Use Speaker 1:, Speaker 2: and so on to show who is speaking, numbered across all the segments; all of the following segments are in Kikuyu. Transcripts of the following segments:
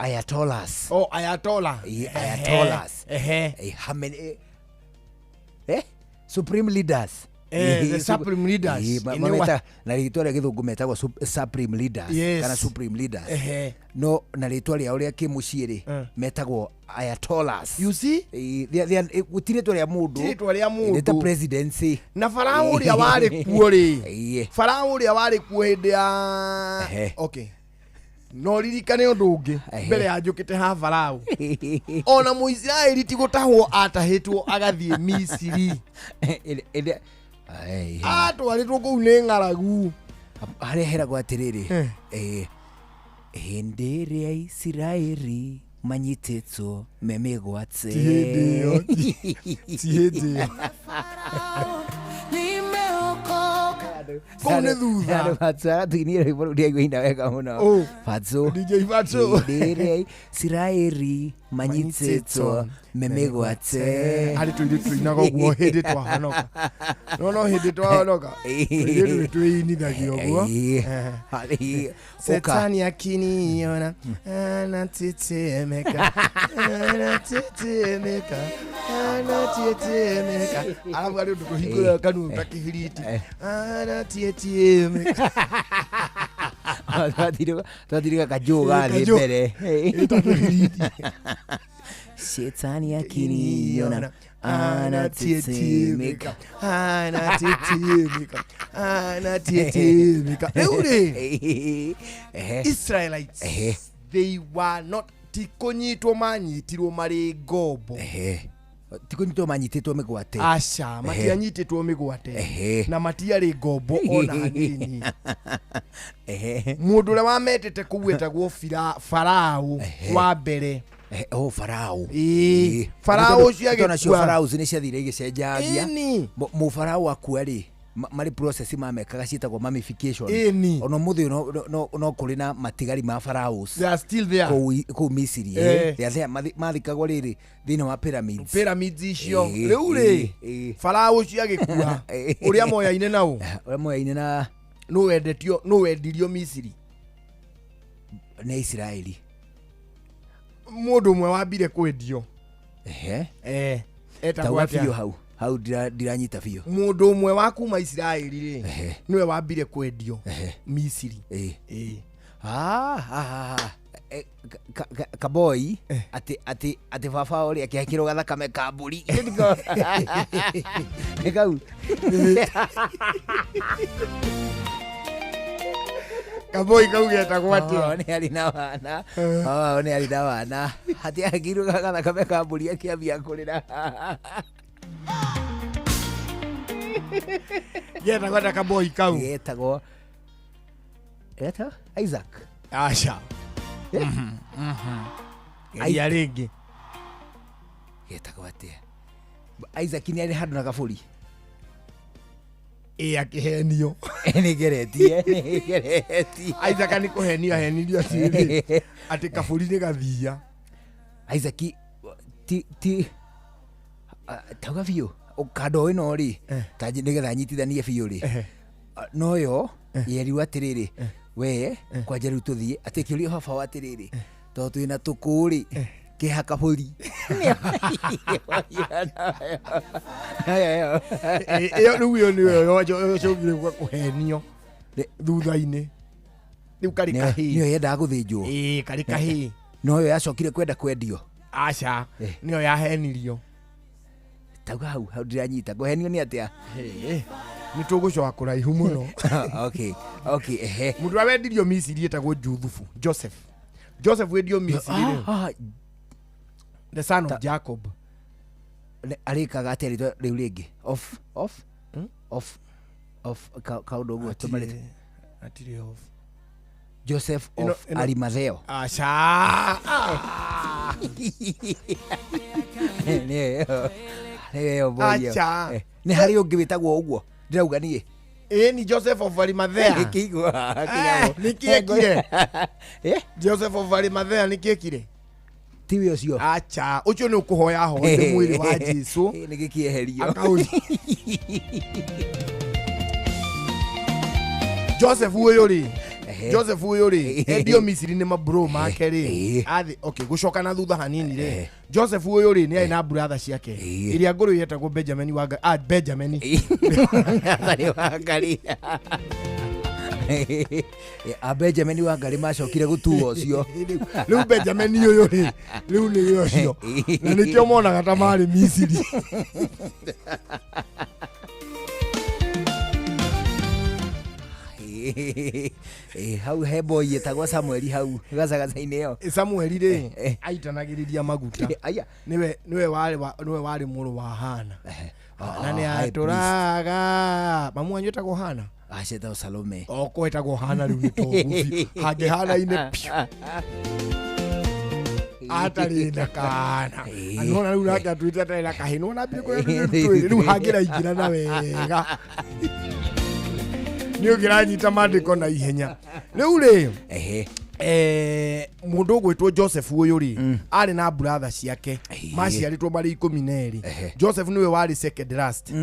Speaker 1: Ayatollahs.
Speaker 2: Oh, ayatola.
Speaker 1: Ayatollahs.
Speaker 2: Ehe.
Speaker 1: How many? Supreme leaders.
Speaker 2: The supreme leaders.
Speaker 1: Na rĩtwa rĩa gĩthũngũ metagwo supreme leaders kana supreme leaders. No na rĩtwa rĩao rĩa kĩmũciĩ rĩ, metagwo ayatollahs.
Speaker 2: You see.
Speaker 1: Gũtirĩ rĩtwa rĩa mũndũ.
Speaker 2: Ti rĩtwa rĩa
Speaker 1: Nĩ ta
Speaker 2: mũndũ.
Speaker 1: Presidency.
Speaker 2: Na Farao ũrĩa warĩ kuo rĩ, Farao ũrĩa warĩ kuo hĩndĩ ya okay, no ririkane ũndũ ũngĩ mbere ya njũkĩte ha Farao, ona Mũisiraeli ti gũtahwo atahĩtwo agathiĩ Misiri. Atwarĩtwo kũu nĩ ng'aragu.
Speaker 1: Harĩa heragwo atĩrĩrĩ, hĩndĩ ĩrĩa Isiraeli manyitĩtwo me mĩgwate.
Speaker 2: Ti hĩndĩ ĩyo. Ti hĩndĩ ĩyo. Kũu nĩ thutha.
Speaker 1: Fatso aratuinie rwĩmbo rũu, ndiaigua ina wega mũno.
Speaker 2: Oh.
Speaker 1: Fatso.
Speaker 2: DJ Fatso.
Speaker 1: Hĩndĩ ĩrĩa Isiraeli manyitĩtwo me mĩgwate.
Speaker 2: Harĩ tũirĩtu tũinaga ũguo hĩndĩ twahonoka, no hĩndĩ twahonoka tũirĩtu twĩinithagia ũguo.
Speaker 1: Ũka.
Speaker 2: Setani akiniona anatetemeka, anatetemeka, anatetemeka. Alafu harĩ ũndũ tũhingũraga kanua ta kĩbiriti, anatetemeka.
Speaker 1: Twatirika kajũ gathiĩ
Speaker 2: Kajũ.
Speaker 1: mbere.
Speaker 2: Ĩta kĩbiriti.
Speaker 1: Shetani akiniona anatetemeka.
Speaker 2: Anatetemeka, anatetemeka. Rĩu rĩ, Israelites, they were not, ti kũnyitwo manyitirwo marĩ ngombo.
Speaker 1: Ti kũnyitwo manyitĩtwo mĩgwate.
Speaker 2: Aca, matianyitĩtwo mĩgwate. Na matiarĩ ngombo ona hanini. Mũndũ ũrĩa wametĩte kũu etagwo Farao wa mbere.
Speaker 1: Oh, Farao.
Speaker 2: Ĩĩ. Farao ũcio
Speaker 1: Tondũ nacio
Speaker 2: agĩkua.
Speaker 1: Faraos nĩ ciathire igĩcenjagia. Mũfarao akua rĩ, marĩ process mamekaga ciĩtagwo mummification. Ona ũmũthĩ ũyũ no kũrĩ na matigari ma pharaohs
Speaker 2: They are still there.
Speaker 1: kũu Misiri. They are there. Mathikagwo rĩrĩ thĩinĩ wa pyramids.
Speaker 2: Pyramids icio. Rĩu rĩ, Farao ũcio agĩkua, ũrĩa moyaine nao,
Speaker 1: Ũrĩa moyaine na
Speaker 2: nũ wendetio, nũ wendirio Misiri?
Speaker 1: Nĩ Isiraeli.
Speaker 2: Mũndũ ũmwe wambire kwendio. Etagwo
Speaker 1: Tauga
Speaker 2: atĩa?
Speaker 1: biũ hau ndiranyita biũ.
Speaker 2: Mũndũ ũmwe wa kuma Isiraeli rĩ, nĩwe wambire kwendio Misiri.
Speaker 1: Ah, ah, ah. Kaboi atĩ baba ũrĩa akĩhakĩrwo gathakame ka mbũri nĩ kau.
Speaker 2: Kaboi kau getagwo atĩa?
Speaker 1: Oh, nĩ arĩ na wana. Oh, nĩ arĩ na wana atĩ ahakĩirwo gathakame ka mbũri akĩambia kũrĩra.
Speaker 2: Getagwo atĩa kaboi kau?
Speaker 1: Getagwo Isaac.
Speaker 2: Aca, geria rĩngĩ.
Speaker 1: Getagwo atĩa? Isaac nĩ arĩ handũ na kabũri.
Speaker 2: Ĩ, akĩhenio.
Speaker 1: Nĩ ngeretie.
Speaker 2: Isaac nĩ kũhenio ahenirio atĩrĩrĩ, atĩ kabũri nĩ gathia.
Speaker 1: Isaac ti tauga biũ kando ĩno rĩ, ta nĩgetha nyitithanie biũ rĩ, noyo yerirwo atĩrĩrĩ, we kwanja rĩu tũthiĩ, atĩ kĩũria baba wa atĩrĩrĩ, tondũ twĩna tũkũ rĩ, kĩha kabũri.
Speaker 2: Ĩyo rĩu, ĩyo nĩyo yocokire kũhenio thutha-inĩ, rĩu karĩ kahĩĩ.
Speaker 1: Nĩyo yendaga gũthĩnjwo.
Speaker 2: Ĩ, karĩ kahĩĩ.
Speaker 1: Noyo yacokire kwenda kwendio.
Speaker 2: Aca, nĩyo yahenirio.
Speaker 1: Tauga hau ndiranyita, kũhenio nĩ atĩa?
Speaker 2: Nĩ tũgũcoka kũraihu mũno.
Speaker 1: Okay, ehe.
Speaker 2: Mũndũ ũrĩa wendirio Misiri etagwo Juthufu, Joseph. Joseph wendio Misiri rĩ, the son of Jacob.
Speaker 1: Arĩkaga atĩa rĩtwa rĩu rĩngĩ off off kaũndũ ũguo tũmarĩte?
Speaker 2: Atirĩ off.
Speaker 1: Joseph of Arimatheo.
Speaker 2: Aca.
Speaker 1: Nĩyo boy ĩyo.
Speaker 2: Acha.
Speaker 1: Nĩ harĩ ũngĩ wĩtagwo ũguo ndĩrauga niĩ.
Speaker 2: Ĩ, ni Joseph of Arimathea.
Speaker 1: Kĩigua.
Speaker 2: Nĩ kĩekire? Joseph of Arimathea nĩ kĩekire?
Speaker 1: Tiwe ũcio.
Speaker 2: Aca, ũcio nĩ ũkũhoya ahoete mwĩrĩ wa Jesu.
Speaker 1: Nĩ gĩkĩeherio.
Speaker 2: Joseph ũyũ rĩ, Joseph ũyũ rĩ, endio Misiri nĩ mabro make rĩ, athi okay, gũcoka na thutha hanini rĩ, Joseph ũyũ rĩ, nĩ arĩ na brother ciake ĩrĩa ngũrũ yetagwo Benjamin wa ah, Benjamin.
Speaker 1: Atarĩ Wangari. A Benjamin Wangari macokire gũtuo ũcio.
Speaker 2: Rĩu Benjamin ũyũ rĩ, rĩu nĩwe ũcio, na nĩkĩo monaga ta marĩ Misiri.
Speaker 1: Hau he boy ĩtagwo Samueli hau gacagaca-inĩ ĩyo.
Speaker 2: Samueli rĩ, aitanagĩrĩria maguta.
Speaker 1: Aya.
Speaker 2: Nĩwe warĩ mũrũ wa Hana. Na nĩ
Speaker 1: High priest.
Speaker 2: atũraga mamu wanyu etagwo Hana.
Speaker 1: Acetagwo Salome.
Speaker 2: Oko etagwo Hana, rĩu nĩ toguo biũ hangĩhanaine piũ atarĩ na kana. Anona rĩu nake atuĩte atarĩ na kahĩ, nona mbia kũrĩa twĩrĩ rĩu hangĩraingĩra na wega nĩ ũngĩranyita mandĩko na ihenya rĩu rĩ. Mũndũ ũgwĩtwo Joseph ũyũ rĩ, arĩ na brother ciake maciarĩtwo marĩ 12. Joseph nĩwe warĩ second last.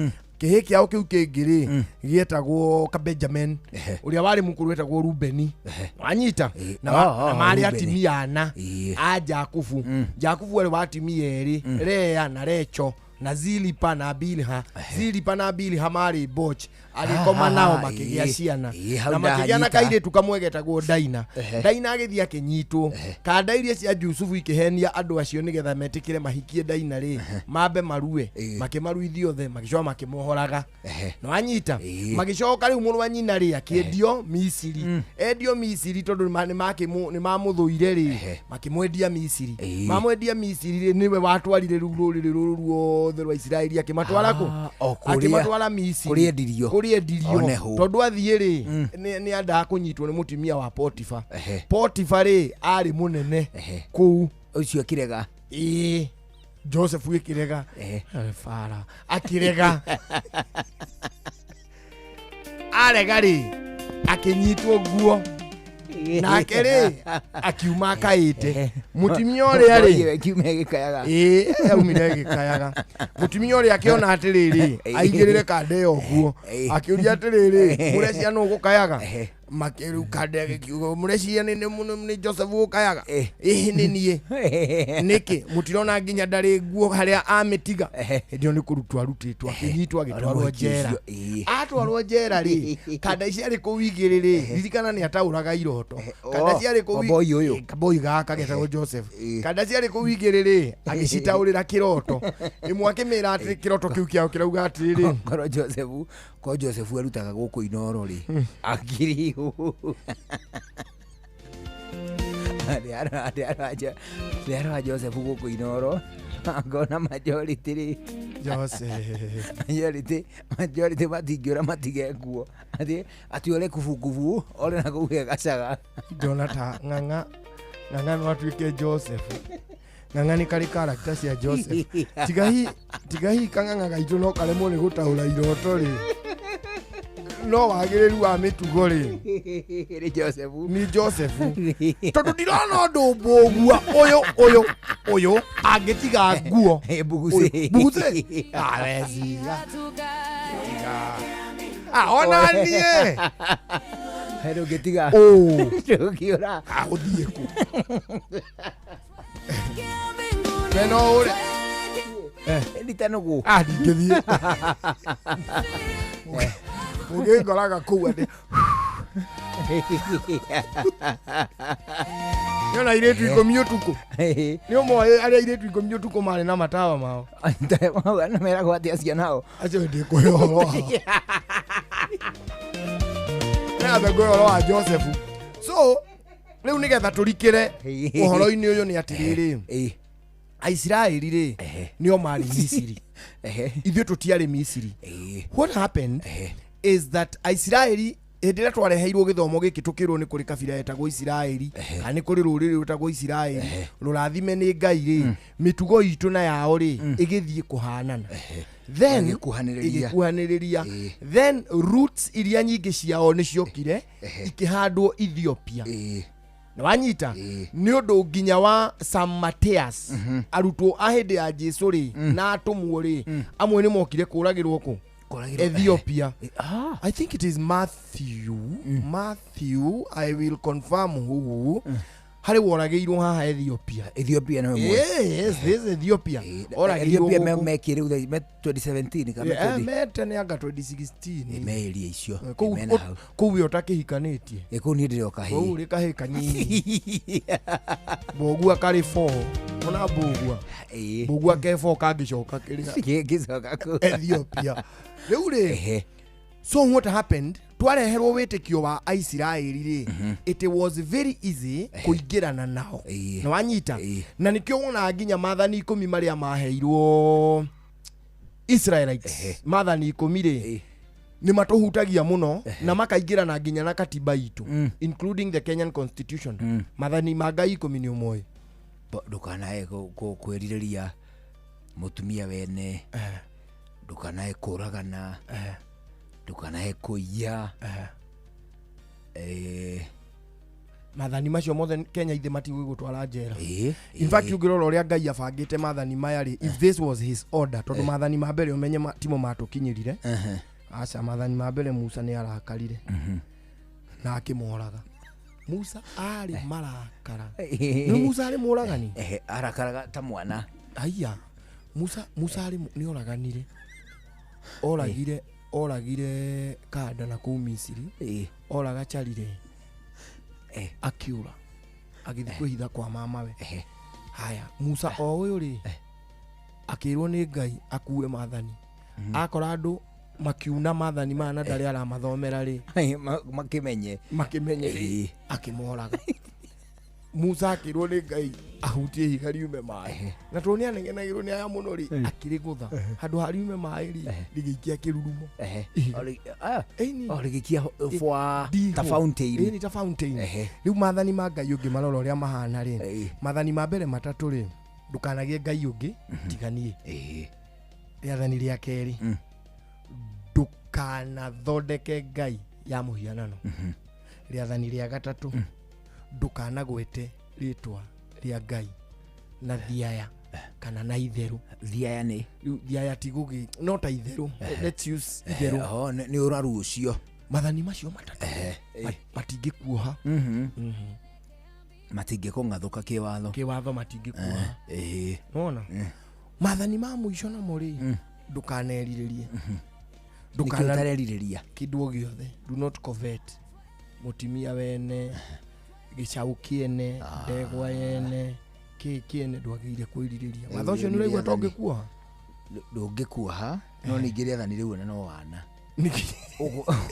Speaker 2: Kĩhĩ kĩao kĩu kĩngĩ rĩ, gĩetagwo ka Benjamin. Ũrĩa warĩ mũkũrũ etagwo Rubeni, wanyita? Na
Speaker 1: Oh,
Speaker 2: na marĩ
Speaker 1: Rubeni.
Speaker 2: atimia ana a Jakubu. Jakubu arĩ wa atimia erĩ, Lea na Recho na Zilipa na Bilha. Zilipa na Bilha marĩ boch, agĩkoma nao, makĩgĩa ciana
Speaker 1: Hau
Speaker 2: na makĩgĩa na
Speaker 1: ndahanyita.
Speaker 2: kairĩtu kamwe getagwo Daina. Daina agĩthiĩ akĩnyitwo. Kanda iria cia Jusufu ikĩhenia andũ acio nĩgetha metĩkĩre mahikie Daina rĩ, mambe marue. Makĩmaruithia othe, magĩcoka makĩmohoraga. Na wanyita? Magĩcoka rĩu mũrũ wa nyina rĩ, akĩendio Misiri. Endio Misiri, tondũ nĩ mamũthũire rĩ, makĩmwendia Misiri. Mamwendia Misiri rĩ, nĩwe watwarire rĩu rũrĩrĩ rũrũ ruothe rwa Isiraeli, akĩmatwara kũ?
Speaker 1: Ah, o kũrĩa-
Speaker 2: Akĩmatwara Misiri.
Speaker 1: Kũrĩa endirio.
Speaker 2: Kũrĩa endirio.
Speaker 1: One hũ.
Speaker 2: Tondũ athiĩ rĩ, nĩ endaga kũnyitwo nĩ mũtumia wa Potifa. Potifa rĩ, arĩ mũnene kũu.
Speaker 1: Ũcio akĩrega.
Speaker 2: Ĩĩ, Joseph ĩkĩrega. Bara akĩrega, arega rĩ, akĩnyitwo nguo nake rĩ, akiuma akaĩte. Mũtumia ũrĩa rĩ,
Speaker 1: kiumia gĩkayaga.
Speaker 2: Ĩĩ, aumire gĩkayaga. Mũtumia ũrĩa akĩona atĩrĩrĩ, aigĩrĩre kanda ĩyo nguo, akĩũria atĩrĩrĩ, mũrecia nũ gũkayaga? Makĩrĩu kanda ĩgĩkiuga, mũrecia nĩ Joseph gũkayaga? Ĩhĩ, nĩ niĩ. Nĩkĩ mũtirona nginya ndarĩ nguo harĩa amĩtiga? Hĩndĩ ĩyo nĩ kũrutwo arutĩtwo, akĩnyitwo, agĩtwarwo
Speaker 1: Mũhiki
Speaker 2: njera.
Speaker 1: ũcio, ĩĩ.
Speaker 2: Atwarwo njera rĩ, kanda ciarĩ kũu igĩrĩ rĩ, ririkana nĩ ataũraga iroto. Kanda
Speaker 1: Oh,
Speaker 2: ciarĩ kũu
Speaker 1: kaboi ũyũ.
Speaker 2: Kaboi gaka getagwo Joseph. Kanda ciarĩ kũu igĩrĩ rĩ, agĩcitaũrĩra kĩroto. Ĩmwe akĩmĩra atĩ kĩroto kĩu kĩao kĩrauga atĩrĩrĩ.
Speaker 1: Korwo Joseph arutaga gũkũ Inoro rĩ, akiri ndĩarora Joseph gũkũ Inoro, ngona majority rĩ,
Speaker 2: Joseph.
Speaker 1: Majority matingĩũra matige nguo, atĩ ore kubukubu ore na kũu gacaga.
Speaker 2: Ndona ta Ng'ang'a, Ng'ang'a no atuĩke Joseph. Ng'ang'a nĩ karĩ character cia Joseph. Tiga hi kang'ang'a gaitũ no karemwo nĩ gũtaũra iroto rĩ, no wagĩrĩru wa mĩtugo rĩ,
Speaker 1: nĩ Joseph.
Speaker 2: Nĩ Joseph, tondũ ndirona ũndũ mbũgua ũyũ angĩtiga nguo.
Speaker 1: Mbuguci.
Speaker 2: Mbuguci. Ah, weciria ah, ona niĩ.
Speaker 1: Ndũngĩtiga.
Speaker 2: Ũ.
Speaker 1: Ndũngĩũra.
Speaker 2: Ah, ũthiĩ kũ we no ũre.
Speaker 1: Nditanũgũ.
Speaker 2: Ah, ndingĩthiĩ, mũngĩngoraga kũu atĩ nĩona airĩtu 10 ũtukũ, nĩ ũmoĩ arĩa airĩtu 10 ũtukũ marĩ na matawa mao.
Speaker 1: Meragwo atĩa cianao?
Speaker 2: Acio ndĩkũhe ũhoro wao, nĩambe ngũhe ũhoro wa Joseph. So rĩu nĩgetha tũrikĩre ũhoro-inĩ ũyũ nĩ atĩrĩrĩ, Aisiraeli rĩ, nĩo marĩ Misiri, ithuĩ tũtiarĩ Misiri. What happened is that Aisiraeli, hĩndĩ ĩrĩa twareheirwo gĩthomo gĩkĩ, tũkĩrwo nĩ kũrĩ kabira yetagwo Isiraeli, kana nĩ kũrĩ rũrĩrĩ rwĩtagwo Isiraeli rũrathime nĩ Ngai rĩ, mĩtugo itũ na yao rĩ, ĩgĩthiĩ kũhanana, then
Speaker 1: Ĩgĩkuhanĩrĩria.
Speaker 2: Ĩgĩkuhanĩrĩria. Then roots iria nyingĩ ciao nĩ ciokire ikĩhandwo Ethiopia. Na wanyita? Nĩ ũndũ nginya wa Sam Mateas, arutwo a hĩndĩ ya Jesu rĩ, na atũmwo rĩ, amwe nĩ mokire kũragĩrwo kũ?
Speaker 1: Koragĩrwo-
Speaker 2: Ethiopia.
Speaker 1: Ah.
Speaker 2: I think it is Matthew. Matthew, I will confirm who. Harĩ woragĩirwo haha Ethiopia.
Speaker 1: Ethiopia nĩ ĩmwe.
Speaker 2: Yes, this Ethiopia. Oragĩirwo
Speaker 1: Ethiopia
Speaker 2: gũkũ.
Speaker 1: mekĩ rĩu me 2017 kana
Speaker 2: Eh,
Speaker 1: 20
Speaker 2: me tene anga 2016.
Speaker 1: meĩria icio
Speaker 2: Eh, Kũu
Speaker 1: mena hau.
Speaker 2: kũu we ũtakĩhikanĩtie.
Speaker 1: Ĩ, kũu niĩ ndĩroka
Speaker 2: Kũu
Speaker 1: hĩ
Speaker 2: rĩ kahĩ kanyinyi. Mbũgua karĩ 4. Ona mbũgua.
Speaker 1: Ĩ.
Speaker 2: Mbũgua ke 4 kangĩcoka kĩrĩa
Speaker 1: Gĩcoka kũu.
Speaker 2: Ethiopia. Rĩu rĩ
Speaker 1: Ehe.
Speaker 2: So what happened, twareherwo wĩtĩkio wa aisiraeli rĩ, it was very easy kũingĩrana nao.
Speaker 1: Ĩĩ.
Speaker 2: Na wanyita.
Speaker 1: Ĩĩ.
Speaker 2: Na nĩkĩo wonaga nginya maathani 10 marĩa maheirwo Israelites, maathani 10 rĩ,
Speaker 1: Ĩĩ.
Speaker 2: nĩ matũhutagia mũno na makaingĩrana nginya na katiba itũ, including the Kenyan constitution. Maathani ma Ngai 10 nĩ ũmoĩ.
Speaker 1: Ndũkanae kwĩrirĩria mũtumia wene, ndũkanae kũragana, ndũkanae kũiya. Eh,
Speaker 2: Maathani macio mothe Kenya ithe matigũgũtwara njera.
Speaker 1: ĩĩ,
Speaker 2: In fact, ũngĩrora ũrĩa Ngai abangĩte maathani maya rĩ, if this was his order, tondũ maathani ma mbere ũmenye timo matũkinyĩrire.
Speaker 1: Ehe.
Speaker 2: Aca, maathani ma mbere Musa nĩ arakarire na akĩmoraga. Musa arĩ marakara. Nĩ Musa arĩ mũragani.
Speaker 1: Ehe, arakaraga ta mwana.
Speaker 2: Aya, Musa arĩ nĩ oraganire, oragire kanda na kũu Misiri.
Speaker 1: Ĩĩ.
Speaker 2: Oraga charire,
Speaker 1: Eh.
Speaker 2: akiura agĩthiĩ kwĩhitha kwa mamawe.
Speaker 1: Ehe.
Speaker 2: Haya, Musa o ũyũ rĩ, akĩrwo nĩ Ngai akue maathani, akora andũ makiuna maathani maya na ndarĩ aramathomera rĩ,
Speaker 1: Makĩmenye.
Speaker 2: Makĩmenye rĩ,
Speaker 1: Ĩĩ.
Speaker 2: akĩmoraga. Musa akĩrwo nĩ Ngai ahutie ihiga riume maĩ, na tondũ nĩ anegenagĩrwo nĩ aya mũno rĩ, akĩrĩgũtha handũ ha riume maĩ rĩ, rĩgĩikia kĩrurumo.
Speaker 1: Ehe.
Speaker 2: Ihiga.
Speaker 1: Ah,
Speaker 2: Ĩni.
Speaker 1: o rĩgĩikia bwa
Speaker 2: Ndiho.
Speaker 1: ta fountain.
Speaker 2: Ĩni, ta fountain.
Speaker 1: Ehe.
Speaker 2: Rĩu maathani ma Ngai ũngĩmarora ũrĩa mahana rĩ,
Speaker 1: Ĩĩ.
Speaker 2: maathani ma mbere matatũ rĩ, ndũkanagie Ngai ũngĩ tiga niĩ.
Speaker 1: Ĩĩ.
Speaker 2: Rĩathani rĩa kerĩ, ndũkanathondeke ngai ya mũhianano. Rĩathani rĩa gatatũ, ndũkanagwete rĩtwa rĩa Ngai na thiaya kana na itherũ.
Speaker 1: Thiaya nĩ
Speaker 2: Rĩu thiaya ti gũgĩ no ta itherũ, let's use itherũ.
Speaker 1: Oho, nĩ ũraru ũcio.
Speaker 2: Maathani macio matatũ matingĩkuoha.
Speaker 1: Matingĩkũng'athũka kĩwatho.
Speaker 2: Kĩwatho matingĩkuoha.
Speaker 1: Ĩĩ.
Speaker 2: Nona maathani ma mũico namo rĩ, ndũkanerirĩrie,
Speaker 1: Nĩkĩo
Speaker 2: ndũkana
Speaker 1: ũtarerirĩria?
Speaker 2: kĩndũ o gĩothe, do not covet mũtumia wene, gĩcaũ kĩene, ndegwa yene, kĩ kĩene, ndwagĩrĩire kwĩrirĩria. Watho ũcio nĩ ũraigua
Speaker 1: Rĩathani.
Speaker 2: tongĩkuoha?
Speaker 1: Ndũngĩkuoha, no ningĩ rĩathani rĩu ona no wana
Speaker 2: Nĩkĩ?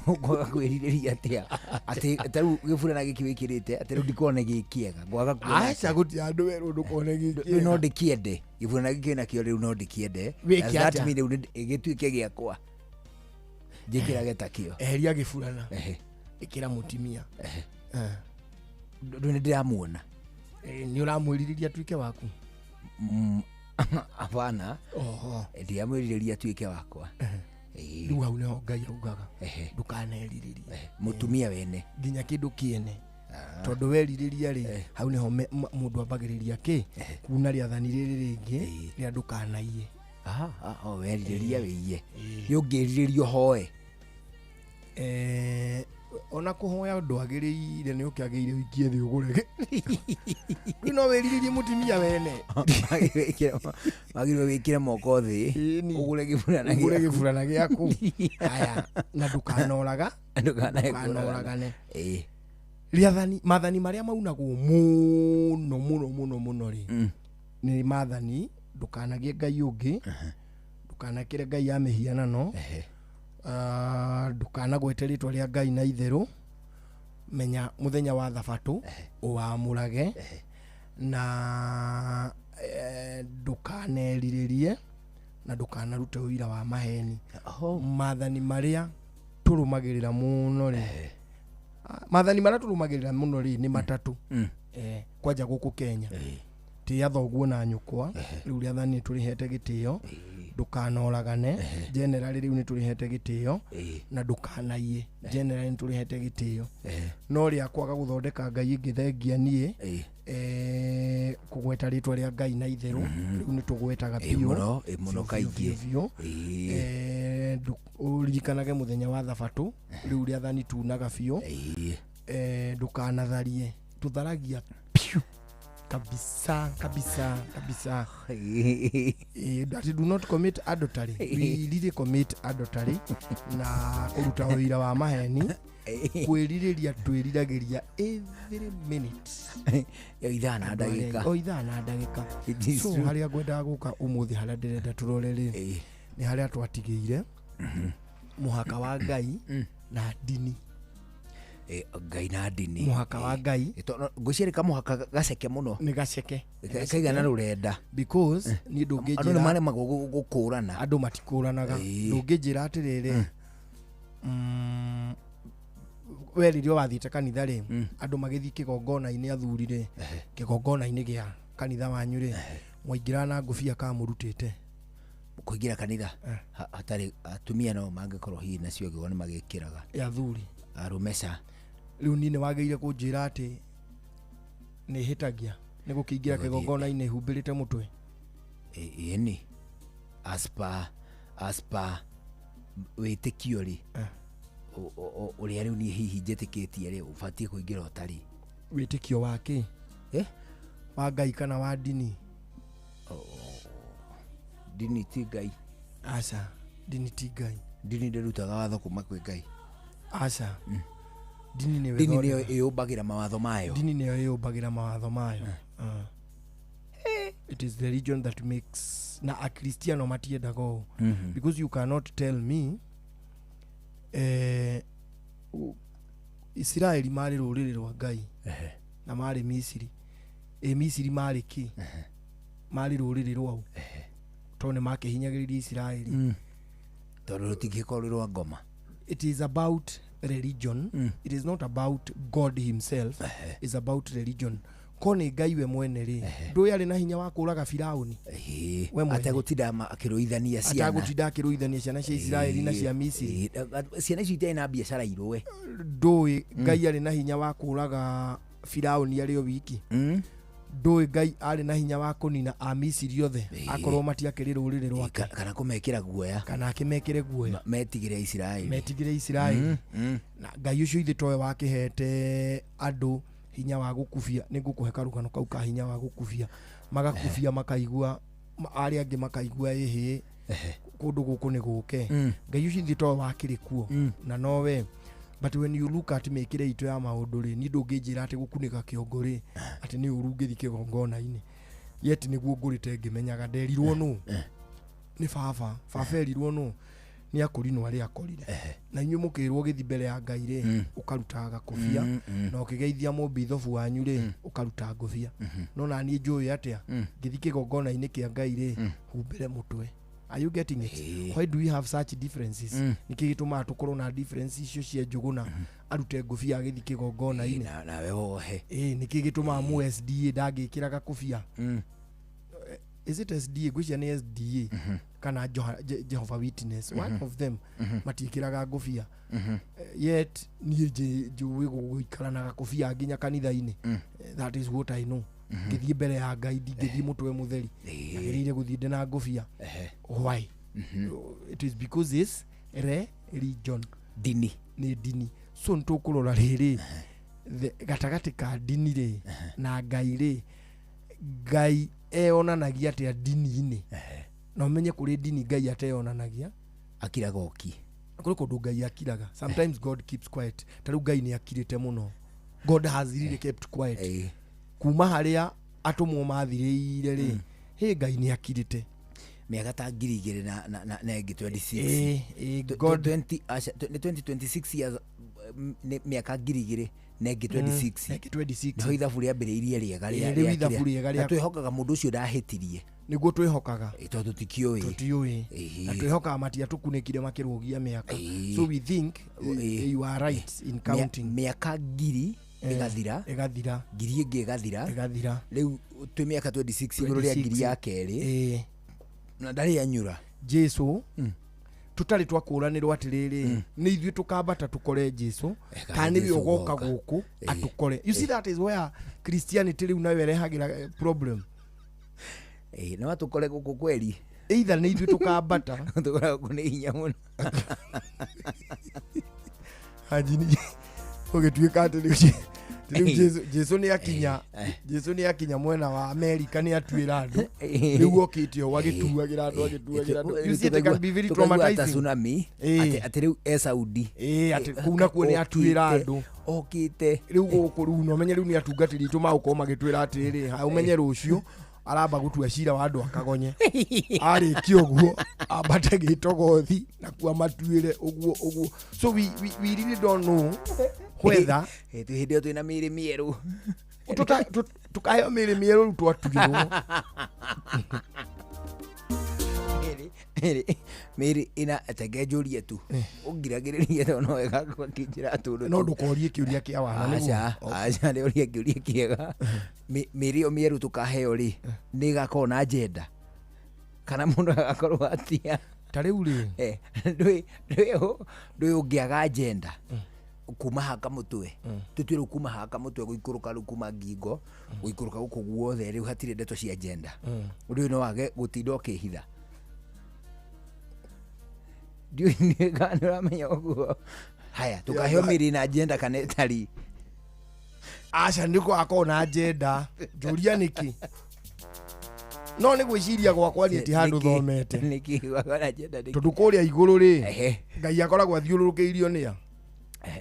Speaker 1: Ũkwaga kwĩrirĩria atĩa, atĩ ta rĩu gĩburana gĩkĩ wĩkĩrĩte, atĩ rĩu ndikuona gĩ kĩega, ngwaga kuona?
Speaker 2: Aca, gũtirĩ handũ werwo ndũkone
Speaker 1: Rĩu no
Speaker 2: gĩkĩega.
Speaker 1: ndĩkĩende gĩburana gĩkĩ nakĩo, rĩu no ndĩkĩende.
Speaker 2: Wĩke
Speaker 1: Does that
Speaker 2: atĩa?
Speaker 1: mean rĩu gĩtuĩke gĩakwa, njĩkĩrage takĩo?
Speaker 2: Eheria gĩburana,
Speaker 1: Ehe.
Speaker 2: ĩkĩra mũtumia. Eh.
Speaker 1: Ndũ nĩ ndĩramuona.
Speaker 2: Eh, nĩ ũramwĩrirĩria atuĩke waku?
Speaker 1: Hapana.
Speaker 2: Oho.
Speaker 1: Ndiramwĩrirĩria atuĩke wakwa. Ĩĩ.
Speaker 2: Rĩu hau nĩho Ngai augaga
Speaker 1: Ehe.
Speaker 2: ndũkanerirĩrie
Speaker 1: Mũtumia wene.
Speaker 2: nginya kĩndũ kĩene, tondũ werirĩria rĩ, hau nĩho mũndũ ambagĩrĩria kĩ kuna rĩathani rĩrĩ rĩngĩ rĩa ndũkanaiye.
Speaker 1: Aha, ah, oh, werirĩria wĩiye, nĩ ũngĩrirĩria ũhoe.
Speaker 2: Eh, ona kũhoya ndwagĩrĩire, nĩ ũkĩagĩrĩire ũikie thĩ ũgũre. Rĩu no wĩrirĩrie mũtumia wene.
Speaker 1: Wagĩrĩirwo wĩkĩre moko thĩ,
Speaker 2: Ĩni.
Speaker 1: ũgũre gĩburana
Speaker 2: ũgũre
Speaker 1: gĩaku.
Speaker 2: gĩburana gĩaku. Haya, na ndũkanoraga
Speaker 1: Ndũkanae kũragana.
Speaker 2: ndũkanoragane.
Speaker 1: Ĩĩ.
Speaker 2: Rĩathani, maathani marĩa maunagwo mũno mũno mũno mũno rĩ, nĩ maathani ndũkanagie ngai ũngĩ, ndũkanakĩre ngai ya mĩhianano, ah, ndũkanagwete rĩtwa rĩa Ngai na itherũ, menya mũthenya wa thabatũ ũwamũrage, na ndũkanerirĩrie, na ndũkanarute ũira wa maheni.
Speaker 1: Oho.
Speaker 2: Maathani marĩa tũrũmagĩrĩra mũno rĩ, maathani marĩa tũrũmagĩrĩra mũno rĩ, nĩ matatũ. Kwanja gũkũ Kenya, tĩa thoguo na nyũkwa, rĩu rĩathani nĩ tũrĩhete gĩtĩo. Ndũkanoragane, generally rĩu nĩ tũrĩhete gĩtĩo. Na ndũkanaiye, generally nĩ tũrĩhete gĩtĩo. No rĩa kwaga gũthondeka ngai ĩngĩ thengia niĩ, kũgweta rĩtwa rĩa Ngai na itherũ, rĩu nĩ tũgwetaga biũ
Speaker 1: Mũno, mũno
Speaker 2: biũ,
Speaker 1: kaingĩ.
Speaker 2: biũ, biũ. Ũririkanage mũthenya wa thabatũ, rĩu rĩathani tunaga biũ. Ndũkanatharie, tũtharagia piũ kabisa kabisa kabisa. That do not commit adultery, we really commit adultery na kũruta ũira wa maheni, kwĩrirĩria twĩriragĩria every minute.
Speaker 1: Yo ithaa na ndagĩka.
Speaker 2: O ithaa na ndagĩka.
Speaker 1: It is
Speaker 2: So
Speaker 1: true.
Speaker 2: harĩa ngwendaga gũka ũmũthĩ, harĩa ndĩrenda tũrore rĩ, nĩ harĩa twatigĩire mũhaka wa Ngai na ndini.
Speaker 1: Ngai na ndini.
Speaker 2: Mũhaka wa Ngai.
Speaker 1: Ngwĩciria kamũhaka gaceke mũno.
Speaker 2: Nĩ gaceke.
Speaker 1: Kaigana rũrenda.
Speaker 2: Because niĩ
Speaker 1: Andũ nĩ
Speaker 2: ndũngĩnjĩra
Speaker 1: maremagwo gũkũrana.
Speaker 2: Andũ matikũranaga. Ndũngĩnjĩra atĩrĩrĩ, we rĩrĩa wathiĩte kanitha rĩ, andũ magĩthiĩ kĩgongona-inĩ, athuri rĩ, kĩgongona-inĩ gĩa kanitha wanyu rĩ, mwaingĩra na ngũbia kana mũrutĩte?
Speaker 1: Kũingĩra kanitha hatarĩ atumia no mangĩkorwo hihi nacio angĩkorwo nĩ magĩkĩraga.
Speaker 2: Ya athuri.
Speaker 1: Arũme ca.
Speaker 2: Rĩu niĩ nĩ wagĩrĩire kũnjĩra atĩ nĩ hĩtagia nĩ gũkĩingĩra kĩgongona-inĩ humbĩrĩte mũtwe?
Speaker 1: Ĩni, as per wĩtĩkio rĩ, ũrĩa rĩu niĩ hihi njĩtĩkĩtie rĩ, ũbatiĩ kũingĩra ũtarĩ.
Speaker 2: Wĩtĩkio wa kĩ?
Speaker 1: Eh?
Speaker 2: Wa Ngai kana wa ndini?
Speaker 1: Ndini ti Ngai.
Speaker 2: Aca, ndini ti Ngai.
Speaker 1: Ndini ndĩrutaga watho kuma kwĩ Ngai.
Speaker 2: Aca, ndini nĩyo
Speaker 1: Ndini nĩyo
Speaker 2: ĩthondekaga-
Speaker 1: ĩyũmbagĩra mawatho mayo.
Speaker 2: Ndini nĩyo ĩyũmbagĩra mawatho mayo. Ah. It is the religion that makes, na akristiano matiendaga ũũ, because you cannot tell me, Isiraeli marĩ rũrĩrĩ rwa Ngai na marĩ Misiri. Ĩ Misiri marĩ kĩ? Marĩ rũrĩrĩ rwau tondũ nĩ makĩhinyagĩrĩria Isiraeli.
Speaker 1: Tondũ rũtingĩkorwo rwĩ rwa ngoma.
Speaker 2: It is about religion. It is not about God himself, it's about religion. Ko nĩ Ngai we mwene rĩ, ndũĩ arĩ na hinya wa kũraga Firauni we mwene.
Speaker 1: Ategũtinda akĩrũithania ciana.
Speaker 2: Atagũtinda akĩrũithania ciana cia Isiraeli na cia Misiri.
Speaker 1: Ciana icio itarĩ na biacara irũe.
Speaker 2: Ndũĩ Ngai arĩ na hinya wa kũraga Firauni arĩ o wiki? Ndũĩ Ngai arĩ na hinya wa kũnina Amisiri othe akorwo matiakĩrĩ rũrĩrĩ rwake?
Speaker 1: Kana kũmekĩra guoya.
Speaker 2: Kana akĩmekĩre guoya.
Speaker 1: Metigĩre Isiraeli.
Speaker 2: Metigĩre Isiraeli. Na Ngai ũcio ithe towe wakĩhete andũ hinya wa gũkubia. Nĩ ngũkũhe karũgano kau ka hinya wa gũkubia. Magakubia makaigua, arĩa angĩ makaigua ĩhĩ, kũndũ gũkũ nĩ gũke. Ngai ũcio ithe towe wakĩrĩ kuo na nowe. But when you look at mĩkĩre itũ ya maũndũ rĩ, niĩ ndũngĩnjĩra atĩ gũkunĩka kĩongo rĩ, atĩ nĩ ũru ngĩthiĩ kĩgongona-inĩ. Yet nĩguo ngũrĩte ngĩmenyaga. Nderirwo nũ? Nĩ baba. Baba erirwo nũ? Nĩ akũrinwo arĩa akorire. Na inyuĩ mũkĩrwo gĩthi mbere ya Ngai rĩ, ũkaruta gakobia, na ũkĩgeithia mũmbithobu wanyu rĩ, ũkaruta ngũbia. No na niĩ njũĩ atĩa ngĩthi kĩgongona-inĩ kĩa Ngai rĩ, humbĩre mũtwe? Are you getting it? Why do we have such differences? Nĩkĩ gĩtũmaga tũkorwo na difference icio cia Njũgũna arute ngũbia agĩthi kĩgongona-inĩ?
Speaker 1: Nawe wohe.
Speaker 2: Ĩĩ, nĩkĩ gĩtũmaga mũ SDA ndangĩkĩra gakũbia? Is it SDA? Ngwĩciria nĩ SDA kana Jehovah Witness, one of them matiĩkĩraga ngũbia. Yet niĩ njũĩ gũikara na gakũbia nginya kanitha-inĩ. That is what I know. Ngĩthiĩ mbere ya Ngai ndingĩthiĩ mũtwe mũtheri, agĩrĩire gũthiĩ ndĩ na ngũbia. Why? It is because it's religion.
Speaker 1: Ndini.
Speaker 2: Nĩ ndini. So nĩ tũkũrora rĩrĩ, gatagatĩ ka ndini rĩ na Ngai rĩ, Ngai eyonanagia atĩa ndini-inĩ? Na ũmenye kũrĩ ndini Ngai ateyonanagia.
Speaker 1: Akiraga oki.
Speaker 2: Kũrĩ kũndũ Ngai akiraga. Sometimes God keeps quiet. Ta rĩu Ngai nĩ akirĩte mũno. God has really kept quiet kuma harĩa atũmwo mathirĩire rĩ. Hĩ, Ngai nĩ akirĩte.
Speaker 1: Mĩaka ta 2000 na ĩngĩ 26.
Speaker 2: Ĩ, God
Speaker 1: 20, aca, nĩ 2026 years, nĩ mĩaka 2000 na ĩngĩ 26.
Speaker 2: Ĩngĩ 26.
Speaker 1: Nĩho ithabu rĩambĩrĩirie rĩega.
Speaker 2: Rĩu ithabu rĩega
Speaker 1: Na twĩhokaga mũndũ ũcio ndahĩtirie.
Speaker 2: Nĩguo twĩhokaga.
Speaker 1: Tondũ tũtikĩũĩ.
Speaker 2: Tũtiũĩ. Na twĩhokaga matiatũkunĩkire makĩrũgia mĩaka. So we think you are right in counting.
Speaker 1: Mĩaka ngiri ĩgathira.
Speaker 2: Ĩgathira.
Speaker 1: Ngiri ĩngĩ ĩgathira.
Speaker 2: Ĩgathira.
Speaker 1: Rĩu twĩ mĩaka 26 igũrũ rĩa ngiri ya kerĩ. Na ndarĩ anyura.
Speaker 2: Jesu tũtarĩ twakũranĩrwo atĩrĩrĩ, nĩ ithuĩ tũkambata tũkore Jesu
Speaker 1: kana
Speaker 2: kana nĩwe
Speaker 1: Jesu
Speaker 2: ũgoka
Speaker 1: ũgoka.
Speaker 2: gũkũ atũkore? You see, that is where Christianity rĩu nayo ĩrehagĩra problem.
Speaker 1: No atũkore gũkũ kweri.
Speaker 2: Either nĩ ithuĩ tũkambata.
Speaker 1: Tũkoragwo nĩ hinya mũno.
Speaker 2: Hanjini ũgĩtuĩka atĩ rĩu rĩu Jesu nĩ akinya, Jesu nĩ akinya mwena wa Amerika, nĩ atuĩra andũ, rĩu okĩte o agĩtuagĩra andũ, agĩtuagĩra andũ. You see, it can be very traumatizing.
Speaker 1: Tsunami atĩ rĩu e Saudi,
Speaker 2: atĩ kũu nakuo nĩ atuĩra andũ
Speaker 1: okĩte
Speaker 2: rĩu gũkũ. Rĩu no menye rĩu nĩ atungatĩri itũ magũkorwo magĩtwĩra atĩrĩrĩ, ha ũmenye rũciũ aramba gũtua cira wa andũ akagonye, arĩkia ũguo ambate gĩtogothi nakuo amatuĩre ũguo ũguo. So we really don't know whether
Speaker 1: hĩndĩ ĩyo twĩna mĩĩrĩ mĩerũ,
Speaker 2: tũkaheo mĩĩrĩ mĩerũ rĩu twatuĩrwo.
Speaker 1: Mĩĩrĩ ĩna tenge njũrie tu ũngiragĩrĩrie tondũ no wega akĩnjĩra tũndũ.
Speaker 2: No ndũkorie kĩũria kĩa wana.
Speaker 1: Aca, aca, nĩ ũria kĩũria kĩega. Mĩĩrĩ ĩyo mĩerũ tũkaheo rĩ, nĩ ĩgakorwo na njenda kana mũndũ agakorwo atia?
Speaker 2: Ta rĩu rĩ,
Speaker 1: ndũĩ ũngĩaga njenda kuma haka mũtwe, tũtue rĩu kuma haka mũtwe gũikũrũka, rĩu kuma ngingo gũikũrũka gũkũ guothe, rĩu hatirĩ ndeto cia njenda, rĩu no wage gũtinda ũkĩhitha. Ndiũĩ kana nĩ ũramenya ũguo. Haya, tũkaheo mĩĩrĩ na njenda kana ĩtarĩ?
Speaker 2: Aca, nĩ gũgakorwo na njenda. Njũria nĩkĩ, no nĩ gwĩciria gwakwa niĩ, ti handũ thomete.
Speaker 1: Nĩkĩ gũgakorwo na njenda nĩkĩ?
Speaker 2: Tondũ kũrĩa igũrũ rĩ, Ngai akoragwo athiũrũrũkĩirio nĩa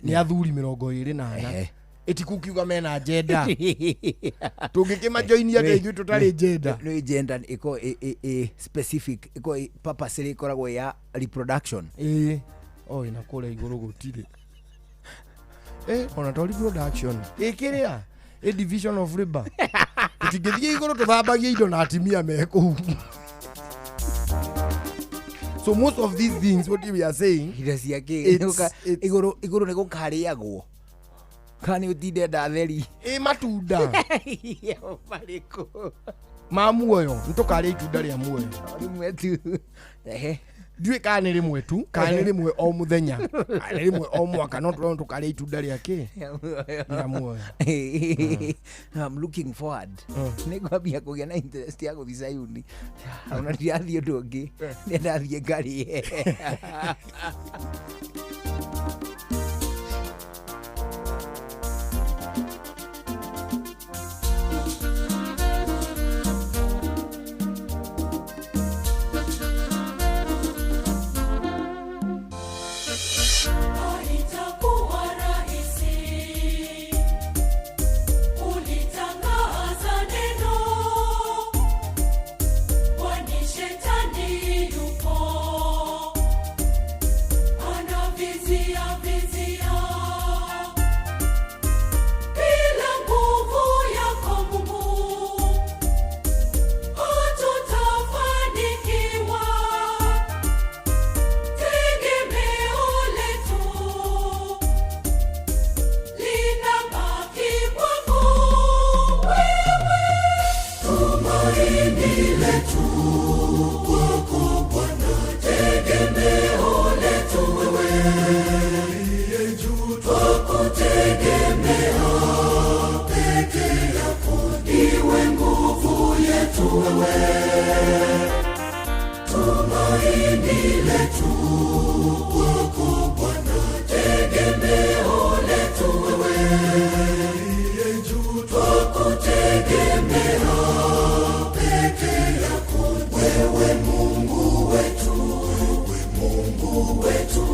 Speaker 2: nĩ athuri 24. Ĩtikukiuga mena njenda, tũngĩkĩmajoinia atĩa ithuĩ tũtarĩ njenda?
Speaker 1: Nĩ gender ĩkorwo ĩ specific, ĩkorwo purpose ĩkoragwo ya reproduction.
Speaker 2: Ĩĩ, oi, na kũrĩa igũrũ gũtirĩ, ona to reproduction, ĩkĩrĩa ĩ division of labor. Tũtingĩthiĩ igũrũ tũthambagie indo na atimia me kũu. So most of these things, what we are saying,
Speaker 1: indo cia kĩ igũrũ, igũrũ nĩ gũkarĩagwo kana nĩ ũtinde ndatheri?
Speaker 2: Ĩ matunda
Speaker 1: marĩkũ?
Speaker 2: Ma muoyo. Nĩ tũkarĩa itunda rĩa muoyo.
Speaker 1: Rĩmwe tu? Ehe.
Speaker 2: Ndiũĩ kana nĩ rĩmwe tu, kana nĩ rĩmwe o mũthenya, kana nĩ rĩmwe o mwaka, no tũrona tũkarĩa itunda rĩa kĩ? Rĩa muoyo.
Speaker 1: I'm looking forward. Nĩ ngwambia kũgĩa na interest ya gũthiĩ Sayuni, ona ndirathiĩ ũndũ ũngĩ, nĩ ndathiĩ ngarĩe.
Speaker 3: Haitakuwa rahisi, ulitangaza neno, kwani shetani yupo anavizia vizia. Bila nguvu yako Mungu, hatutafanikiwa. Tegemeo letu linabaki kwako wewe. Tumaini letu kwako Bwana, tegemeo letu wewe uliye juu, twakutegemea peke yako, ndiwe nguvu yetu wewe. Tumaini letu kwako Bwana, tegemeo letu wewe uliye juu, twakutegemea peke yako, wewe Mungu wetu, wewe Mungu wetu.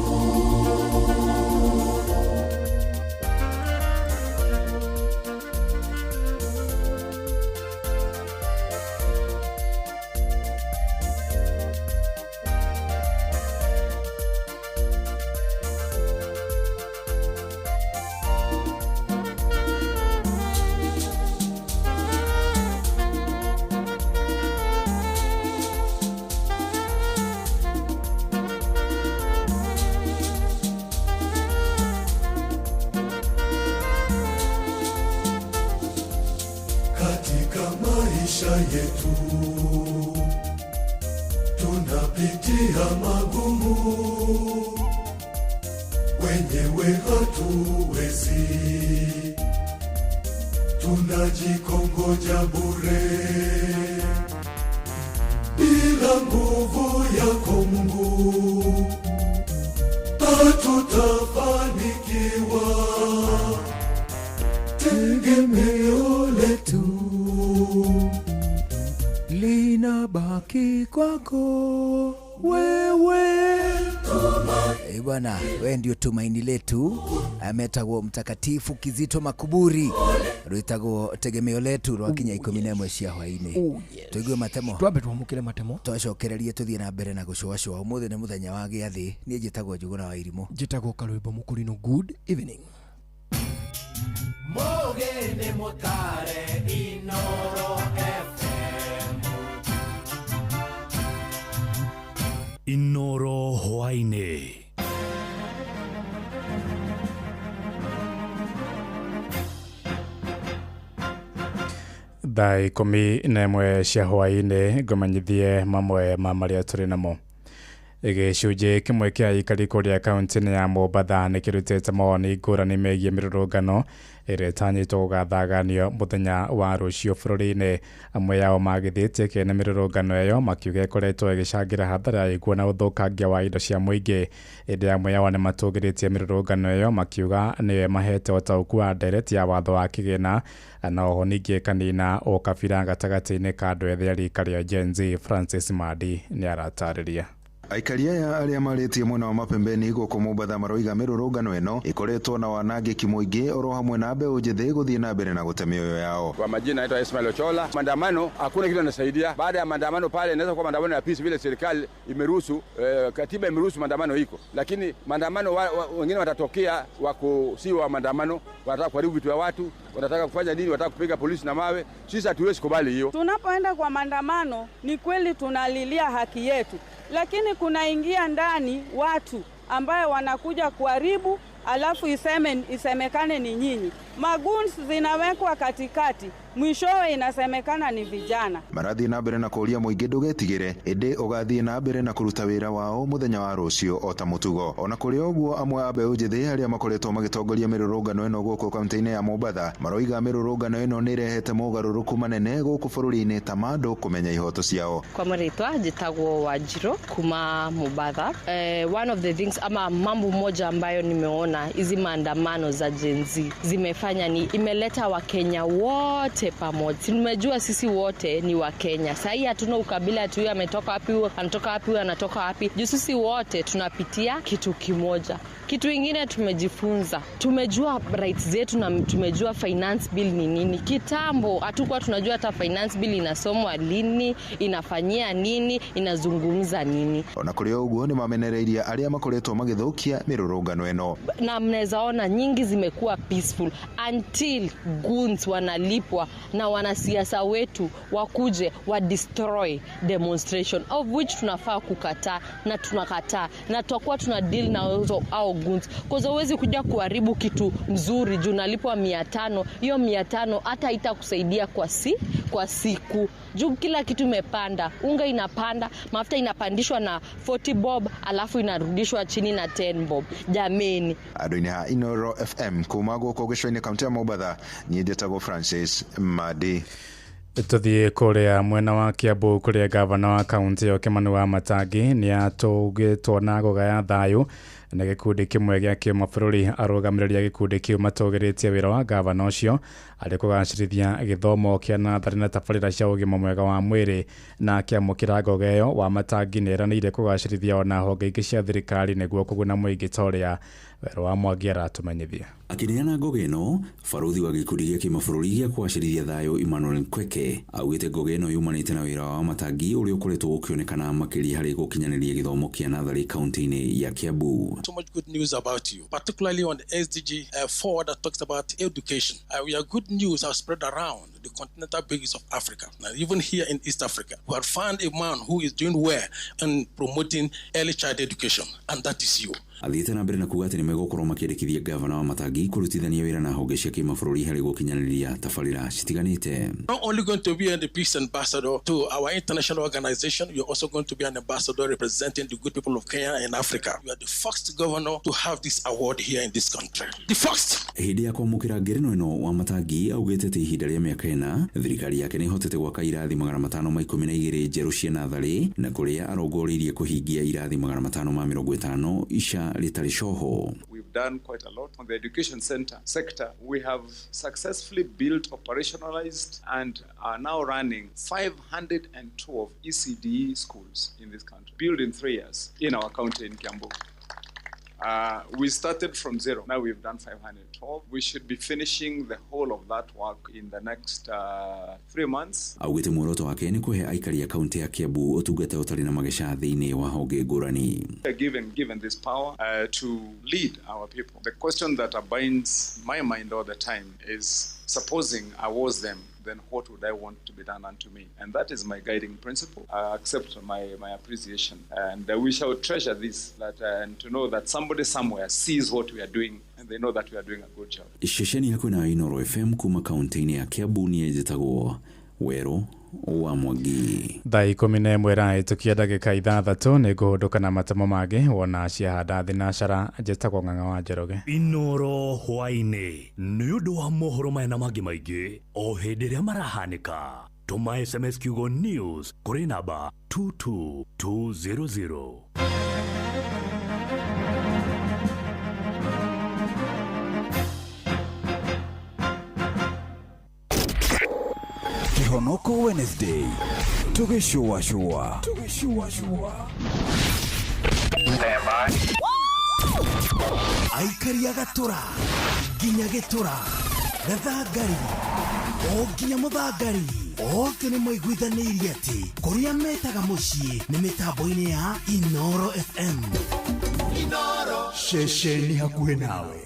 Speaker 3: Katika maisha yetu tunapitia magumu, wenyewe hatuwezi, tunajikongoja bure bila nguvu.
Speaker 1: Linabaki kwako wewe. Eh, bwana, we ndio tumaini letu. Ametagwo Mtakatifu Kizito Makuburi, rwitagwo tegemeo letu, rwakinya 11 cia hwainĩ.
Speaker 2: Oh, yes.
Speaker 1: Tũigue matemo.
Speaker 2: Twambe twamũkĩre matemo.
Speaker 1: Twacokererie tũthiĩ na mbere na gũcũacũa. Ũmũthĩ nĩ mũthenya wa gĩathĩ. Niĩ njĩtagwo Njũgũna wa Irimũ.
Speaker 2: Njĩtagwo Karwĩmbo Mũkũrinũ. Good evening.
Speaker 4: Mugeni mutare Inoro FM.
Speaker 5: Inoro hwaini.
Speaker 6: Thaa 11 cia hwaĩ-inĩ, ngũmenyithie mamwe ma marĩa tũrĩ namo. Gĩcunjĩ kĩmwe kĩa aikari kũrĩa kaunti-inĩ ya Mombatha nĩ kĩrutĩte mawoni ngũrani megiĩ mĩrũrũngano ĩrĩa ĩtanyĩtwo gũgathaganio mũthenya wa rũciũ bũrũri-inĩ. Amwe ao magithĩtie kĩene mĩrũrũngano ĩyo, makiuga ĩkoretwo ĩgĩcangĩra hathara ya ikuũ na ũthũkangia wa indo cia mũingĩ. Ĩndĩ amwe ao nĩ matũgĩrĩtie mĩrũrũngano ĩyo, makiuga nĩyo ĩmahete ũtaũku wa ndereti ya watho wa kĩgĩna na oho ningĩ ĩkanina ũkabira gatagatĩ-inĩ ka andũ ethĩ a rika rĩa Gen Z. Francis Madi nĩ aratarĩria.
Speaker 7: Aikari aya arĩa marĩtie mwena wa Mapembeni gũkũ Mombatha maroiga mĩrũrũngano ĩno ĩkoretwo na wanangĩki mũingĩ oro hamwe na mbeũ njĩthĩ gũthiĩ na mbere na gũte mĩoyo yao.
Speaker 8: Kwa majina naitwa Ismail Ochola. Maandamano hakuna kitu anasaidia. Baada ya maandamano pale inaweza kuwa maandamano ya peace vile serikali imeruhusu, katiba imeruhusu maandamano iko. Lakini maandamano wengine watatokea wako si wa maandamano, wanataka kuharibu vitu vya watu, wanataka kufanya nini, wanataka kupiga polisi na mawe. Sisi hatuwezi kubali hiyo.
Speaker 9: Tunapoenda kwa maandamano ni kweli tunalilia haki yetu, lakini kunaingia ndani watu ambayo wanakuja kuharibu, alafu isemekane ni nyinyi. Maguns zinawekwa katikati, mwishowe inasemekana ni vijana.
Speaker 7: Marathiĩ na mbere na kũũria mũingĩ ndũgetigĩre, ĩndĩ ũgathiĩ na mbere na kũruta wĩra wao mũthenya wa rũciũ o ta mũtugo. Ona kũrĩ ũguo, amwe a mbeũ njĩthĩ arĩa makoretwo magĩtongoria mĩrũrũngano ĩno gũkũ kaunti-inĩ ya Mombatha maroiga mĩrũrũngano ĩno nĩ ĩrehete mogarũrũku manene gũkũ bũrũri-inĩ ta ma andũ kũmenya ihoto ciao.
Speaker 10: Kwa marĩtwa njĩtagwo Wanjirũ kuma Mombatha. One of the things ama mambo moja ambayo nimeona hizi maandamano za Gen Z zimefanya ni imeleta Wakenya wote pamoja. Tumejua sisi wote ni Wakenya. Sasa hatuna ukabila tu, huyu ametoka wapi, huyu anatoka wapi, huyu anatoka wapi. Juu sisi wote tunapitia kitu kimoja. Kitu ingine tumejifunza, tumejua rights zetu na tumejua finance bill ni nini. Kitambo hatukuwa tunajua hata finance bill inasomwa lini, inafanyia nini, inazungumza nini.
Speaker 7: Ona kũrĩ ũguo, nĩ mamenereirie arĩa makoretwo magĩthũkia mĩrũrũngano ĩno.
Speaker 10: Na mnaweza ona nyingi zimekuwa peaceful until goons wanalipwa na wanasiasa wetu wakuje wa destroy demonstration, of which tunafaa kukataa na tunakataa, na tutakuwa tuna deal na hizo au goons, kwa sababu huwezi kuja kuharibu kitu mzuri juu unalipwa 500. Hiyo 500 hata itakusaidia kwa siku, juu kila kitu imepanda. Unga inapanda, mafuta inapandishwa na 40 bob alafu inarudishwa chini na 10 bob. Jameni.
Speaker 7: Andũ-inĩ ha Inoro FM kuma gũkũ gĩcũa-inĩ kaunti ya Mombatha, niĩ njĩtagwo Francis Madi.
Speaker 6: Tuthiĩ kũrĩa mwena wa Kiambu, kũrĩa gavana wa kaunti ĩyo Kimani wa Matangi nĩ atũgĩtwo na kũgaya thayũ na gĩkundi kĩmwe gĩa kĩmabũrũri. Arũgamĩrĩri a gĩkundi kĩu matũgĩrĩtie wĩra wa gavana ũcio arĩ kũgacĩrithia gĩthomo kĩa natharĩ na tabarĩra cia ũgima mwega wa mwĩrĩ. Na akĩamũkĩra ngoga ĩyo, wa Matangi nĩ eranĩire kũgacĩrithia ona honge ingĩ cia thirikari nĩguo kũguna mũingĩ, ta ũrĩa Werũ wa Mwangi aratũmenyithia.
Speaker 11: Akĩneana ngoga ĩno, barũthi wa gĩkundi gĩa kĩmabũrũri gĩa kũgacĩrithia thayũ Emmanuel Nkweke augĩte ngoga ĩno yumanĩte na wĩra wa Matangi ũrĩa ũkoretwo ũkĩonekana makĩria harĩ gũkinyanĩria gĩthomo kĩa natharĩ kaunti-inĩ ya Kiambu.
Speaker 12: So much good news about you, particularly on the SDG 4 that talks about education. Your good news have spread around the continental base of Africa. Now, even here in East Africa, we have found a man who is doing well in promoting early child education, and that is you.
Speaker 11: Athiĩte na mbere na kuga atĩ nĩ megũkorwo makĩendekithia gavana wa Matangi kũrutithania wĩra na honge cia kĩmabũrũri harĩ gũkinyanĩria tabarĩra citiganĩte.
Speaker 12: Not only going to be the peace ambassador to our international organization, you're also going to be an ambassador representing the good people of Kenya and Africa. You are the first governor to have this award here in this country. The first!
Speaker 11: Hĩndĩ ya kwamũkĩra ngerenwa ĩno, wa Matangi augĩte atĩ ihinda rĩa mĩaka 4 thirikari yake nĩ ĩhotete gwaka irathi 512 njerũ cia natharĩ, na kũrĩa arongoreirie kũhingia irathi 550 ica rĩtarĩ coho.
Speaker 13: We've
Speaker 5: We've done quite a lot. On the education sector, we have successfully built, operationalized, and are now running 512 ECDE schools in this country, built in 3 years in our county in Kiambu. We started from zero. Now we've done 512. We should be finishing the whole of that work in the next 3 months.
Speaker 11: Augĩte muoroto wake nĩ kũhe aikari a kaunti ya Kiambu ũtungata ũtarĩ na mageca thĩinĩ wa honge ngũrani.
Speaker 5: We are given this power to lead our people. The question that abinds my mind all the time is, supposing I was them, then what would I want to be done unto me? And that is my guiding principle. I accept my appreciation. And we shall treasure this, that, and to know that somebody somewhere sees what we are doing and they know that we are doing a good job.
Speaker 11: Ceceni yaku na Inoro FM kuma kaunti-inĩ ya Kiambu nĩ njĩtagwo Werũ wa Mwangi.
Speaker 6: Thaa 11 ĩrahĩtũkia ndagĩka 6 nĩ ngũhũndũka na matemo mangĩ wona ciahanda thinacara njĩtagwo Ng'ang'a wa Njoroge.
Speaker 13: Inoro hwaĩ-inĩ nĩ ũndũ wa mohoro maya na mangĩ maingĩ o hĩndĩ ĩrĩa marahanĩka. Tũma SMS kiugo news kũrĩ namba 22200.
Speaker 14: Kihonoko Wednesday tugĩcũacũa
Speaker 15: aikari a gatũra nginya gĩtũra gathangari o nginya mũthangari othe nĩ maiguithanĩirie atĩ kũrĩa metaga mũciĩ nĩ mĩtambo-inĩ ya Inoro FM.
Speaker 14: Inoro ceceni hakuhĩ nawe.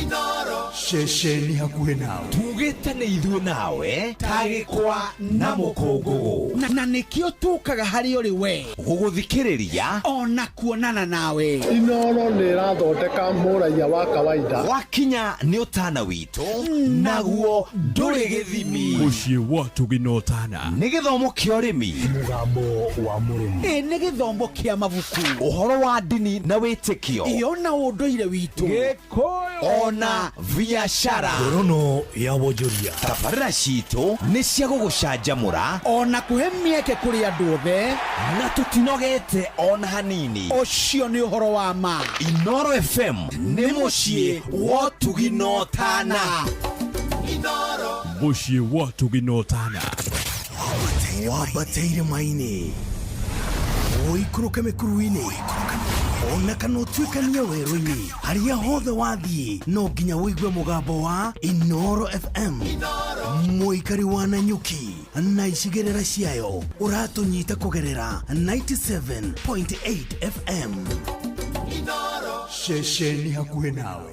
Speaker 14: Inoro ceceni hakuhĩ nawe.
Speaker 15: Tugĩte nĩ ithuĩ nawe ta gĩkwa na mũkũngũgũ
Speaker 16: na nĩkĩo tũkaga harĩ ũrĩ we
Speaker 15: gũgũthikĩrĩria
Speaker 16: ona kuonana nawe.
Speaker 17: Inoro nĩ ĩrathondeka mũraiya wa kawaida.
Speaker 15: Wakinya nĩ ũtana witũ naguo ndũrĩ gĩthimi.
Speaker 13: Mũciĩ wa tũginotana
Speaker 15: nĩ gĩthomo kĩa ũrĩmi,
Speaker 13: mũgambo wa mũrĩmi,
Speaker 16: nĩ gĩthomo kĩa mabuku,
Speaker 15: ũhoro wa ndini na wĩtĩkio,
Speaker 16: ĩyo na ũndũire witũ,
Speaker 15: Gĩkũyũ ona biashara.
Speaker 13: Ngorono ya wonjoria.
Speaker 15: Tabarĩra citũ nĩ cia gũgũcanjamũra
Speaker 16: ona kũhe mĩeke kũrĩ andũ othe,
Speaker 15: na tũtinogete ona hanini.
Speaker 16: Ũcio nĩ ũhoro wa ma.
Speaker 15: Inoro FM nĩ mũciĩ wa tũginotana.
Speaker 13: Inoro mũciĩ wa tũginotana.
Speaker 15: Wambate irĩma-inĩ, ũikũrũke mĩkuru-inĩ, ona kana ũtuĩkanie werũ-inĩ, harĩa hothe wathiĩ no nginya ũigue mũgambo wa Inoro FM. Mũikari wa Nanyuki na icigĩrĩra ciayo ũratũnyita kũgerera 97.8 FM.
Speaker 14: Inoro ceceni hakuhĩ nawe.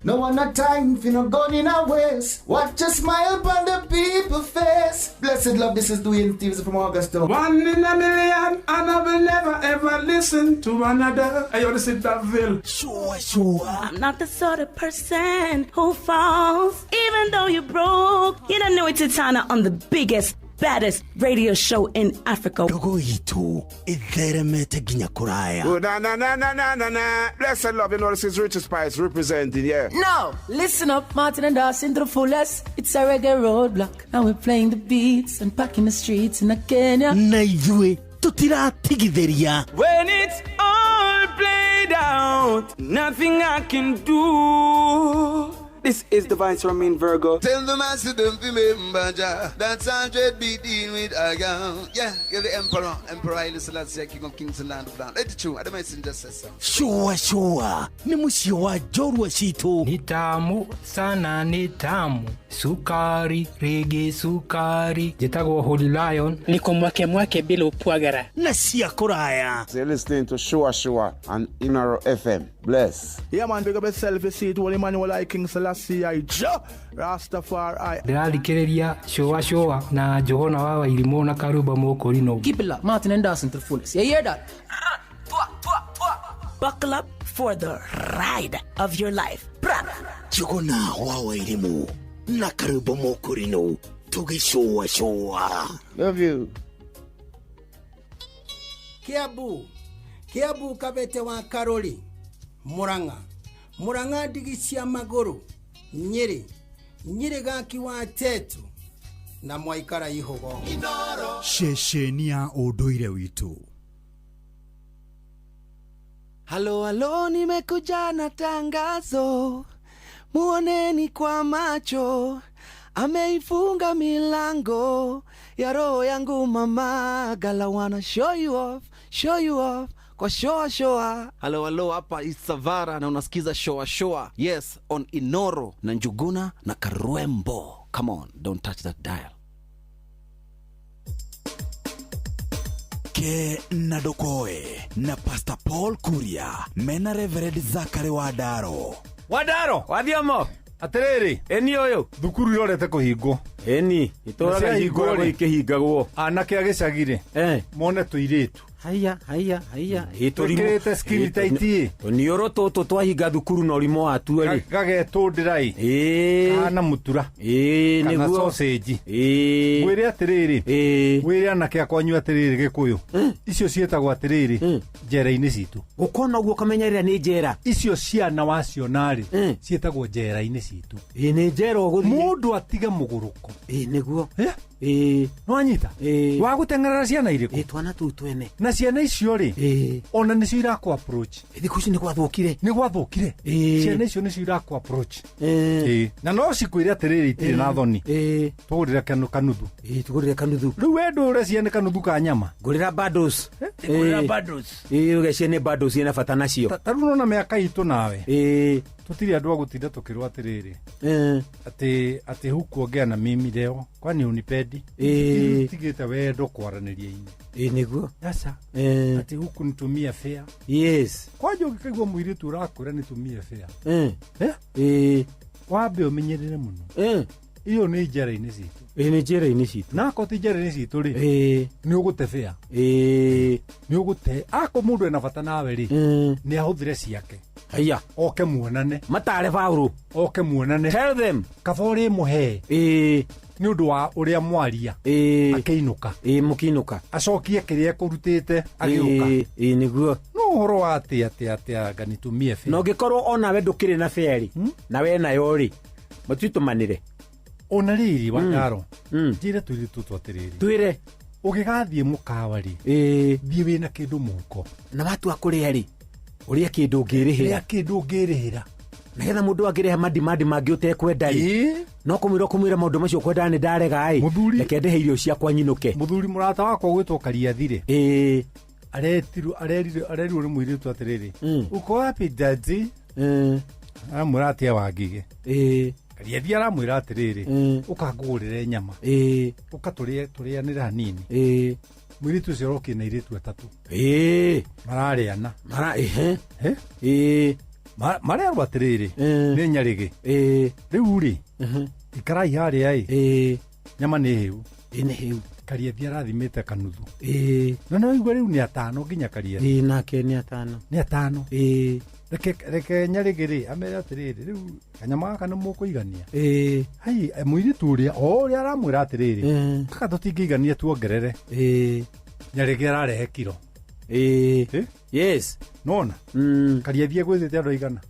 Speaker 18: No one a time for no gun in a waste. Watch a smile upon the people face. Blessed love, this is Dwayne Stevens from Augusta.
Speaker 19: One in a million, and I will never ever listen to another. I want to sit that veil.
Speaker 15: Sure, sure.
Speaker 20: I'm not the sort of person who falls, even though you're broke. You don't know it's Titana on the biggest, baddest radio show in Africa.
Speaker 15: Dogo itu itheremete nginya kuraya.
Speaker 21: Oh, na na na na na na na. Blessed love, you know this is Richard Spice representing, yeah.
Speaker 22: No, listen up, Martin and Dawson to the fullest. It's a reggae roadblock, and we're playing the beats and packing the streets in Kenya.
Speaker 15: Na ithuĩ tutiratigithĩria.
Speaker 23: When it's all played out, nothing I can do. This is the Vice Romain Virgo.
Speaker 24: Tell the master don't remember Jah. That's 100 be dealing with a gun. Yeah, you're the emperor. Emperor Haile Selassie, King of Kings and Land of Land. Let it true. I don't mention just so.
Speaker 15: Shua shua. Ni mũciĩ wa njorua citũ.
Speaker 25: Ni tamu sana, ni tamu. Sukari, rege sukari. Njĩtagwo Holy Lion.
Speaker 26: Niko mwake mwake bila upwagara.
Speaker 15: Na cia kũraya.
Speaker 21: So you're listening to Shua Shua on Inoro FM. Bless.
Speaker 27: Yeah man, big up yourself. You see it, Holy Emmanuel I King Selassie I Jah Rastafari.
Speaker 25: Ndĩrathikĩrĩria Shua Shua na Johana wa Wairimũ na Karuba Mũkũrino.
Speaker 22: Keep it locked, Martin and Dawson to the fullest. You hear that?
Speaker 20: Buckle up for the ride of your life.
Speaker 15: Johana wa Wairimũ na Karuba Mũkũrino tũgĩcũa cũa.
Speaker 21: Love you.
Speaker 28: Kiambu, Kiambu kabete wa Karoli, Murang'a, Murang'a ndigi cia magũrũ, Nyĩrĩ, Nyĩrĩ gaki wa Tetu na mwaikara ihogo.
Speaker 14: Ceceni ya ũndũire witũ.
Speaker 1: Halo halo, nimekuja na tangazo, muoneni kwa macho, ameifunga milango ya roho yangu mama. Gala wanna show you off kwa shoa shoa.
Speaker 2: Halo halo, hapa Isavara na unasikiza shoa shoa. Yes, on Inoro na Njuguna na Karwembo. Come on, don't touch that dial.
Speaker 14: Ke na Ndokoe na Pastor Paul Kuria mena Reverend Zakari Wadaro.
Speaker 3: Wadaro wathiomo
Speaker 4: atiriri
Speaker 3: eni uyu
Speaker 4: thukuru irorete kuhingwo
Speaker 3: eni ituraga hingwo ikihingagwo
Speaker 4: anake a gĩcagi-rĩ mone tũirĩtu
Speaker 3: haiya haiya haiya.
Speaker 4: Twĩkĩrĩte skin tight ĩ
Speaker 3: tũniũrũ tũtũ twahinga thukuru na ũrimũ watuo rĩ
Speaker 4: gagetũndĩra ĩ kana mũtura kana
Speaker 3: nĩguo
Speaker 4: sausage. Ngwĩre atĩrĩrĩ, ngwĩre anake akwa anyu atĩrĩrĩ, gĩkũyũ icio ciĩtagwo atĩrĩrĩ njera-inĩ citũ.
Speaker 3: Gũkona ũguo ũkamenya rĩrĩa nĩ njera.
Speaker 4: Icio ciana waciona rĩ ciĩtagwo njera-inĩ citũ.
Speaker 3: Ĩ nĩ njera ũgũthiĩ
Speaker 4: mũndũ atige mũgũrũko.
Speaker 3: Ĩ nĩguo.
Speaker 4: Nĩwanyita wa gũteng'erera ciana irĩkũ?
Speaker 3: Twana tũu twene.
Speaker 4: Na ciana icio rĩ ona nĩcio irakũ approach.
Speaker 3: Thikũ ici nĩ gwathũkire.
Speaker 4: Nĩ gwathũkire. Ciana icio nĩcio irakũ approach. Na no cikwĩre atĩrĩrĩ itirĩ na thoni. Tũgũrĩre kanuthu.
Speaker 3: Tũgũrĩre kanuthu.
Speaker 4: Rĩu we ndũre ciana kanuthu ka nyama.
Speaker 3: Ngũrĩra bundles.
Speaker 4: Ngũrĩra bundles.
Speaker 3: Ũgeciria nĩ bundles ina bata nacio.
Speaker 4: Ta rĩu nona mĩaka itũ nawe. Tũtirĩ andũ a gũtinda tũkĩrwo atĩrĩrĩ atĩ hukuongea na mimi leo kwani unipendi. Tigĩte wendo kwaranĩria-inĩ.
Speaker 3: Nĩguo.
Speaker 4: Aca atĩ huku nitumie fare.
Speaker 3: Yes.
Speaker 4: Kwanja ũngĩkaigua mũirĩtu ũrakwĩra nitumie fare, wambe ũmenyerere mũno. Iyo nĩ njera-inĩ citũ.
Speaker 3: Nĩ njera-inĩ citũ.
Speaker 4: Na akorwo ti njera-inĩ citũ rĩ nĩ ũgũte fare. Nĩ ũgũte. Akorwo mũndũ ena bata nawe rĩ nĩ ahũthĩre ciake.
Speaker 3: Haiya.
Speaker 4: Oke muonane.
Speaker 3: Matare Paũlũ.
Speaker 4: Oke muonane.
Speaker 3: Tell them.
Speaker 4: Kaba ũrĩmũhe. Nĩ ũndũ wa ũrĩa mwaria. Akĩinũka.
Speaker 3: Mũkĩinũka.
Speaker 4: Acokie kĩrĩa ekũrutĩte agĩũka.
Speaker 3: Nĩguo.
Speaker 4: No ũhoro wa atĩ atĩ atĩ anga nitumie fare.
Speaker 3: Na ũngĩkorwo onawe ndũkĩrĩ na fare rĩ na we nayo rĩ matwitũmanĩre.
Speaker 4: Ona rĩrĩ Wandaro, njĩre tũirĩtu tũtũ atĩrĩrĩ.
Speaker 3: Twĩre.
Speaker 4: Ũgĩgathiĩ mũkawa rĩ thiĩ wĩna kĩndũ mũhuko.
Speaker 3: Na watua kũrĩa rĩ ũrĩe kĩndũ ũngĩrĩhĩra.
Speaker 4: Rĩa kĩndũ ũngĩrĩhĩra.
Speaker 3: Nĩgetha mũndũ angĩrĩha madimandi mangĩ ũtekwenda rĩ no kũmwĩra maũndũ macio ũkwendaga nĩ ndarega ĩ reke ndĩhe irio ciakwa nyinũke.
Speaker 4: Mũthuri mũrata wakwa ũgwĩtwo Kariathi rĩ arerirwo nĩ mũirĩtu atĩrĩrĩ, uko wapi daddy? Aramwĩra atĩ Wangige. Kariathi aramwĩra atĩrĩrĩ, ũkangũgũrĩre nyama ũka tũrĩanĩre hanini. Mũirĩtu ũcio arokire na airĩtu atatũ. Mararĩana. Marerwo atĩrĩrĩ nĩ Nyarĩgĩ. Rĩu rĩ ikarai harĩa ĩ nyama nĩ hĩu.
Speaker 3: Nĩ hĩu.
Speaker 4: Kariathi arathimĩte kanuthu. Na nĩ waigua rĩu nĩ atano nginya Kariathi.
Speaker 3: Nake nĩ atano.
Speaker 4: Nĩ atano. Reke Nyarĩgĩ rĩ amere atĩrĩrĩ rĩu kanyama gaka nĩ mũkũigania. Hai mũirĩtu ũrĩa o ũrĩa aramwĩra atĩrĩrĩ kaka tũtingĩigania tuongerere. Nyarĩgĩ ararehe kiro.
Speaker 3: Yes.
Speaker 4: Nona Kariathi egwĩthĩte andũ aigana?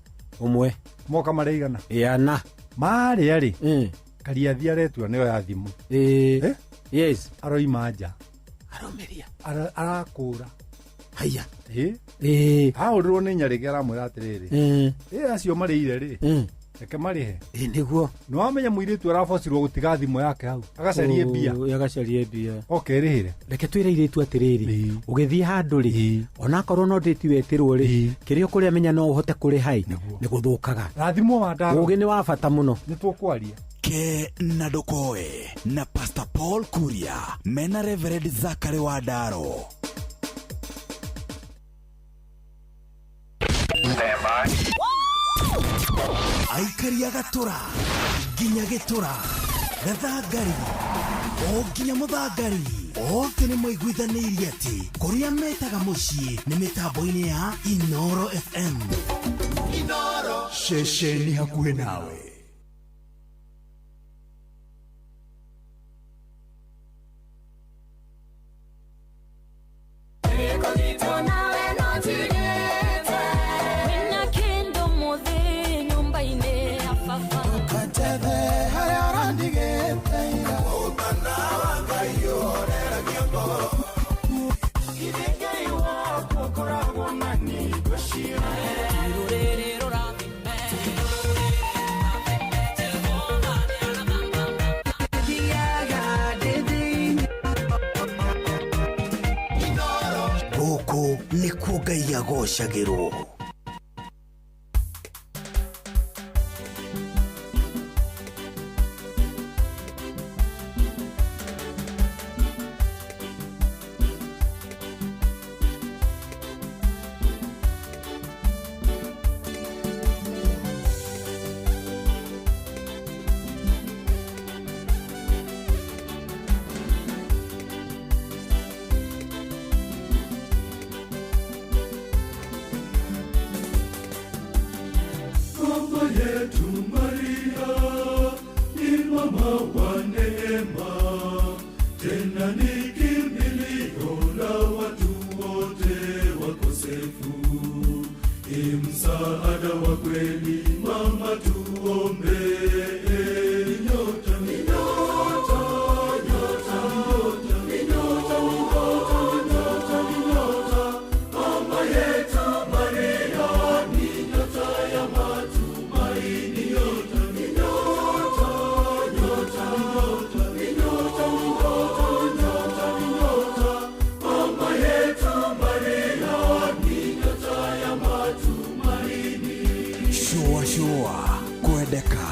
Speaker 3: Ũmwe.
Speaker 4: Moka marĩa igana?
Speaker 3: Ana.
Speaker 4: Marĩa rĩ Kariathi aretua nĩyo ya thimũ.
Speaker 3: Yes.
Speaker 4: Aroima nja.
Speaker 3: Araumiria.
Speaker 4: Arakũra.
Speaker 3: Haiya.
Speaker 4: Ahũrirwo nĩ Nyarĩgĩ aramwĩra atĩrĩrĩ acio marĩire rĩ reke marĩhe.
Speaker 3: Nĩguo.
Speaker 4: Nĩ wamenya mũirĩtu arabocirwo gũtiga thimũ yake hau agacarie mbia.
Speaker 3: Agacarie mbia.
Speaker 4: Oke ĩrĩhĩre.
Speaker 3: Reke twĩre airĩtu atĩrĩrĩ ũgĩthiĩ handũ rĩ onakorwo no ndĩti wetĩrwo rĩ kĩrĩa ũkũrĩa menya no ũhote kũrĩha ĩ nĩ gũthũkaga.
Speaker 4: Rathimwo Wandaro.
Speaker 3: Ũgĩ nĩ wa bata mũno.
Speaker 4: Nĩ tũkwaria.
Speaker 14: Ke na Ndokoe na Pastor Paul Kuria mena Reverend Zakari Wadaro. Aikari a Gatura nginya Gĩtũra Gathangari o nginya Mũthangari othe nĩ maiguithanĩirie atĩ kũrĩa metaga mũciĩ nĩ mĩtambo-inĩ ya Inoro FM.
Speaker 15: Inoro
Speaker 14: ceceni hakuhĩ nawe. Nĩkuo Ngai agocagĩrwo.
Speaker 5: Mama yetu Maria ni mama wa neema, tena ni kimbilio la watu wote wakosefu. Ni msaada wa kweli, mama tuombe. Nyota, ni nyota, nyota, ni nyota, ni nyota, ni nyota, ni nyota. Mama yetu Maria ni nyota ya matumaini. Nyota, ni nyota, nyota, ni nyota, ni nyota, ni nyota, ni nyota. Mama yetu Maria ni nyota ya matumaini.
Speaker 15: Shua shua kwendeka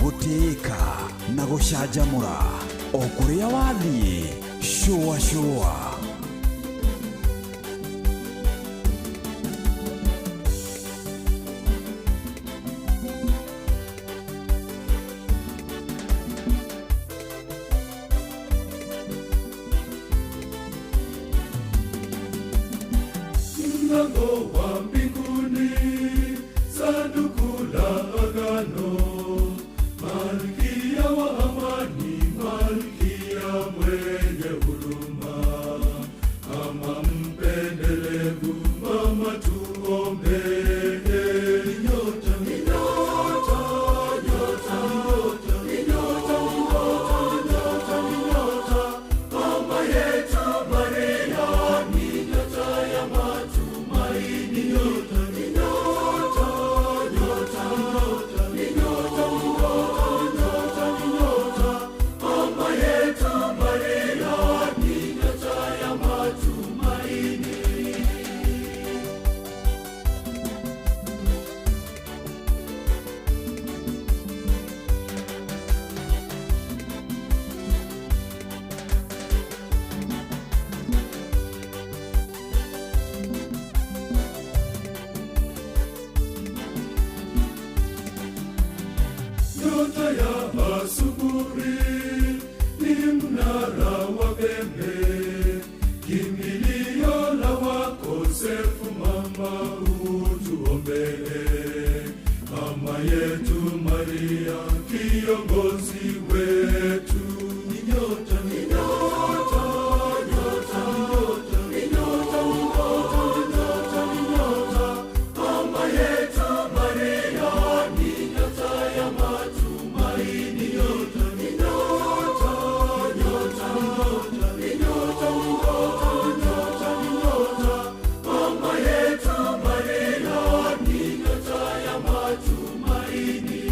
Speaker 15: gũtĩĩka na gũcanjamũra o kũrĩa wathiĩ. Shua shua.
Speaker 5: Mlango wa mbinguni, sanduku la agano, malkia wa amani, malkia mwenye huruma, mama mpendelevu, mama tuombe. Nyota, ni nyota, nyota, ni nyota, ni nyota, ni nyota, ni nyota. Mama yetu Maria ni nyota ya matumaini. Nyota, ni nyota, nyota, ni nyota, ni nyota, ni nyota, ni nyota. Mama yetu Maria ni nyota ya matumaini. Nyota ya asubuhi ni mnara wa pembe, kimbilio la wakosefu, mama utuombee. Mama yetu Maria, kiongozi wetu. Ni nyota, ni nyota, nyota, ni nyota, ni nyota, ni nyota, ni nyota. Mama yetu Maria ni nyota ya matumaini. Nyota, ni nyota, nyota, ni nyota, ni nyota, ni nyota, ni nyota. Mama yetu Maria ni nyota ya matumaini.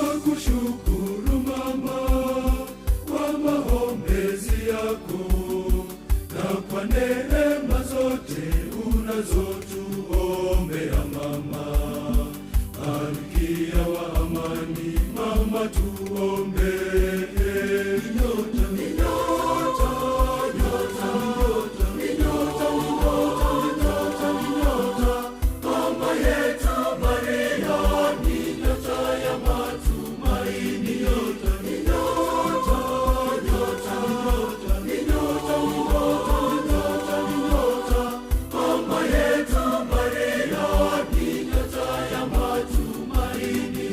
Speaker 5: Twakushukuru mama kwa maombezi yako na kwa neema zote unazotuombea mama. Malkia wa amani, mama tuombee. Nyota, ni nyota, nyota, ni nyota, ni nyota, ni nyota, ni nyota. Mama yetu Maria ni nyota ya matumaini. Nyota, ni nyota, nyota, ni nyota, ni nyota, ni nyota, ni nyota. Mama yetu Maria ni nyota ya matumaini.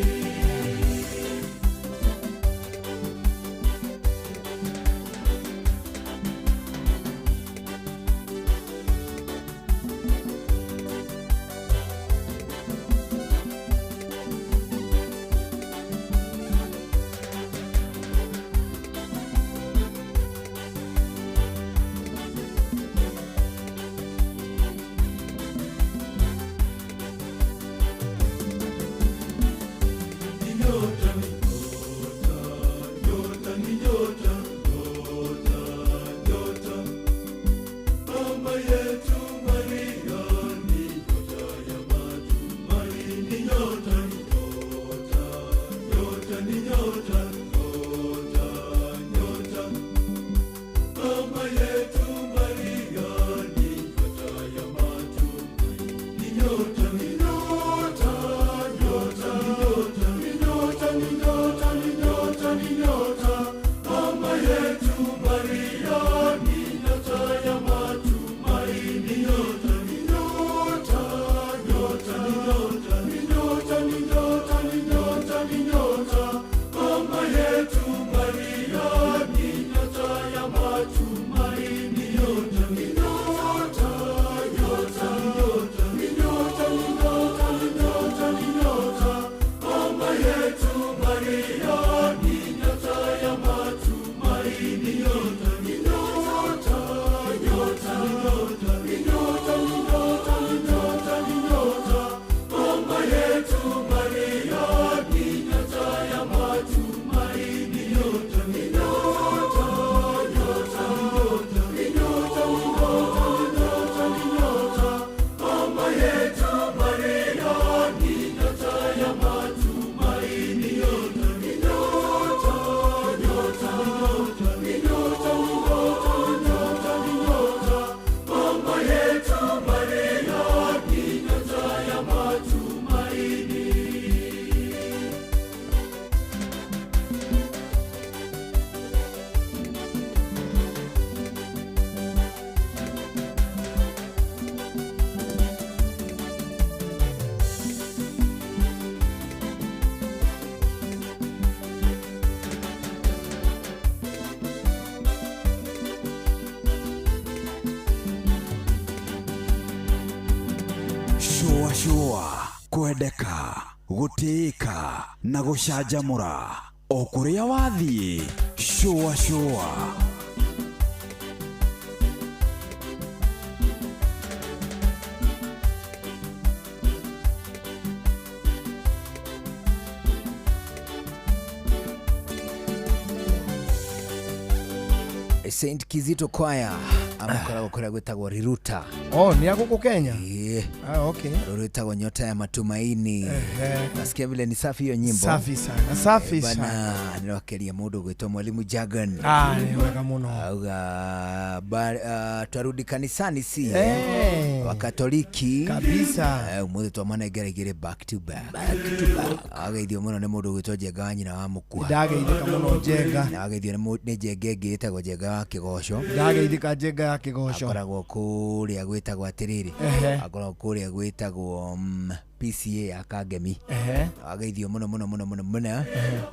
Speaker 14: Shũa shũa, kwendeka, gũtĩĩka na gũcanjamũra o kũrĩa wathiĩ. Shũa shũa.
Speaker 15: Saint Kizito Choir amakoragwo kũrĩa gwĩtagwo Riruta.
Speaker 28: Oh, nĩ agũkũ Kenya?
Speaker 15: Ĩĩ.
Speaker 28: Ah, okay.
Speaker 15: Rũrũ rwĩtagwo Nyota ya Matumaini.
Speaker 28: Ehe.
Speaker 15: Nasikia vile ni safi hiyo nyimbo.
Speaker 28: Safi sana, safi
Speaker 15: Eh, bana,
Speaker 28: sana.
Speaker 15: nĩwakeria mũndũ gwĩtwo Mwalimu Jagan.
Speaker 28: Ah, nĩ wega mũno.
Speaker 15: Auga twarudi kanisani si
Speaker 28: Eh.
Speaker 15: Wakatoliki
Speaker 28: kabisa.
Speaker 15: Umuthi twamanengera igĩrĩ back to back. Back to back. Ageithio mũno nĩ mũndũ gwĩtwo Njenga wa nyina wa mũkua.
Speaker 28: Ndageithĩka mũno Njenga.
Speaker 15: Na ageithio nĩ Njenga ĩngĩ ĩtagwo Njenga wa Kĩgoco.
Speaker 28: Ndageithĩka Njenga ya Kĩgoco.
Speaker 15: Akoragwo kũrĩa gwĩtagwo atĩrĩrĩ.
Speaker 28: Ehe.
Speaker 15: Akoragwo kũrĩa gwĩtagwo PCA ya Kangemi.
Speaker 28: Ehe.
Speaker 15: Ageithio mũno mũno mũno mũno mũno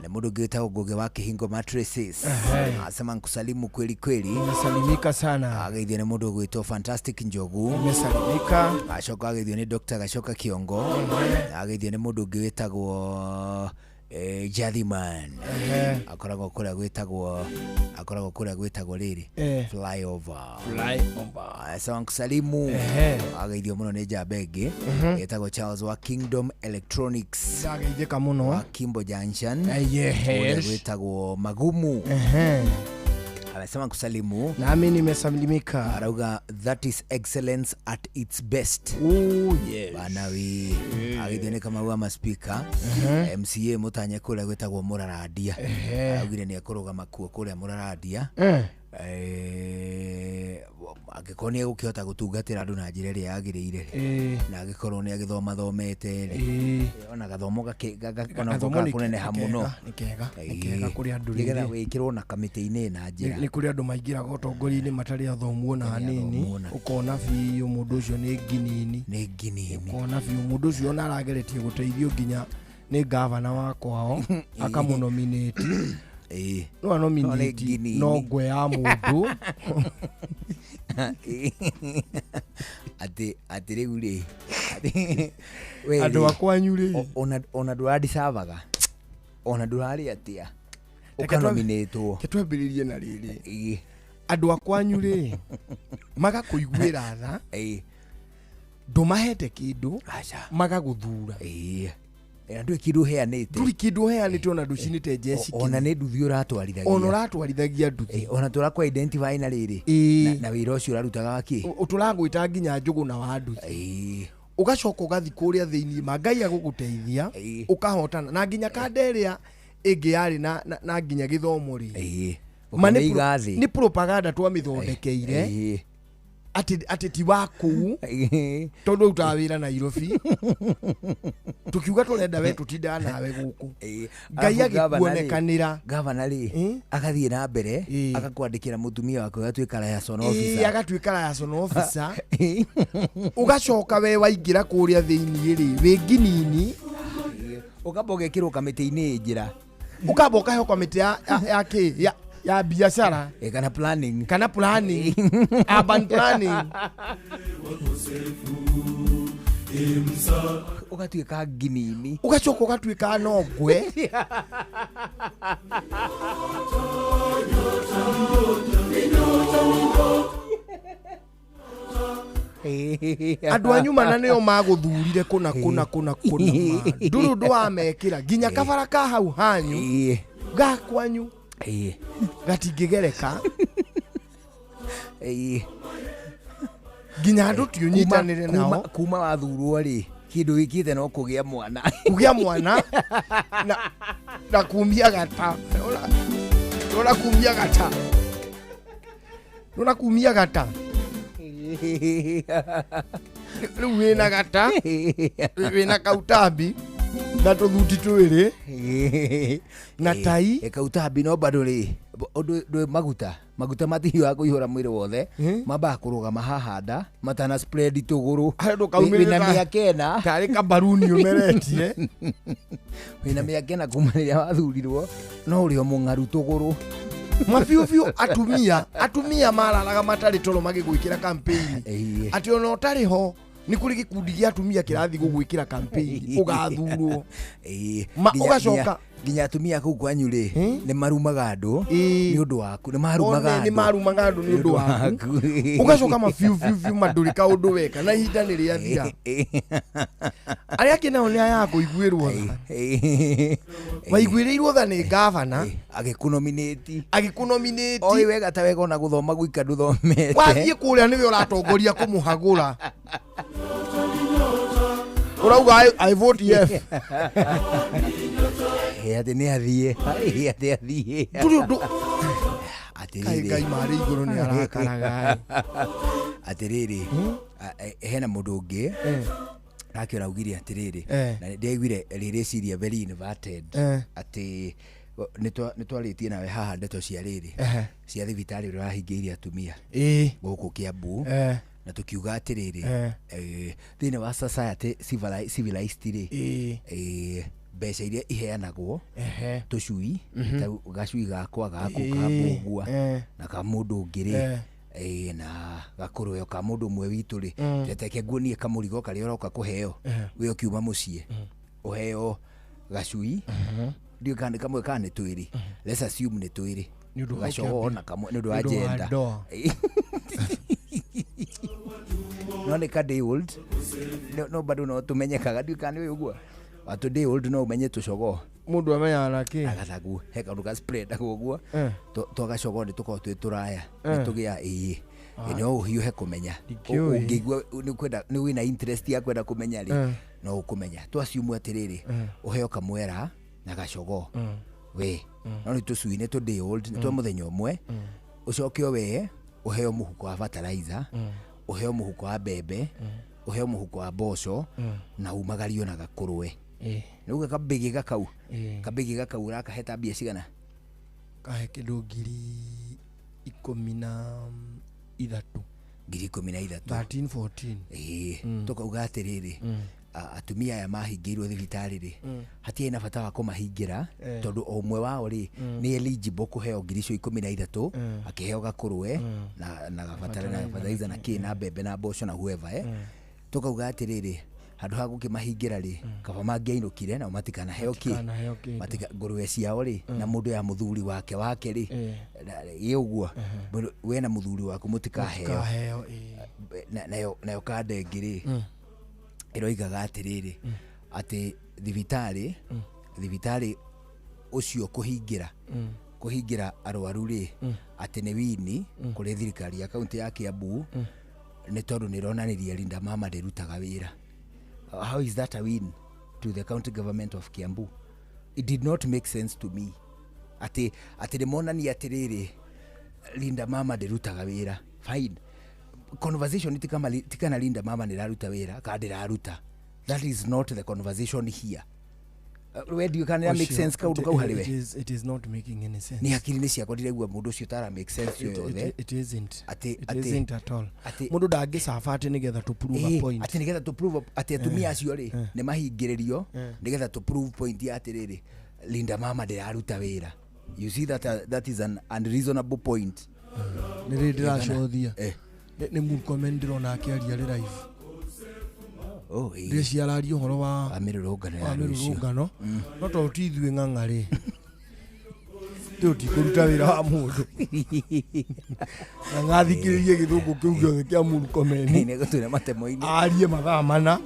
Speaker 15: na mũndũ ũngĩ wĩtagwo Ngũgĩ wa Kĩhingo Mattresses.
Speaker 28: Ehe.
Speaker 15: Asema nkusalimu kweli kweli.
Speaker 28: Nimesalimika sana.
Speaker 15: Ageithio nĩ mũndũ ũgwĩtwo Fantastic Njogu.
Speaker 28: Nimesalimika.
Speaker 15: Acoka ageithio nĩ Dr. Gacoka Kiongo. Ageithio nĩ mũndũ ũngĩ wĩtagwo Jathiman.
Speaker 28: Ehe.
Speaker 15: Akoragwo kũrĩa gwĩtagwo akoragwo kũrĩa gwĩtagwo rĩrĩ
Speaker 28: Eh.
Speaker 15: flyover.
Speaker 28: Flyover.
Speaker 15: Sawa nkusalimu.
Speaker 28: Ehe.
Speaker 15: Ageithio mũno nĩ njamba ĩngĩ ĩtagwo Charles wa Kingdom Electronics.
Speaker 28: Ndageithĩka mũno.
Speaker 15: Wa Kimbo Junction.
Speaker 28: Yes.
Speaker 15: Kũrĩa gwĩtagwo Magumu.
Speaker 28: Ehe.
Speaker 15: Amesema kusalimu.
Speaker 28: Nami nimesalimika.
Speaker 15: Arauga that is excellence at its best.
Speaker 28: Oh, yes.
Speaker 15: Bana wi ageithio nĩ Kamau wa maspika. MCA mũtanye kũrĩa gwĩtagwo Mũrarandia.
Speaker 28: Ehe.
Speaker 15: Araugire nĩ ekũrũgama kuo kũrĩa Mũrarandia.
Speaker 28: Eh.
Speaker 15: Angĩkorwo nĩ egũkĩhota gũtungatĩra andũ na njĩra ĩrĩa yagĩrĩire
Speaker 28: Eh.
Speaker 15: na angĩkorwo nĩ agĩthomathomete rĩ
Speaker 28: Eh.
Speaker 15: ona gathomo ona
Speaker 28: Gathomo nĩ
Speaker 15: kũneneha
Speaker 28: nĩ kega,
Speaker 15: mũno
Speaker 28: nĩ kega, nĩ kega kũrĩ andũ
Speaker 15: nĩgetha
Speaker 28: rĩrĩ.
Speaker 15: wĩkĩrwo na kamĩtĩ-inĩ na njĩra
Speaker 28: nĩ kũrĩ andũ maingĩraga ũtongoria-inĩ matarĩ athomu ona hanini ũkona biũ mũndũ ũcio nĩ nginini
Speaker 15: nĩ nginini
Speaker 28: ũkona biũ mũndũ ũcio ona arageretie gũteithio nginya nĩ gavana wa kwao akamũnominate no
Speaker 15: No nĩ
Speaker 28: anominate
Speaker 15: nginini.
Speaker 28: no ngwe ya mũndũ
Speaker 15: atĩ atĩ rĩu rĩ we
Speaker 28: Andũ
Speaker 15: rĩ,
Speaker 28: a kwanyu rĩ.
Speaker 15: ona ndũradicavaga ona ndũrarĩ atĩa
Speaker 28: Reke
Speaker 15: ũkanominĩtwo
Speaker 28: Reke twambĩrĩrie na rĩrĩ andũ a kwanyu rĩ magakũiguĩra tha ndũmahete kĩndũ magagũthura
Speaker 15: na ndũrĩ kĩndũ ũheanĩte
Speaker 28: ndũrĩ kĩndũ ũheanĩte ona ndũcinĩte njeci
Speaker 15: ona nĩ nduthi ũratwarithagia
Speaker 28: ona ũratwarithagia nduthi
Speaker 15: ona tũrakũ identify na rĩrĩ na wĩra ũcio ũrarutaga wa kĩ
Speaker 28: tũragwĩta nginya njũgũna wa nduthi ũgacoka ũgathi kũrĩa thĩinĩ ma ngai agũgũteithia ũkahotana na nginya kanda ĩrĩa ĩngĩ yarĩ na nginya gĩthomo rĩ Ma nĩ
Speaker 15: Ũkamĩiga thĩ.
Speaker 28: nĩ propaganda twamĩthondekeire atĩ ti wa kũu tondũ ũrutaga wĩra Nairobi tukiuga tũrenda we tũtindaga nawe gũkũ ngai
Speaker 15: Arabu gavana rĩ-
Speaker 28: agĩkuonekanĩra
Speaker 15: gavana rĩ agathiĩ na mbere agakwandĩkĩra mũtumia wake ũgatuĩka liaison officer.
Speaker 28: Ĩĩ, agatuĩka liaison officer ũgacoka we waingĩra kũrĩa thĩiniĩ rĩ wĩ nginini
Speaker 15: ũkamba ũgekĩrwo kamĩtĩ-inĩ njĩra
Speaker 28: ũkamba ũkaheo kamĩtĩ ya kĩ ya biashara
Speaker 15: kana planning
Speaker 28: kana planning urban planning
Speaker 15: ũgatuĩka nginini
Speaker 28: ũgacoka ũgatuĩka no ngwe andũ a nyuma na nĩo magũthurire kũna kũna kũna kũna ma. Ndũrĩ ũndũ wamekĩra nginya kabara ka hau hanyu ga kwanyu gatingĩgereka nginya andũ ti ũnyitanĩre nao
Speaker 15: kuma wathurwo rĩ kĩndũ wĩkĩte no kũgĩa mwana
Speaker 28: kũgĩa mwana na kumia gata nona kumia gata nona kumia gata rĩu wĩna gata wĩna kautambi na tũthuti twĩrĩ na tai
Speaker 15: kautambi no bado rĩ ndũ maguta matihiũhaga kũihũra mwĩrĩ wothe mambaga kũrũgama haha nda matana spread tũgũrũ wĩna mĩaka ĩna
Speaker 28: tarĩ kabaruni ũmeretie
Speaker 15: wĩna mĩaka ĩna kuma rĩrĩa wathurirwo no ũrĩ o mũng'aru tũgũrũ
Speaker 28: mabiũ atumia mararaga matarĩ toro magĩgwĩkĩra campaign atĩ ona ũtarĩ ho Nĩ kũrĩ gĩkundi gĩa atumia kĩrathiĩ gũgwĩkĩra campaign ũgathurwo.
Speaker 14: Ĩĩ.
Speaker 28: Ma-
Speaker 14: Nginya-
Speaker 28: ũgacoka-
Speaker 14: nginya atumia kũu kwanyu rĩ nĩ marumaga andũ nĩ ũndũ waku nĩ marumaga
Speaker 28: One nĩ
Speaker 14: andũ
Speaker 28: marumaga andũ nĩ ũndũ waku. Ũgacoka mabiũ biũ biũ mandũrĩ kaũndũ weka na ihinda nĩ rĩathira. Arĩa angĩ nao nĩ aya a kũiguĩrwo tha. Waiguĩrĩirwo tha nĩ gavana
Speaker 14: agĩkũnominĩti
Speaker 28: agĩkũnominĩti
Speaker 14: oĩ wega ta wega ona gũthoma gwika ndũthomete.
Speaker 28: Wathiĩ kũrĩa nĩwe ũratongoria kũmũhagũra. Ũrauga I vote yes.
Speaker 14: Ĩ, atĩ nĩ athiĩ. Ĩ, atĩ athiĩ.
Speaker 28: Ndũrĩ ũndũ.
Speaker 14: Atĩrĩrĩ.
Speaker 28: Kaĩ Ngai marĩ igũrũ nĩ arakaraga.
Speaker 14: Atĩrĩrĩ, hena mũndũ ũngĩ nake ũraugire atĩrĩrĩ, na ndĩaiguire rĩrĩciria very inverted, atĩ nĩ twarĩtie nawe haha ndeto cia rĩrĩ cia thibitarĩ ũrĩa wahingĩirie atumia gũkũ Kiambu, na tũkiuga atĩrĩrĩ, thĩinĩ wa society civilized rĩ, mbeca iria iheanagwo tũcui, ta gacui gakwa gaku ka mbũngua na ka mũndũ ũngĩ rĩ, na gakũrũyo ka mũndũ ũmwe witũ rĩ, reteke nguonie kamũrigo karĩa ũroka kũheo we ũkiuma mũciĩ, ũheo gacui, ndiũĩ kana nĩ kamwe kana nĩ twĩrĩ, let's assume nĩ twĩrĩ.
Speaker 28: Nĩ ũndũ wa
Speaker 14: gacogoo
Speaker 28: kĩambi.
Speaker 14: Na kamwe nĩ ũndũ wa
Speaker 28: Nĩ ũndũ wa
Speaker 14: gender.
Speaker 28: ndoa.
Speaker 14: No nĩ ka day old, no bado no tũmenyekaga, ndiũĩ kana nĩ ũĩ ũguo watũ day old no ũmenye tũcogoo.
Speaker 28: Mũndũ amenyaga na kĩ?
Speaker 14: Agathagu he kaũndũ ka spread ũguo, twagacogoo nĩ tũkoragwo twĩ tũraya, nĩ tũgĩa ĩĩ. No ũhiũhe kũmenya.
Speaker 28: Ndikĩũĩ.
Speaker 14: Ũngĩigua nĩ ũkwenda, nĩ wĩna interest ya kwenda kũmenya rĩ, no ũkũmenya. Twaciumwo atĩrĩrĩ, ũheo kamwera na gacogoo we, no nĩ tũcui, nĩ tũ day old, nĩ twa mũthenya ũmwe. Ũcoke we ũheo mũhuko wa fertilizer, ũheo mũhuko wa mbembe, ũheo mũhuko wa mboco, na umagario na gakũrwe. Nĩ uga kambĩgĩ gakau, kambĩgĩ gakau ũrakahe ta mbia cigana?
Speaker 28: Kahe kĩndũ 13,000.
Speaker 14: 13,000.
Speaker 28: 13 14.
Speaker 14: Ĩĩ, tũkauga atĩrĩrĩ, atumia aya mahingĩirwo thibitarĩ rĩ, hatiarĩ na bata wa kũmahingĩra, tondũ o ũmwe wao rĩ, nĩ eligible kũheo ngiri icio 13, akĩheo gakũrwe na gabatara na fertilizer na kĩ na mbembe na mboco na whoever. Tũkauga atĩrĩrĩ, handũ ha gũkĩmahingĩra rĩ, kaba mangĩainũkire nao matikanaheo kĩ.
Speaker 28: Matikanaheo kĩndũ.
Speaker 14: Matika ngũrwe ciao rĩ, na mũndũ ya mũthuri wake wake rĩ, ĩ ũguo we na mũthuri waku mũtikaheo.
Speaker 28: Mũtikaheo, ĩĩ.
Speaker 14: Nayo kanda ĩngĩ rĩ, ĩroigaga atĩrĩrĩ, atĩ thibitarĩ ũcio kũhingĩra kũhingĩra arwaru rĩ, atĩ nĩ wini kũrĩ thirikari ya kaunti ya Kiambu, nĩ tondũ nĩ ĩronanirie Linda Mama ndĩrutaga wĩra. How is that a win to the county government of Kiambu? It did not make sense to me. Atĩ nĩ monania atĩrĩrĩ, Linda Mama ndĩrutaga wĩra. Fine, conversation tikana Linda Mama nĩraruta wĩra kana ndĩraruta, that is not the conversation here. We ndiũĩ kana nĩra make
Speaker 28: Ũcio,
Speaker 14: sense kaũndũ kau harĩ
Speaker 28: it
Speaker 14: we.
Speaker 28: It is not making any sense.
Speaker 14: Nĩ hakiri-inĩ ciakwa ndiraigua mũndũ ũcio tara make sense yoyothe.
Speaker 28: It isn't.
Speaker 14: Atĩ
Speaker 28: It isn't at all. Mũndũ ndangĩcaba atĩ nĩgetha to prove a point.
Speaker 14: Atĩ nĩgetha to prove atĩ atumia acio rĩ, nĩ mahingĩrĩrio nĩgetha to prove point ya atĩrĩrĩ, Linda Mama ndĩraruta wĩra. You see that that is an unreasonable point.
Speaker 28: Nĩ rĩ ndĩracothia. Nĩ Murkomen ndĩrona akĩaria rĩ live.
Speaker 14: Oh, ĩĩ.
Speaker 28: Ndĩreciria araria ũhoro wa
Speaker 14: Wa mĩrũrũngano ya
Speaker 28: wa
Speaker 14: rũciũ.
Speaker 28: mĩrũrũngano. No tondũ ti ithuĩ ng'ang'a rĩ, tũ tikũruta wĩra wa mũndũ na ng'athikĩrĩrie gĩthũngũ kĩu gĩothe kĩa Murkomen.
Speaker 14: Nĩ matemo-inĩ.
Speaker 28: Arie mathaa mana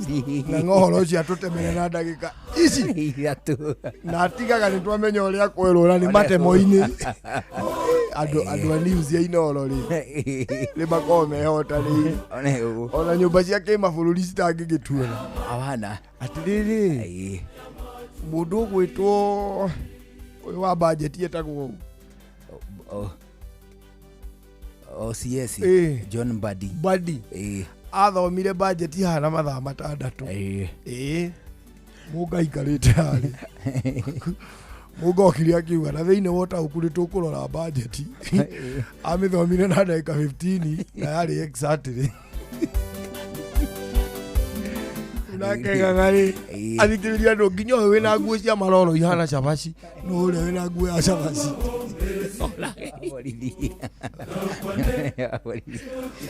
Speaker 28: na ng'ohoro ũcio atũtemere na ndagĩka ici
Speaker 14: ithatũ,
Speaker 28: na atigaga nĩ twamenya ũrĩa kwerũra nĩ matemo-inĩ. Andũ a news ya Inooro rĩ, nĩ makoragwo mehotanĩire. Ona nyũmba cia kĩmabũrũri citangĩgĩtuona.
Speaker 14: Awana.
Speaker 28: Atĩrĩrĩ, mũndũ ũgwĩtwo ũyũ wa bajeti etagwo
Speaker 14: OCS. John Mbadi.
Speaker 28: Mbadi. Athomire bajeti haha na mathaa 6. Ĩĩ, mũnga aikarĩte harĩ mũnga okire akiuga na thĩinĩ wa ũtaũku nĩ tũkũrora bajeti, amĩthomire na ndagĩka 15 na yarĩ exactly nake ng'ang'arĩ athikĩrĩria andũ nginya ũyũ wĩna nguo cia maroro ihana cabaci no ũrĩa wĩna nguo ya cabaci.
Speaker 6: Borithi.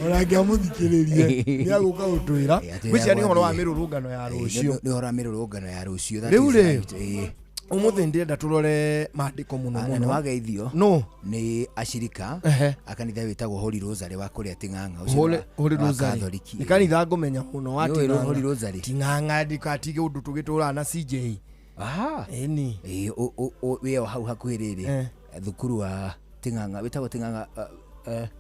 Speaker 28: Onake amũthikĩrĩrie nĩ agũka gũtwĩra. Gwĩciria nĩ ũhoro wa mĩrũrũngano ya rũciũ.
Speaker 6: Nĩ ũhoro wa mĩrũrũngano ya rũciũ. That
Speaker 28: Rĩu
Speaker 6: is
Speaker 28: rĩ,
Speaker 6: right, ĩĩ.
Speaker 28: Ũmũthĩ ndĩrenda tũrore maandĩko mũno
Speaker 6: Na
Speaker 28: mũno.
Speaker 6: nĩ wageithio
Speaker 28: No.
Speaker 6: nĩ acirika
Speaker 28: Ehe.
Speaker 6: a kanitha wĩtagwo Holy Rosary wa kũrĩa Ting'ang'a ũcio
Speaker 28: Holy Holy
Speaker 6: wa
Speaker 28: Rosary.
Speaker 6: Katholiki.
Speaker 28: Nĩ kanitha ngũmenya mũno wa
Speaker 6: Nĩũĩ
Speaker 28: Ting'ang'a.
Speaker 6: Holy Rosary?
Speaker 28: Ting'ang'a ndikatige ũndũ tũgĩtũraga na CJ.
Speaker 6: Aha.
Speaker 28: Ĩni.
Speaker 6: Ĩĩ, wĩ o hau hakuhĩ rĩrĩ
Speaker 28: Eh.
Speaker 6: thukuru wa Ting'ang'a wĩtagwo Ting'ang'a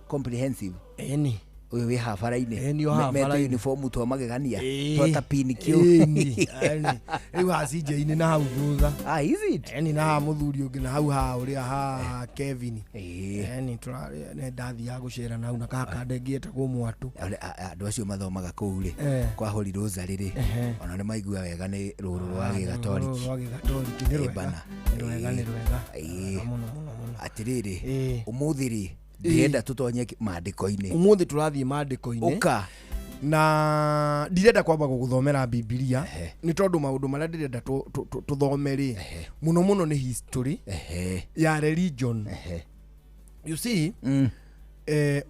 Speaker 6: comprehensive.
Speaker 28: Ĩni.
Speaker 6: Ũyũ wĩ haha bara-inĩ.
Speaker 28: Ĩni, o haha
Speaker 6: Mete
Speaker 28: bara-inĩ.
Speaker 6: uniform twa magegania
Speaker 28: Ĩĩ.
Speaker 6: twa tapini kĩu.
Speaker 28: Ĩni, ĩni. Rĩu ha CJ-inĩ na hau thutha.
Speaker 6: Ah, is it?
Speaker 28: Ĩni na haha mũthuri ũngĩ na hau ha ũrĩa ha Kevin.
Speaker 6: Ĩĩ.
Speaker 28: Ĩni tũrarĩ nĩ ndathiaga gũcera na hau na kaka ndengĩ etagwo Mwatũ.
Speaker 6: Andũ acio mathomaga kũu rĩ
Speaker 28: Eh.
Speaker 6: kwa Holy Rosary rĩ
Speaker 28: Ehe.
Speaker 6: ona nĩ maigua wega nĩ rũrũ rwa
Speaker 28: Ah,
Speaker 6: gĩgatoriki.
Speaker 28: rũrũ rwa gĩgatoriki nĩ
Speaker 6: Ĩ,
Speaker 28: rwega.
Speaker 6: bana.
Speaker 28: Nĩ rwega, nĩ
Speaker 6: Ĩĩ.
Speaker 28: rwega.
Speaker 6: Ĩĩ.
Speaker 28: Mũno, mũno, mũno.
Speaker 6: Atĩrĩrĩ
Speaker 28: Ĩĩ.
Speaker 6: ũmũthĩ rĩ ndĩrenda tũtonye maandĩko-inĩ.
Speaker 28: Ũmũthĩ tũrathiĩ maandĩko-inĩ.
Speaker 6: Ũka.
Speaker 28: Na ndirenda kwamba gũgũthomera Bibilia nĩ tondũ maũndũ marĩa ndĩrenda tũthome rĩ mũno mũno nĩ history ya religion. You see,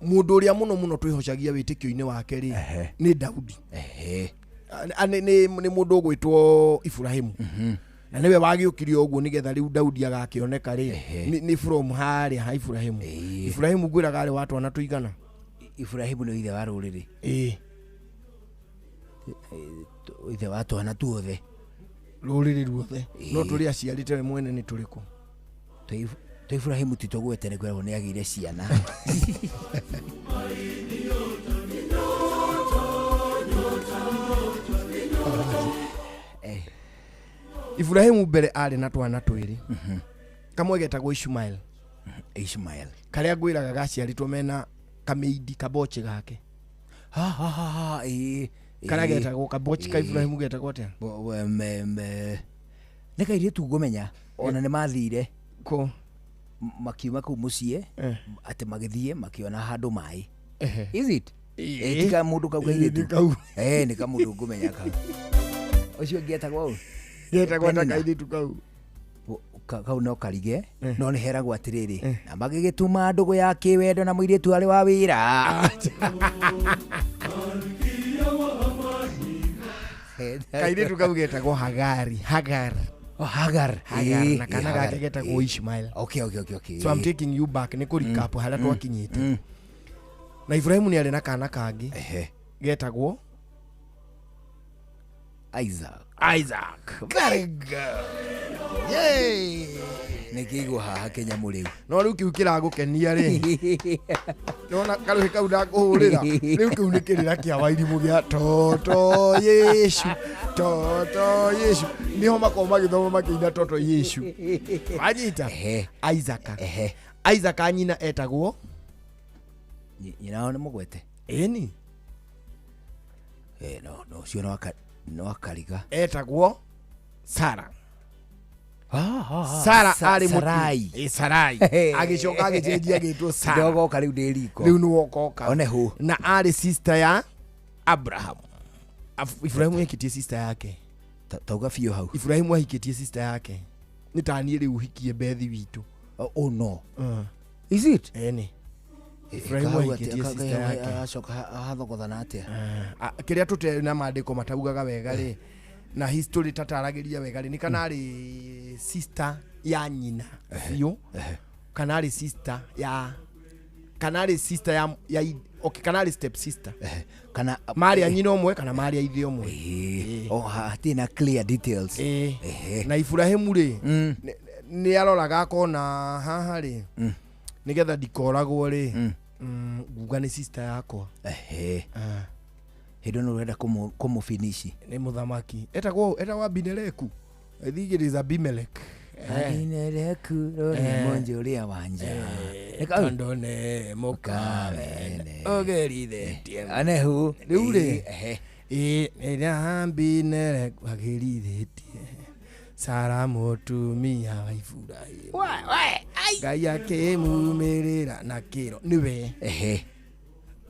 Speaker 28: mũndũ ũrĩa mũno mũno twĩhocagia wĩtĩkio-inĩ wake rĩ nĩ Daudi. Nĩ mũndũ ũgwĩtwo Iburahĩmu. Na nĩwe wagĩũkirie ũguo nĩgetha rĩu Daudi agakĩoneka rĩ nĩ from harĩa ha Iburahĩmu. Iburahĩmu ngwĩraga arĩ wa twana tũigana?
Speaker 6: Iburahĩmu nĩ ithe wa rũrĩrĩ.
Speaker 28: Ĩĩ.
Speaker 6: Ithe wa twana tuothe.
Speaker 28: Rũrĩrĩ ruothe. No tũrĩ aciarĩte we mwene nĩ tũrĩkũ?
Speaker 6: Twa Iburahĩmu ti tũgwete nĩ kwĩragwo nĩ agĩire ciana.
Speaker 28: Iburahĩmu mbere arĩ na twana twĩrĩ. Kamwe getagwo Ishmael.
Speaker 6: Ishmael.
Speaker 28: Karĩa ngwĩraga gaciarĩtwo mena kamĩindi kabochi gake.
Speaker 6: Ha ha ha ha, ĩĩ.
Speaker 28: Karĩa getagwo kabochi ka Iburahĩmu getagwo atĩa?
Speaker 6: Nĩ kairĩtu ngũmenya ona nĩ mathire
Speaker 28: kũ
Speaker 6: makiuma kũu mũciĩ atĩ magĩthiĩ makĩona handũ maĩ.
Speaker 28: Ehe.
Speaker 6: Is it?
Speaker 28: Ĩĩ.
Speaker 6: Ti ka mũndũ kau
Speaker 28: Ĩĩ,
Speaker 6: kairĩtu.
Speaker 28: nĩ kau.
Speaker 6: Nĩ kamũndũ ngũmenya kau. Ũcio ũngĩ etagwo ũ?
Speaker 28: Getagwo ta
Speaker 6: Penina.
Speaker 28: kairĩtu kau.
Speaker 6: Kau no karige no nĩ heragwo atĩrĩrĩ na magĩgĩtuma ndũgũ ya kĩwendo na mũirĩtu arĩ wa wĩra.
Speaker 28: Kairĩtu kau getagwo Hagari. Hagar.
Speaker 6: Oh, Hagar.
Speaker 28: Hagar
Speaker 6: Ĩĩ,
Speaker 28: na kana
Speaker 6: Hagar.
Speaker 28: gake getagwo
Speaker 6: Ĩĩ.
Speaker 28: Ishmael.
Speaker 6: Okay, okay, okay, okay.
Speaker 28: So I'm taking you back nĩ kũ recap harĩa twakinyĩte. Na Iburahĩmu nĩ arĩ na kana kangĩ getagwo
Speaker 6: Isaac.
Speaker 28: Isaac. Very good. Yay.
Speaker 6: Nĩkĩigwo haha kĩnyamũ rĩu.
Speaker 28: No rĩu kĩu kĩragũkenia rĩ. Nona karũhĩ kau ndakũhũrĩra. Rĩu kĩu nĩ kĩrĩra kĩa wairimũ gĩa toto Yesu. Toto Yesu. Nĩho makoragwo magĩthoma makĩina toto Yesu. Wanyita? Isaac. Isaac nyina etagwo
Speaker 6: Nyina wao nĩ mũgwete.
Speaker 28: Ĩni.
Speaker 6: No, no, ũcio no akariga.
Speaker 28: Etagwo Sara. Sara arĩ
Speaker 6: Sarai.
Speaker 28: Ĩ, Sarai. Agĩcoka agĩcenjia agĩtwo Sara.
Speaker 6: Ndogoka rĩu ndĩ riko.
Speaker 28: Rĩu nĩ wokoka.
Speaker 6: One hũ.
Speaker 28: Na arĩ sister ya Abraham. Ibrahimu ahikĩtie sister yake.
Speaker 6: Tauga biũ hau.
Speaker 28: Ibrahimu ahikĩtie sister yake. Nĩ ta niĩ rĩu hikie Bethi witũ.
Speaker 6: Oh no. Is it?
Speaker 28: Ĩni. Ibrahimu ahikĩtie sister yake.
Speaker 6: Acoka hathogothana atĩa?
Speaker 28: Kĩrĩa tũte na maandĩko mataugaga wega rĩ na history tataragĩria wega rĩ nĩ kana arĩ sister ya nyina biũ kana arĩ sister ya kana arĩ sister ya okay, kana arĩ step sister
Speaker 6: kana
Speaker 28: marĩ a nyina ũmwe kana marĩ a ithe ũmwe.
Speaker 6: Oh, hatirĩ na clear details.
Speaker 28: Na Iburahĩmu rĩ nĩ aroraga akona haha rĩ nĩgetha ndikoragwo rĩ nguga nĩ sister yakwa.
Speaker 6: Hĩndĩ ĩno ũrenda kũmũfinishi.
Speaker 28: Nĩ mũthamaki etagwo Abimeleku. I think it is Abimelech.
Speaker 6: Abimeleku rũrĩ mũnjũ ũrĩa wanja.
Speaker 28: Tondũ nĩ mũkamene ũgerithĩtie.
Speaker 6: Anehu.
Speaker 28: Rĩu rĩ ĩ nĩ Abimeleku agĩrithĩtie Sara mũtumia wa Iburahĩmu. Ngai akĩmumĩrĩra na kĩro nĩwe.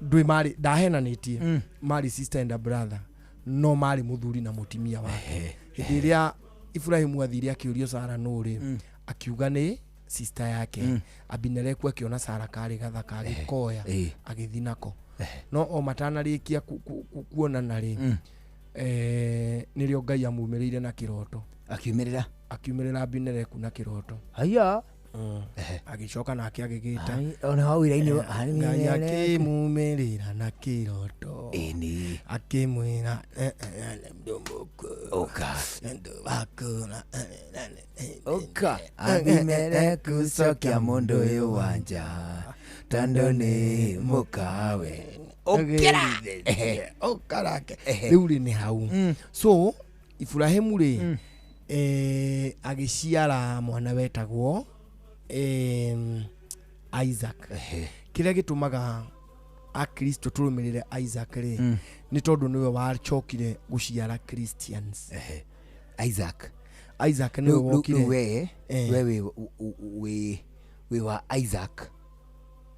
Speaker 28: Ndwĩ marĩ ndahenanĩtie marĩ sister and a brother no marĩ mũthuri na mũtumia wake. Hĩndĩ ĩrĩa Iburahĩmu athire akĩũrio Sara nũ rĩ akiuga nĩ sister yake. Abineleku akiona Sara karĩ gathaka agĩkoya agĩthiĩ nako. No o matanarĩkia kuonana rĩ, nĩrĩo Ngai amumĩrĩire na kĩroto.
Speaker 6: Akiumĩrĩra?
Speaker 28: Akiumĩrĩra Abineleku na kĩroto.
Speaker 6: Haya.
Speaker 28: Agĩcoka nake agĩgĩta.
Speaker 6: Ona hau wĩra-inĩ
Speaker 28: Ngai akĩmumĩrĩra na kĩroto.
Speaker 6: Ĩni.
Speaker 28: Akĩmwĩra
Speaker 6: Oka. Oka. Abimeleku cokia mũndũ ũyũ wanja tondũ nĩ mũkawe. Okera.
Speaker 28: Okarake. Rĩu rĩ nĩ hau. So Iburahĩmu rĩ agĩciara mwana wetagwo Isaac. Kĩrĩa gĩtũmaga Akristo tũrũmĩrĩre Isaac rĩ nĩ tondũ nĩwe wacokire gũciara Christians.
Speaker 6: Isaac.
Speaker 28: Isaac nĩwe wokire.
Speaker 6: We we wa Isaac.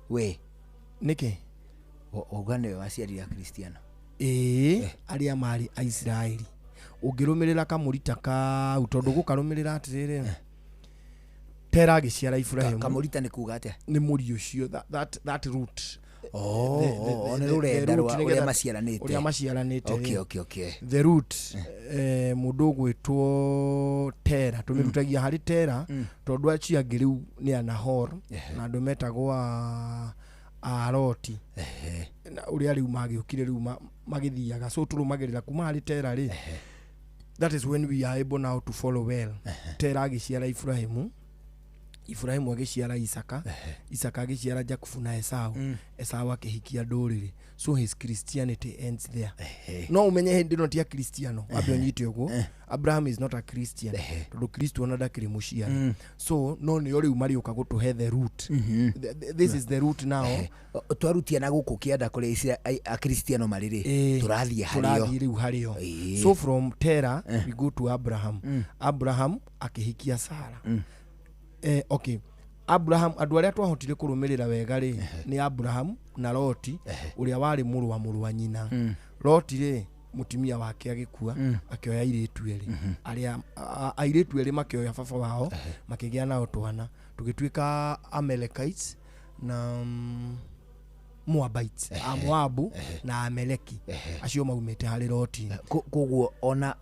Speaker 6: We
Speaker 28: nĩkĩ?
Speaker 6: Wauga nĩwe waciarire Akristiano.
Speaker 28: Ĩĩ, arĩa marĩ Aisiraeli. Ũngĩrũmĩrĩra kamũrita kau tondũ gũkarũmĩrĩra atĩrĩrĩ, Tera agĩciara Iburahĩmu.
Speaker 6: Kamũrita nĩ kuga atĩa?
Speaker 28: Nĩ mũri ũcio, that root.
Speaker 6: Oh, nĩ rũrenda rwa ũrĩa maciaranĩte.
Speaker 28: Ũrĩa maciaranĩte.
Speaker 6: Okay.
Speaker 28: The root, mũndũ ũgwĩtwo Tera, tũmĩrutagia harĩ Tera tondũ acio angĩ rĩu nĩ Anahor na andũ metagwo Aroti. Na ũrĩa rĩu magĩũkire rĩu magĩthiaga. So tũrũmagĩrĩra kuma harĩ Tera rĩ. That is when we are able now to follow well. Tera agĩciara Iburahĩmu, Iburahĩmu agĩciara Isaka, Isaka agĩciara Jakubu na Esau, Esau akĩhikia ndũrĩrĩ. So his Christianity ends there. No umenye hĩndĩ ĩno ti Akristiano, wambe ũnyite ũguo. Abraham is not a Christian tondũ Kristo ona ndakĩrĩ mũciari. So no nĩo rĩu marĩũka gũtũhe the root. This is the root now.
Speaker 6: Twarutia na gũkũ kĩanda kũrĩa Akristiano marĩ rĩ, tũrathiĩ harĩo.
Speaker 28: Tũrathiĩ rĩu harĩo. So from Tera we go to Abraham. Abraham akĩhikia Sara. Okay. Abraham andũ arĩa twahotire kũrũmĩrĩra wega rĩ nĩ Abraham na Loti ũrĩa warĩ mũrũ wa nyina. Loti rĩ mũtumia wake agĩkua akĩoya airĩtu erĩ. Arĩa airĩtu erĩ makĩoya baba wao makĩgĩa nao twana tũgĩtuĩka Amalekites na Moabites, Amoabu na Amaleki acio maumĩte harĩ Loti.
Speaker 6: Koguo ona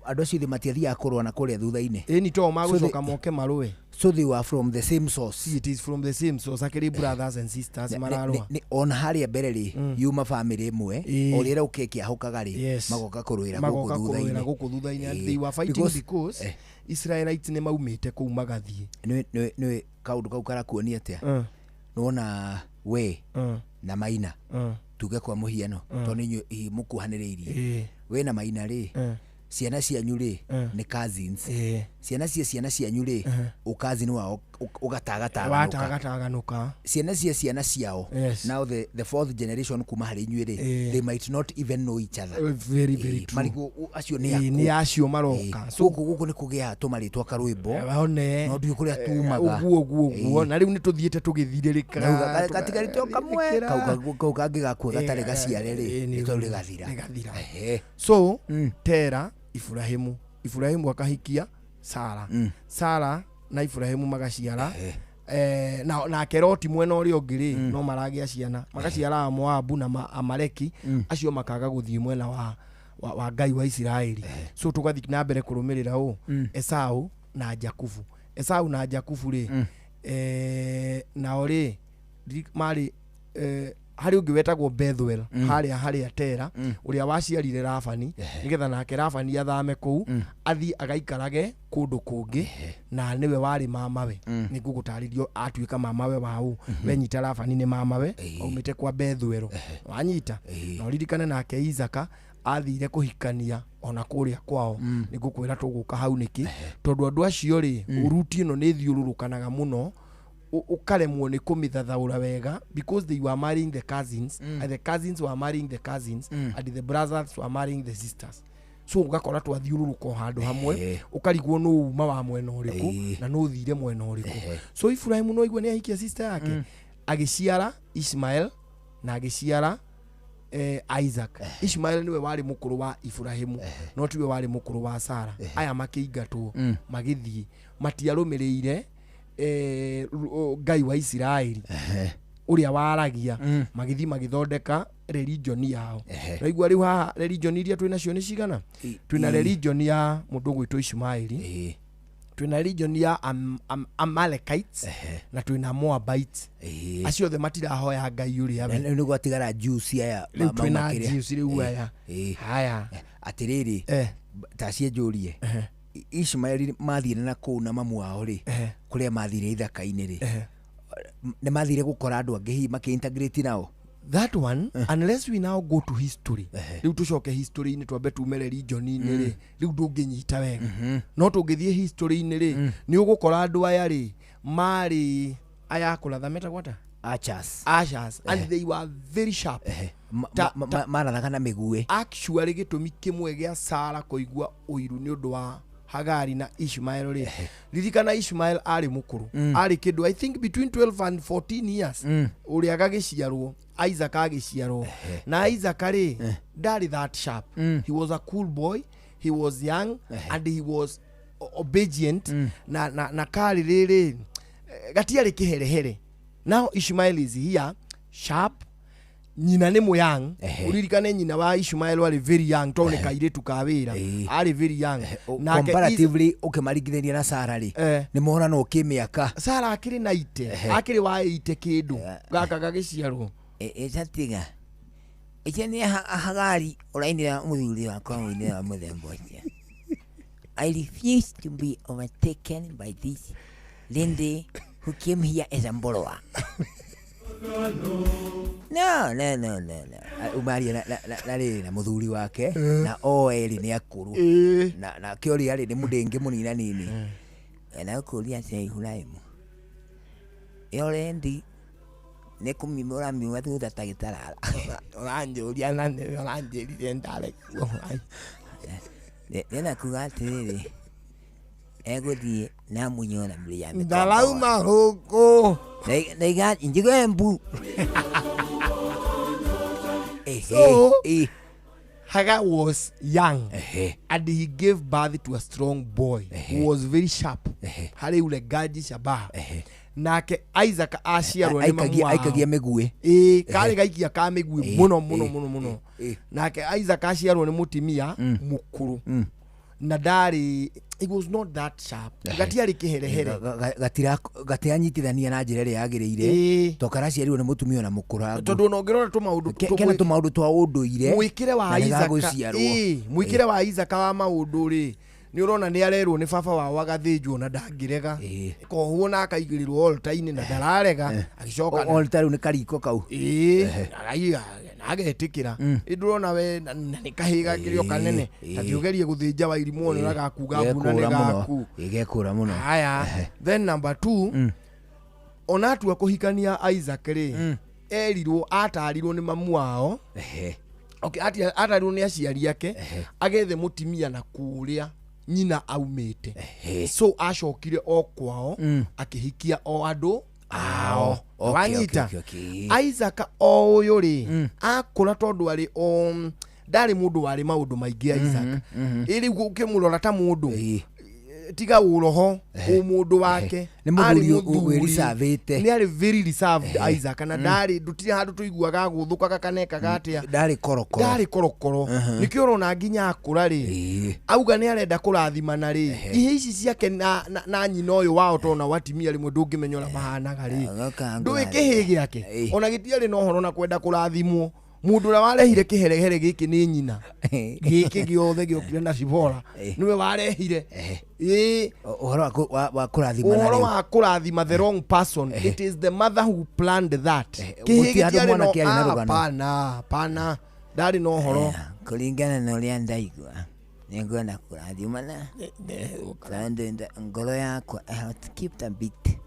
Speaker 6: andũ acio othe matiathiaga kũrũa na kũrĩa thutha-inĩ.
Speaker 28: Ĩni to magũcoka moke marũe.
Speaker 6: So they were from the same source.
Speaker 28: See, it is from the same source. Akĩrĩ brothers and sisters mararũa.
Speaker 6: Ona harĩa mbere rĩ yuma family ĩmwe o rĩrĩa ũkĩahũkaga rĩ magoka kũrũĩra gũkũ
Speaker 28: thutha-inĩ. And they were fighting because Israelites nĩ maumĩte kũu magathiĩ.
Speaker 6: Nĩ kaũndũ kau karakuonia atĩa? Nĩwona we na Maina tuge kwa mũhiano tondũ inyuĩ mũkuhanĩrĩirie. We na Maina rĩ ciana cianyu rĩ nĩ cousins. Ciana cia ciana cianyu rĩ ũkazini wao ũgatagataganũka. Ciana cia ciana ciao now the fourth generation kuma harĩ inyuĩ rĩ they might not even know each other.
Speaker 28: Very very true.
Speaker 6: Marigũ acio nĩ aku.
Speaker 28: Nĩ acio maroka.
Speaker 6: So gũkũ nĩ kũgĩa tũmarĩtwa karwĩmbo.
Speaker 28: One.
Speaker 6: No ndiũ kũrĩa tumaga.
Speaker 28: Ũguo na rĩu nĩ tũthiĩte tũgĩthirĩrĩkaga.
Speaker 6: Gatigarĩte o kamwe kau kangĩ gakua gatarĩ gaciare rĩ nĩ tondũ rĩgathira.
Speaker 28: So Tera Iburahĩmu, Iburahĩmu akahikia Sara. Sara na Iburahĩmu magaciara nake Loti mwena ũrĩa ũngĩ rĩ no maragĩa ciana magaciara Amoabu na Amaleki acio makaga gũthiĩ mwena wa Ngai wa Isiraeli. So tũgathiĩ na mbere kũrũmĩrĩra ũ Esau na Jakubu. Esau na Jakubu rĩ nao rĩ marĩ harĩ ũngĩ wetagwo Bethuel harĩa Tera ũrĩa waciarire Labani nĩgetha nake Labani athame kũu athiĩ agaikarage kũndũ kũngĩ na nĩwe warĩ mamawe. Nĩ ngũgũtarĩrio atuĩka mamawe wa ũ. Wenyita Labani nĩ mamawe aumĩte kwa Bethuel wanyita. Na ũririkane nake Isaka athire kũhikania ona kũrĩa kwao. Nĩ ngũkwĩra tũgũka hau nĩkĩ tondũ andũ acio rĩ ruti ĩno nĩ thiũrũrũkanaga mũno ukaremwo nĩ kũmĩthathaũra wega because they were marrying the cousins and the cousins were marrying the cousins and the brothers were marrying the sisters. So ugakora twathiũrũrũka handũ hamwe ukarigwo nũ uma wa mwena ũrĩkũ na nũ thire mwena ũrĩkũ. So Ibrahim no igwe nĩ ahikia sister yake agĩciara Ishmael na agĩciara Isaac. Ishmael niwe warĩ mũkũrũ wa Ibrahimu no tiwe warĩ mũkũrũ wa Sara. Aya makĩingatwo magĩthiĩ matiarũmĩrĩire Ngai wa Isiraeli ũrĩa waragia, magĩthiĩ magĩthondeka religion yao. Naigua rĩu haha religion iria twĩ nacio nĩ cigana? Twĩna religion ya mũndũ ũgwĩtwo Ishumaeli, twĩna religion ya Amalekites, na twĩna Moabites. Acio othe matirahoya Ngai ũrĩa we.
Speaker 6: Rĩu nĩgwatigara Jews aya.
Speaker 28: Rĩu twĩna
Speaker 6: mauma kĩrĩa.
Speaker 28: Jews rĩu aya. Haya.
Speaker 6: Atĩrĩrĩ, ta cienjũrie, Ishmaeli mathire na kũu na mamu wao rĩ, kũrĩa mathire ithaka-inĩ rĩ, nĩ mathire gũkora andũ angĩ hihi makĩ-integrate nao?
Speaker 28: That one, unless we now go to history, rĩu tũcoke history-inĩ, twambe tume religion-inĩ rĩ, rĩu ndũngĩnyita wega. No tũngĩthiĩ history-inĩ rĩ, nĩ ũgũkora andũ aya rĩ marĩ aya kũratha, metagwo ata?
Speaker 6: Archers.
Speaker 28: Archers, and they were very sharp.
Speaker 6: Marathaga na mĩguĩ.
Speaker 28: Actually, gĩtũmi kĩmwe gĩa Sara kũigua ũiru nĩ ũndũ wa Hagari na Ishmael rĩ, ririkana Ishmael arĩ mũkũrũ, arĩ kĩndũ I think between 12 and 14 years ũrĩa gagĩciarwo, Isaac agĩciarwo. Na Isaac rĩ, ndarĩ that sharp. He was a cool boy, he was young and he was obedient, na karĩ rĩrĩ gatiarĩ kĩherehere. Now Ishmael is here, sharp. Nyina nĩ mũyang. Ũririkane nyina wa Ishmael arĩ very young, tondũ nĩ kairĩtu ka wĩra, arĩ very young. Nake
Speaker 6: Comparatively, ũkĩmaringithania na Sara rĩ, nĩ moranwo kĩmĩaka.
Speaker 28: Sara akĩrĩ na ite, akĩrĩ wa ite kĩndũ gaka gagĩciarwo.
Speaker 6: Ĩtatiga ĩcio nĩ Hagari ũrainĩra mũthuri wakwa mũinĩra wa mũthemba ũcio. I refuse to be overtaken by this lady who came here as a borrower. No, no, no, no, no. Umaria na rĩrĩ na mũthuri wake na o erĩ nĩ akũrũ na kĩoria rĩ nĩ mũndĩngĩ mũnina nini na ũkũria atĩa Ibrahimu ĩyo rendi nĩ kũmiuma ũramiuma thutha ta gĩtarara.
Speaker 28: Ũranjũria na nĩwe ũranjĩrire ndarekuo.
Speaker 6: Ndĩrenda kuga atĩrĩrĩ, egũthiĩ na munyora mbere ya mĩkombo.
Speaker 28: Ndarauma gũkũ.
Speaker 6: Ndaiga njigue mbu.
Speaker 28: So Hagar was young and he gave birth to a strong boy who was very sharp, harĩ ulegaji shabaha. Nake Isaac aciarwo nĩ mamu wao.
Speaker 6: Aikagia mĩguĩ.
Speaker 28: Ĩĩ, karĩ gaikia ka mĩguĩ mũno mũno mũno mũno. Nake Isaac aciarwo nĩ mũtimia mũkũrũ na ndarĩ, he was not that sharp, gatiarĩ kĩherehere.
Speaker 6: Gatiranyitithania na njĩra ĩrĩa yagĩrĩire, to karaciarirwo nĩ mũtumia ona mũkũrangu.
Speaker 28: Tondũ ona ũngĩrora tũmaũndũ
Speaker 6: kena tũmaũndũ twa ũndũire,
Speaker 28: mwĩkĩre wa
Speaker 6: na nĩ
Speaker 28: Isaac
Speaker 6: gagũciarwo.
Speaker 28: Ĩĩ, mwĩkĩre wa Isaac wa maũndũ rĩ, nĩ ũrona nĩ arerwo nĩ baba wao agathĩnjwo na ndangĩrega, kohuo na akaigĩrĩrwo altar-inĩ na ndararega, agĩcoka
Speaker 6: Altar rĩu nĩ kariko kau.
Speaker 28: Ĩĩ, akaiga na agetĩkĩra. Ĩ ndũrona we na nĩ kahĩ gakĩrĩ o kanene, ta ũgerie gũthĩnja wairimũ one ũrĩa gakuga mbuna nĩ
Speaker 6: Gekũra mũno.
Speaker 28: gaku.
Speaker 6: Gekũra mũno.
Speaker 28: Haya, then number 2, ona atua kũhikania Isaac rĩ, erirwo, atarirwo nĩ mamu wao. Okay, atarirwo nĩ aciari ake agethe mũtimia na kũrĩa nyina aumĩte. So acokire o kwao, akĩhikia o andũ ao. Wanyita? Isaac o ũyũ rĩ, akũra tondũ arĩ o ndarĩ mũndũ warĩ maũndũ maingĩ Isaac. Ĩ rĩu ũkĩmũrora ta mũndũ tiga ũroho ũmũndũ wake,
Speaker 6: Nĩ mũthuri
Speaker 28: arĩ mũthuri.
Speaker 6: wĩricavĩte.
Speaker 28: Nĩ arĩ very reserved Isaac, na ndarĩ, ndũtirĩ handũ tũiguaga agũthũkaga kana ekaga atĩa.
Speaker 6: Ndarĩ korokoro.
Speaker 28: Ndarĩ korokoro. Nĩkĩo ũrona nginya akũra rĩ, auga nĩ arenda kũrathimana rĩ, ihe ici ciake na nyina ũyũ wao tondũ nao atimia rĩmwe ndũngĩmenya ũrĩa mahanaga rĩ, ndũĩ kĩhĩ gĩake ona gĩtiarĩ na ũhoro na kwenda kũrathimwo. Mũndũ ũrĩa warehire kĩherehere gĩkĩ nĩ nyina, gĩkĩ gĩothe gĩokire na Cibora nĩwe warehire. Ĩĩ.
Speaker 6: Ũhoro wa kũrathimana
Speaker 28: ũhoro
Speaker 6: rĩu.
Speaker 28: wa kũrathima the wrong person. It is the mother who planned that. Kĩhĩ
Speaker 6: Gũtirĩ handũ
Speaker 28: gĩtiarĩ
Speaker 6: mwanake
Speaker 28: no
Speaker 6: arĩ na rũgano.
Speaker 28: Hapana, hapana, ndarĩ na ũhoro.
Speaker 6: Kũringana na ũrĩa ndaigua, nĩngwenda kũrathimana tondũ ngoro yakwa I have to keep the beat.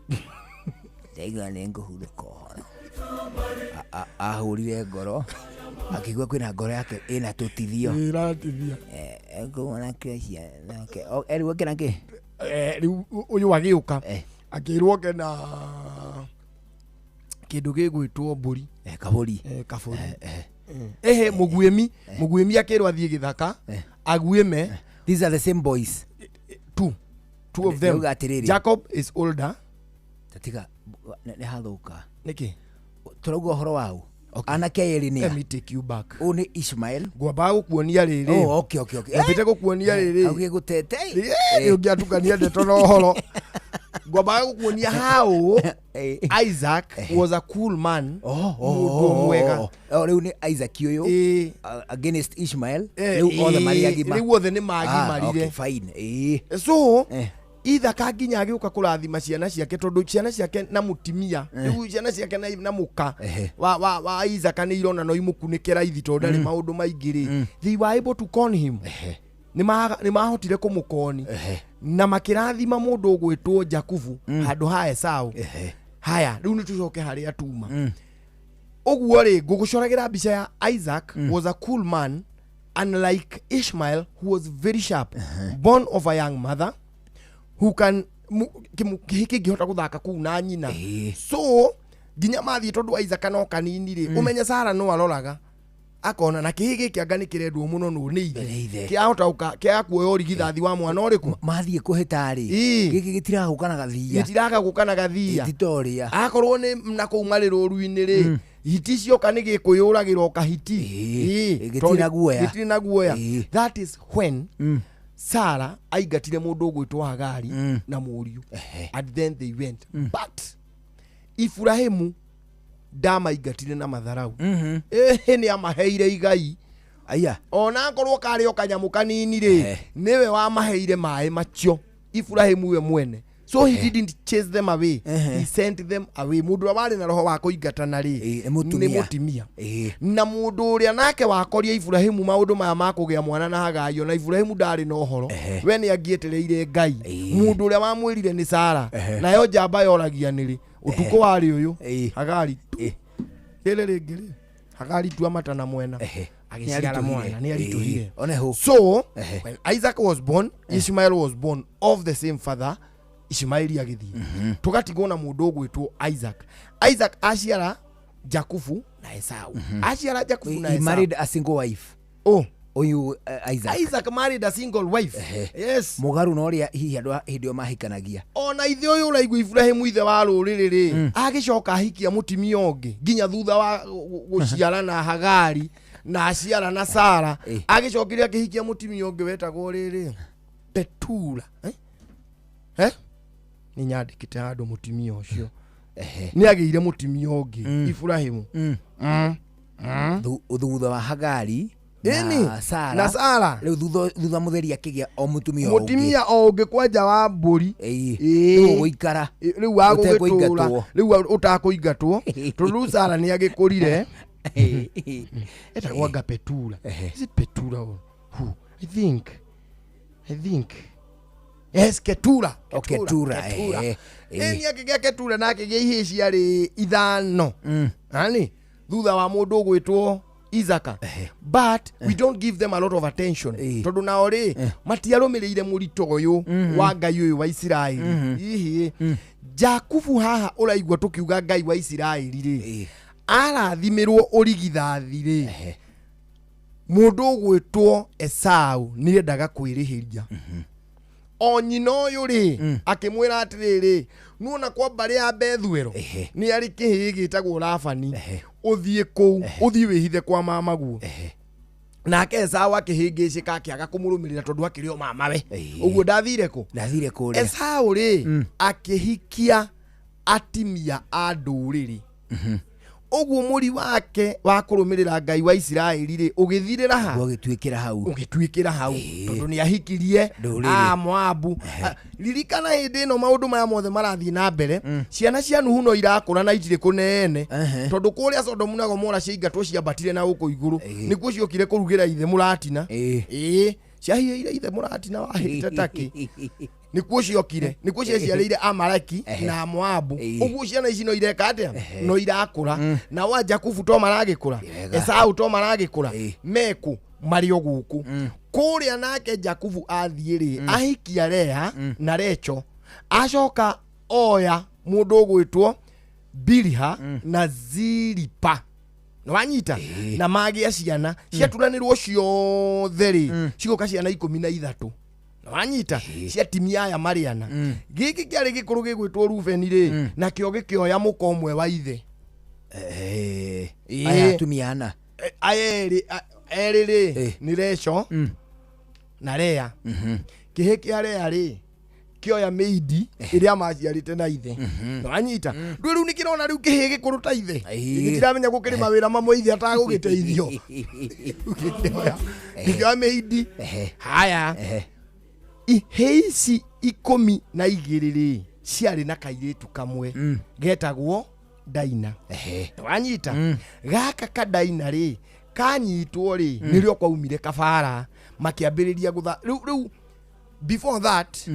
Speaker 6: Ndaigua nĩngũhurũka ũhoro. Ahũrire ngoro akĩigua kwĩna ngoro yake ĩna tũtithio.
Speaker 28: Ĩratithia.
Speaker 6: Ngũmona kĩo nake. Erirwo oke na kĩ?
Speaker 28: Rĩu ũyũ agĩũka akĩrwo oke na kĩndũ gĩgwĩtwo mbũri.
Speaker 6: Kabũri.
Speaker 28: Kabũri. Ehe, mũguĩmi, mũguĩmi akĩrwo athiĩ gĩthaka aguĩme.
Speaker 6: These are the same boys.
Speaker 28: Two. Two of them.
Speaker 6: Ndauga atĩrĩrĩ.
Speaker 28: Jacob is older.
Speaker 6: Tatiga nĩ hathũka.
Speaker 28: Nĩkĩ?
Speaker 6: Tũrauga ũhoro wau. Anake erĩ nĩ
Speaker 28: Let
Speaker 6: a?
Speaker 28: me take you back.
Speaker 6: Ũyũ nĩ Ishmael.
Speaker 28: Ngwambaga gũkuonia rĩrĩ.
Speaker 6: Oh, okay, okay, okay.
Speaker 28: Nyambĩte gũkuonia rĩrĩ.
Speaker 6: Hau gĩgũtete.
Speaker 28: Ĩ, ũngĩatukania ndeto na ũhoro. Ngwambaga gũkuonia how Isaac was a cool man. Mũndũ mwega.
Speaker 6: Oh, rĩu nĩ Isaac ũyũ. Against Ishmael. Rĩu othe marĩ agima.
Speaker 28: Rĩu othe nĩ magimarire.
Speaker 6: Okay, fine.
Speaker 28: So ithaka nginya agĩũka kũrathima ciana ciake tondũ ciana ciake na mũtimia rĩu ciana ciake na mũka wa Isaka nĩ irona no imũkunĩke raithi tondũ ndarĩ maũndũ maingĩ rĩ, they were able to con him. Nĩ mahotire kũmũkoni na makĩrathima mũndũ ũgwĩtwo Jakubu handũ ha Esau. Haya, rĩu nĩ tũcoke harĩa tuma. Ũguo rĩ, ngũgũcoragĩra mbica ya Isaac was a cool man, unlike Ishmael, who was very sharp, born of a young mother who can kĩhĩ kĩngĩhota gũthaka kũu na nyina. So nginya mathiĩ, tondũ Isaac no kanini rĩ, ũmenye Sara no aroraga akona na kĩhĩ gĩkĩ anga nĩ kĩrendwo mũno nũ nĩ ithe, kĩahota kĩaga kuoya ũrigithathi wa mwana ũrĩkũ.
Speaker 6: Mathiĩ kũhĩta rĩ, gĩkĩ gĩtiragũka na gathia.
Speaker 28: Gĩtiragagũka na gathia.
Speaker 6: Ti ta ũrĩa.
Speaker 28: Akorwo nĩ na kũu marĩ rũru-inĩ rĩ, hiti cioka nĩ gĩkwĩyũragĩra o kahiti.
Speaker 6: Gĩtirĩ na guoya.
Speaker 28: Gĩtirĩ na guoya. That is when Sarah aingatire mũndũ ũgwĩtwo Hagari na mũriũ, and then they went. But Ibrahimu ndamaingatire na matharau. Ĩhĩ, nĩ amaheire igai.
Speaker 6: Aya.
Speaker 28: Ona akorwo karĩ o kanyamũ kanini rĩ, nĩwe wamaheire maĩ macio, Ibrahimu we mwene. So he didn't chase them away, he sent them away. Mũndũ ũrĩa warĩ na roho wa kũingatana rĩ,
Speaker 6: nĩ mũtumia.
Speaker 28: Nĩ mũtimia. Na mũndũ ũrĩa nake wakoria Ibrahimu maũndũ maya ma kũgĩa mwana na Hagai, ona Ibrahimu ndarĩ na ũhoro, we nĩ angĩetereire Ngai. Mũndũ ũrĩa wamwĩrire nĩ Sara. Nayo njamba yoragia nĩrĩ ũtukũ warĩ ũyũ, Hagari tu rĩrĩ rĩngĩ rĩ, Hagari tua mata na mwena, agĩciara mwana. Nĩ aritũhire.
Speaker 6: One hũ.
Speaker 28: So when Isaac was born, Ishmael was born of the same father. Ishmaeli agĩthiĩ, tũgatigwo na mũndũ ũgwĩtwo Isaac. Isaac aciara Jakubu na Esau. Aciara Jakubu na
Speaker 6: He
Speaker 28: Esau.
Speaker 6: married a single wife.
Speaker 28: Oh.
Speaker 6: Ũyũ Isaac.
Speaker 28: Isaac married a single wife. Yes.
Speaker 6: Mũgarũ na ũrĩa hihi andũ a hĩndĩ ĩyo mahikanagia.
Speaker 28: Ona ithe ũyũ ũraigua Ibrahimu, ithe wa rũrĩrĩ rĩ, agĩcoka ahikia mũtimia ũngĩ nginya thutha wa gũciara na Hagari na aciara na Sara, agĩcokire akĩhikia mũtimia ũngĩ wetagwo rĩrĩ Petura. Eh? Eh? Nĩ nyandĩkĩte handũ mũtimia ũcio nĩ agĩire mũtimia ũngĩ Ibrahimu.
Speaker 6: Thutha wa Hagari
Speaker 28: Ĩni,
Speaker 6: na Sara.
Speaker 28: Na Sara.
Speaker 6: Rĩu thutha mũtheri akĩgĩa o mũtumia ũngĩ.
Speaker 28: Mũtimia o ũngĩ kwanja wa mbũri.
Speaker 6: Rĩu ũgũikara.
Speaker 28: Rĩu wa gũgĩtũra.
Speaker 6: Ũtekũingatwo.
Speaker 28: Rĩu ũtakũingatwo, tondũ rĩu Sara nĩ agĩkũrire. Etagwo anga Petura. Is it Petura or who? I think yes, Ketura.
Speaker 6: O Ketura,
Speaker 28: Ĩni, akĩgĩa Ketura na akĩgĩa ihĩĩ ciarĩ 5 ani thutha wa mũndũ ũgwĩtwo Isaka. But we don't give them a lot of attention tondũ nao rĩ, matiarũmĩrĩire mũrito ũyũ wa Ngai ũyũ wa Isiraeli. Hihi Jakubu haha ũraigua tũkiuga Ngai wa Isiraeli rĩ, arathimirwo ũrigithathi rĩ, mũndũ ũgwĩtwo Esau nĩendaga kwĩrĩhĩria. O nyina ũyũ rĩ, akĩmwĩra atĩrĩrĩ, nuona kwa mbarĩ ya Bethuelo nĩ arĩ kĩhĩĩ gĩtagwo Labani, ũthiĩ kũu, ũthiĩ wĩhithe kwa mamaguo. Nake Esau akĩhĩngĩcĩka, akĩaga kũmũrũmĩrĩra tondũ akĩrĩ o mamawe. Ũguo ndathire kũ?
Speaker 6: Ndathire kũrĩa.
Speaker 28: Esau rĩ, akĩhikia atimia a ndũrĩrĩ. Ũguo mũri wake wa kũrũmĩrĩra Ngai wa Isiraeli rĩ, ũgĩthirĩra ha?
Speaker 6: Ũgĩtuĩkĩra hau.
Speaker 28: Ũgĩtuĩkĩra hau tondũ nĩ ahikirie
Speaker 6: Ndũrĩrĩ.
Speaker 28: a Moabu. Ah, ririkana hĩndĩ ĩno maũndũ maya mothe marathiĩ na mbere, ciana cia Nuhu no irakũra na itirĩ kũnene, tondũ kũrĩa Sodomu na Gomora ciaingatwo ciambatire na gũkũ igũrũ, nĩkuo ciokire kũrugĩra ithe mũratina. Ĩĩ, ciahiĩire ithe mũratina wahĩte takĩ, nĩkuo ciokire, nĩkuo ciaciarĩire Amaleki na Moabu. Ũguo ciana ici no ireka atĩa? No irakũra. Nao a Jakubu to maragĩkũra, Esau to maragĩkũra, meku marĩ o gũkũ kũrĩa. Nake Jakubu athiĩ rĩ, ahikia Lea na Recho, acoka oya mũndũ ũgwĩtwo Biliha na Zilipa. Nĩwanyita? Na magĩa ciana ciaturanĩrwo ciothe rĩ, cigoka ciana 13. Wanyita cia timia aya marĩana. Gĩkĩ kĩarĩ gĩkũrũ gĩgwĩtwo Rubeni rĩ, nakĩo gĩkĩoya mũka ũmwe wa ithe.
Speaker 6: Aya atumia ana.
Speaker 28: Aya erĩ erĩ rĩ nĩ Recho na Lea. Kĩhĩ kĩa Lea rĩ kĩoya mĩindi ĩrĩa maciarĩte na ithe. Wanyita ndũ rĩu nĩkĩrona rĩu kĩhĩ gĩkũrũ ta ithe, gĩtiramenya gũkĩrĩ mawĩra mamwe ithe atagũgĩteithio. Gĩkĩoya gĩkĩoya mĩindi. Haya, ihĩ ici 12 rĩ ciarĩ na kairĩtu kamwe getagwo Daina. Wanyita gaka ka Daina rĩ kanyitwo rĩ nĩrĩo kwaumire kabara makĩambĩrĩria gũtha rĩu rĩu before that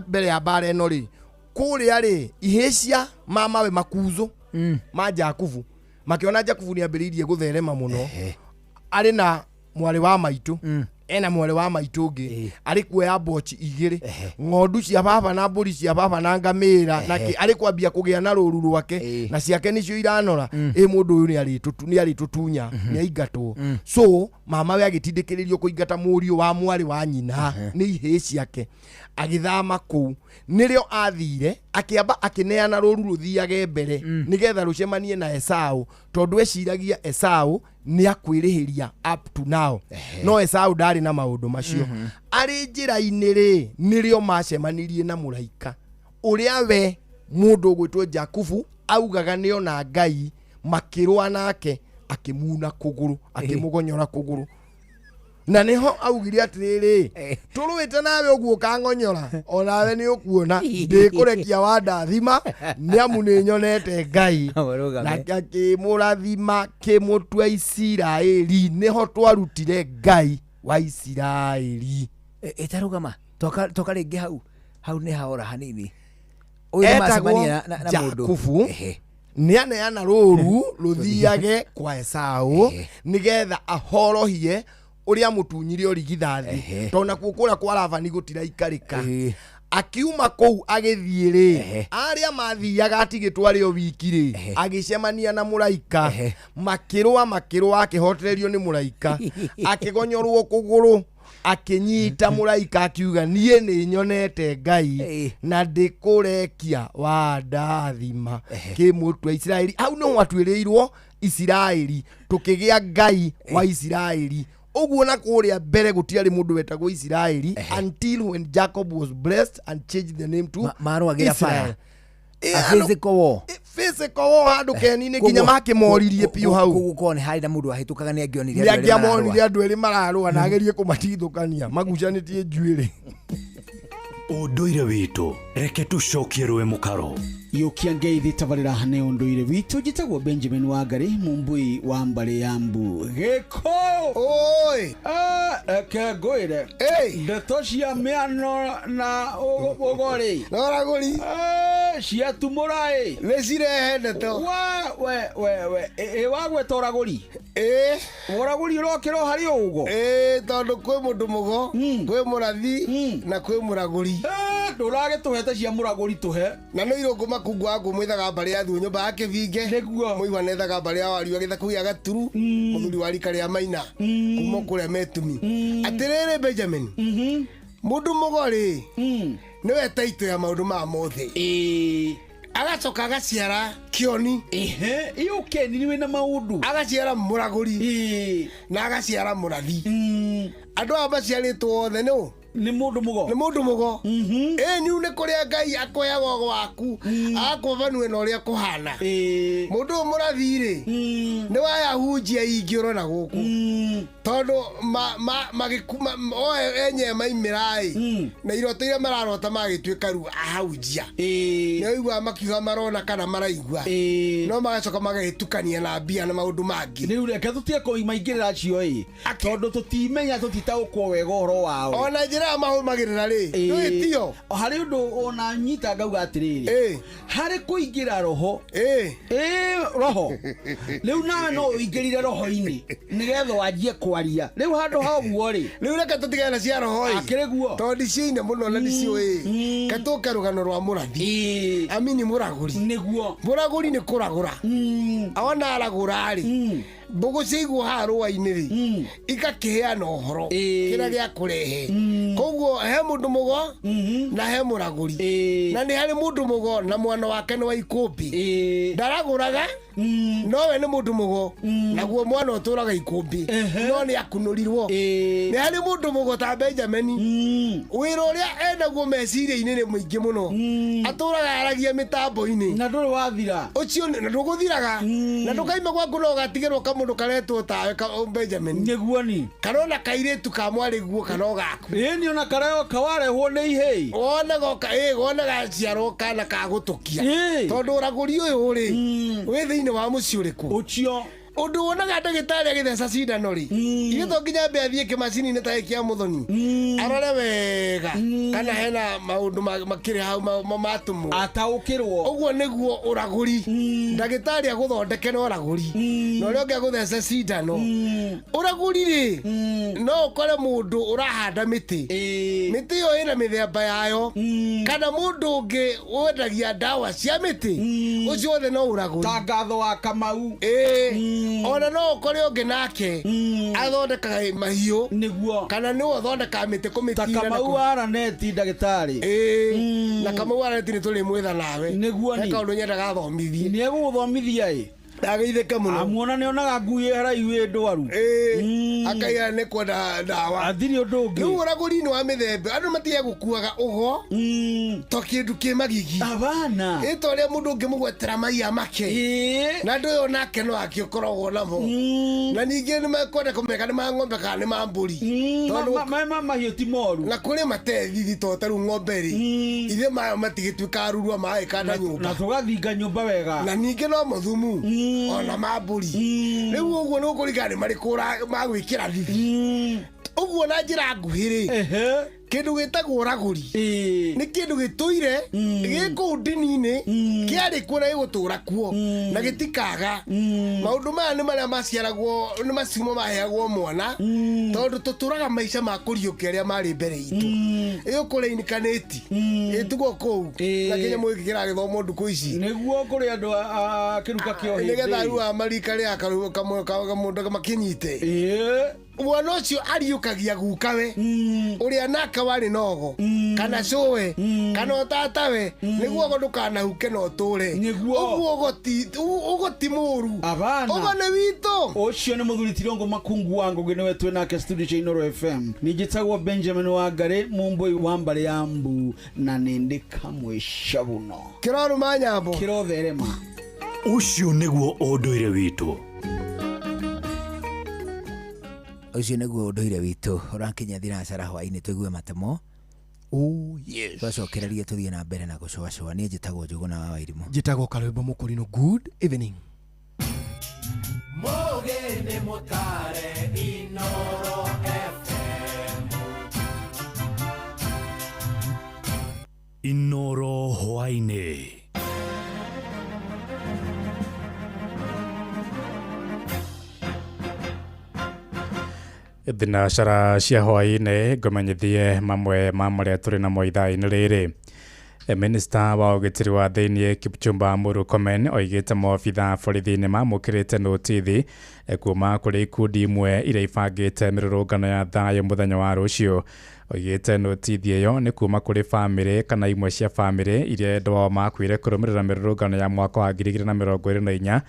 Speaker 28: mbere ya mbara ĩno rĩ kũrĩa rĩ ihĩ cia mamawe makuzo ma Jakubu makĩona Jakubu nĩambĩrĩirie gũtherema mũno, arĩ na mwarĩ wa maitũ, ena mwarĩ wa maitũ ũngĩ arĩ kuoya mboci igĩrĩ, ng'ondu cia baba na mbũri cia baba na ngamĩra, na arĩ kwambia kũgĩa na rũru rwake na ciake nĩcio iranora. Ĩ mũndũ ũyũ nĩ arĩtũtunya, nĩ aingatwo. So mama we agĩtindĩkĩrĩrio kũingata mũriũ wa mwarĩ wa nyina nĩ ihĩĩ ciake, agĩthama kũu. Nĩrĩo athire akĩamba akĩneana rũru rũthiage mbere nĩgetha rũcemanie na Esau, tondũ eciragia Esau nĩ akwĩrĩhĩria up to now. No Esau ndarĩ na maũndũ macio. Arĩ njĩra-inĩ rĩ nĩrĩo macemanirie na mũraika ũrĩa we mũndũ ũgwĩtwo Jakubu augaga nĩona Ngai, makĩrũa nake akĩmuna kũgũrũ, akĩmũgonyora kũgũrũ. Na nĩho augire atĩrĩrĩ, tũrũĩte nawe ũguo ũkang'onyora onawe nĩ ũkuona ndĩkũrekia wandathima nĩ amu nĩ nyonete Ngai. Nake akĩmũrathima kĩmũtua Isiraeli. Nĩho twarutire Ngai wa Isiraeli.
Speaker 6: Ĩtarũgama toka rĩngĩ hau hau nĩ haora hanini. Ũyũ nĩ macemania na mũndũ
Speaker 28: Jakubu nĩ aneana rũru rũthiage kwa Esau nĩgetha ahorohie ũrĩa mũtunyire ũrigithathi, tondũ nakuo kũrĩa kwa Labani gũtiraikarĩka. Akiuma kũu agĩthiĩ rĩ, arĩa mathiaga atigĩtwo arĩ o wiki rĩ, agĩcemania na mũraika, makĩrũa makĩrũa, akĩhotererio nĩ mũraika, akĩgonyorwo kũgũrũ, akĩnyita mũraika akiuga niĩ nĩ nyonete Ngai na ndĩkũrekia wandathima kĩmũtua Isiraeli. Hau nĩho atuĩrĩirwo Isiraeli, tũkĩgĩa Ngai wa Isiraeli. Ũguo na kũrĩa mbere gũtiarĩ mũndũ wetagwo Isiraeli until when Jacob was blessed and changed the name to
Speaker 6: marũagĩra
Speaker 28: Israel.
Speaker 6: bara. A physical war.
Speaker 28: Physical war handũ keni-inĩ nginya makĩmoririe biũ hau.
Speaker 6: Koguo korwo nĩ harĩ na mũndũ wahĩtũkaga nĩ angĩonire
Speaker 28: nĩ
Speaker 6: andũ erĩ mararũa.
Speaker 28: angĩamonire andũ erĩ mararũa na agerie kũmatigithũkania magucanĩtie njuĩrĩ.
Speaker 13: Ũndũire witũ reke tũcokie rũĩ mũkaro.
Speaker 7: Yũkia ngeithi tabarĩra nĩ ũndũire witũ. Njĩtagwo Benjamin Wangari, mũmbui wa mbarĩ ya mbu Gĩkũyũ.
Speaker 8: Oi.
Speaker 7: Reke ngwĩre ndeto cia mĩano na ũgorĩ
Speaker 8: na ũragũri
Speaker 7: ciatumũra ĩ
Speaker 8: nĩ cirehe ndeto.
Speaker 7: We we we ĩ wagweta ũragũri, ũragũri ũrokĩra o harĩ ũgo.
Speaker 8: Tondũ kwĩ mũndũ mũgo, kwĩ mũrathi na kwĩ mũragũri.
Speaker 7: Ndũragĩtũhete cia mũragũri tũhe.
Speaker 8: Na nĩ irũngũ makungu wa ngũmwĩthaga mbarĩ ya thuo nyũmba ya kĩbinge.
Speaker 7: Nĩguo.
Speaker 8: Mũigua nethaga mbarĩ ya wariũ gĩthaku gĩa gaturu, mũthuri wa rika rĩa maina kuma kũrĩa metumi. Atĩrĩrĩ Benjamin, mũndũ mũgo rĩ nĩwe taito ya maũndũ maya mothe. Agacoka agaciara kĩoni.
Speaker 7: Iyo kĩeni nĩ wĩna maũndũ.
Speaker 8: Agaciara mũragũri na agaciara mũrathi. Andũ aya maciarĩtwo othe nĩ
Speaker 7: nĩ mũndũ mũgo.
Speaker 8: Nĩ mũndũ mũgo. Ĩni nĩ kũrĩa Ngai akũheaga ũgo waku, agakwambanue na ũrĩa kũhana. Mũndũ ũyũ mũrathi rĩ nĩ wayahunjia ingĩ ũrona gũkũ, tondũ enyewe maimĩra ĩ na iroto iria mararota magĩtuĩka rĩu ahunjia. Nĩ ũiguaga makiuga marona kana maraigua, no magacoka magagĩtukania na mbia na maũndũ mangĩ.
Speaker 7: Rĩu reke tũtige kũmaingĩrĩra acio ĩ, tondũ tũtimenya tũtitaũkwo wega ũhoro wao.
Speaker 8: Ona njĩra ĩrĩa mahũmagĩrĩra rĩ ndũĩtio.
Speaker 7: Harĩ ũndũ ona nyita ngauga atĩrĩrĩ, harĩ kũingĩra roho roho rĩu nawe no ũingĩrire roho-inĩ nĩgetha wanjie kwaria. Rĩu handũ ha ũguo rĩ,
Speaker 8: rĩu reke tũtigane na cia roho ĩ,
Speaker 7: akĩrĩ guo
Speaker 8: tondũ ndiciine mũno na ndiciũĩ. Ke tũke rũgano rwa mũrathi, amini mũragũri.
Speaker 7: Nĩguo
Speaker 8: mũragũri nĩ kũragũra, awona aragũra rĩ, Mbũgũ ciaigwo haha rũa-inĩ rĩ igakĩheana ũhoro kĩrĩa gĩa kũrehe. Koguo he mũndũ mũgo na he mũragũri, na nĩ harĩ mũndũ mũgo na mwana wake nĩ wa ikũmbĩ. Ndaragũraga nowe nĩ mũndũ mũgo, naguo mwana ũtũraga ikũmbĩ no nĩ akunũrirwo. Nĩ harĩ mũndũ mũgo ta Benjamin, wĩra ũrĩa enaguo meciria-inĩ nĩ mũingĩ mũno, atũraga aragia mĩtambo-inĩ
Speaker 7: na ndũrĩ wathira
Speaker 8: ũcio, na ndũgũthiraga na ndũkaima gwaku no ũgatigĩrwo kamũndũ karetwo tawe ka Benjamin.
Speaker 7: Nĩguo ni
Speaker 8: kana ona kairĩtu ka mwarĩguo kana o gaku.
Speaker 7: Ĩni ona kareo kawarehwo nĩ ihĩĩ
Speaker 8: wone goka wone gaciarwo kana ka gũtũkia, tondũ ũragũri ũyũ rĩ wĩ thĩinĩ wa mũciĩ ũrĩkũ
Speaker 7: ũcio.
Speaker 8: Ũndũ wonaga ndagĩtarĩ agĩtheca cindano rĩ, ithuĩ to nginya ambe athiĩ kĩmacini-inĩ ta gĩkĩ kĩa mũthoni arore wega kana hena maũndũ makĩrĩ hau matũmwo
Speaker 7: ataũkĩrwo.
Speaker 8: Ũguo nĩguo ũragũri, ndagĩtarĩ agũthondeke na ũragũri na ũrĩa ũngĩ agũthece cindano. Ũragũri rĩ no ũkore mũndũ ũrahanda mĩtĩ, mĩtĩ ĩyo ĩna mĩthemba yayo, kana mũndũ ũngĩ wendagia ndawa cia mĩtĩ, ũcio wothe no ũragũri.
Speaker 7: Ta ngatho wa Kamau.
Speaker 8: Ona no ũkore ũngĩ nake athondekaga mahiũ
Speaker 7: nĩguo,
Speaker 8: kana nĩwe ũthondekaga mĩtĩ kũmĩtira.
Speaker 7: Ta Kamau wa Raneti ndagĩtarĩ.
Speaker 8: Na Kamau wa Raneti nĩ tũrĩmwetha nawe.
Speaker 7: Nĩguo
Speaker 8: ni kaũndũ nyendaga athomithie.
Speaker 7: Nĩ egũgũthomithia ĩ
Speaker 8: ndageithĩke mũno.
Speaker 7: Amuona nĩ onaga ngui ĩ haraihu ĩ ndwaru.
Speaker 8: Akaiga nĩ kwenda ndawa.
Speaker 7: Athiri ũndũ ũngĩ.
Speaker 8: Rĩu ũragũri nĩ wa mĩthemba, andũ matige gũkuaga ũgo to kĩndũ kĩ magigi.
Speaker 7: Abana.
Speaker 8: Ĩ ta ũrĩa mũndũ ũngĩmũgwetera maiya make. Na andũ ũyũ nake no akĩũkoragwo namo. Na ningĩ nĩ mekwenda kũmenya nĩ ma ng'ombe kana nĩ ma mbũri.
Speaker 7: Tondũ mahiũ ti moru.
Speaker 8: Na kũrĩ matethi to ta rĩu ng'ombe rĩ, ithe mayo matigĩtuĩka rurua maĩ kana nyũmba.
Speaker 7: Na tũgathinga nyũmba wega.
Speaker 8: Na ningĩ no mũthumu. Ona mambũri. Rĩu ũguo nĩ ũkũringana nĩ marĩkũ magwĩkĩra thithi. Ũguo na njĩra nguhĩ rĩ, kĩndũ gĩtagwo ũragũri nĩ kĩndũ gĩtũire gĩ kũu ndini-inĩ, kĩarĩ kuo na gĩgũtũra kuo na gĩtikaga. Maũndũ maya nĩ marĩa maciaragwo, nĩ maciumo maheagwo mwana, tondũ tũtũraga maica ma kũriũkia arĩa marĩ mbere itũ. Ĩyo kũreinĩkanĩti ĩtugwo kũu na kĩnyamũ gĩkĩ kĩragĩthomwo ndukũ ici
Speaker 7: nĩguo kũrĩ andũ a kĩruka kĩa ũhĩndĩ,
Speaker 8: nĩgetha rĩu a marika rĩa kamũndũ makĩnyite. Mwana ũcio ariũkagia gukawe ũrĩa nake warĩ nogo kana cũwe kana ũtatawe, nĩguo ogo ndũkanahuke na ũtũre. Ũguo ũgo ti mũũru, ũgo nĩ witũ.
Speaker 7: Ũcio nĩ mũthuri Tirongo Makungu wa Ngũgĩ, nĩwe twĩ nake studio cia Inooro FM. Niĩ njĩtagwo Benjamin Wangari, Mũmbũi wa mbarĩ ya Mbu, na nĩ ndĩ kamwe cabuno
Speaker 8: kĩrorũma nyambo
Speaker 7: kĩrotherema.
Speaker 13: Ũcio nĩguo ũndũire witũ.
Speaker 6: Ũcio nĩguo ũndũire witũ ũrakinya thinacara hwaĩ-inĩ tũigue matemo.
Speaker 28: Oh yes.
Speaker 6: Twacokereria tũthiĩ na mbere na gũcũacũa. Niĩ njĩtagwo Njũgũna wa Wairimũ.
Speaker 28: Njĩtagwo Karwĩmbo Mũkũrinũ. Good evening.
Speaker 14: Mũgeni mũtare Inooro FM.
Speaker 13: Inooro hwaĩ-inĩ.
Speaker 9: Thinacara cia hwaĩ-inĩ ngũmenyithie mamwe ma marĩa tũrĩ namo ithaa-inĩ rĩrĩ. Minista wa ũgitĩri wa thĩinĩ Kipchumba Murkomen oigĩte maobitha borithi nĩ mamũkĩrĩte notithi kuma kũrĩ ikundi imwe iria ibangĩte mĩrũrũngano ya thayũ mũthenya wa rũciũ. Oigĩte notithi ĩyo nĩ kuma kũrĩ bamĩrĩ kana imwe cia bamĩrĩ iria endwa ao makuire kũrũmĩrĩra mĩrũrũngano ya mwaka wa 2024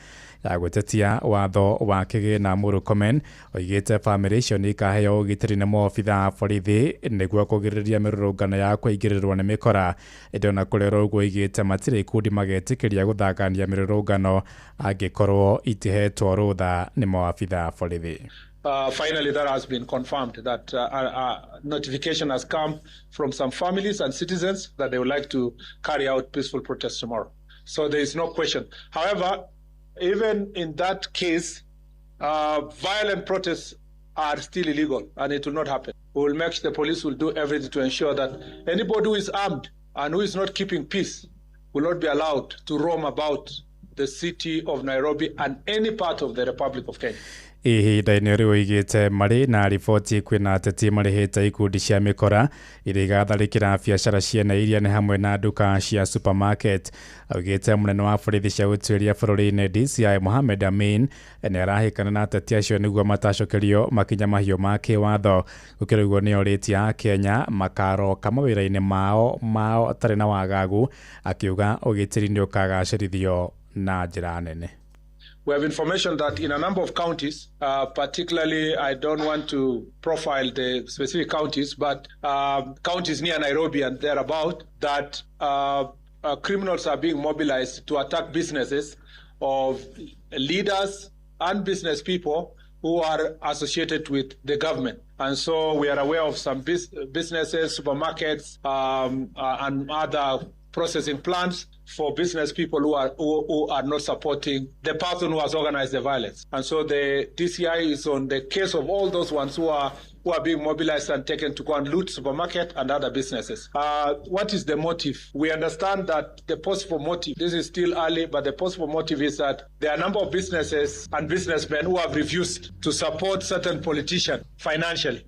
Speaker 9: ya gũtetia watho wa kĩgĩna. Murkomen oigĩte bamĩrĩ icio nĩ ikaheo ũgitĩri nĩ maobitha a borithi nĩguo kũgirĩrĩria mĩrũrũngano ya kũingĩrĩrwo nĩ mĩkora. Ĩndĩ ona kũrĩ oro ũguo oigĩte matirĩ ikundi magetĩkĩria gũthangania mĩrũrũngano angĩkorwo itihetwo rũtha nĩ maobitha a borithi.
Speaker 10: Finally, that has been confirmed, that notification has come from some families and citizens that they would like to carry out peaceful protests tomorrow. So there is no question. However, even in that case, violent protests are still illegal and it will not happen. We will make sure the police will do everything to ensure that anybody who is armed and who is not keeping peace will not be allowed to roam about the city of Nairobi and any part of the Republic of Kenya.
Speaker 9: Ihinda-inĩ rĩu oigĩte marĩ na riboti kwĩna ateti marĩhĩte ikundi cia mĩkora iria igatharĩkĩra biacara ciene iria nĩ hamwe na nduka cia supermarket. Augĩte mũnene wa borithi cia ũtuĩria bũrũri-inĩ DCI Mohamed Amin nĩ arahĩkana na ateti acio nĩguo matacokerio makinya mahiũ ma kĩwatho. Gũkĩrĩ ũguo nĩ orĩtie Akenya makaroka mawĩra-inĩ mao atarĩ na wagagu, akiuga ũgitĩri nĩ ũkagacĩrithio na njĩra nene.
Speaker 10: We have information that in a number of counties, particularly I don't want to profile the specific counties, but counties near Nairobi and thereabout, that criminals are being mobilized to attack businesses of leaders and business people who are associated with the government. And so we are aware of some businesses, supermarkets, and other processing plants for business people who are not supporting the person who has organized the violence. And so the DCI is on the case of all those ones who are being mobilized and taken to go and loot supermarket and other businesses. What is the motive? We understand that the possible motive, this is still early, but the possible motive is that there are a number of businesses and businessmen who have refused to support certain politicians financially.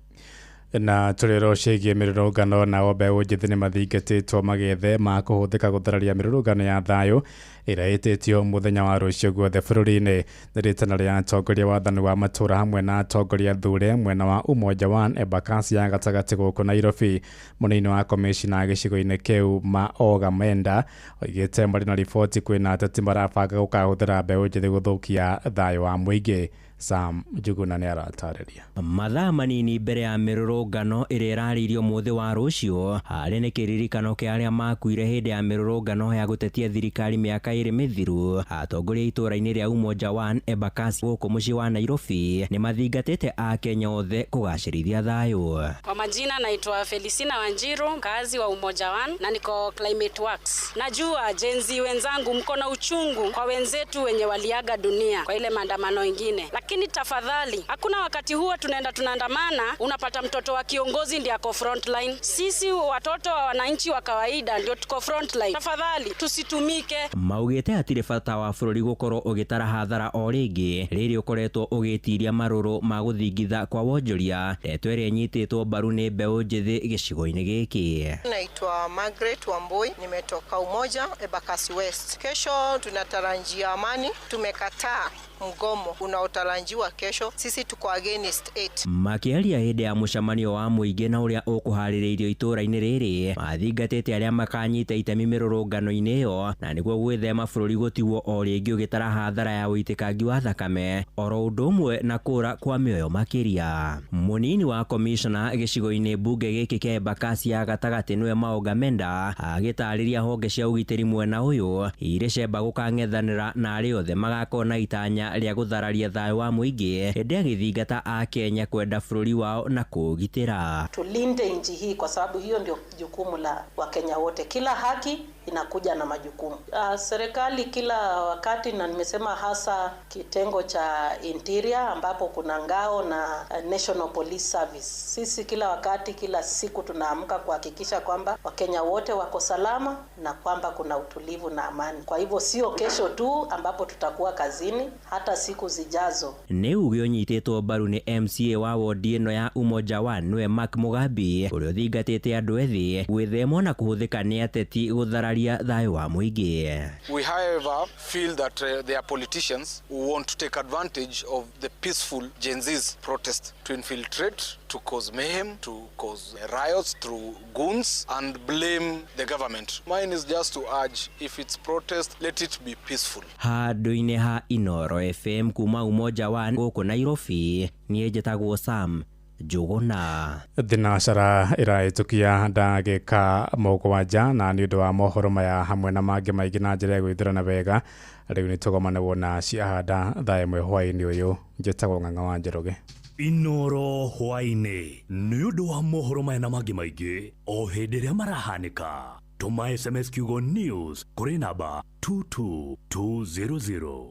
Speaker 9: Na tũrĩro ciĩgiĩ mĩrũrũngano nao mbeũ njĩthĩ nĩ mathingatĩtwo magĩethe ma kũhũthĩka gũthararia mĩrũrũngano ya thayũ ĩrĩa ĩtĩtio mũthenya wa rũciũ guothe bũrũri-inĩ. Nĩ rĩtana rĩa atongoria wathani wa matũũra hamwe na atongoria thure mwena wa Umoja One Embakasi ya gatagatĩ gũkũ Nairobi. Mũnini wa komishina gĩcigo-inĩ kĩu Maoga Menda oigĩte marĩ na riboti kwĩna ateti marabanga gũkahũthĩra mbeũ njĩthĩ gũthũkia thayũ wa mũingĩ. Sam Njuguna nĩ aratarĩria.
Speaker 11: Mathaa manini mbere ya mĩrũrũngano ĩrĩa ĩrarĩirio mũthĩ wa rũciũ harĩ nĩ kĩririkano kĩa arĩa makuire hĩndĩ ya mĩrũrũngano ya gũtetia thirikari mĩaka ĩrĩ mĩthiru. Atongoria itũũra-inĩ rĩa Umoja One Embakasi gũkũ mũciĩ wa Nairobi nĩ mathingatĩte Akenya othe kũgacĩrithia thayũ.
Speaker 12: Kwa majina naitwa Felicina Wanjiru, mkazi wa Umoja One na niko Climate Works. Najua Gen Z wenzangu mko na uchungu kwa wenzetu wenye waliaga dunia kwa ile maandamano ingine. Lakini tafadhali, hakuna wakati huo tunaenda tunaandamana, unapata mtoto wa kiongozi ndiye ako frontline. Sisi watoto wa wananchi wa kawaida ndio tuko frontline. Tafadhali tusitumike.
Speaker 11: Maugĩte hatirĩ bata wa bũrũri gũkorwo ũgĩtara hathara o rĩngĩ rĩrĩ ũkoretwo ũgĩtiria marũrũ ma gũthingitha kwa wonjoria, ndeto ĩrĩa ĩnyitĩtwo mbaru nĩ mbeũ njĩthĩ gĩcigo-inĩ gĩkĩ.
Speaker 13: Naitwa Margaret Wambui, nimetoka Umoja Embakasi West. Kesho tunatarajia amani, tumekataa mgomo unaotarajiwa kesho, sisi tuko against it.
Speaker 11: Makĩaria hĩndĩ ya mũcemanio wa mũingĩ na ũrĩa ũkũharĩrĩirio itũũra-inĩ rĩrĩ, mathingatĩte arĩa makanyita itemi mĩrũrũngano-inĩ ĩyo na nĩguo gwĩthema bũrũri gũtigwo o rĩngĩ ũgĩtara hathara ya ũitĩkangi wa thakame oro ũndũ ũmwe na kũra kwa mĩoyo makĩria. Mũnini wa komishona gĩcigo-inĩ mbunge gĩkĩ kĩa Embakasi ya gatagatĩ nĩwe Maoga Menda agĩtarĩria honge cia ũgitĩri mwena ũyũ irĩ cemba gũkang'ethanĩra na arĩa othe magakorwo na itanya rĩa gũthararia thayũ wa mũingĩ hĩndĩ agĩthingata Akenya kwenda bũrũri wao na kũũgitĩra.
Speaker 14: Tulinde nchi hii kwa sababu hiyo ndio jukumu la Wakenya wote. Kila haki inakuja na majukumu. Serikali kila wakati, na nimesema hasa kitengo cha interior ambapo kuna ngao na National Police Service. Sisi kila wakati, kila siku tunaamka kuhakikisha kwamba Wakenya wote wako salama na kwamba kuna utulivu na amani. Kwa hivyo sio kesho tu ambapo tutakuwa kazini, hata siku zijazo.
Speaker 11: Nĩ uge ũnyitĩtwo mbaru nĩ MCA wa wodi ĩno ya Umoja One nĩwe Mark Mugabi ũrĩa ũthingatĩte andũ ethĩ gwĩthemwo na kũhũthĩka nĩ ateti gũthararia thayũ wa mũingĩ.
Speaker 16: We however feel that there are politicians who want to take advantage of the peaceful Gen Z's protest to infiltrate, to cause mayhem, to cause riots through goons and blame the government. Mine is just to urge, if it's protest, let it be peaceful.
Speaker 11: Handũ-inĩ ha Inoro FM kuma Umoja One gũkũ Nairobi, niĩ njĩtagwo Sam Njuguna.
Speaker 9: Thinacara ĩrahĩtũkia ndagĩka mũgwanja na nĩ ũndũ wa mohoro maya hamwe na mangĩ maingĩ na njĩra ya gwĩthurana wega rĩu nĩ tũgomanagwo na ciahanda thaa ĩmwe hwaĩ-inĩ ũyũ. Njĩtagwo Ng'ang'a wa Njoroge.
Speaker 13: Inoro hwaĩ-inĩ nĩ ũndũ wa mohoro maya na mangĩ maingĩ o hĩndĩ ĩrĩa marahanĩka. Tũma SMS kiugo news kũrĩ namba 22200.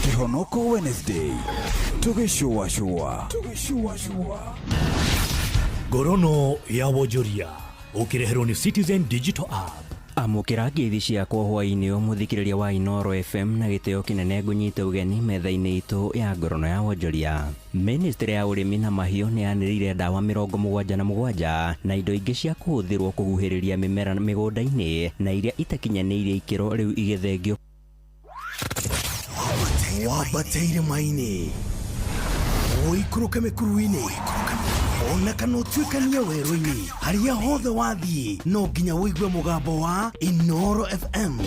Speaker 15: Kihonoko Wednesday tugĩcũacũa.
Speaker 17: Ngorono ya wonjoria ũkĩreherwo nĩ Citizen Digital App.
Speaker 11: Amũkĩra ngeithi ciakwa hwaĩ-inĩ ũyũ mũthikĩrĩria wa Inoro FM na gĩtĩo kĩnene ngũnyite ũgeni metha-inĩ itũ ya ngorono ya wonjoria. Ministry ya ũrĩmi na mahiũ nĩ yanĩrĩire ndawa 77 na indo ingĩ cia kũhũthĩrwo kũhuhĩrĩria mĩmera mĩgũnda-inĩ na iria itakinyanĩirie ikĩro rĩu igĩthengio.
Speaker 14: Wambateire maini ũikũrũke mĩkuru-inĩ ona kana ũtuĩkanie werũ-inĩ harĩa hothe wathiĩ no nginya ũigue mũgambo wa Inoro FM.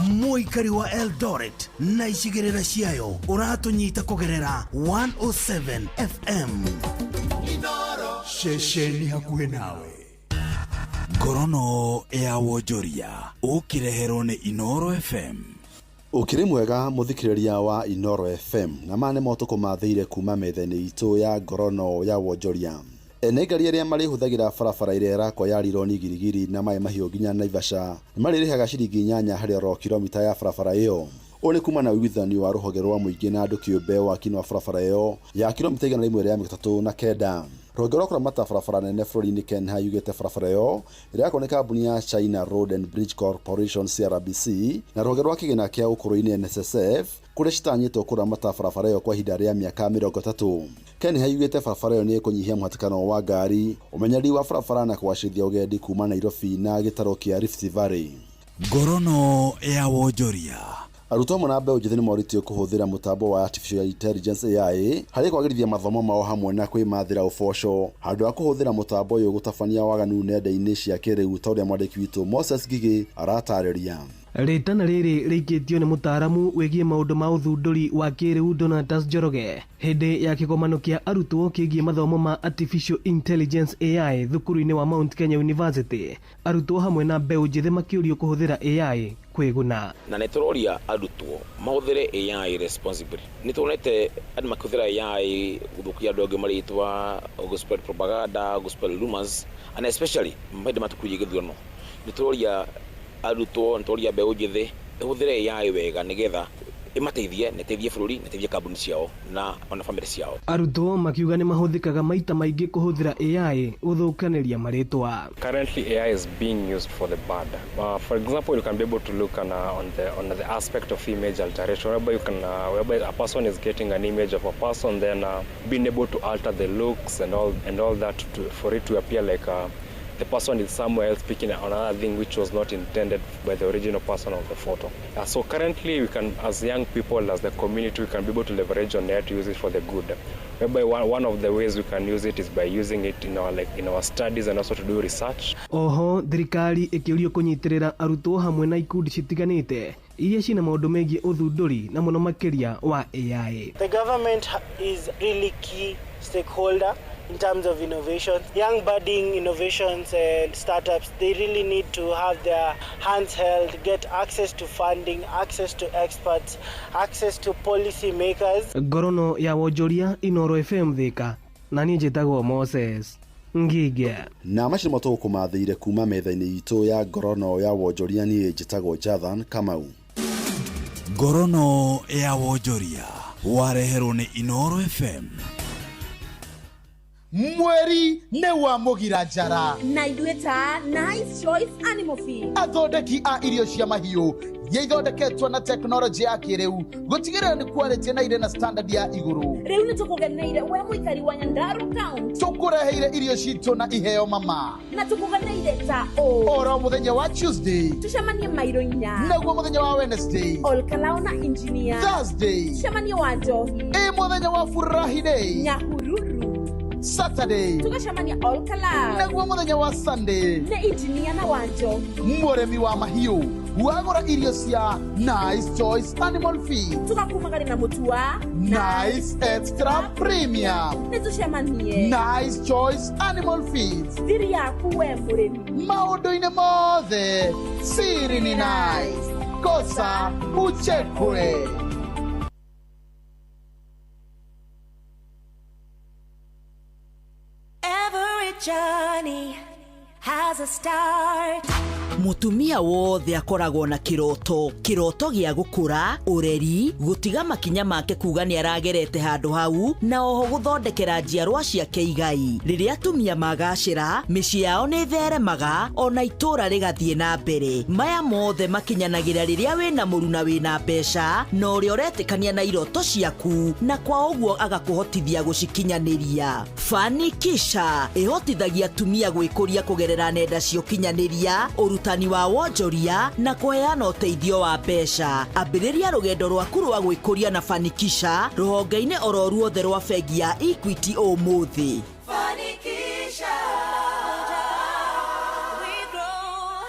Speaker 14: Mũikari wa Eldoret na icigĩrĩra ciayo ũratũnyita kũgerera 107 FM.
Speaker 17: Ceceni hakuhĩ nawe.
Speaker 14: Ngorono ya wonjoria ũkĩreherwo nĩ Inoro FM.
Speaker 18: Ũkĩrĩ mwega mũthikĩrĩria wa Inoro FM na maya nĩ motukũ mathĩire kuma metha-inĩ itũ ya ngorono ya wonjoria. Ene ngari arĩa marĩhũthagĩra barabara ĩrĩa ĩrakwo ya Rironi Girigiri na maĩ mahiũ nginya Naivasha nĩmarĩrĩhaga ciringi 8 harĩ oro kilomita ya barabara ĩyo. Ũũ nĩ kuma na ũiguithanio wa rũhonge rwa mũingĩ na andũ kĩũmbe waki-inĩ wa barabara ĩyo ya kilomita 139. Rũhonge rwa kũramata barabara nene bũrũri-inĩ KENHA yugĩte barabara ĩyo ĩrakwo nĩ kambuni ya China Road and Bridge Corporation CRBC na rũhonge rwa kĩgĩna kĩa ũkũrũ-inĩ NSSF kũrĩa citanyĩtwo kũramata barabara ĩyo kwa ihinda rĩa mĩaka 30. KENHA yugĩte barabara ĩyo nĩ ĩkũnyihia mũhatĩkano wa ngari, ũmenyereri wa barabara na kũgacĩrithia ũgendi kuma Nairobi na gĩtarũ kĩa Rift Valley.
Speaker 14: Ngorono ya wonjoria.
Speaker 18: Arutwo amwe na mbeũ njĩthĩ nĩmorĩtio kũhũthĩra mũtambo wa Artificial Intelligence AI harĩ kwagĩrithia mathomo mao hamwe na kwĩmathĩra ũboco handũ ha kũhũthĩra mũtambo ũyũ gũtabania waganu nenda-inĩ cia kĩrĩu ta ũrĩa mwandĩki witũ Moses Ngigĩ aratarĩria.
Speaker 19: Rĩtana rĩrĩ rĩikĩtio nĩ mũtaaramu wĩgiĩ maũndũ ma ũthundũri wa kĩrĩu Donatus Njoroge hĩndĩ ya kĩgomano kĩa arutwo kĩgiĩ mathomo ma Artificial Intelligence AI thukuru-inĩ wa Mount Kenya University. Arutwo hamwe na mbeũ njĩthĩ makĩũrio kũhũthĩra AI kwĩguna.
Speaker 20: Na nĩ tũroria arutwo mahũthĩre AI responsibly. Nĩ tuonete andũ makĩhũthĩra AI gũthũkia andũ angĩ marĩtwa, gũ-spread propaganda, gũ-spread rumors, and especially mahinda matukuirie gĩthurano. Nĩ tũroria arutwo, nĩ tũroria mbeũ njĩthĩ ĩhũthĩre AI wega nĩgetha ĩmateithie, na ĩteithie bũrũri, na ĩteithie kambuni ciao na ona bamĩrĩ ciao.
Speaker 19: Arutwo makiuga nĩ mahũthĩkaga maita maingĩ kũhũthĩra AI gũthũkanĩria marĩtwa.
Speaker 21: Currently AI is being used for the bad. For example, you can be able to look on the aspect of image alteration, whereby you can whereby a person is getting an image of a person, then being able to alter the looks and all that for it to appear like the person is somewhere else picking another thing which was not intended by the original person of the photo. So currently we can, as young people, as the community, we can be able to leverage on it to use it for the good. Whereby one of the ways we can use it is by using it in our in our studies and also to do research.
Speaker 19: Oho thirikari ĩkĩũrio kũnyitĩrĩra arutwo hamwe na ikundi citiganĩte iria cina maũndũ megiĩ ũthundũri na mũno makĩria wa AI.
Speaker 22: The government is really key stakeholder in terms of innovation. Young budding innovations and startups, they really need to have their hands held, get access to funding, access to experts, access to policy makers.
Speaker 19: Ngorono ya wonjoria Inoro FM Thika na niĩ njĩtagwo Moses Ngige.
Speaker 18: Na macio nĩmo tũgũkũmathĩire kuma metha-inĩ itũ ya ngorono ya wonjoria. Niĩ njĩtagwo Jathan Kamau.
Speaker 14: Ngorono ya wonjoria wareherwo nĩ Inoro FM.
Speaker 23: Mweri nĩ wa mũgira njara
Speaker 24: na ithuĩ ta Nice Choice Animal Feed,
Speaker 23: athondeki a irio cia mahiũ iria ithondeketwo na tekinoronjĩ ya kĩrĩu gũtigĩrĩra nĩ quality na irĩ na standard ya igũrũ.
Speaker 24: Rĩu nĩ tũkũgeneire we mũikari wa Nyandarua County,
Speaker 23: tũkũreheire irio citũ na iheo mama,
Speaker 24: na tũkũgeneire ta ũũ
Speaker 23: oro mũthenya wa Tuesday
Speaker 24: tũcemanie mairo 4,
Speaker 23: naguo mũthenya wa Wednesday
Speaker 24: Olkalao na Engineer,
Speaker 23: Thursday
Speaker 24: tũcemanie wa Njohi,
Speaker 23: ĩ mũthenya wa Furahi Day
Speaker 24: Nyahururu,
Speaker 23: Saturday
Speaker 24: tugacemania Olkalao,
Speaker 23: naguo mũthenya wa Sunday
Speaker 24: nĩ Engineer na wa Njohi.
Speaker 23: Mũrĩmi wa mahiũ wagũra irio cia Nice Choice Animal Feed
Speaker 24: tugakumagari na mũtu wa
Speaker 23: Nice Extra Premium.
Speaker 24: Nĩ tũcemanie
Speaker 23: Nice Choice Animal Feed,
Speaker 24: thiri yaku we mũrĩmi
Speaker 23: maũndũ-inĩ mothe siri ni nice, kosa uchekwe.
Speaker 25: Every journey
Speaker 1: Has a start.
Speaker 2: Mutumia wothe akoragwo na kiroto, kiroto gĩa gũkũra, ũreri, gũtiga makinya make kuga nĩ aragerete handũ hau, na oho gũthondekera njiarwa ciake igai. Rĩrĩa atumia magacĩra, mĩciĩ yao nĩ ĩtheremaga, ona itũũra rĩgathiĩ na mbere. Maya mothe makinyanagĩra rĩrĩa wĩna mũruna wĩna mbeca, na ũrĩa ũretĩkania na iroto ciaku, na kwa ũguo agakũhotithia gũcikinyanĩria. Fanikisha ĩhotithagia atumia gwĩkũria kũgerera nenda cia ũkinyanĩria, ũrutani wa wonjoria na kũheana ũteithio wa mbeca. Ambĩrĩria rũgendo rwaku rwa gwĩkũria na Fanikisha rũhonge-inĩ oro ruothe rwa bengi ya Equity ũmũthĩ.
Speaker 1: Fanikisha. We grow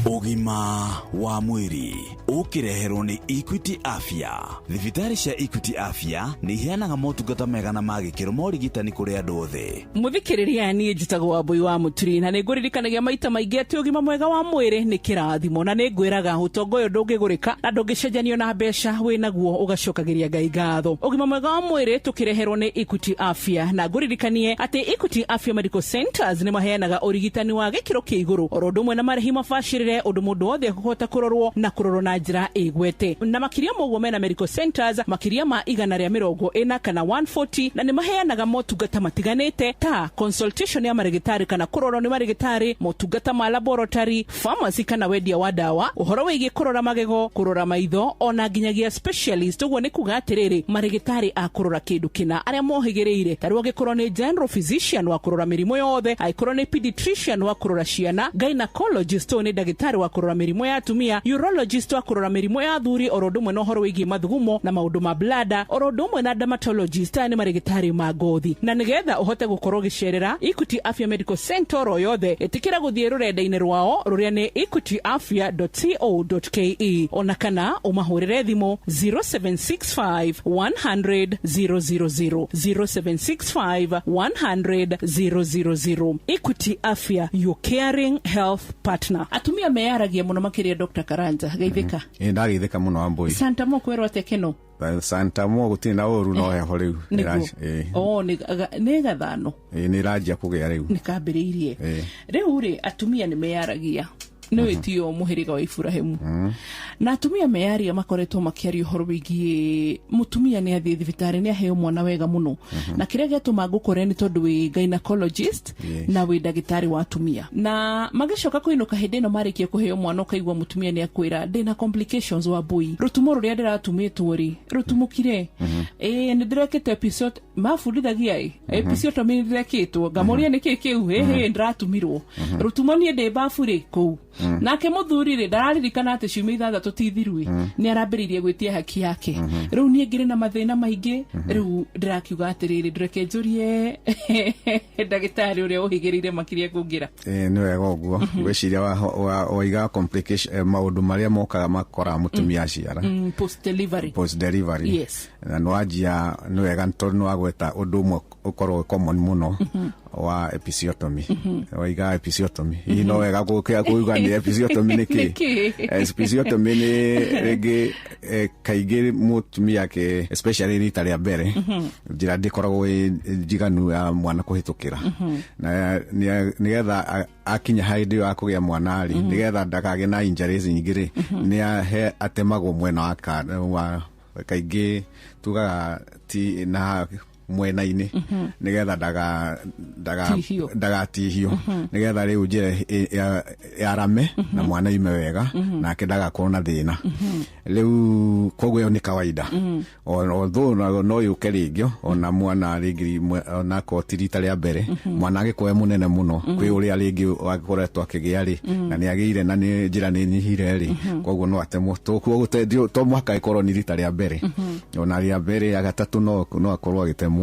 Speaker 1: higher.
Speaker 3: Ũgima wa mwĩrĩ ũkĩreherwo nĩ Equity Afya. Thibitarĩ cia Equity Afya nĩ iheanaga motungata mega na ma gĩkĩro ma ũrigitani kũrĩ andũ othe.
Speaker 4: Mũthikĩrĩria niĩ njĩtagwo Wambui wa Mũturi na nĩngũririkanagia maita maingĩ atĩ ũgima mwega wa mwĩrĩ nĩ kĩrathimo na nĩngwĩraga ũtonga ũyũ ndũngĩgũrĩka na ndũngĩcenjanio na mbeca wĩnaguo ũgacokagĩria Ngai ngatho. Ũgima mwega wa mwĩrĩ tũkĩreherwo nĩ Equity Afya na ngũririkanie atĩ Equity Afya Medical Centers nĩ maheanaga ũrigitani wa gĩkĩro kĩa igũrũ oro ũndũ ũmwe na marĩhi mabacĩrĩre ũndũ mũndũ wothe akũhota kũrorwo na kũrorwo na njĩra ĩgwete. Na makĩria ma ũguo mena medical centers makĩria ma 140 kana 140 na nĩ maheanaga motungata matiganĩte ta consultation ya marĩgĩtarĩ kana kũrorwo nĩ marĩgĩtarĩ, motungata ma laboratory, pharmacy kana wendia wa ndawa, ũhoro wĩgiĩ kũrora magego, kũrora maitho ona nginyagia specialist. Ũguo nĩ kuga atĩrĩrĩ, marĩgĩtarĩ a kũrora kĩndũ kĩna arĩa mohĩgĩrĩire, ta rĩu angĩkorwo nĩ general physician wa kũrora mĩrimũ yothe, angĩkorwo nĩ pediatrician wa kũrora ciana, gynecologist ũyũ nĩ ndagĩtarĩ wa kũrora mĩrimũ ya atumia, urologist wa kũrora mĩrimũ ya athuri oro ũndũ ũmwe na ũhoro wĩgiĩ mathugumo na maũndũ ma blada, oro ũndũ ũmwe na dermatologist, aya nĩ marĩgĩtarĩ ma ngothi. Na nĩgetha ũhote gũkorwo ũgĩcerera Equity Afya Medical Center oro yothe, ĩtĩkĩra gũthiĩ rũrenda-inĩ rwao rũrĩa nĩ equityafya.co.ke ona kana ũmahũrĩre thimũ 0765 100 000, 0765 100 000. Equity Afya, your caring health partner. Atumia meyaragia mũno makĩria Dr. Karanja geithĩka.
Speaker 5: Ĩ ndageithĩka mũno Wambui.
Speaker 4: Santa Mo kwĩrwo atĩa kĩno?
Speaker 5: Santa Mo gũtirĩ na ũru no heho rĩu.
Speaker 4: Oh, nĩ gathano.
Speaker 5: Ĩ nĩ ĩranjia kũgĩa rĩu.
Speaker 4: Nĩ kambĩrĩirie. Rĩu rĩ atumia nĩ meyaragia. Nĩ wĩtio mũhĩrĩga wa Iburahĩmu. Na atumia meyaria makoretwo makĩaria ũhoro wĩgiĩ mũtumia nĩ athiĩ thibitarĩ nĩ aheo mwana wega mũno. Na kĩrĩa gĩatũma ngũkore nĩ tondũ wĩ gynecologist na wĩ ndagĩtarĩ wa atumia. Na magĩcoka kũinũka hĩndĩ ĩno marĩkia kũheo mwana ũkaigua mũtumia nĩ akwĩra ndĩna complications Wambui. Rũtumo rũrĩa ndĩratumĩtwo rĩ rũtumũkire. Ĩ nĩ ndĩrekĩte episode mabundithagia ĩ episiotomy nĩ ndĩrekĩtwo ngamũria nĩkĩ kĩu hĩhĩ ndĩratumirwo rũtumo niĩ ndĩ babu rĩ kũu. Nake mũthuri rĩ ndararirikana atĩ ciumia ithathatũ ti thiru nĩ arambĩrĩirie gwĩtia haki yake. Rĩu niĩ ngĩrĩ na mathĩna maingĩ rĩu ndĩrakiuga atĩrĩrĩ ndũreke njũrie ndagĩtarĩ ũrĩa ũhĩgĩrĩire makĩria kũngĩra.
Speaker 5: Nĩ wega ũguo ngwĩciria waiga complication maũndũ marĩa mokaga makora mũtumia aciara
Speaker 4: post delivery.
Speaker 5: Post delivery.
Speaker 4: Yes.
Speaker 5: Na nĩwanjia nĩ wega tondũ nĩwagweta ũndũ ũmwe ũkorwo common mũno wa episiotomy. Waiga episiotomy hihi no wega kuuga nĩ episiotomy nĩkĩ? Episiotomy nĩ rĩngĩ kaingĩ mũtumia ake especially rita rĩa mbere njĩra ndĩkoragwo ĩ njiganu ya mwana kũhĩtũkĩra na nĩgetha akinya hĩndĩ ĩyo ya kũgĩa mwana rĩ nĩgetha ndakagĩe na injuries nyingĩ rĩ nĩ atemagwo mwena wa kaingĩ tugaga ti na mwena-inĩ nĩgetha ndagatihio nĩgetha rĩu njĩra yarame na mwana ime wega nake ndagakorwo na thĩna. Rĩu koguo ĩyo nĩ kawaida although no yũke rĩngĩ ona mwana rĩngĩ onakorwo ti rita rĩa mbere mwana angĩkorwo e mũnene mũno kwĩ ũrĩa rĩngĩ akoretwo akĩgĩa rĩ na nĩ agĩire na nĩ njĩra nĩ nyihire rĩ koguo no atemwo. Koguo to mũhaka ĩkorwo nĩ rita rĩa mbere ona rĩa mbere ya gatatũ no akorwo agĩtemwo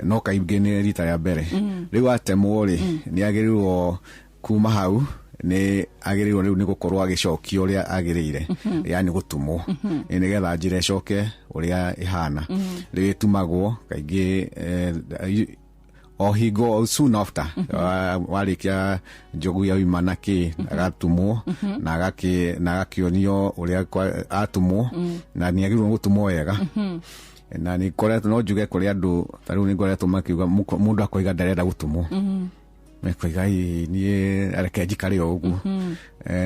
Speaker 5: no kaingĩ nĩ rita rĩa mbere. Rĩu atemwo rĩ nĩ agĩrĩirwo kuma hau nĩ agĩrĩirwo rĩu nĩ gũkorwo agĩcokio ũrĩa agĩrĩire yani gũtumwo nĩgetha njĩra ĩcoke ũrĩa ĩhana. Rĩu ĩtumagwo kaingĩ o hingo soon after warĩkia njogu yauma na kĩ agatumwo na agakĩonio ũrĩa atumwo na nĩ agĩrĩirwo gũtumwo wega. Na nĩ koretwo no njuge kũrĩ andũ ta rĩu nĩ ngoretwo makiuga mũndũ akoiga ndarenda gũtumwo, mekoiga niĩ reke njikare o ũguo.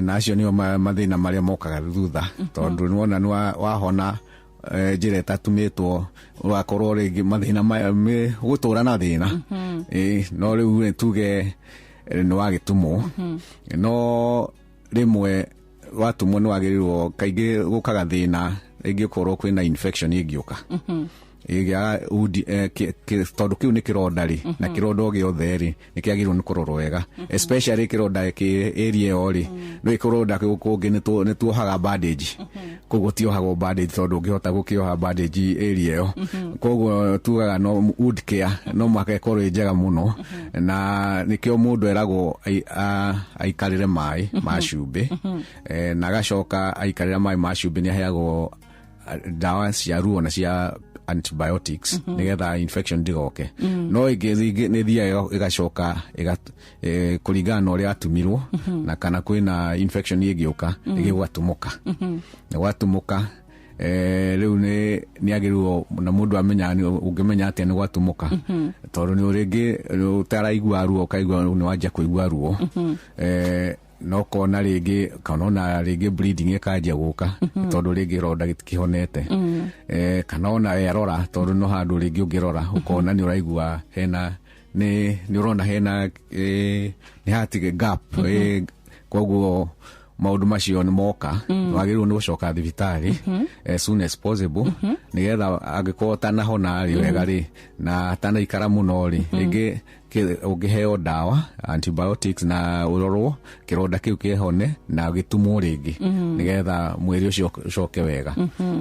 Speaker 5: Na acio nĩo mathĩna marĩa mokaga thutha, tondũ nĩwona nĩ wahona njĩra ĩtatumĩtwo, ũgakorwo rĩngĩ mathĩna gũtũra na thĩna. No rĩu nĩ tuge nĩ wagĩtumwo, no rĩmwe watumwo nĩ wagĩrĩirwo kaingĩ gũkaga thĩna rĩngĩ ũkorwo kwĩna infection ĩngĩũka ĩgĩa tondũ kĩu nĩ kĩronda rĩ, na kĩronda o gĩothe rĩ nĩ kĩagĩrĩirwo nĩ kũrorwo wega, especially kĩronda kĩ area ĩyo rĩ, nĩ kĩronda kũngĩ nĩ tuohaga bandage, koguo tiohagwo bandage tondũ ũngĩhota gũkĩoha bandage area ĩyo, koguo tugaga no wound care no mũhaka ĩkorwo ĩ njega mũno, na nĩkĩo mũndũ eragwo aikarĩre maĩ ma cumbĩ, na agacoka aikarĩra maĩ ma cumbĩ nĩ aheagwo ndawa cia ruo na cia antibiotics nĩgetha infection ndĩgoke. No ĩngĩ nĩ ĩthiaga ĩgacoka kũringana na ũrĩa atumirwo, na kana kwĩna infection ĩngĩũka ĩgĩ gwatumũka, na gwatumũka rĩu nĩ agĩrĩirwo na mũndũ amenya ũngĩmenya atĩa nĩ gwatumũka, tondũ nĩ rĩngĩ ũtaraigua ruo ũkaigua nĩ wanjia kũigua ruo, no kona rĩngĩ kana ona rĩngĩ bleeding ĩkanjia gũka tondũ rĩngĩ ronda gĩtikĩhonete, kana ona erora tondũ no handũ rĩngĩ ũngĩrora ũkona nĩ ũraigua hena nĩ ũrona hena nĩ hatige gap, koguo maũndũ macio nĩ moka wagĩrĩirwo nĩ gũcoka thibitarĩ as soon as possible, nĩgetha angĩkorwo ũtanahona rĩ wega rĩ na atanaikara mũno rĩ, rĩngĩ ũngĩheo ndawa antibiotics na ũrorwo kĩronda kĩu kĩhone na gĩtumwo rĩngĩ nĩgetha mwĩrĩ ũcio ũcoke wega,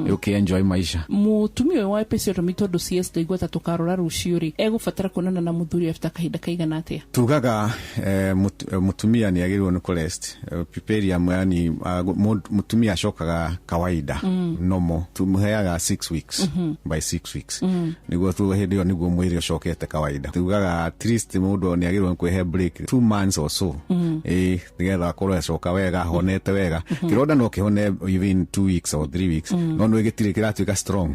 Speaker 5: ũkĩ-enjoy maisha.
Speaker 4: Mũtumia ũyũ wa episiotomy tondũ CS ndaigua ta tũkarora rũciũ rĩ, egũbatara kuonana na mũthuri after kahinda kaigana atĩa?
Speaker 5: Tugaga mũtumia nĩ agĩrĩirwo nĩ kũrest puparium, yani mũtumia acokaga kawaida normal, tũmũheaga 6 weeks, by 6 weeks nĩguo hĩndĩ ĩyo nĩguo mwĩrĩ ũcokete kawaida. Tugaga at least mũndũ nĩ agĩrĩirwo nĩ kwĩhe break 2 months or so, nĩgetha akorwo acoka wega ahonete wega. Kĩronda no kĩhone within 2 weeks or 3 weeks, no nĩ gĩtirĩ kĩratuĩka strong,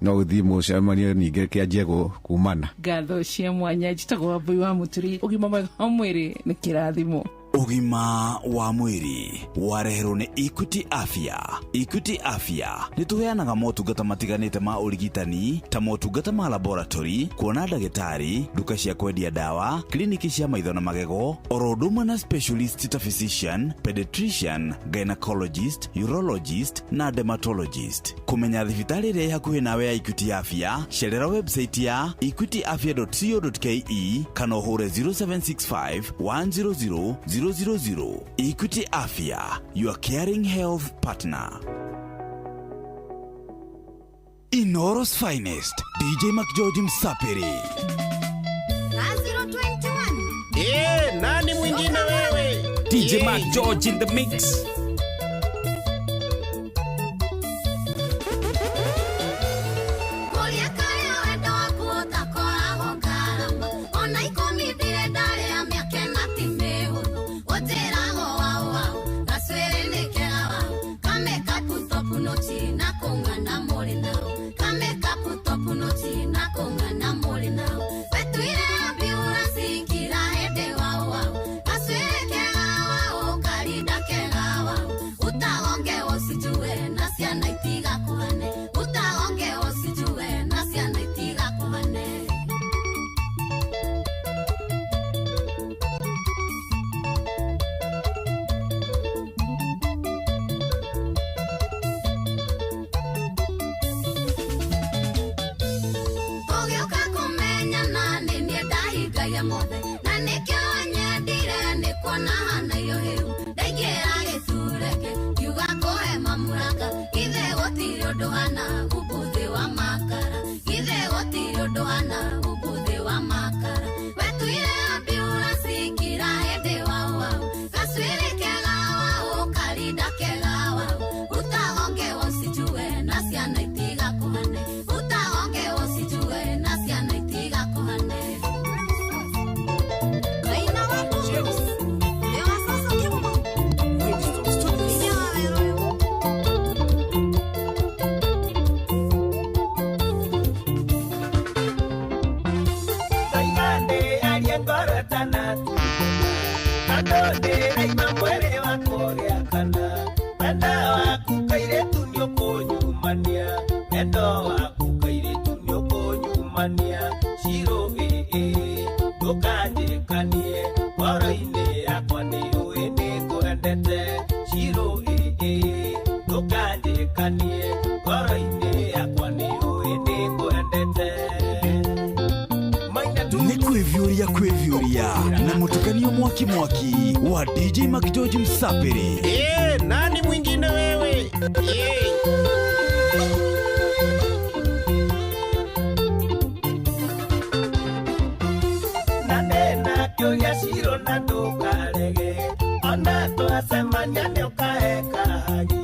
Speaker 5: no gũthiĩ mũcemanio ningĩ kĩanjie kumana.
Speaker 4: Ngatho cia mwanya, njĩtagwo Wambui wa Mũturi. Ũgima mwega wa mwĩrĩ nĩ kĩrathimo.
Speaker 3: Ũgima wa mwĩrĩ wareherwo nĩ Equity Afya. Equity Afya nĩ tũheanaga motungata matiganĩte ma ũrigitani ta motungata ma laboratory, kuona ndagĩtarĩ, nduka cia kwendia ndawa, kliniki cia maitho na magego, oro ũndũ ũmwe na specialist ta physician, pediatrician, gynecologist, urologist na dermatologist. Kũmenya thibitarĩ ĩrĩa ĩ hakuhĩ nawe ya Equity Afya, cerera website ya equityafya.co.ke kana ũhũre 0765 100 000. Equity Afya, your caring health partner. Inoro's finest, DJ McGeorge Msapiri.
Speaker 6: 021. Nani mwingine wewe?
Speaker 7: DJ McGeorge in the mix.
Speaker 1: James.
Speaker 8: Ndĩraima mwĩrĩ wakwa gĩakana wendo waku kairĩtu nĩũkũnyumania wendo waku kairĩtu nĩũkũnyumania Shiro ĩĩ ndũkanjĩkanie ngoro-inĩ yakwa nĩũĩ nĩngwendete Shiro ĩĩ ndũkanjĩkanie ngoro-inĩ yakwa nĩũĩ nĩngwendete.
Speaker 3: Nĩ kwĩviũria kwĩviũria na mũtukanio mwaki mwaki wa DJ McGeorge Msapiri.
Speaker 6: Nani mwingine wewe?
Speaker 8: Na ndena kĩũria Shiro na ndũkarege ona twacemania nĩũkaeka hagi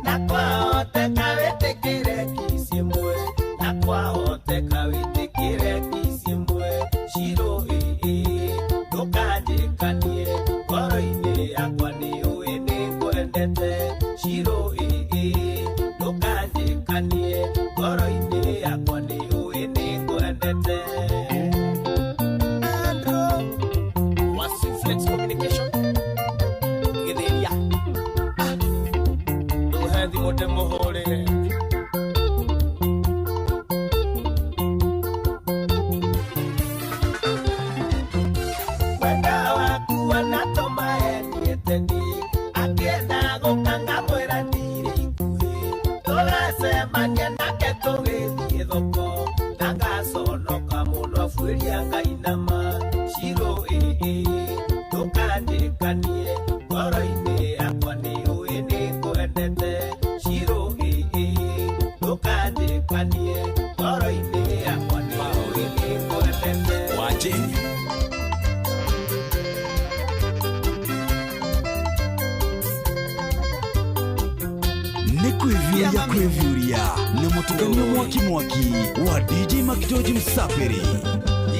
Speaker 8: na kwahoteka wĩtĩkĩre kiss ĩmwe na kwahoteka wĩtĩkĩre kiss ĩmwe Shiro ĩĩ ndũkanjĩkanie ngoro-inĩ yakwa nĩũĩ nĩngwendete Shiro ĩĩ ndũkanjĩkanie ngoro-inĩ yakwa nĩũĩ nĩngwendete. Andrew wa Flex Communication gĩthĩria ndũhe thimũ ndĩmũhũrĩre. Wenda waku anatũma enieteni akĩenda gũkanga mwĩra ndirĩ ikuhĩ tũgacemania nake tũgĩthiĩ thoko na ngaconoka mũno abuĩria ngainama Shiro ĩĩ ndũkanjĩkanie ngoro-inĩ yakwa nĩũĩ nĩngwendete Shiro ĩĩ ndũkanjĩkanie ngoro-inĩ yakwa nĩũĩ nĩngwendete.
Speaker 3: Wajeni nĩ kwĩviũria kwĩviũria na mũtukanio mwaki mwaki wa DJ McGeorge Msapiri.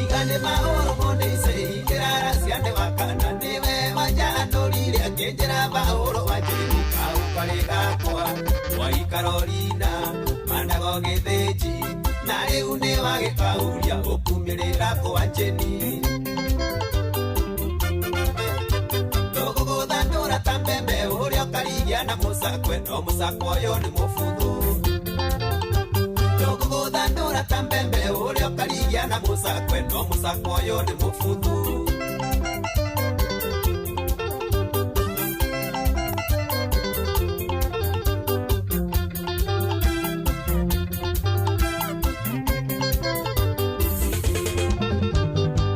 Speaker 8: Igane maũru mũnĩce ikĩrara ciane wakana nĩwe wanjandũrire akĩnjĩra maũru wanjĩrũka ũkarĩ gakwa waikarorina mandago gĩthĩnji na rĩu nĩ wagĩkauria ũkumĩrĩra kwa njĩni ndũgũgũthandũra ta mbembe ũrĩa ũkarigia na mũcakwe no mũcakwe ũyũ nĩ mũbuthu ndũgũgũthandũra ta mbembe ũrĩa ũkarigia na mũcakwe no mũcakwe ũyũ nĩ mũbuthu.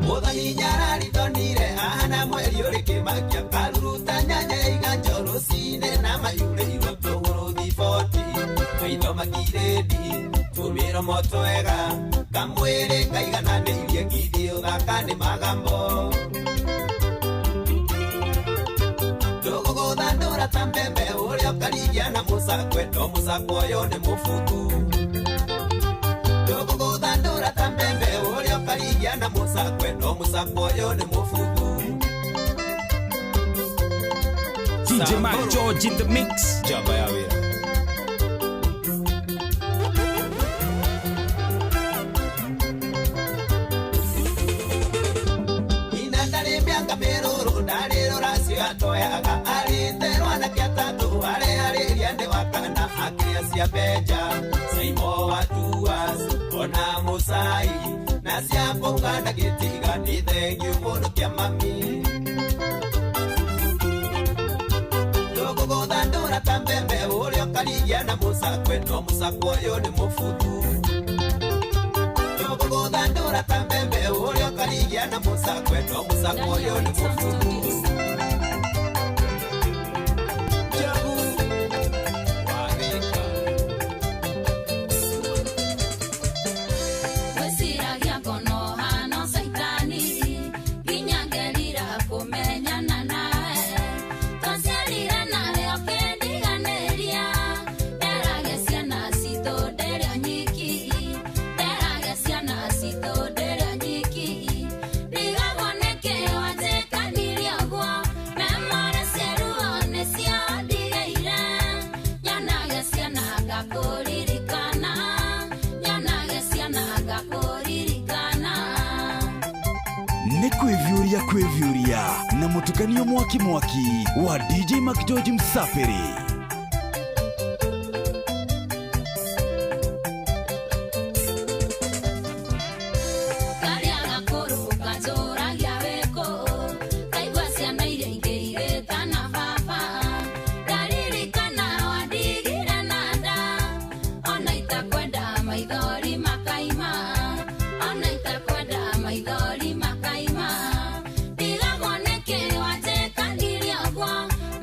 Speaker 8: Mũthoni nyarari ndonire ahana mweri ũrĩ kĩmakia karuruta nyanya iganjo rũcinĩ na mayurĩirwo tũgũrũ thiboti maitho makirĩndi tũmĩromo twega kamwĩrĩ kaigananĩirie ngithĩ ũthaka nĩ magambo ndũgũgũthandũra ta mbembe ũrĩa ũkarigia na mũcakwe no mũcakwe ũyũ nĩ mũbuthu ndũgũgũthandũra ta mbembe ũrĩa ũkarigia na mũcakwe no mũcakwe ũyũ nĩ mũbuthu.
Speaker 7: DJ McGeorge in the mix.
Speaker 20: Jaba ya wĩra.
Speaker 8: Ina ndarĩ mĩaka mĩrũrũ ndarĩ rũracio atoyaga arĩte rwanake atatũ arĩarĩria nĩ wakana akĩrĩa cia benja Saimo wa Tuas ona Mũcai na cia mbũga ndagĩtiga nĩ thengiũ mũno kĩa mami ndũgũgũthandũra ta mbembe ũrĩa ũkarigia na mũcakwe no mũcakwe ũyũ nĩ mũbuthu ndũgũgũthandũra ta mbembe ũrĩa ũkarigia na mũcakwe no mũcakwe ũyũ nĩ mũbuthu. Jabu wa Thika.
Speaker 1: Wĩciragia ngono hano caitani nginya ngerira kũmenyana nawe twaciarire nawe ũkĩndiganĩria nderage ciana citũ ndĩrĩ o nyiki nderage ciana citũ ndĩrĩ o nyiki ndigagwo nĩkĩ wanjĩkanirie ũguo memore ciaruo nĩcio ndigĩire nyonage ciana ngakũririkana nyonage ciana ngakũririkana.
Speaker 3: Nĩ kwĩviũria Kwĩviũria na mũtukanio mwaki mwaki wa DJ McGeorge Msafiri.
Speaker 1: Karĩa gakũrũ kanjũragia wĩkũ, kaigua ciana iria ingĩ igĩtana baba. Ndaririkana wandigire na nda, ona itakwenda maithori makaima, ona itakwenda maithori makaima. Ndigagwo nĩkĩ wanjĩkanirie ũguo,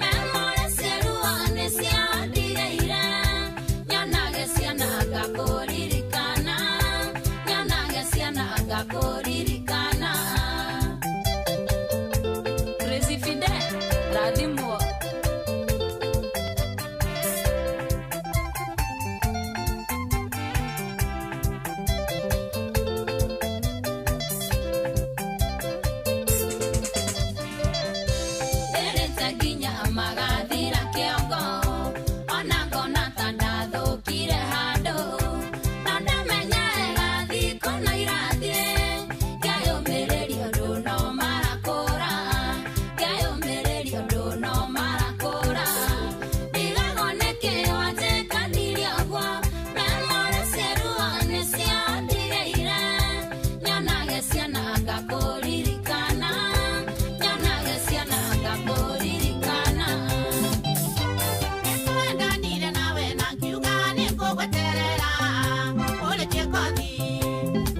Speaker 1: memore cieruo nĩciandigeire. Nyonage ciana ngakũririkana, nyonage ciana ngakũririkana. Crazy Fidel, rathimwo. Ndĩrĩte nginya magathira kĩongo, ona ngona ta ndathũkire handũ. Na ndamenya wega thikũ no irathiĩ, ngeyũmĩrĩria ũndũ no marakũra, ngeyũmĩrĩria ũndũ no marakũra. Ndigagwo nĩkĩ wanjĩkanirie ũguo, memore cieruo nĩciandigeire. Nyonage ciana ngakũririkana, nyonage ciana ngakũririkana.
Speaker 9: Nĩtwendanire nawe na ngiuga nĩngũgweterera ũrĩkie kothi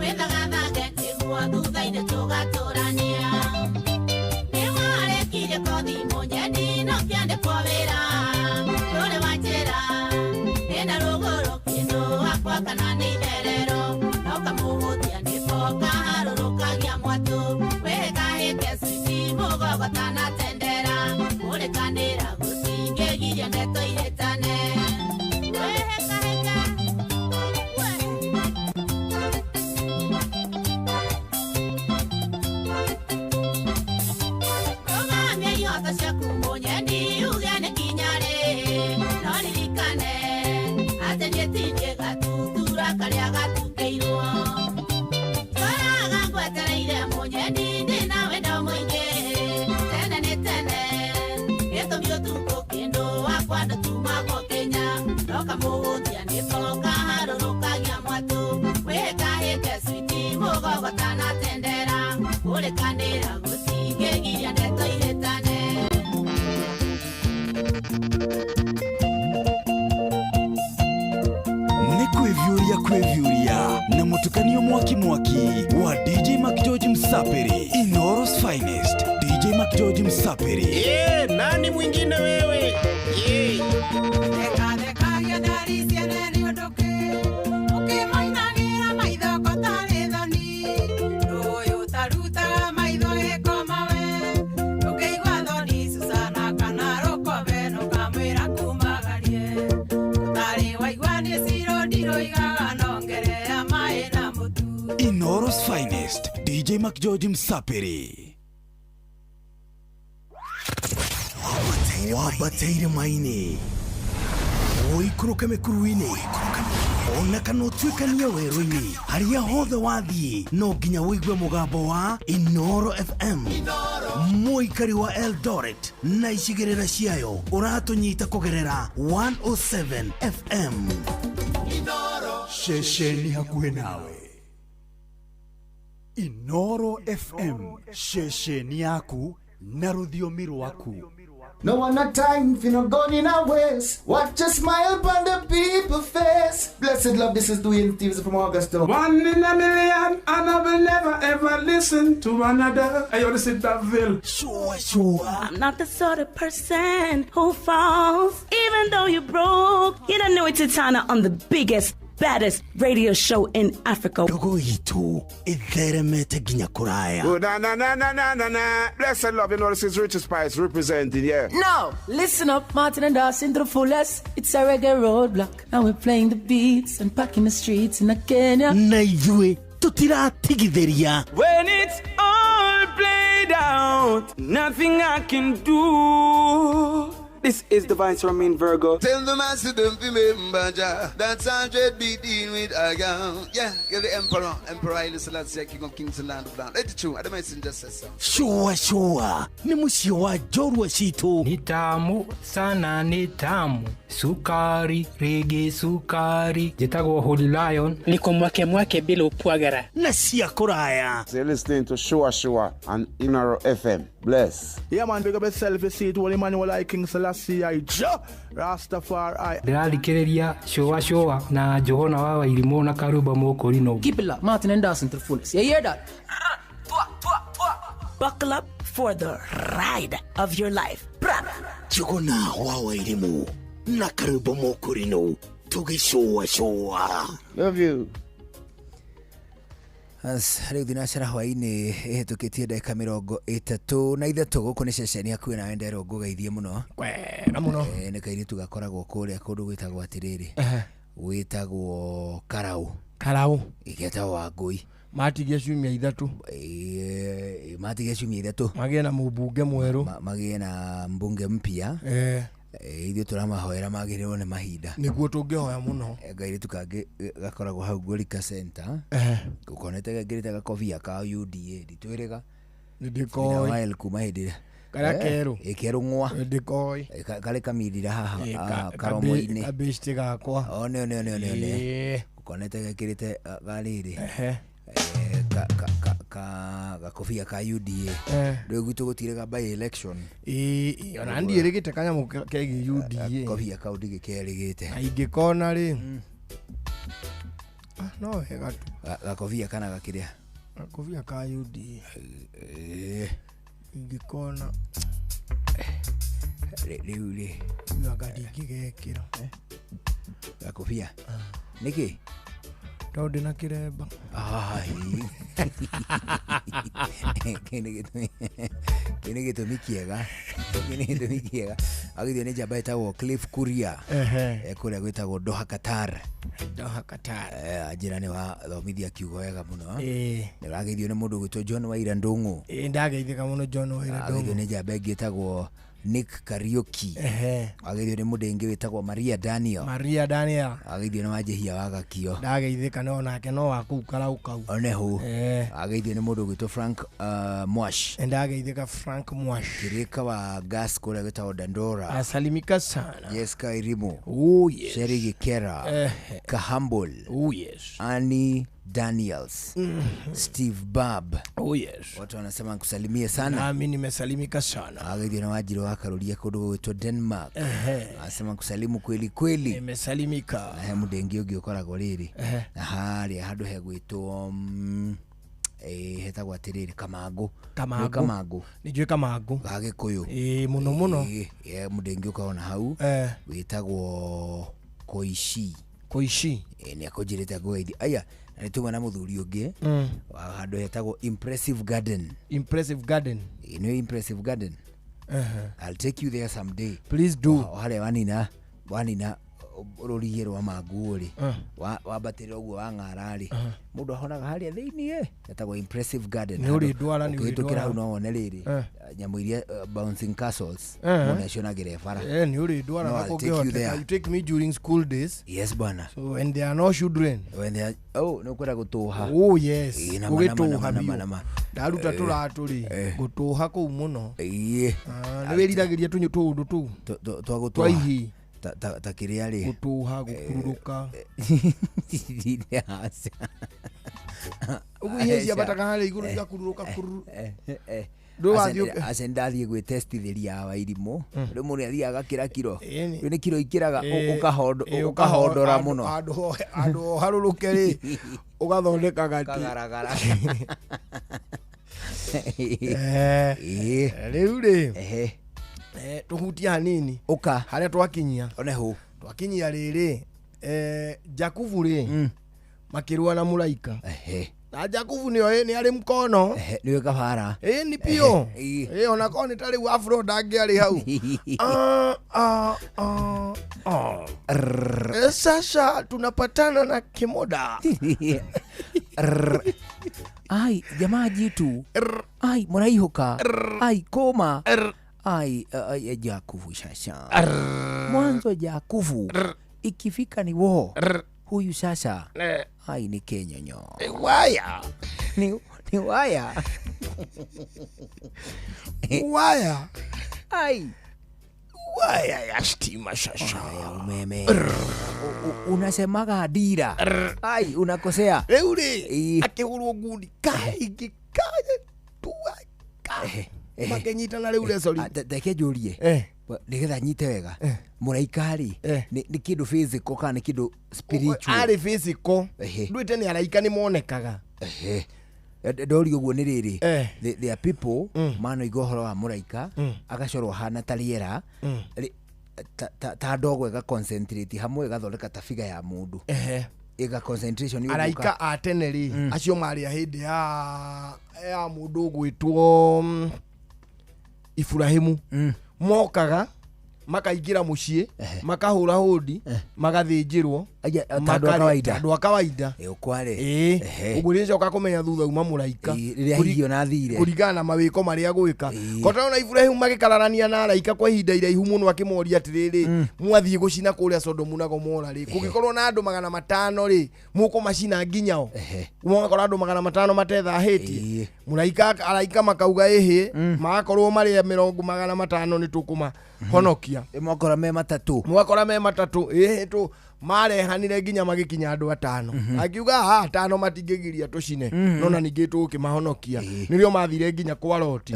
Speaker 9: wĩthagathage nĩguo thutha-inĩ tũgatũrania. Nĩwarĩkirie kothi mũnyendi no kĩandĩkwo wĩra ndũrĩ wanjĩra ndĩna rũgũrũ kĩndũ wakwa kana nĩ itherero no kamũhũthia nĩko kaharũrũkagia mwatũ wĩhĩkahĩke switi mũgogotana tendera ũrĩkanĩra gũtingĩgiria ndeto ihĩtane. Wĩhĩkahĩke Rũgamia ihoto ciaku mũnyendi uge nĩ kinya rĩ no ririkane atĩ niĩ ti niĩ gatutura karĩa gatukĩirwo. Tũraga ngwetereire mũnyendi ndĩna wendo mũingĩ tene nĩ tene gĩtũmi ũtukũ kĩndũ wakwa ndũtumagwo Kenya no kamũhũthia nĩko kaharũrũkagia mwatũ wĩhĩkahĩke switi mũgogotana tendera ũrĩkanĩra gũtingĩgiria ndeto ihĩtane.
Speaker 3: Nĩ kwĩviũria kwĩviũria na mũtukanio mwaki mwaki wa DJ McGeorge Msafiri. Inooro's finest DJ McGeorge Msafiri.
Speaker 6: Eh, nani mwingine wewe? Yeah.
Speaker 9: Thekathekagia ndari ciene nĩ ũndũ kĩ ũkĩmainagĩra maitho ko tarĩ thoni ũyũ ũtarutaga maitho gĩkoma we ndũngĩigua thoni Susana kana rũkobe nũkamwĩra kumagarie ũtarĩ waigua nĩ ciro ndiroigaga nongerea maĩ na mũtu.
Speaker 3: Inooro's finest DJ McGeorge Msafiri.
Speaker 14: Wambateire maini ũikũrũke mĩkuru-inĩ ona kana ũtuĩkanie werũ-inĩ harĩa hothe wathiĩ no nginya ũigue mũgambo wa Inooro FM. Mũikari wa Eldoret na icigĩrĩra ciayo ũratũnyita kũgerera 107 FM.
Speaker 15: Ceceni hakuhĩ nawe Inooro FM, ceceni yaku na rũthiomi rwaku.
Speaker 23: No one not time for no gun in our waist. Watch a smile upon the people face. Blessed love, this is Dwayne Stevens from Augusta.
Speaker 10: One in a million, and I will never ever listen to another. I ought to sit that Ville.
Speaker 14: Sure, sure.
Speaker 12: I'm not the sort of person who falls, even though you broke. You don't know it's Titana on the biggest, baddest radio show in Africa.
Speaker 14: Ndogo itu itheremete nginya kuraya.
Speaker 10: Oh, na na na na na na na. Blessed love, you know this is Richard Spice representing, yeah.
Speaker 16: No, listen up, Martin and Dawson to the fullest. It's a reggae roadblock, and we're playing the beats and packing the streets in Kenya.
Speaker 14: Na ithuĩ tũtiratigithĩria.
Speaker 7: When it's all played out, nothing I can do.
Speaker 11: This is Divine Ramin Virgo.
Speaker 8: Tell the master don't remember Jah. That's 100 beat in with a gun. Yeah, you're the emperor. Emperor Haile Selassie, King of Kings and Land of Land. Let it true. The messenger says so.
Speaker 14: Shua shua nĩ mũciĩ wa njorua citũ.
Speaker 13: Ni tamu sana, ni tamu sukari rĩngĩ sukari. Njĩtagwo Holy Lion.
Speaker 17: Niko mwake mwake bila upwagara
Speaker 14: na cia kũraya.
Speaker 21: So you're listening to Shua Shua on Inaro FM. Bless.
Speaker 10: Yeah, man, big up yourself. You see it, Holy Emmanuel I, King Selassie I, Jah Rastafari.
Speaker 13: Ndĩrathikĩrĩria Shua Shua na Johana wa Wairimũ na Karuba Mũkũrinũ.
Speaker 16: Keep it locked, Martin and Dawson to the fullest. You hear that?
Speaker 12: Buckle up for the ride of your life.
Speaker 14: Njuguna wa Wairimũ na Karuba Mũkũrinũ tũgĩcũa cũa.
Speaker 21: Love you.
Speaker 25: Rĩu thinacara hwaĩ-inĩ ĩhĩtũkĩtie ndagĩka 33 gũkũ nĩ ceceni hakuhĩ nawe nderwo ngũgeithie mũno
Speaker 19: kwega mũno.
Speaker 25: Nĩ kairĩtu gakoragwo kũrĩa kũndũ gwĩtagwo atĩrĩrĩ, gwĩtagwo Karau.
Speaker 19: Karau
Speaker 25: ĩgetagwo Wangũi.
Speaker 19: Matigia ciumia 3.
Speaker 25: Matigia ciumia 3
Speaker 19: magĩe na mũmbunge mwerũ,
Speaker 25: magĩe na mbunge mpya. Ithuĩ tũramahoera magĩrĩrwo nĩ mahinda
Speaker 19: nĩguo tũngĩhoya mũno.
Speaker 25: Kairĩtu kangĩ gakoragwo hau Ngorika Center, ũkonete gekĩrĩte gakobia ka UDA nditwĩrĩga
Speaker 19: nĩndĩkoĩ
Speaker 25: kuma hĩndĩ ĩrĩa
Speaker 19: karĩa kerũ
Speaker 25: kerũ ng'wa
Speaker 19: ndĩkoĩ
Speaker 25: karĩ kamindira haha karomo-inĩ
Speaker 19: kabĩcitĩ gakwa.
Speaker 25: O nĩ nĩ nĩ nĩ ũkonete gekĩrĩte garĩrĩ gakobia ka UDA. Rĩu gwitũ gũtirĩ by election.
Speaker 19: Ona ndiĩrĩgĩte kanyamũ kegiĩ UDA.
Speaker 25: Gakobia kau ndigĩkerĩgĩte.
Speaker 19: Na ingĩkona rĩ no wega tu.
Speaker 25: Gakobia kana gakĩrĩa?
Speaker 19: Gakobia ka UDA ingĩkona
Speaker 25: rĩu rĩ
Speaker 19: anga ndingĩgekĩra
Speaker 25: gakobia nĩkĩ?
Speaker 19: Tondũ ndĩna kĩremba.
Speaker 25: Kĩu nĩ gĩtũmi kĩega. Kĩu nĩ gĩtũmi kĩega. Agithio nĩ njamba ĩtagwo Cliff Kuria kũrĩa gwĩtagwo Doha Qatar.
Speaker 19: Doha Qatar.
Speaker 25: Anjĩra nĩ wathomithia kiugo wega mũno. Nĩ ũrageithio nĩ mũndũ ũgwĩtwo John Waira Ndũng'ũ.
Speaker 19: Ndageithĩka mũno John Waira Ndũng'ũ.
Speaker 25: Ageithio nĩ njamba ĩngĩ ĩtagwo Nick Kariuki. Ageithio nĩ mũndũ ũngĩ wĩtagwo Maria Daniel.
Speaker 19: Maria Daniel.
Speaker 25: Ageithio nĩ Wanjihia wa Gakio.
Speaker 19: Ndageithĩka no nake no wa kũu Karau kau.
Speaker 25: Onehu. Ageithio nĩ mũndũ ũgwĩtwo Frank Mwash.
Speaker 19: Ndageithĩka Frank Mwash.
Speaker 25: Kirika wa gas kũrĩa gwĩtagwo Dandora.
Speaker 19: Asalimika sana.
Speaker 25: Jessica Irimu.
Speaker 19: Oh yes.
Speaker 25: Sherry Gikera. Kahambol.
Speaker 19: Oh yes.
Speaker 25: Annie Daniels. Steve Bab.
Speaker 19: Oh yes.
Speaker 25: Watu wanasema nikusalimie sana.
Speaker 19: Nami nimesalimika sana.
Speaker 25: Ageithio na Wanjiru wa Karuria kũndũ gwĩtwo Denmark. Anasema nkusalimu kweli kweli.
Speaker 19: Nimesalimika.
Speaker 25: Na he mũndũ ũngĩ ũkoragwo rĩrĩ. Na harĩa handũ hegwĩtwo hetagwo atĩrĩrĩ Kamangũ.
Speaker 19: Kamangũ.
Speaker 25: Kamangũ.
Speaker 19: Nĩnjũĩ Kamangũ.
Speaker 25: Ga Gĩkũyũ.
Speaker 19: Mũno mũno.
Speaker 25: Mũndũ ũngĩ ũkoragwo na hau wĩtagwo Koishi.
Speaker 19: Koishi.
Speaker 25: Nĩ akũnjĩrĩte ngũgeithie. Aya na nĩ na mũthuri ũngĩ wa handũ hetagwo Impressive Garden.
Speaker 19: Impressive Garden.
Speaker 25: Nĩ Impressive Garden. I'll take you there someday.
Speaker 19: Please do.
Speaker 25: Harĩa wanina rũriĩ rwa Mangũ rĩ, wambatĩra ũguo wang'ara rĩ, mũndũ ahonaga harĩa thĩiniĩ etagwo Impressive Garden.
Speaker 19: Nĩ ũrĩndwara, nĩ
Speaker 25: ũkĩhĩtũkĩra hau no wone rĩrĩ nyamũ iria bouncing castles mũndũ acionagĩra bara.
Speaker 19: Nĩ ũrĩndwara na kũngĩhoteka. You take me during school days.
Speaker 25: Yes bwana.
Speaker 19: So when there are no children.
Speaker 25: When there are, oh nĩ ũkwenda gũtũha.
Speaker 19: Oh yes. Gũgĩtũha biũ. Ndaruta tũratũ rĩ, gũtũha kũu mũno. Nĩ wĩriragĩria tũnyũ tũũndũ tũu
Speaker 25: twa gũtũha.
Speaker 19: Twa ihii.
Speaker 25: Ta kĩrĩa rĩ
Speaker 19: gũtũha gũkururũka ũguo ihĩĩ ciambataga harĩa igũrũ igakururũka kururu.
Speaker 25: Aca ndathiĩ gwĩtestithĩria Wairimũ. Rĩu mũndũ nĩathiaga agakĩra kiro. Rĩu nĩ kiro ikĩraga ũkahondora mũno.
Speaker 19: Handũ ũharũrũke rĩ ũgathondeka gati.
Speaker 25: Kagaragara.
Speaker 19: Rĩu rĩ tũhutie hanini
Speaker 25: ũka
Speaker 19: harĩa twakinyia.
Speaker 25: Onehu
Speaker 19: twakinyia rĩrĩ Jakubu rĩ makĩrũa na mũraika. Na Jakubu nĩ nĩ arĩ mkono.
Speaker 25: Nĩwe kabara.
Speaker 19: Nĩ biũ. Ona korwo nĩ ta rĩu afro ndangĩarĩ hau. Sasa tunapatana na Kimoda.
Speaker 25: Ai jamaa jitu. Ai mũraihũka. Ai koma. Ai, ai, Jakubu sasa. Mwanzo Jakubu ikifika ni wo huyu sasa ai ni kenyonyo.
Speaker 2: Waya.
Speaker 25: Ni waya.
Speaker 2: Waya.
Speaker 25: Ai.
Speaker 2: Waya ya stima sasa.
Speaker 25: Waya umeme. Unasemaga dira. Ai, unakosea.
Speaker 2: Rĩu rĩ, akĩhũrwo ngundi kaingĩ kae tua ka. Makĩnyitana rĩu resori.
Speaker 25: Reke njũrie. Nĩgetha nyite wega. Mũraika rĩ, nĩ kĩndũ physical kana nĩ kĩndũ spiritual?
Speaker 2: Arĩ physical. Ndũĩte nĩ araika nĩ monekaga.
Speaker 25: Ndorio ũguo nĩ rĩrĩ, there are people manoiga ũhoro wa mũraika agacorwo hana ta rĩera ta ndogo ĩga concentrate hamwe ĩgathondeka ta figure ya mũndũ. Ĩga concentration ĩgũka.
Speaker 2: Araika a tene rĩ, acio marĩ a hĩndĩ ya mũndũ ũgwĩtwo Iburahimu. Mokaga makaingĩra mũciĩ, makahũra hũndi, magathĩnjĩrwo andũ a kawaida. Ũguo nĩcoka kũmenya thutha uma mũraika
Speaker 25: rĩrĩa hihi ona thire
Speaker 2: kũringana na mawĩko marĩa gwĩka. Kotona Iburahimu magĩkararania na araika kwa ihinda iraihu mũno akĩmoria atĩrĩrĩ, mwathiĩ gũcina kũrĩa Sodomu na Gomora rĩ, kũngĩkorwo na andũ 500 rĩ, mũkũmacina nginya o? Mũgakora andũ 500 matethahĩtie. Mũraika araika makauga ĩhĩ, magakorwo marĩ 500 nĩ tũkũmahonokia.
Speaker 25: Mwakora me matatũ.
Speaker 2: Mwakora me matatũ. Ĩhĩ tũ marehanire nginya magĩkinya andũ 5. Akiuga ha 5 matingĩgiria tũcine, no na ningĩ tũkĩmahonokia. Nĩrĩo mathire nginya kwa Loti.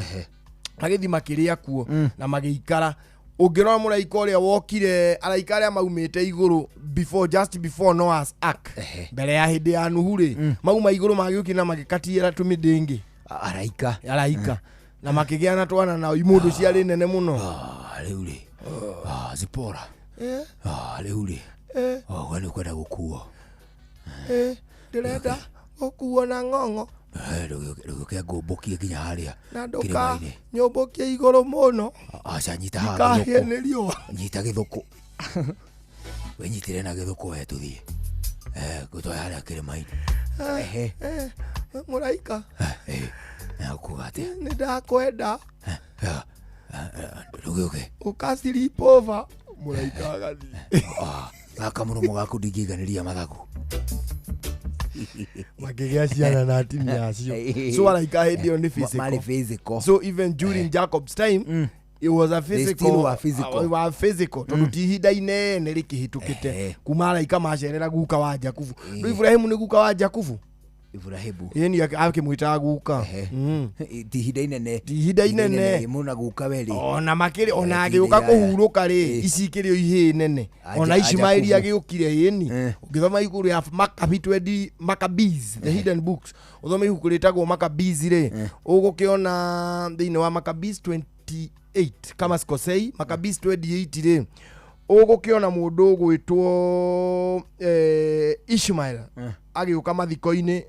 Speaker 2: Magĩthiĩ makĩrĩa kuo na magĩikara. Ũngĩrora mũraika ũrĩa wokire, araika arĩa maumĩte igũrũ before, just before Noah's Ark, mbere ya hĩndĩ ya Nuhu rĩ, mauma igũrũ magĩũkire na magĩkatiĩra tũmĩndĩngĩ.
Speaker 25: Araika.
Speaker 2: Araika. Na makĩgĩa na twana nao imũndũ ciarĩ nene mũno.
Speaker 25: Rĩu rĩ, Zipora. Rĩu rĩ, we nĩ ũkwenda gũkuo.
Speaker 2: Ndĩrenda gũkuo na ng'ong'o.
Speaker 25: Ndũgĩũke ngũmbũkie nginya harĩa
Speaker 2: na ndũka nyũmbũkie igũrũ mũno.
Speaker 25: Aca nyita haha
Speaker 2: ndikahĩe nĩ riũa.
Speaker 25: Nyita gĩthũkũ. Wĩnyitĩre na gĩthũkũ we tũthiĩ. Ngũtwae harĩa kĩrĩma-inĩ.
Speaker 2: Mũraika.
Speaker 25: Nakuga atĩa?
Speaker 2: Nĩ ndakwenda.
Speaker 25: Ndũgĩũke.
Speaker 2: Ũka sleep over. Mũraika agathiĩ.
Speaker 25: Gaka mũromo gaku ndingĩiganĩria mathagu.
Speaker 2: Makĩgĩa ciana na atumia acio. So araika hĩndĩ ĩyo nĩ physical.
Speaker 25: Marĩ physical.
Speaker 2: So even during Jacob's time, it was a physical.
Speaker 25: They still were physical.
Speaker 2: Were physical. Tondũ ti ihinda inene rĩkĩhĩtũkĩte kuma araika macerera guka wa Jakubu. Rĩu Ibrahimu nĩ guka wa Jakubu.
Speaker 25: Ibrahimu.
Speaker 2: Ĩni akĩmwĩtaga guka.
Speaker 25: Ti ihinda inene.
Speaker 2: Ti ihinda inene.
Speaker 25: Mũna guka we rĩ.
Speaker 2: Ona makĩrĩ ona agĩũka kũhurũka rĩ, ici ikĩrĩ o ihĩĩ nene. Ona Ishmaeli agĩũkire ĩni. Ũngĩthoma ibuku rĩa Maccabees, Maccabees, the hidden books. Ũthome ibuku rĩtagwo Maccabees rĩ, ũgũkĩona thĩinĩ wa Maccabees 28 kama sikosei, Maccabees 28 rĩ, ũgũkĩona mũndũ ũgwĩtwo Ishmael agĩũka mathiko-inĩ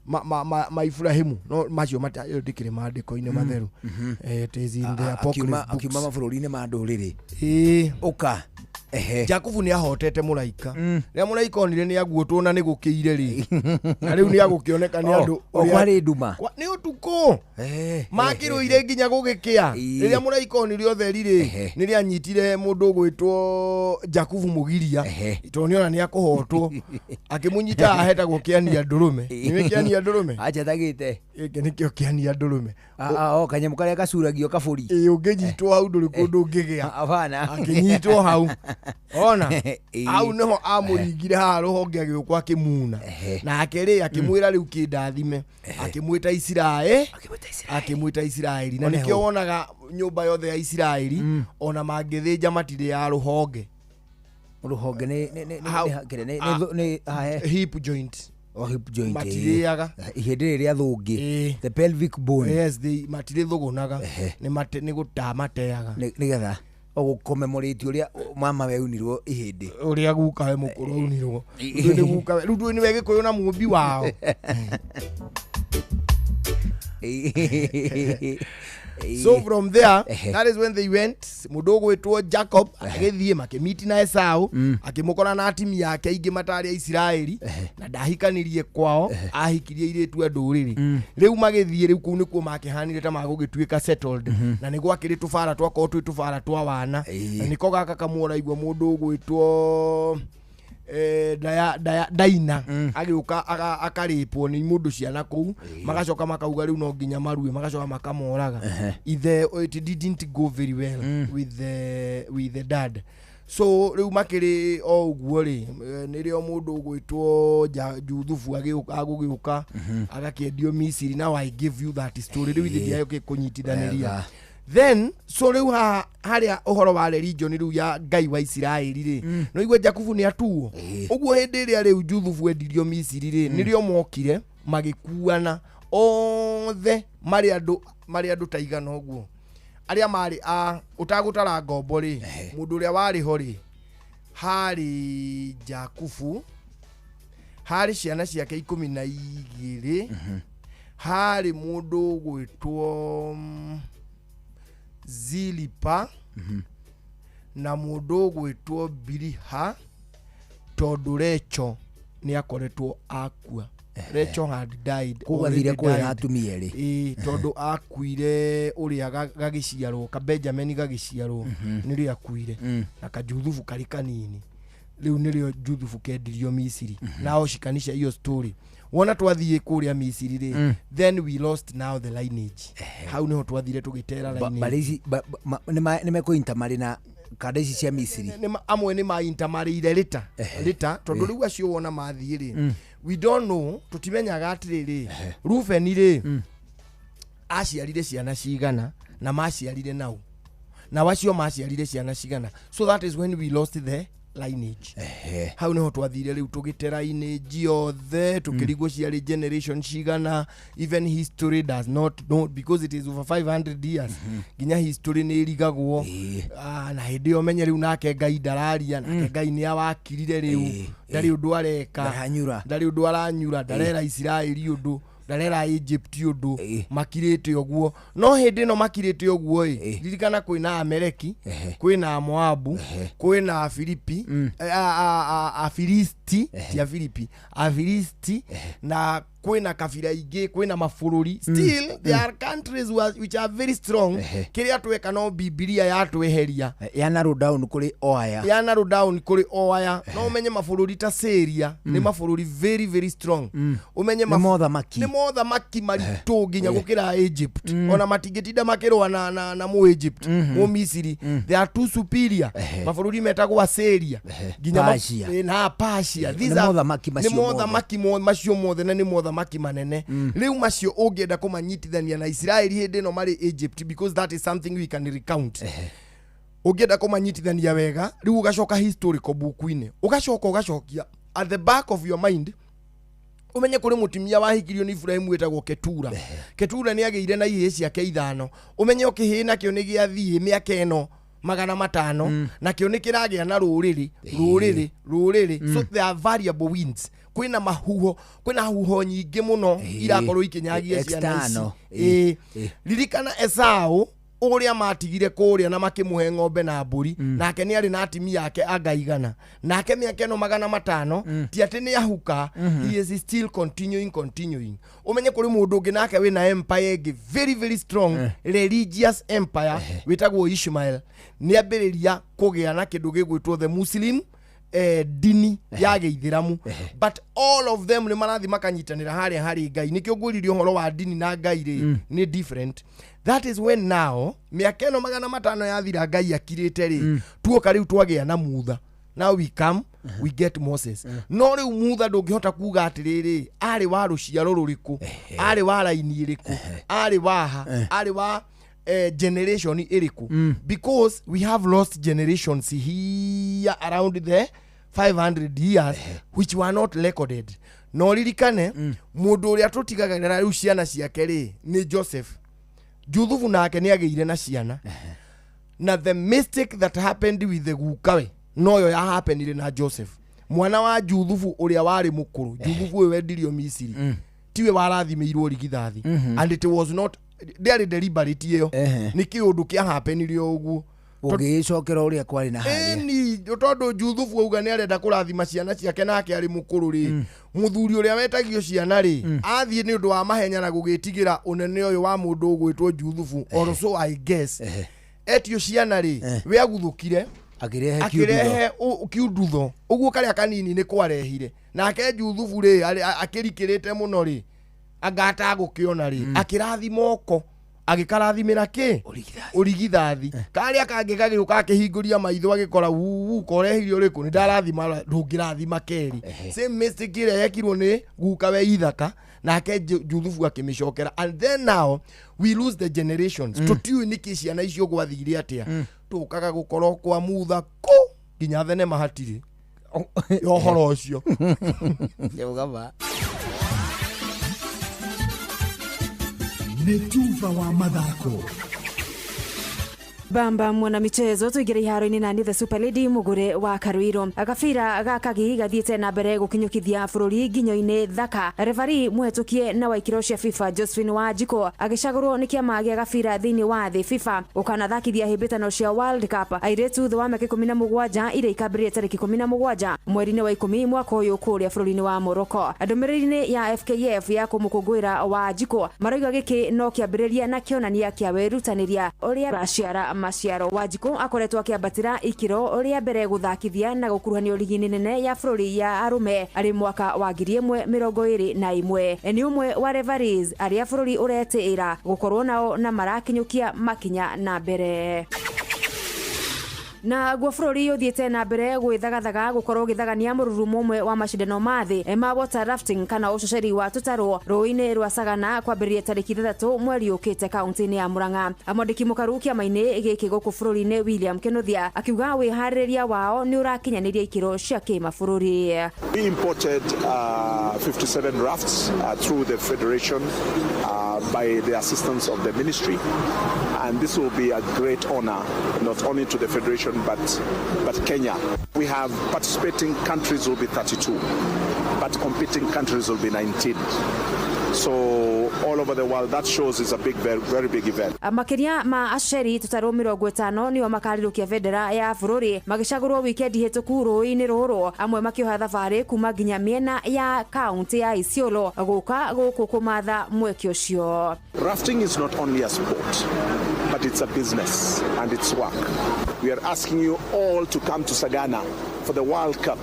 Speaker 2: ma Ibrahimu. No macio ndikĩrĩ maandĩko-inĩ matheru. It is in the apocryphal books.
Speaker 25: Akiuma mabũrũri-inĩ ma ndũrĩrĩ. Ũka.
Speaker 2: Jakubu nĩ ahotete mũraika. Rĩrĩa mũraika onire nĩ aguotwo na nĩ gũkĩire rĩ, na rĩu nĩ agũkĩoneka nĩ andũ
Speaker 25: kwarĩ nduma.
Speaker 2: Nĩ ũtukũ. Makĩrũire nginya gũgĩkĩa. Rĩrĩa mũraika onire ũtheri rĩ, nĩ rĩanyitire mũndũ ũgwĩtwo Jakubu mũgiria. Tondũ nĩ ona nĩ akũhotwo. Akĩmũnyita ahetagwo kĩania ndũrũme. Nĩwe kĩania ndũrũme?
Speaker 25: Anjatagĩte.
Speaker 2: Gĩkĩ nĩkĩo kĩania ndũrũme.
Speaker 25: Kanyamũ karĩa gacuragio kabũri.
Speaker 2: Ĩĩ, ũngĩnyitwo hau ndũrĩ kũndũ ũngĩgĩa.
Speaker 25: Hapana.
Speaker 2: Akĩnyitwo hau. Ona hau nĩho amũringire haha rũhonge agĩũka akĩmuna. Nake rĩ akĩmwĩra rĩu kĩndathime. Akĩmwĩta Isiraeli. Akĩmwĩta Isiraeli. Na nĩkĩo wonaga nyũmba yothe ya Isiraeli ona mangĩthĩnja matirĩ ya rũhonge.
Speaker 25: Rũhonge nĩ
Speaker 2: hip joint.
Speaker 25: Hip joint.
Speaker 2: Matirĩaga.
Speaker 25: Ihĩndĩ rĩrĩa thũngĩ. The pelvic bone.
Speaker 2: Yes, they matirĩ thũgũnaga. Nĩ gũtaa mateaga.
Speaker 25: Nĩgetha ũgũkomemorate ũrĩa mama we unirwo ihĩndĩ.
Speaker 2: Ũrĩa guka we mũkũrũ aunirwo. Rĩu nĩ guka we. Rĩu ndũĩ nĩwe Gĩkũyũ na mũmbi wao. So from there,
Speaker 25: Ehe.
Speaker 2: that is when they went. Mũndũ ũgwĩtwo Jacob agĩthiĩ makĩmiti na Esau, akĩmũkora na atimia ake aingĩ matarĩ Aisiraeli, na ndahikanirie kwao, ahikirie airĩtu a ndũrĩrĩ. Rĩu magĩthiĩ, rĩu kũu nĩkuo makĩhanire ta magũgĩtuĩka settled, na nĩ gwakĩrĩ tũbara twakorwo twĩ tũbara twa wana, na nĩko gaka kamwe ũraigua mũndũ ũgwĩtwo Daina agĩũka akarĩpwo nĩ mũndũ ciana kũu, magacoka makauga rĩu no nginya marue, magacoka makamoraga ithe. It didn't go very well with the dad. So rĩu makĩrĩ o ũguo rĩ, nĩrĩo mũndũ ũgwĩtwo Juthubu agĩũka, agũgĩũka agakĩendio Misiri. Now I give you that story. Rĩu ithe ndiagĩũkĩ kũnyitithanĩria.
Speaker 25: Wega.
Speaker 2: Then so rĩu haha harĩa ũhoro wa religion rĩu ya Ngai wa Isiraeli rĩ, no igua Jakubu nĩ atuo ũguo. Hĩndĩ ĩrĩa rĩu Juthubu endirio Misiri rĩ, nĩrĩo mokire magĩkuana othe marĩ andũ ta igana ũguo arĩa marĩ a ũtagũtara ngombo rĩ. Mũndũ ũrĩa warĩ ho rĩ, harĩ Jakubu, harĩ ciana ciake 12, harĩ mũndũ ũgwĩtwo Zilipa na mũndũ ũgwĩtwo Biliha, tondũ Recho nĩ akoretwo akua. Recho had died.
Speaker 25: Koguo athire
Speaker 2: already
Speaker 25: kwĩra
Speaker 2: died.
Speaker 25: Atumia erĩ.
Speaker 2: Ĩĩ, tondũ akuire ũrĩa gagĩciarwo ka Benjamin gagĩciarwo nĩrĩo akuire, na kajuthubu karĩ kanini. Rĩu nĩrĩo Juthubu kendirio Misiri. Nao shikanisha hiyo story wona twathiĩ kũrĩa Misiri rĩ, then we lost now the lineage. Hau niho twathire tũgĩtera lineage.
Speaker 25: Barĩ ici nĩ mekũinta marĩ na kanda ici cia Misiri.
Speaker 2: Amwe nĩ maintamarĩire rĩta rĩta, tondũ rĩu acio wona mathiĩ rĩ, we don't know, tũtimenyaga atĩrĩrĩ, Rubeni rĩ aciarire ciana cigana na maciarire nau, na wacio maciarire ciana cigana. So that is when we lost the lineage. Hau niho twathire rĩu tũgĩtera lineage yothe, tũkĩrigwo ciarĩ generation cigana. Even history does not know, because it is over 500 years. Nginya history nĩ ĩrigagwo. Ah, na hĩndĩ ĩyo menye rĩu nake Ngai ndararia, nake Ngai nĩ awakirire rĩu, ndarĩ ũndũ areka.
Speaker 25: Ndaranyura.
Speaker 2: Ndarĩ ũndũ aranyura, ndarera Isiraeli ũndũ, ndarera Egypt ũndũ, makirĩte ũguo. No hĩndĩ ĩno makirĩte ũguo ĩ, ririkana kwĩna Ameleki, kwĩna Moabu, kwĩna Afilipi, Afilisti, ti Afilipi, Afilisti, na kwĩna kabira ingĩ, kwĩna mabũrũri. Still there are countries which are very strong. Kĩrĩa tweka no Bibilia yatweheria.
Speaker 25: Ya narrow down kũrĩ o aya.
Speaker 2: Ya narrow down kũrĩ o aya. No ũmenye mabũrũri ta Syria nĩ mabũrũri very very strong. Ũmenye
Speaker 25: Nĩ mothamaki.
Speaker 2: Nĩ mothamaki maritũ nginya gũkĩra Egypt. Ona matingĩtinda makĩrũa na mũ Egypt, mũ Misiri. They are too superior. Mabũrũri metagwo Assyria nginya
Speaker 25: Persia.
Speaker 2: Na Persia.
Speaker 25: Nĩ mothamaki macio
Speaker 2: Nĩ mothamaki macio mothe, na nĩ mothamaki manene. Rĩu macio ũngĩenda kũmanyitithania na Isiraeli hĩndĩ ĩno marĩ Egypt, because that is something we can recount, ũngĩenda kũmanyitithania wega rĩu ũgacoka historical book-inĩ, ũgacoka ũgacokia at the back of your mind, ũmenye kũrĩ mũtumia wahikirio nĩ Iburahĩmu wĩtagwo Ketura. Ketura nĩ agĩire na ihĩĩ ciake ithano. Ũmenye o kĩhĩĩ nakĩo nĩ gĩathiĩ mĩaka ĩno 500, nakĩo nĩ kĩragĩa na rũrĩrĩ rũrĩrĩ rũrĩrĩ. So there are variable winds. Kwĩna mahuho, kwĩna huho nyingĩ mũno irakorwo ikĩnyagia ciana ici.
Speaker 25: External.
Speaker 2: Ĩĩ. Ririkana Esau ũrĩa matigire kũrĩa na makĩmũhe ng'ombe na mbũri, nake nĩ arĩ na atimia ake anga igana, nake mĩaka ĩno 500 ti atĩ nĩ ahuka. He is still continuing. Ũmenye kũrĩ mũndũ ũngĩ nake wĩna empire ĩngĩ very very strong, religious empire, wĩtagwo Ishmael. Nĩ ambĩrĩria kũgĩa na kĩndũ gĩgwĩtwo the Muslim dini ya gĩithĩramu. But all of them nĩ marathiĩ makanyitanĩra harĩa harĩ Ngai. Nĩkĩo ngwĩririe ũhoro wa dini na Ngai rĩ nĩ different. That is when now mĩaka ĩno 500 yathira, Ngai akirĩte rĩ, tuoka rĩu twagĩa na Mutha. Now we come, we get Moses. No rĩu Mutha ndũngĩhota kuga atĩrĩrĩ, arĩ wa rũciaro rũrĩkũ, arĩ wa raini ĩrĩkũ, arĩ waha, arĩ wa generation ĩrĩkũ, because we have lost generations here around the 500 years which were not recorded. No ririkane mũndũ ũrĩa tũtigagĩrĩra rĩu ciana ciake rĩ nĩ Joseph. Juthubu nake nĩ agĩire na ciana, na the mistake that happened with the gukawe noyo ya happenire na Joseph, mwana wa Juthubu ũrĩa warĩ mũkũrũ. Juthubu ũyũ wendirio Misiri tiwe warathimĩirwo rigithathi, and it was not Ndĩarĩ deliberate ĩyo, nĩ kĩũndũ kĩa happenire o ũguo.
Speaker 25: Ũngĩgĩcokera ũrĩa kwarĩ na harĩa.
Speaker 2: Ĩni, tondũ Juthubu auga nĩ arenda kũrathima ciana ciake nake arĩ mũkũrũ rĩ, mũthuri ũrĩa wetagio ciana rĩ, athiĩ nĩ ũndũ wa mahenya na gũgĩtigĩra ũnene ũyũ wa mũndũ ũgwĩtwo Juthubu, or so I guess, etio ciana rĩ, we aguthũkire.
Speaker 25: Akĩrehe.
Speaker 2: Akĩrehe kiundutho ũguo, karĩa kanini nĩ kwarehire nake Juthubu rĩ, akĩrikĩrĩte mũno rĩ, anga atagũkĩona rĩ, akĩrathima oko, agĩkarathimĩra kĩ ũrigithathi. Karĩa kangĩ gagĩũka, akĩhingũria maitho, agĩkora wuu korehirie ũrĩkũ, nĩ ndarathima, ndũngĩrathima kerĩ. Same mistake ĩrĩa yekirwo nĩ guka we ithaka, nake Juthubu akĩmĩcokera, and then now we lose the generations. Tũtiũĩ nĩkĩ ciana icio gwathire atĩa. Tũkaga gũkorwo kwa mutha kũ nginya thenema hatirĩ ya ũhoro ũcio.
Speaker 25: Gama.
Speaker 15: Nĩ tuba wa mathako.
Speaker 4: Bamba mwana michezo, tuingire iharo-inĩ na ni the super lady Mugure wa Karuiro. Gabira ga kagi gathiĩte na mbere gũkinyũkithia bũrũri nginyo-inĩ thaka. Referee mũhetũkie na wa ikĩro cia FIFA Josephine Wanjikũ agĩcagũrwo nĩ kĩama gĩa gabira thĩinĩ wa thĩ FIFA gũkanathakithia hĩmbĩtano cia World Cup airĩtu thĩ wa mĩaka 17 iria ikambĩrĩria tarĩki 17 mweri-inĩ wa 10 mwaka ũyũ kũrĩa bũrũri-inĩ wa Morocco. Ndũmĩrĩri-inĩ ya FKF ya kũmũkũngũĩra Wanjikũ, marauga gĩkĩ no kĩambĩrĩria na kĩonania kĩa wĩrutanĩria ũrĩa ũraciara maciaro. Wanjikũ akoretwo akĩambatĩra ikĩro rĩa mbere gũthakithia na gũkuruhanio ligi-inĩ nene ya bũrũri ya arũme arĩ mwaka wa 1021. Nĩ ũmwe wa referees arĩa bũrũri ũretĩĩra gũkorwo nao na marakinyũkia makinya na mbere. Na guo bũrũri ũthiĩte na mbere gwĩthagathaga gũkorwo ũgĩthagania mũrurumo ũmwe wa macindano ma thĩ ma water rafting kana ũcoceri wa tũtarũ rũĩ-inĩ rwa Sagana kwambĩrĩria tarĩki 6 mweri ũkĩte kaunti-inĩ ya Murang'a. Mwandĩki mũkaru kĩama-inĩ gĩkĩ gũkũ bũrũri-inĩ William Kinuthia akiuga wĩharĩrĩria wao nĩ ũrakinyanĩria ikĩro cia kĩmabũrũri.
Speaker 5: We imported 57 rafts through the Federation by the assistance of the ministry, and this will be a great honor not only to the Federation but Kenya. We have participating countries will be 32, but competing countries will be 19. So all over the world, that shows is a big, very, very big event.
Speaker 4: Makĩria ma aceri tũtarũ 50 nĩo makarirũkia bendera ya bũrũri magĩcagũrwo wikendi hĩtũku rũĩ-inĩ rũrũ, amwe makĩoha thabarĩ kuma nginya mĩena ya kaunti ya Isiolo gũka gũkũ kũmatha mweke ũcio.
Speaker 5: Rafting is not only a sport, but it's a business and it's work. We are asking you all to come to Sagana for the World Cup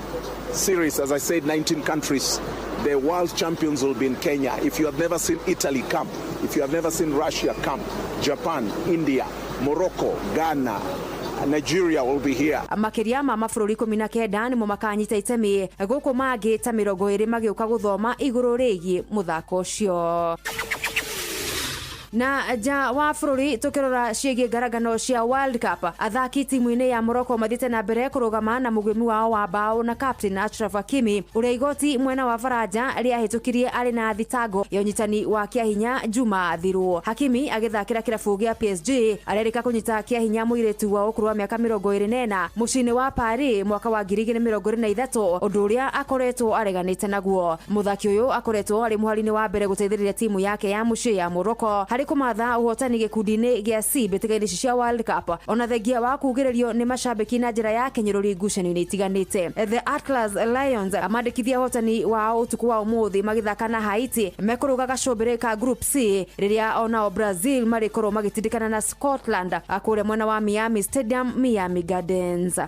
Speaker 5: series. As I said, 19 countries. The world champions will be in Kenya. If you have never seen Italy, come. If you have never seen Russia, come. Japan, India, Morocco, Ghana, Nigeria will be here.
Speaker 4: Makĩria ma mabũrũri 19 nĩmo makanyita itemi gũkũ, mangĩ ta 20 magĩũka gũthoma igũrũ rĩgiĩ mũthako ũcio. Na nja wa bũrũri, tũkĩrora ciĩgiĩ ngarangano cia World Cup, athaki timu-inĩ ya Morocco mathiĩte na mbere kũrũgama na mũgwĩmi wao wa bao na captain Achraf Hakimi, ũrĩa igoti mwena wa Faranja rĩahĩtũkirie arĩ na thitango ya ũnyitani wa kĩahinya Juma thiru. Hakimi agĩthakĩra kĩrabu gĩa PSG arerĩka kũnyita kĩahinya mũirĩtu wa ũkũrũ wa mĩaka 24 mũciĩ-inĩ wa Paris mwaka wa 2023, ũndũ ũrĩa akoretwo areganĩte naguo. Mũthaki ũyũ akoretwo arĩ mũhari-inĩ wa mbere gũteithĩrĩria timu yake ya mũciĩ ya Morocco harĩ kũmatha ũhotani gĩkundi-inĩ gĩa C mbĩtĩka-inĩ ici cia World Cup, ona thengia wa kugĩrĩrio nĩ macambĩki na njĩra ya kĩnyũrũri ngucanio-inĩ itiganĩte. The Atlas Lions mandĩkithia ũhotani wao ũtukũ wa ũmũthĩ magĩthaka na Haiti mekũrũga gacũmbĩrĩ ka Group C, rĩrĩa onao Brazil marĩkorwo magĩtindĩkana na Scotland kũrĩa mwena wa Miami Stadium, Miami Gardens.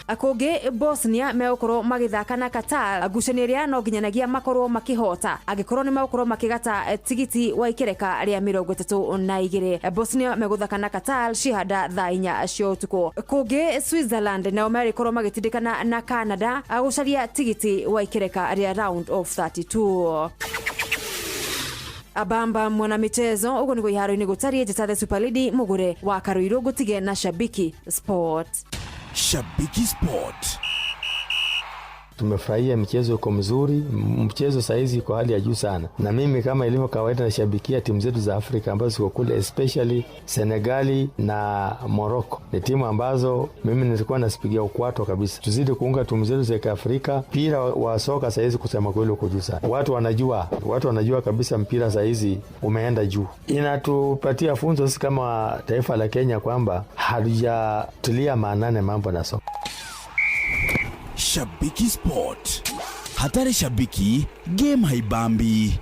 Speaker 4: Kũngĩ, Bosnia megũkorwo magĩthaka na Qatar, ngucanio ĩrĩa no nginyanagia makorwo makĩhota angĩkorwo nĩ megũkorwo makĩgata tigiti wa ikereka rĩa 32. Bosnia megũthaka na Qatar cihanda thaa 4 cia ũtukũ. Kũngĩ, Switzerland nao marĩkorwo magĩtindĩkana na Canada gũcaria tigiti wa ikereka rĩa round of 32. Abamba mwana michezo, ũguo nĩguo iharo-inĩ gũtariĩ. Njĩta the super lady Mugure wa Karuirũ, ngũtige na Shabiki Sport.
Speaker 15: Shabiki Sport.
Speaker 1: Tumefurahia mchezo uko mzuri, mchezo saizi iko hali ya juu sana, na mimi kama ilivyo kawaida nashabikia timu zetu za Afrika ambazo ziko kule, especially Senegali na Morocco. Ni timu ambazo mimi nilikuwa nasipigia ukwato kabisa. Tuzidi kuunga timu zetu za Kiafrika. Mpira wa soka saizi kusema kweli uko juu sana, watu wanajua kabisa mpira saizi umeenda juu. Inatupatia funzo sisi kama taifa la Kenya kwamba hatujatilia maanane mambo na soka.
Speaker 3: Shabiki Sport. Hatari shabiki, game haibambi.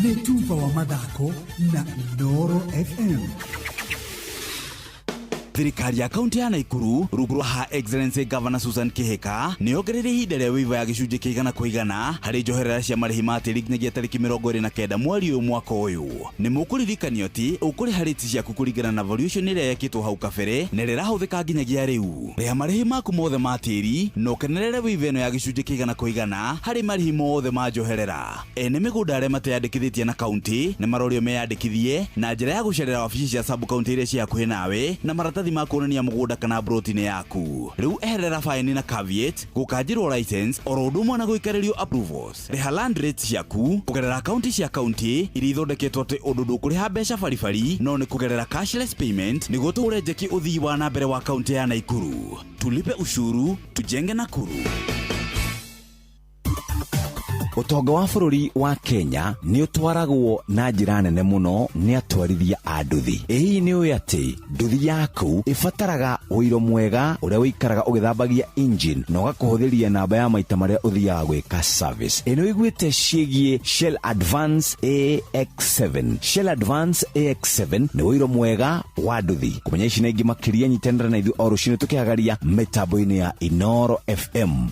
Speaker 18: Nĩ tuba wa mathako na Inooro FM.
Speaker 3: Thirikari ya kaunti ya Naikuru rungu rwa Her Excellency Governor Susan Kihika nĩ yongereire ihinda rĩa waiver ya gĩcunjĩ kĩa igana kwa igana harĩ njoherera cia marĩhi ma tĩri nginyagia tarĩki 29 mweri ũyũ mwaka ũyũ. Nĩ mũkũririkanio atĩ ũkũrĩha rates ciaku kũringana na valuation ĩrĩa yekĩtwo hau kabere na ĩrĩa ĩrahũthĩka nginyagia rĩu. Rĩha marĩhi maku mothe ma tĩri na ũkenerere waiver ĩno ya gĩcunjĩ kĩa igana kwa igana harĩ marĩhi mothe ma njoherera. Ene mĩgũnda arĩa mateyandĩkithĩtie na kaunti nĩ marorio meyandĩkithie na njĩra ya gũcerera wabici cia sub county iria ciĩ hakuhĩ nawe na maratathi ma kuonania mũgũnda kana broti-inĩ yaku. Rĩu eherera faini na caveat, gũkanjĩrwo license oro ũndũ ũmwe na gũikarĩrio approvals. Rĩha land rates ciaku kũgerera akaunti cia kaunti iria ithondeketwo atĩ ũndũ ndũkũrĩha mbeca baribari no nĩ kũgerera cashless payment nĩguo tũhũre njeki ũthii wa na mbere wa kaunti ya Naikuru. Tulipe ushuru, tujenge Nakuru.
Speaker 20: Ũtonga wa bũrũri wa Kenya nĩ ũtwaragwo na njĩra nene mũno nĩ atwarithia a nduthi. Ĩ hihi nĩ ũĩ atĩ nduthi yaku ĩbataraga ũiro mwega ũrĩa ũikaraga ũgĩthambagia engine na ũgakũhũthĩria namba ya maita marĩa ũthiaga gwĩka service. Ĩ nĩ ũiguĩte ciĩgiĩ Shell Advance AX7. Shell Advance AX7 nĩ ũiro mwega wa nduthi. Kũmenya ici na ingĩ makĩria nyitanĩra na ithuĩ o rũcinĩ tũkĩhagaria mĩtambo-inĩ ya Inooro FM.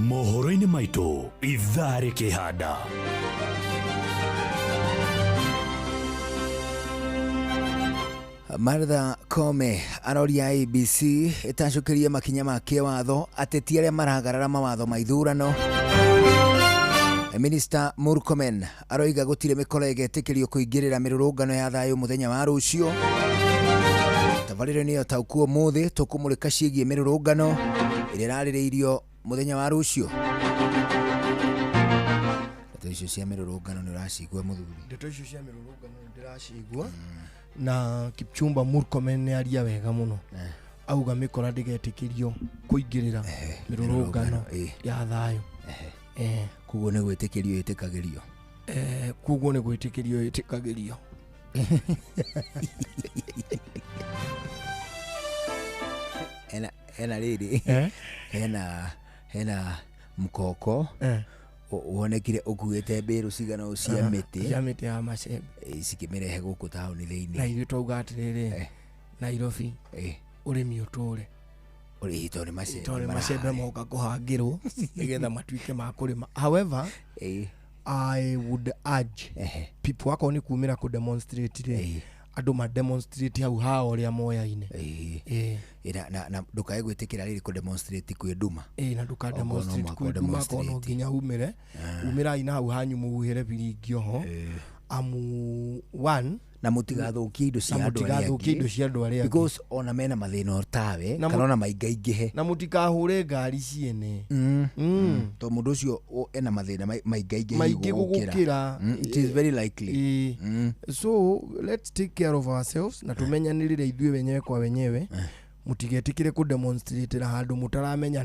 Speaker 22: Mohoro-inĩ maitũ ithaa rĩkĩhanda.
Speaker 25: Martha Koome aroria IEBC ĩtacũkĩrie makinya ma kĩwatho ateti arĩa maragarara mawatho ma ithurano. Minister Murkomen aroiga gũtirĩ mĩkora ĩgetĩkĩrio kũingĩrĩra mĩrũrũngano ya thayũ mũthenya wa rũciũ. Tabarĩra nĩyo taũku ũmũthĩ tũkũmũrĩka ciĩgiĩ mĩrũrũngano ĩrĩa ĩrarĩrĩirio mũthenya wa rũciũ. Ndeto icio cia mĩrũrũngano nĩ ũracigua mũthuri?
Speaker 2: Ndeto icio cia mĩrũrũngano nĩ ndĩracigua na Kipchumba Murkomen nĩ aria wega mũno. Auga mĩkora ndĩgetĩkĩrio kũingĩrĩra mĩrũrũngano ya thayũ.
Speaker 25: Koguo nĩ gwĩtĩkĩrio ĩtĩkagĩrio.
Speaker 2: Koguo nĩ gwĩtĩkĩrio ĩtĩkagĩrio.
Speaker 25: Hena rĩrĩ hena mkoko wonekire ũkuĩte mbĩrũ cigana ũũ cia mĩtĩ
Speaker 2: cia mĩtĩ ya macembe
Speaker 25: cikĩmĩrehe gũkũ taũni thĩinĩ.
Speaker 2: Na ithuĩ twauga atĩrĩrĩ, Nairobi ũrĩmi ũtũre
Speaker 25: ũrĩhi tondũ nĩ macembe
Speaker 2: tondũ macembe moka kũhangĩrwo nĩgetha matuĩke ma kũrĩma. However, I would urge people akorwo nĩ kumĩra kũ demonstrate rĩ, andũ ma demonstrate hau hao ũrĩa moyaine.
Speaker 25: Na ndũkae gwĩtĩkĩra rĩrĩ kũ demonstrate kwĩ nduma.
Speaker 2: Na ndũka demonstrate kwĩ nduma akorwo no nginya umĩre. Umĩrai na hau hanyu mũhuhĩre biringi oho. Amu one
Speaker 25: na mũtigathũkie indo cia andũ arĩa angĩ.
Speaker 2: Indo cia andũ arĩa angĩ.
Speaker 25: Because ona mena mathĩna tawe kana ona maingaingĩhe.
Speaker 2: Na mũtikahũre ngari ciene.
Speaker 25: Tondũ mũndũ ũcio ena mathĩna maingaingĩhe
Speaker 2: maingĩ gũgũkĩra.
Speaker 25: It is very likely.
Speaker 2: So let's take care of ourselves na tũmenyanĩrĩre ithuĩ wenyewe kwa wenyewe. Mũtigetĩkĩre kũ demonstrate na handũ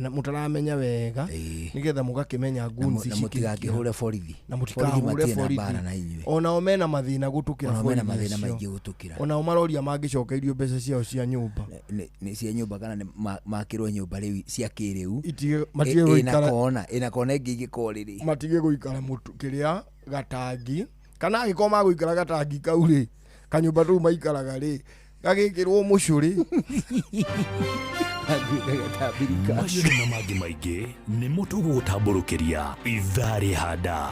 Speaker 2: mũtaramenya wega nĩgetha mũgakĩmenya goons
Speaker 25: ici. Na mũtigakĩhũre borithi.
Speaker 2: Na mũtikahũre borithi. Onao mena mathĩna gũtũkĩra
Speaker 25: borithi. Mena mathĩna maingĩ gũtũkĩra.
Speaker 2: Onao maroria mangĩcokeirio mbeca ciao cia nyũmba.
Speaker 25: Nĩ cia nyũmba kana nĩ makĩrwo nyũmba rĩu cia kĩrĩu.
Speaker 2: Matige gũikara
Speaker 25: ĩna kona ĩngĩ ingĩkorwo rĩrĩ.
Speaker 2: Matige gũikara kĩrĩa gatangi kana angĩkorwo magũikara gatangi kau rĩ kanyũmba tũu maikaraga rĩ gagĩkĩrwo mũcũrĩ.
Speaker 22: Macio na mangĩ maingĩ nĩmo tũgũgũtambũrũkĩria ithaa rĩhanda.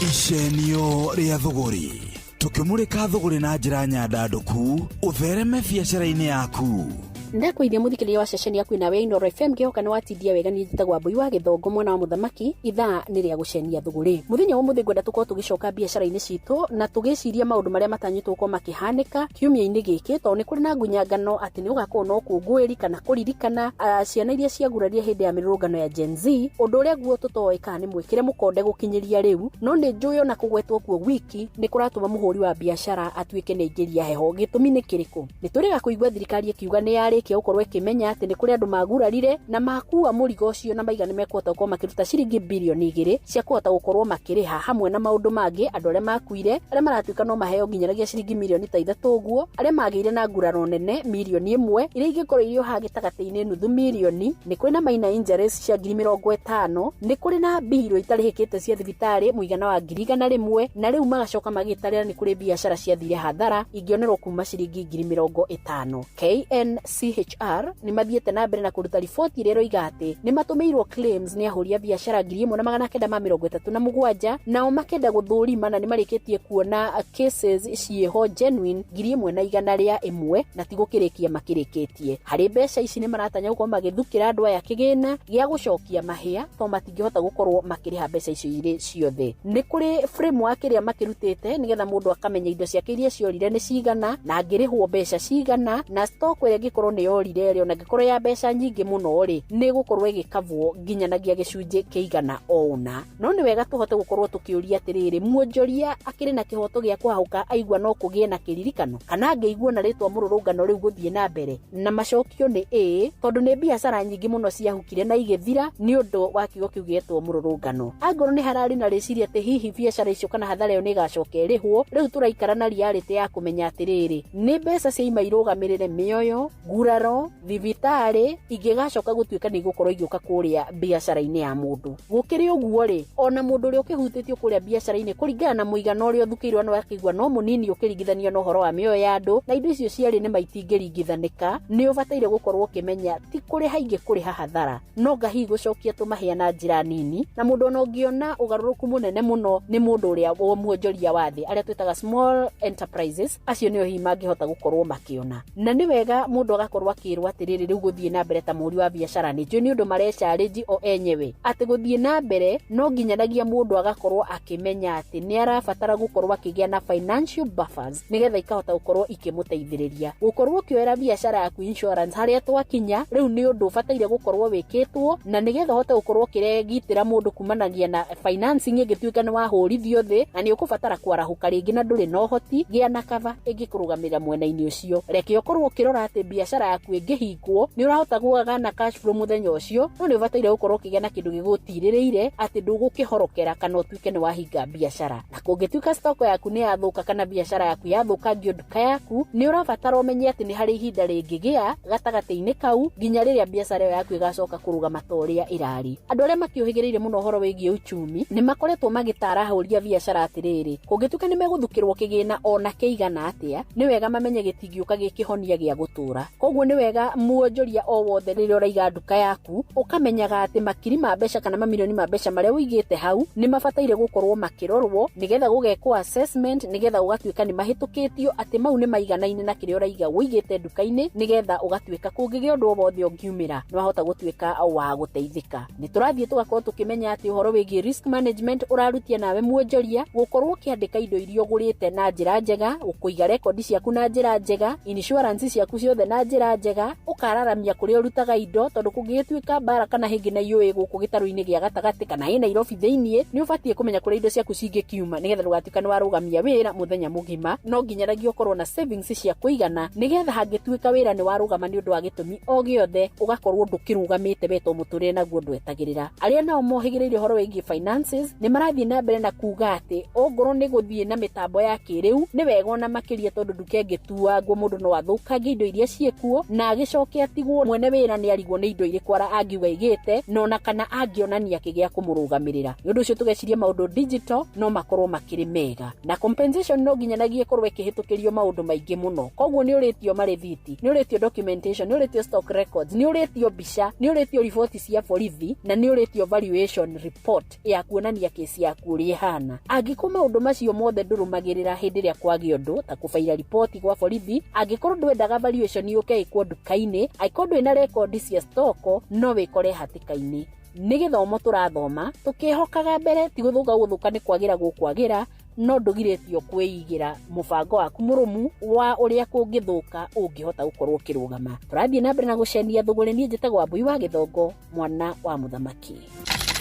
Speaker 3: Icenio rĩa thũgũrĩ tũkĩmũrĩka thũgũrĩ na njĩra nyandandũku ũthereme biacara-inĩ yaku.
Speaker 6: Ndakwĩithia mũthikĩrĩria wa ceceni yaku nawe Inooro FM, ngĩhoka nĩ watindia wega. Niĩ njĩtagwo Wambui wa Gĩthongo, mwana wa mũthamaki. Ithaa nĩ rĩa gũcenia thũgũrĩ. Mũthenya wa ũmũthĩ ngwenda tũkorwo tũgĩcoka biacara-inĩ citũ na tũgĩciria maũndũ marĩa matanyĩtwo gũkorwo makĩhanĩka kiumia-inĩ gĩkĩ, tondũ nĩ kũrĩ na ngunyangano atĩ nĩ gũgakorwo na ũkũngũĩri kana kũririkana ciana iria ciagurarie hĩndĩ ya mĩrũrũngano ya Gen Z. Ũndũ ũrĩa guo tũtoĩ kana nĩ mwĩkĩre mũkonde gũkinyĩria rĩu, no nĩ njũĩ ona kũgwetwo kuo wiki nĩ kũratũma mũhũri wa biacara atuĩke nĩ aingĩria heho. Gĩtũmi nĩ kĩrĩkũ? Nĩ tũrĩga kũigua thirikari ĩkiuga nĩ yarĩkia gũkorwo ĩkĩmenya atĩ nĩ kũrĩ andũ magurarire na makua mũrigo ũcio, na maiga nĩ mekũhota gũkorwo makĩruta ciringi birioni 2 cia kũhota gũkorwo makĩrĩha hamwe na maũndũ mangĩ andũ arĩa makuire, arĩa maratuĩka no maheo nginyanagia ciringi mirioni ta 3 ũguo, arĩa magĩire na nguraro nene mirioni 1, iria ingĩkorwo irĩ o haha gĩtagatĩ-inĩ nuthu mirioni. Nĩ kũrĩ na minor injuries cia 50,000, nĩ kũrĩ na mbirũ itarĩhĩkĩte cia thibitarĩ mũigana wa 100,000, na rĩu magacoka magĩtarĩra nĩ kũrĩ biacara ciathire hathara ingĩonerwo kuma ciringi 50,000. KNCHR nĩ mathiĩte na mbere na kũruta riboti ĩrĩa ĩroiga atĩ nĩ matũmĩirwo claims nĩ ahũri a biacara 1937, nao makenda gũthũrima na nĩ marĩkĩtie kuona cases ciĩho genuine 1,101, na ti gũkĩrĩkia makĩrĩkĩtie. Harĩ mbeca ici nĩ maratanya gũkorwo magĩthukĩra andũ aya kĩgĩna gĩa gũcokia mahĩa, tondũ matingĩhota gũkorwo makĩrĩha mbeca icio irĩ ciothe. Nĩ kũrĩ framework ĩrĩa makĩrutĩte nĩgetha mũndũ akamenya indo ciake iria ciorire nĩ cigana na angĩrĩhwo mbeca cigana, na stock ĩrĩa ĩngĩkorwo nĩ yorire rĩ, ona ĩngĩkorwo ya mbeca nyingĩ mũno rĩ, nĩ ĩgũkorwo ĩgĩkavwo nginyanagia gĩcunjĩ kĩigana o ũna. No nĩ wega tũhote gũkorwo tũkĩũria atĩrĩrĩ, mwonjoria akĩrĩ na kĩhoto gĩa kũhahũka aigua no kũgĩe na kĩririkano, kana angĩigua na rĩtwa mũrũrũngano rĩu gũthiĩ na mbere? Na macokio nĩ ĩĩ, tondũ nĩ biacara nyingĩ mũno ciahukire na igĩthira nĩ ũndũ wa kiugo kĩu gĩetwo mũrũrũngano. Angorwo nĩ hararĩ na rĩciria atĩ hihi biacara icio kana hathara ĩyo nĩ ĩgacoka ĩrĩhwo, rĩu tũraikara na reality ya kũmenya atĩrĩrĩ, nĩ mbeca ciaima irũgamĩrĩre mĩoyo, nguraro, thibitarĩ ingĩgacoka gũtuĩka nĩ igũkorwo igĩũka kũrĩa biacara-inĩ ya mũndũ. Gũkĩrĩ ũguo rĩ, ona mũndũ ũrĩa ũkĩhutĩtio kũrĩa biacara-inĩ kũringana na mũigana ũrĩa ũthukĩirwo no akĩigua no mũnini ũkĩringithanio na ũhoro wa mĩoyo ya andũ na indo icio ciarĩ nĩ maitingĩringithanĩka. Nĩ ũbataire gũkorwo ũkĩmenya ti kũrĩha ingĩkũrĩha hathara, no ngahihi gũcokia tũmahĩa na njĩra nini. Na mũndũ ona ũngĩona ũgarũrũku mũnene mũno nĩ mũndũ ũrĩa mwonjoria wa thĩ, arĩa twĩtaga small enterprises, acio nĩo hihi mangĩhota gũkorwo makĩona. Na nĩ wega mũndũ agakorwo akĩrwo atĩrĩrĩ, rĩu gũthiĩ na mbere ta mũhũri wa biacara, nĩ njũĩ nĩ ũndũ marecarĩnji o enyewe atĩ gũthiĩ na mbere no nginyanagia mũndũ agakorwo akĩmenya atĩ nĩ arabatara gũkorwo akĩgĩa na financial buffers nĩgetha ikahota gũkorwo ikĩmũteithĩrĩria gũkorwo ũkĩoera biacara yaku insurance. Harĩa twakinya rĩu nĩ ũndũ ũbataire gũkorwo wĩkĩtwo, na nĩgetha ũhote gũkorwo ũkĩregitĩra mũndũ kumanagia na financing ĩngĩtuĩka nĩ wahũrithio thĩ na nĩ ũkũbatara kwarahũka rĩngĩ na ndũrĩ na ũhoti, gĩa na cover ĩngĩkũrũgamĩrĩra mwena-inĩ ũcio. Reke ũkorwo ũkĩrora atĩ biacara yaku ĩngĩhingwo nĩ ũrahota gũgaga na cash flow mũthenya ũcio, no nĩ ũbataire gũkorwo ũkĩgĩa na kĩndũ gĩgũtirĩrĩire atĩ ndũgũkĩhorokera kana ũtuĩke nĩ wahinga biacara. Na kũngĩtuĩka stock yaku nĩ yathũka kana biacara yaku yathũkangio nduka yaku, nĩ ũrabatara ũmenye atĩ nĩ harĩ ihinda rĩngĩgĩa gatagatĩ-inĩ kau nginya rĩrĩa biacara ĩyo yaku ĩgacoka kũrũgama ta ũrĩa ĩrarĩ. Andũ arĩa makĩũhĩgĩrĩire mũno ũhoro wĩgiĩ uchumi nĩ makoretwo magĩtara ahũri a biacara atĩrĩrĩ, kũngĩtuĩka nĩ megũthukĩrwo kĩgĩna ona kĩigana atĩa, nĩ wega mamenye gĩtingĩũka gĩ kĩhonia gĩa gũtũra. Koguo nĩ wega mwonjoria o wothe rĩrĩa ũraiga nduka yaku ũkamenyaga atĩ makiri ma mbeca kana mamirioni ma mbeca marĩa ũigĩte hau nĩ mabataire gũkorwo makĩrorwo nĩgetha gũgekwo assessment, nĩgetha ũgatuĩka nĩ mahĩtũkĩtio atĩ mau nĩ maiganaine na kĩrĩa ũraiga ũigĩte nduka-inĩ, nĩgetha ũgatuĩka kũngĩgĩa ũndũ o wothe ũngiumĩra nĩ wahota gũtuĩka wa gũteithĩka. Nĩ tũrathiĩ tũgakorwo tũkĩmenya atĩ ũhoro wĩgiĩ risk management ũrarutia nawe mwonjoria gũkorwo ũkĩandĩka indo iria ũgũrĩte na njĩra njega, kũiga rekondi ciaku na njĩra njega, insurance ciaku ciothe na njĩra njega, ũkararamia kũrĩa ũrutaga indo, tondũ kũngĩgĩtuĩka mbara kana hĩngĩ na iũĩ gũkũ gĩtarũ-inĩ gĩa gatagatĩ kana ĩ Nairobi thĩiniĩ, nĩ ũbatiĩ kũmenya kũrĩa indo ciaku cingĩkiuma nĩgetha ndũgatuĩka nĩ warũgamia wĩra mũthenya mũgima. No nginyanagia ũkorwo na savings cia kũigana nĩgetha hangĩtuĩka wĩra nĩ warũgama nĩ ũndũ wa gĩtũmi o gĩothe, ũgakorwo ndũkĩrũgamĩte we to mũtũrĩre naguo ndwetagĩrĩra. Arĩa nao mohĩgĩrĩire ũhoro wĩgiĩ finances nĩ marathiĩ na mbere na kuga atĩ ongorwo nĩ gũthiĩ na mĩtambo ya kĩrĩu nĩ wega ona makĩria, tondũ nduka ĩngĩtuangwo mũndũ no athũkangie indo iria ciĩkuo na agĩcoke atigwo mwene wĩra nĩ arigwo nĩ indo irĩkũ ara angiuga aigĩte na ona kana angĩonania kĩ gĩa kũmũrũgamĩrĩra. Nĩ ũndũ ũcio tũgeciria maũndũ digital no makorwo makĩrĩ mega, na compensation no nginyanagia ĩkorwo ĩkĩhĩtũkĩrio maũndũ maingĩ mũno. Koguo nĩ ũrĩtio marĩthiti, nĩ ũrĩtio documentation, nĩ ũrĩtio stock records, nĩ ũrĩtio mbica, nĩ ũrĩtio riboti cia borithi, na nĩ ũrĩtio valuation report ya kuonania kesi yaku ũrĩa ĩhana. Angĩkorwo maũndũ macio mothe ndũrũmagĩrĩra hĩndĩ ĩrĩa kwagĩa ũndũ ta kũbaira riboti gwa borithi, angĩkorwo ndwendaga valuation yũke ĩgĩkwo nduka-inĩ angĩkorwo ndũrĩ na rekondi cia stoko no wĩkore hatĩka-inĩ. Nĩ gĩthomo tũrathoma tũkĩhokaga mbere ti gũthũka gũthũka nĩ kwagĩra gũkwagĩra no ndũgirĩtio kwĩigĩra mũbango waku mũrũmu wa ũrĩa kũngĩthũka ũngĩhota gũkorwo ũkĩrũgama. Tũrathiĩ na mbere na gũcenia thũgũrĩ. Niĩ njĩtagwo Wambui wa Gĩthongo, mwana wa mũthamaki.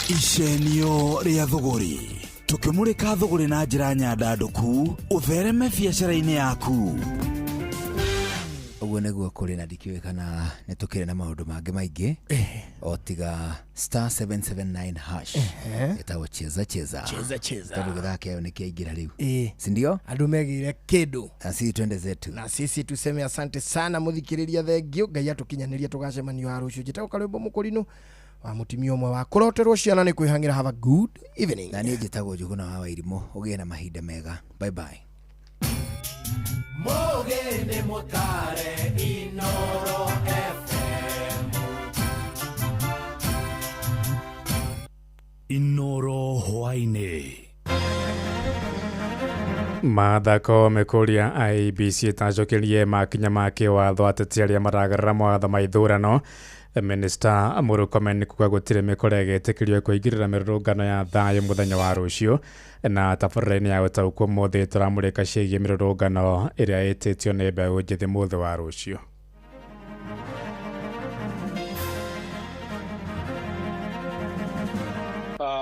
Speaker 3: Icenio rĩa thũgũrĩ tũkĩmũrĩka thũgũrĩ na njĩra nyandandũku ũthereme biacara-inĩ yaku.
Speaker 25: Ũguo nĩguo kũrĩ na ndikĩũĩ kana nĩ tũkĩrĩ na maũndũ mangĩ maingĩ o tiga star 779 hash ĩtagwo cheza cheza.
Speaker 2: Cheza cheza.
Speaker 25: Tondũ gĩthaa kĩayo nĩ kĩaingĩra rĩu, si ndio?
Speaker 2: Andũ megĩire kĩndũ
Speaker 25: na sisi twende zetu
Speaker 2: na sisi tuseme asante sana mũthikĩrĩria, thengio Ngai atũkinyanĩria tũgacemanio ha rũciũ. Njĩtagwo Karwĩmbo Mũkũrinũ wa mũtumia ũmwe wa kũroterwo ciana nĩ kwĩhang'ĩra. Have a good evening.
Speaker 25: Na niĩ njĩtagwo Njũgũna wa Wairimũ, ũgĩe na mahinda mega. Bye bye.
Speaker 8: Mũgĩ mũtare Inoro FM.
Speaker 22: Inoro hwaĩ-inĩ.
Speaker 7: Mathako mekuria IEBC ĩtacũkĩrie makinya ma kĩwatho ateti arĩa maragarũra mawatho ma ithurano. Minista Murkomen kuga gũtirĩ mĩkora ĩgetĩkĩrio kũingĩrĩra mĩrũrũngano ya thayũ mũthenya wa rũciũ. Na tabarĩra-inĩ ya ũtaũku ũmũthĩ tũramũrĩka ciĩgiĩ mĩrũrũngano ĩrĩa ĩtĩtio nĩ mbeũ njĩthĩ mũthĩ wa rũciũ.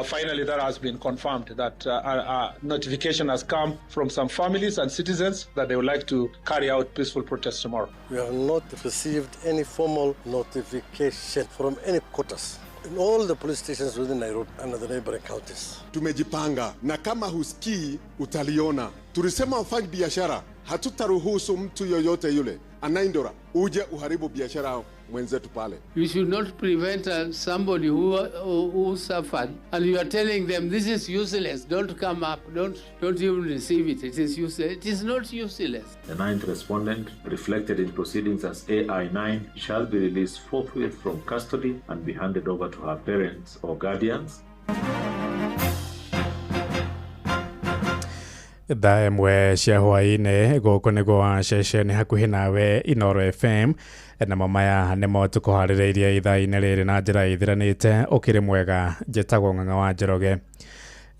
Speaker 10: Finally, that has been confirmed, that a notification has come from some families and citizens that they would like to carry out peaceful protests tomorrow.
Speaker 9: We have not received any formal notification from any quarters in all the police stations within Nairobi and the neighboring counties.
Speaker 11: Tumejipanga na kama husikii utaliona. Tulisema wafanya biashara, hatutaruhusu mtu yoyote yule anaindora uje uharibu biashara mwenzetu pale.
Speaker 23: You should not prevent somebody who suffered, and you are telling them this is useless, don't come up, don't even receive it, it is useless. It is not useless.
Speaker 24: The ninth respondent, reflected in proceedings as AI9, shall be released forthwith from custody and be handed over to her parents or guardians.
Speaker 7: Thaa ĩmwe cia hwaĩ-inĩ gũkũ nĩguo ceceni hakuhĩ nawe Inoro FM, namo maya nĩmo tũkũharĩrĩirie ithaa-inĩ rĩrĩ na njĩra ĩthiranĩte. Ũkĩrĩ mwega, njĩtagwo Ng'ang'a wa Njoroge.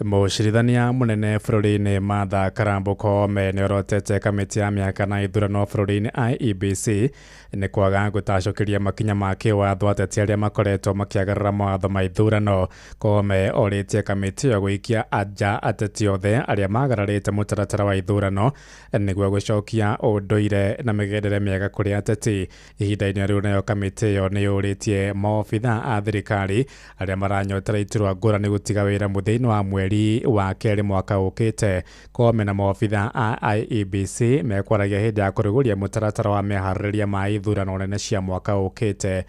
Speaker 7: Mũcirithania mũnene bũrũri-inĩ Martha Karambu Koome nĩorotete kamĩtĩ ya mĩaka na ithurano bũrũri-inĩ IEBC nĩ kwaga gũtacũkĩria makinya ma kĩwatho ateti arĩa makoretwo makĩagarũra mawatho ma ithurano. Koome orĩtie kamĩtĩ ĩyo gũikia anja ateti othe arĩa magararĩte mũtaratara wa ithurano nĩguo gũcokia ũndũire na mĩgendere mĩega kũrĩ ateti. Ihinda-inĩ rĩu nayo kamĩtĩ ĩyo nĩ yũrĩtie maobitha a thirikari arĩa maranyotera iturwa ngũrani gũtiga wĩra mũthia-inĩ wa mweri wa kerĩ mwaka ũkĩte. Koome na maobitha a IEBC mekwaragia hĩndĩ ya kũrugũria mũtaratara wa meharĩrĩria ma ithurano nene cia mwaka ũkĩte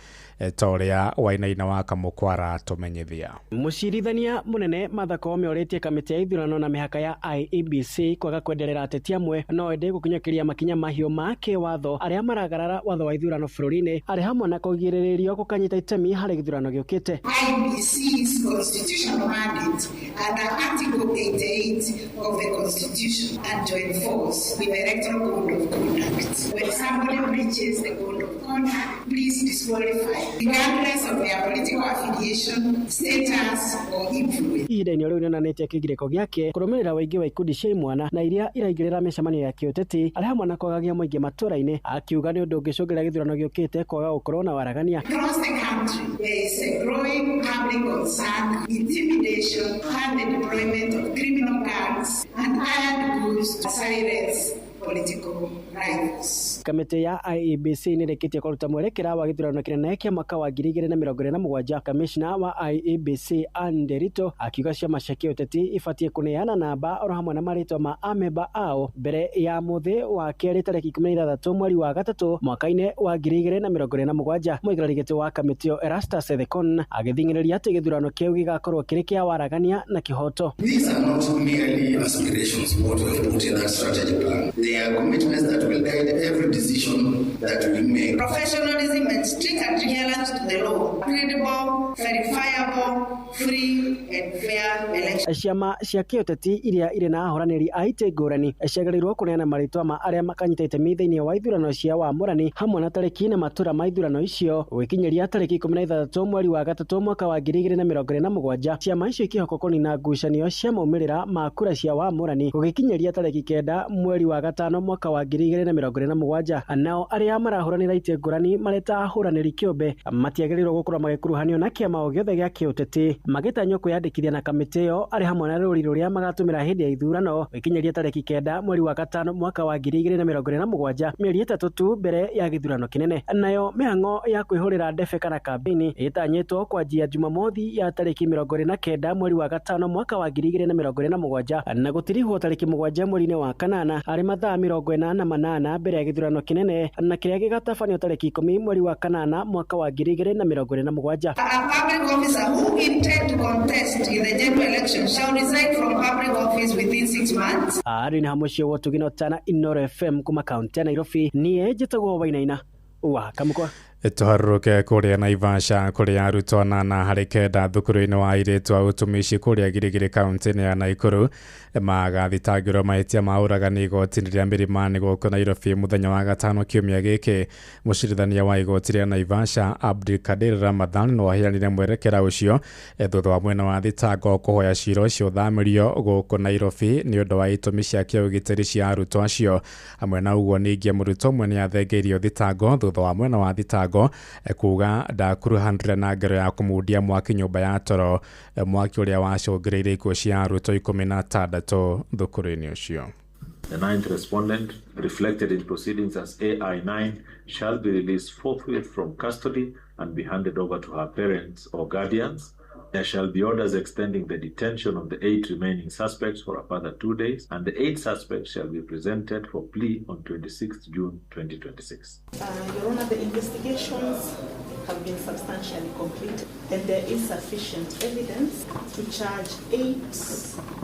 Speaker 7: ta ũrĩa Wainaina wa Kamũkwara tũmenyithia.
Speaker 17: Mũcirithania mũnene Martha Koome orĩtie kamĩtĩ ya ithurano na mĩhaka ya IEBC kwaga kwenderera ateti amwe no ĩndĩ gũkinyũkĩria makinya mahiũ ma kĩwatho arĩa maragarara watho wa ithurano bũrũri-inĩ arĩ hamwe na kũgirĩrĩrio gũkanyita itemi harĩ gĩthurano gĩũkĩte.
Speaker 26: IEBC's constitutional mandate under Article 88 of the Constitution and to enforce the Electoral Code of Conduct. When somebody breaches the Code of Conduct, please disqualify, regardless of their political affiliation, status, or influence.
Speaker 17: Ihinda-inĩ rĩu nĩonanĩtie kĩgirĩko gĩake kũrũmĩrĩra ũingĩ wa ikundi cia imwana na iria iraingĩrĩra mĩcemanio ya kĩũteti arĩ hamwe na kwagagia mũingĩ matũũra-inĩ, akiuga nĩ ũndũ ũngĩcũngĩrĩra gĩthurano gĩũkĩte kwaga gũkorwo na waragania.
Speaker 26: Across the country, there is a growing public concern, intimidation, and the deployment of criminal gangs and hired goons to silence political rivals.
Speaker 17: Kamĩtĩ ya IEBC nĩrĩkĩtie kũruta mwerekera wa gĩthurano kĩnene kĩa mwaka wa 2027. Kamishna wa IEBC Anne Nderitu akiuga ciama cia kĩũteti ibatiĩ kũneana namba oro hamwe na marĩtwa ma amemba ao mbere ya mũthĩ wa kerĩ tarĩki 16 mweri wa gatatũ mwaka-inĩ wa 2027. Mũikarĩri gĩtĩ wa kamĩtĩ ĩyo Erastus Ethekon agĩthing'ĩrĩria atĩ gĩthurano kĩu gĩgakorwo kĩrĩ kĩa waragania na kĩhoto.
Speaker 27: These are not merely aspirations, what we have put in that strategy plan. They are commitments that will guide every decision that we make.
Speaker 26: Professionalism and strict adherence to the law. Credible, verifiable, free and and fair election.
Speaker 17: Ciama cia kĩũteti iria irĩ na ahũranĩri a itĩ ngũrani ciagĩrĩirwo kũneana marĩtwa ma arĩa makanyita itemi thĩinĩ wa ithurano cia wamũrani hamwe na tarĩki na matũra ma ithurano icio gũgĩkinyĩria tarĩki 16 mweri wa gatatũ mwaka wa 2027. Ciama icio ikĩhokwo kũnina ngucanio cia maumĩrĩra ma kura cia wamũrani gũgĩkinyĩria tarĩki 9 mweri wa gatano mwaka wa 2027. Nao arĩa marahũranĩra itĩ ngũrani marĩ ta ahũranĩri kĩũmbe matiagĩrĩirwo gũkorwo magĩkuruhanio na kĩama o gĩothe gĩa kĩũteti, magĩtanywo kwĩyandĩkithia na kamĩtĩ ĩyo arĩ hamwe na rũri rũrĩa magatũmĩra hĩndĩ ya ithurano gũgĩkinyĩria tarĩki 9 mweri wa gatano mwaka wa 2027, mĩeri 3 tu mbere ya gĩthurano kĩnene. Nayo mĩhang'o ya kwĩhũrĩra ndebe kana kambĩini ĩtanyĩtwo kwanjia Jumamothi ya tarĩki 29 mweri wa gatano mwaka wa 2027 na gũtirihwo tarĩki 7 mweri-inĩ wa kanana arĩ mathaa 48 mbere ya gĩthurano kĩnene na kĩrĩa gĩgatabanio tarĩki 10 mweri wa kanana mwaka wa 2027.
Speaker 26: A public officer who intend to contest in the general election shall resign from public office within 6 months.
Speaker 17: Arĩ na mũciĩ wa Ũtugi na Ũtana, Inooro FM kuma kaunti ya Nairobi. Niĩ njĩtagwo Wainaina wa Kamũkwa.
Speaker 7: Tũharũrũke kũrĩa Naivasha kũrĩa arutwo 8 harĩ 9 thukuru-inĩ wa airĩtu a ũtumishi kũrĩa Girigiri kaunti-inĩ ya Naikuru magathitangĩrwo mahĩtia ma ũragani igoti-inĩ rĩa Milimani gũkũ Nairobi mũthenya wa gatano kiumia gĩkĩ. Mũcirithania wa igoti rĩa Naivasha Abdulkadir Ramadhan no aheanire mwerekera ũcio thutha wa mwena wa thitango kũhoya cira ũcio ũthamĩrio gũkũ Nairobi nĩ ũndũ wa itũmi cia kĩũgitĩri cia arutwo acio. Hamwe na ũguo ningĩ mũrutwo ũmwe nĩ athengeirio thitango thutha wa mwena wa thitango kuga ndakuruhanire na ngero ya kũmundia mwaki nyũmba ya toro, mwaki ũrĩa wacũngĩrĩirie ikuũ cia arutwo 16 thukuru-inĩ ũcio.
Speaker 24: The ninth respondent, reflected in proceedings as AI9, shall be released forthwith from custody and be handed over to her parents or guardians. There shall be orders extending the detention of the 8 remaining suspects for a further 2 days, and the 8 suspects shall be presented for plea on 26th June 2026.
Speaker 5: Your Honor, the investigations have been substantially complete, and there is sufficient evidence to charge 8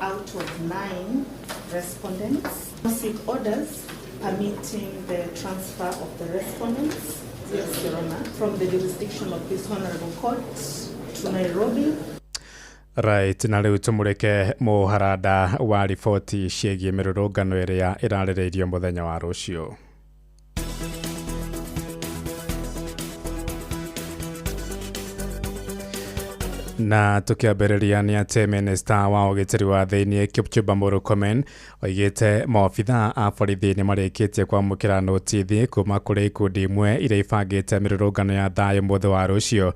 Speaker 5: out of 9 respondents. Seek orders permitting the transfer of the respondents, yes, Your Honor, from the jurisdiction of this honorable court to Nairobi.
Speaker 7: Right, na rĩu tũmũrĩke mũharada wa riboti ciĩgiĩ mĩrũrũngano ĩrĩa ĩrarĩrĩirio mũthenya wa rũciũ. Na tukiambĩrĩria nĩ atĩ minista wa ũgitĩri wa thĩinĩ Kipchumba Murkomen oigĩte maobithaa a borithi nĩ marĩkĩtie kwamũkĩra notithi kuma kũrĩ ikundi imwe iria ibangĩte mĩrũrũngano ya thayũ mũthĩ wa rũciũ.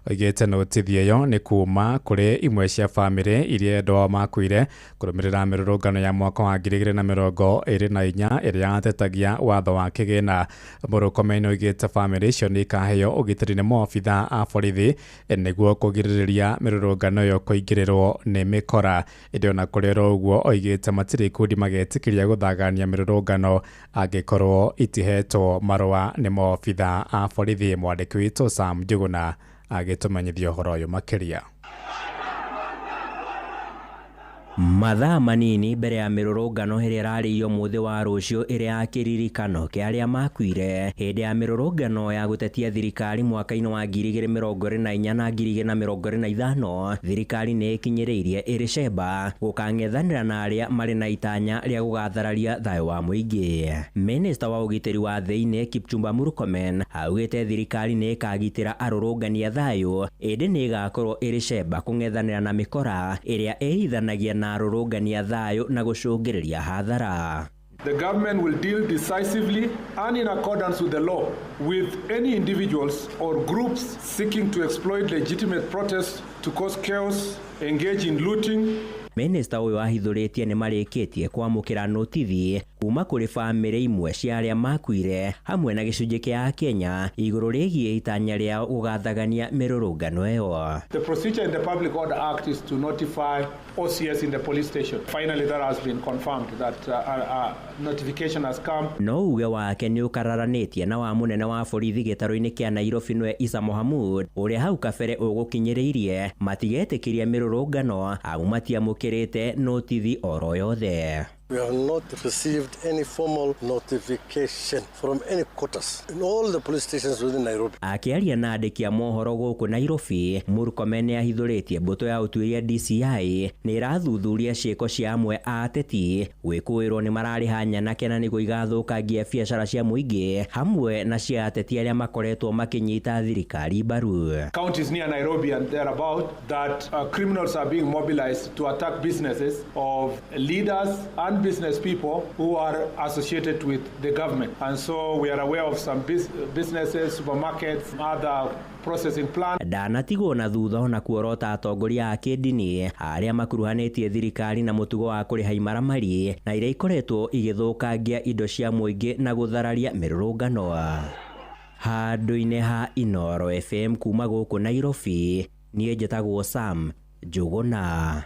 Speaker 7: Oigĩte notithi ĩyo nĩ kuma kũrĩ imwe cia bamĩrĩ iria endwa ao makuire kũrũmĩrĩra mĩrũrũngano ya mwaka wa 2024 ĩrĩa yatetagia watho wa kĩgĩna. Murkomen oigĩte bamĩrĩ icio nĩ ikaheo ũgitĩri nĩ maobithaa a borithi nĩguo kũgirĩrĩria mĩrũrũngano ĩyo kũingĩrĩrwo nĩ mĩkora. Ĩndĩ ona kũrĩ oro ũguo oigĩte matirĩ ikundi magetĩkĩria gũthagania mĩrũrũngano angĩkorwo itihetwo marũa nĩ maobithaa a borithi. Mwandĩki witũ Sam Njuguna agĩtũmenyithia ũhoro ũyũ makĩria.
Speaker 12: Mathaa manini mbere ya mĩrũrũngano ĩrĩa ĩrarĩirio mũthĩ wa rũciũ ĩrĩa ya kĩririkano kĩa arĩa makuire hĩndĩ ya mĩrũrũngano ya gũtetia thirikari mwaka-inĩ wa 2024 na 2025, thirikari nĩ ĩkinyĩrĩirie ĩrĩ cemba gũkang'ethanĩra na arĩa marĩ na itanya rĩa gũgathararia thayũ wa mũingĩ. Minista wa ũgitĩri wa thĩinĩ Kipchumba Murkomen augĩte thirikari nĩ ĩkagitĩra arũrũngani a thayũ ĩndĩ nĩ ĩgakorwo ĩrĩ cemba kũng'ethanĩra na mĩkora ĩrĩa ĩhithanagia na arũrũngani a thayũ na gũcũngĩrĩria hathara.
Speaker 10: The government will deal decisively and in accordance with the law with any individuals or groups seeking to exploit legitimate protests to cause chaos, engage in looting.
Speaker 12: Minista ũyũ ahithũrĩtie nĩ marĩkĩtie kwamũkĩra notithi kuma kũrĩ bamĩrĩ imwe cia arĩa makuire hamwe na gĩcunjĩ kĩa Akenya igũrũ rĩgiĩ itanya rĩao gũgathagania mĩrũrũngano ĩyo.
Speaker 10: The procedure in the Public Order Act is to notify OCS in the police station. Finally, that has been confirmed that notification has come.
Speaker 12: No uge wake nĩ ũkararanĩtie na wa mũnene wa borithi gĩtarũ-inĩ kĩa Nairobi nĩwe Isa Mohamud ũrĩa hau kabere ũgũkinyĩrĩirie matigetĩkĩria mĩrũrũngano amu matiamũkĩrĩte notithi oro yothe.
Speaker 9: We have not received any formal notification from any quarters in all the police stations within Nairobi.
Speaker 12: Akĩaria na andĩki a mohoro gũkũ Nairobi, Murkomen nĩahithũrĩtie mbũtũ ya ũtuĩria DCI nĩ ĩrathuthuria ciĩko cia amwe a ateti gwĩkũĩrwo nĩ mararĩha nyanake na nĩguo igathũkangia biacara cia mũingĩ hamwe na cia ateti arĩa makoretwo makĩnyita thirikari mbaru.
Speaker 10: Counties near Nairobi and thereabout that criminals are being mobilized to attack businesses of leaders and business people who are associated with the government. And so we are aware of some businesses, supermarkets, other processing plants.
Speaker 12: Ndanatigwo na thutha ona kuorota atongoria a kĩndini arĩa makuruhanĩtie thirikari na mũtugo wa kũrĩha imaramari na iria ikoretwo igĩthũkangia indo cia mũingĩ na gũthararia mĩrũrũngano. Handũ-inĩ ha Inooro FM kuma gũkũ Nairobi, niĩ njĩtagwo Sam Njũgũna.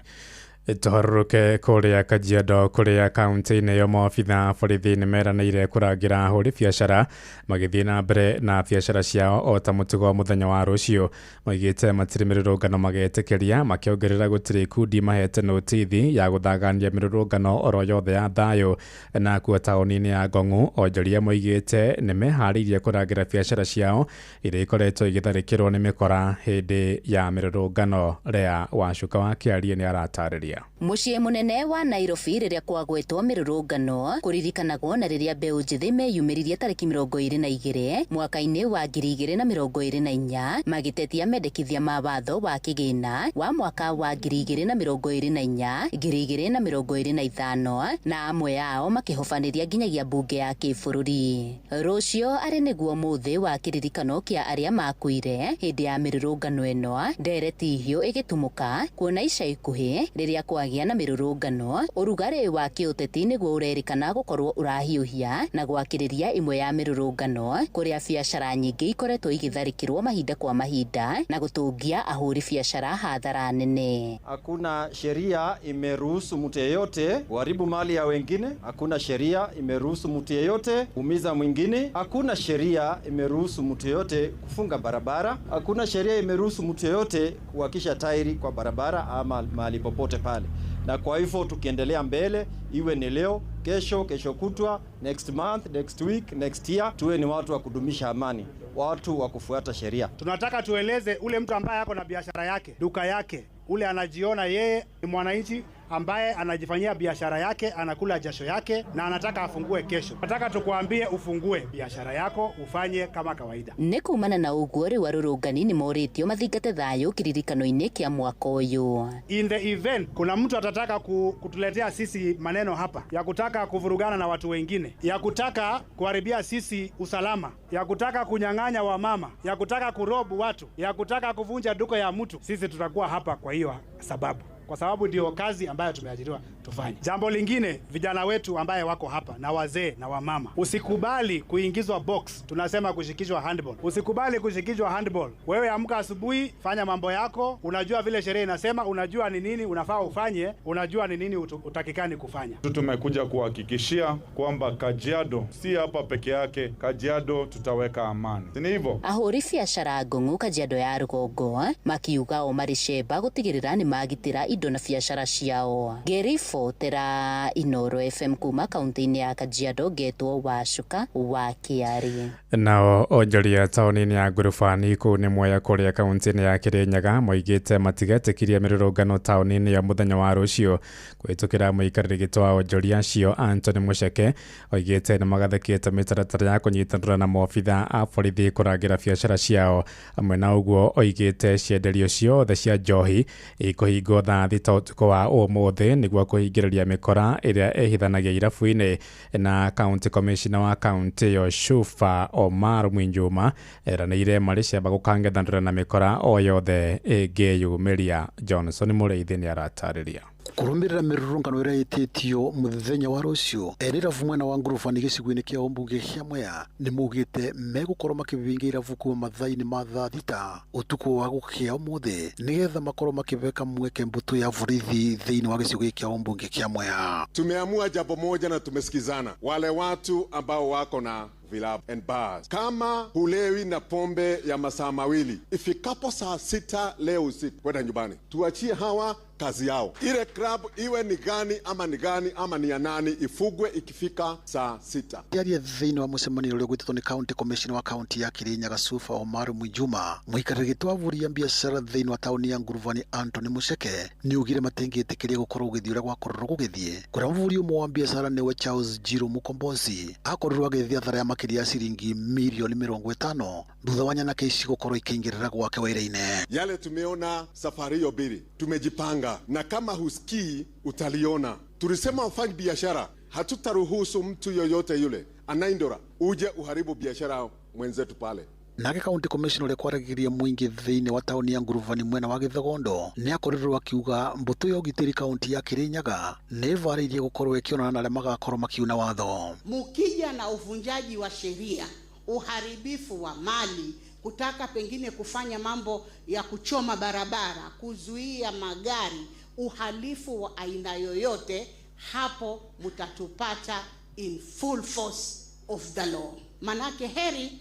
Speaker 7: Tũharũrũke kũrĩa Kajiado kũrĩa kaunti-inĩ ĩyo maobitha borithi nĩ meranĩire kũrangĩra ahũri biacara magĩthiĩ na mbere na biacara ciao o ta mũtugo mũthenya wa rũciũ. Maigĩte matirĩ mĩrũrũngano magetĩkĩria, makĩongerera gũtirĩ ikundi mahete notithi ya gũthagania mĩrũrũngano oro yothe ya thayũ. Na kuo taũni-inĩ ya Ngong'u onjoria moigĩte nĩ meharĩirie kũrangĩra biacara ciao iria ikoretwo igĩtharĩkĩrwo nĩ mĩkora hĩndĩ ya mĩrũrũngano. Lea Wacuka wa Kĩarie nĩ aratarĩria.
Speaker 4: Mũciĩ mũnene wa Nairobi rĩrĩa kwagwetwo mĩrũrũngano kũririkanagwo na rĩrĩa mbeũ njĩthĩ meyumĩririe tarĩki 22 mwaka-inĩ wa 2024 magĩtetia mendekithia ma watho wa kĩgĩna wa mwaka wa 2024 2025 na amwe ao makĩhobanĩria nginyagia mbunge ya kĩbũrũri. Rũciũ arĩ nĩguo mũthĩ wa kĩririkano kĩa arĩa makuire hĩndĩ ya mĩrũrũngano ĩno, ndereti hiũ ĩgĩtumũka kuona ica ikuhĩ rĩrĩa kwagĩa na mĩrũrũngano ũrugarĩ wa kĩũteti nĩguo ũrerĩkana gũkorwo ũrahiũhia na gwakĩrĩria ĩmwe ya mĩrũrũngano kũrĩa biacara nyingĩ ikoretwo igĩtharĩkĩrwo mahinda kwa mahinda na gũtũngia ahũri biacara hathara nene.
Speaker 13: Hakuna sheria imeruhusu mtu yeyote kuharibu mali ya wengine. Hakuna sheria imeruhusu mtu yeyote kuumiza mwingine. Hakuna sheria imeruhusu mtu yeyote kufunga barabara. Hakuna sheria imeruhusu mtu yeyote kuwakisha tairi kwa barabara ama mahali popote pale. Na kwa hivyo tukiendelea mbele, iwe ni leo, kesho, kesho kutwa, next month, next week, next year, tuwe ni watu wa kudumisha amani, watu wa kufuata sheria.
Speaker 14: Tunataka tueleze ule mtu ambaye ako na biashara yake, duka yake, ule anajiona yeye ni mwananchi ambaye anajifanyia biashara yake, anakula jasho yake na anataka afungue kesho. Nataka tukuambie ufungue biashara yako, ufanye kama kawaida.
Speaker 4: Nĩ kumana na ũguo rĩu arũrũngani nĩ morĩtio mathingate thayũ kĩririkano-inĩ kĩa mwaka ũyũ.
Speaker 14: In the event kuna mtu atataka kutuletea sisi maneno hapa ya kutaka kuvurugana na watu wengine, ya kutaka kuharibia sisi usalama, ya kutaka kunyang'anya wamama, ya kutaka kurobu watu, ya kutaka kuvunja duka ya mtu, sisi tutakuwa hapa kwa hiyo sababu. Kwa sababu ndio kazi ambayo tumeajiriwa tufanye. Jambo lingine, vijana wetu ambaye wako hapa na wazee na wamama, usikubali kuingizwa box, tunasema kushikishwa handball. Usikubali kushikishwa handball. Wewe amka asubuhi, fanya mambo yako, unajua vile sheria inasema, unajua ni nini unafaa ufanye, unajua ni nini utakikani kufanya.
Speaker 10: Tumekuja kuhakikishia kwamba Kajiado si hapa peke yake, Kajiado tutaweka amani. Si ni hivyo?
Speaker 4: Ahũri biacara Ngong'u Kajiado ya rũgongo makiuga o marĩ cemba gũtigĩrĩra nĩ magitĩra indo na biacara ciao. Ngĩribotera Inooro FM kuma kaunti-inĩ ya Kajiado, ngetwo Wacuka wa Kĩarĩ.
Speaker 7: Nao onjoria taũni-inĩ ya Ngurubani kũu nĩ Mwea kũrĩa kaunti-inĩ ya Kĩrĩnyaga moigĩte matigetĩkirie mĩrũrũngano taũni-inĩ ya mũthenya wa rũciũ kũhĩtũkĩra mũikarĩri gĩtĩ wa onjoria acio Anthony Mucheke oigĩte nĩ magathĩkĩte mĩtaratara ya kũnyitanĩra na maobitha a borithi kũrangĩra biacara ciao. Hamwe na ũguo oigĩte cienderio ciothe cia njohi ikũhingwo thaa 6 ũtukũ wa ũmũthĩ nĩguo kũhingĩrĩria mĩkora ĩrĩa ĩhithanagia irabu-inĩ. Na county commissioner wa kaunti ĩyo Shufa Omar Mwinjuma eranĩire marĩ ciamba gũkangethanĩra na mĩkora o yothe ĩngĩyumĩria. Johnson Mũrĩithi nĩ aratarĩria.
Speaker 15: Kũrũmĩrĩra mĩrũrũngano ĩrĩa ĩtĩtio mũthenya wa rũciũ, irabu mwena wa Ngurubani gĩcigo-inĩ kĩa ũmbunge kĩa Mwea nĩ maugĩte megũkorwo makĩhinga irabu kuma mathaa-inĩ ma thaa 6 ũtukũ wa gũkĩa ũmũthĩ nĩgetha makorwo makĩbeka mweke mbũtũ ya borithi thĩinĩ wa gĩcigo gĩkĩ kĩa ũmbunge kĩa Mwea.
Speaker 11: Tumeamua jambo moja na tumesikizana, wale watu ambao wako na vilabu and bars. Kama hulewi na pombe ya masaa mawili, ifikapo saa 6 leo usiku, kwenda nyumbani. Tuachie hawa kazi yao. Ile club iwe ni gani ama ni gani ama ni ya nani, ifugwe ikifika saa 6.
Speaker 15: Yaria thĩinĩ wa mũcemanio ũrĩa ũgwĩtĩtwo nĩ county commissioner wa kaunti ya Kirinyaga Sufa Omar Mwinjuma, mũikarĩri gĩtĩ wa bũrũri ya biacara thĩinĩ wa taũni ya Ngurubani Anthony Mucheke nĩaugire matingĩtĩkĩria gũkorwo gũgĩthiĩ ũrĩa gwakorirwo gũgĩthiĩ, kũrĩa mũbũri ũmwe wa biacara nĩwe Charles Njiru Mukombozi akorirwo agĩthiĩ athara ya makĩria ya ciringi mirioni 50 thutha wa nyanake ici gũkorwo ikĩingĩrĩra gwake wĩra-inĩ.
Speaker 11: Yale tumeona safari hiyo mbili, tumejipanga, na kama husikii utaliona. Tulisema wafanya biashara, hatutaruhusu mtu yoyote yule anaindora uje uharibu biashara mwenzetu pale.
Speaker 15: Nake county commissioner ũrĩa kwaragĩria mũingĩ thĩinĩ wa taũni ya Ngurubani mwena wa Gĩthogondo nĩ akorirwo akiuga mbũtũ ya ũgitĩri kaunti ya Kirinyaga nĩ ĩvarĩirie gũkorwo ĩkĩonana na arĩa magakorwo makiuna watho.
Speaker 26: Mukija na uvunjaji wa sheria, uharibifu wa mali, kutaka pengine kufanya mambo ya kuchoma barabara, kuzuia magari, uhalifu wa aina yoyote, hapo mtatupata in full force of the law. Manake heri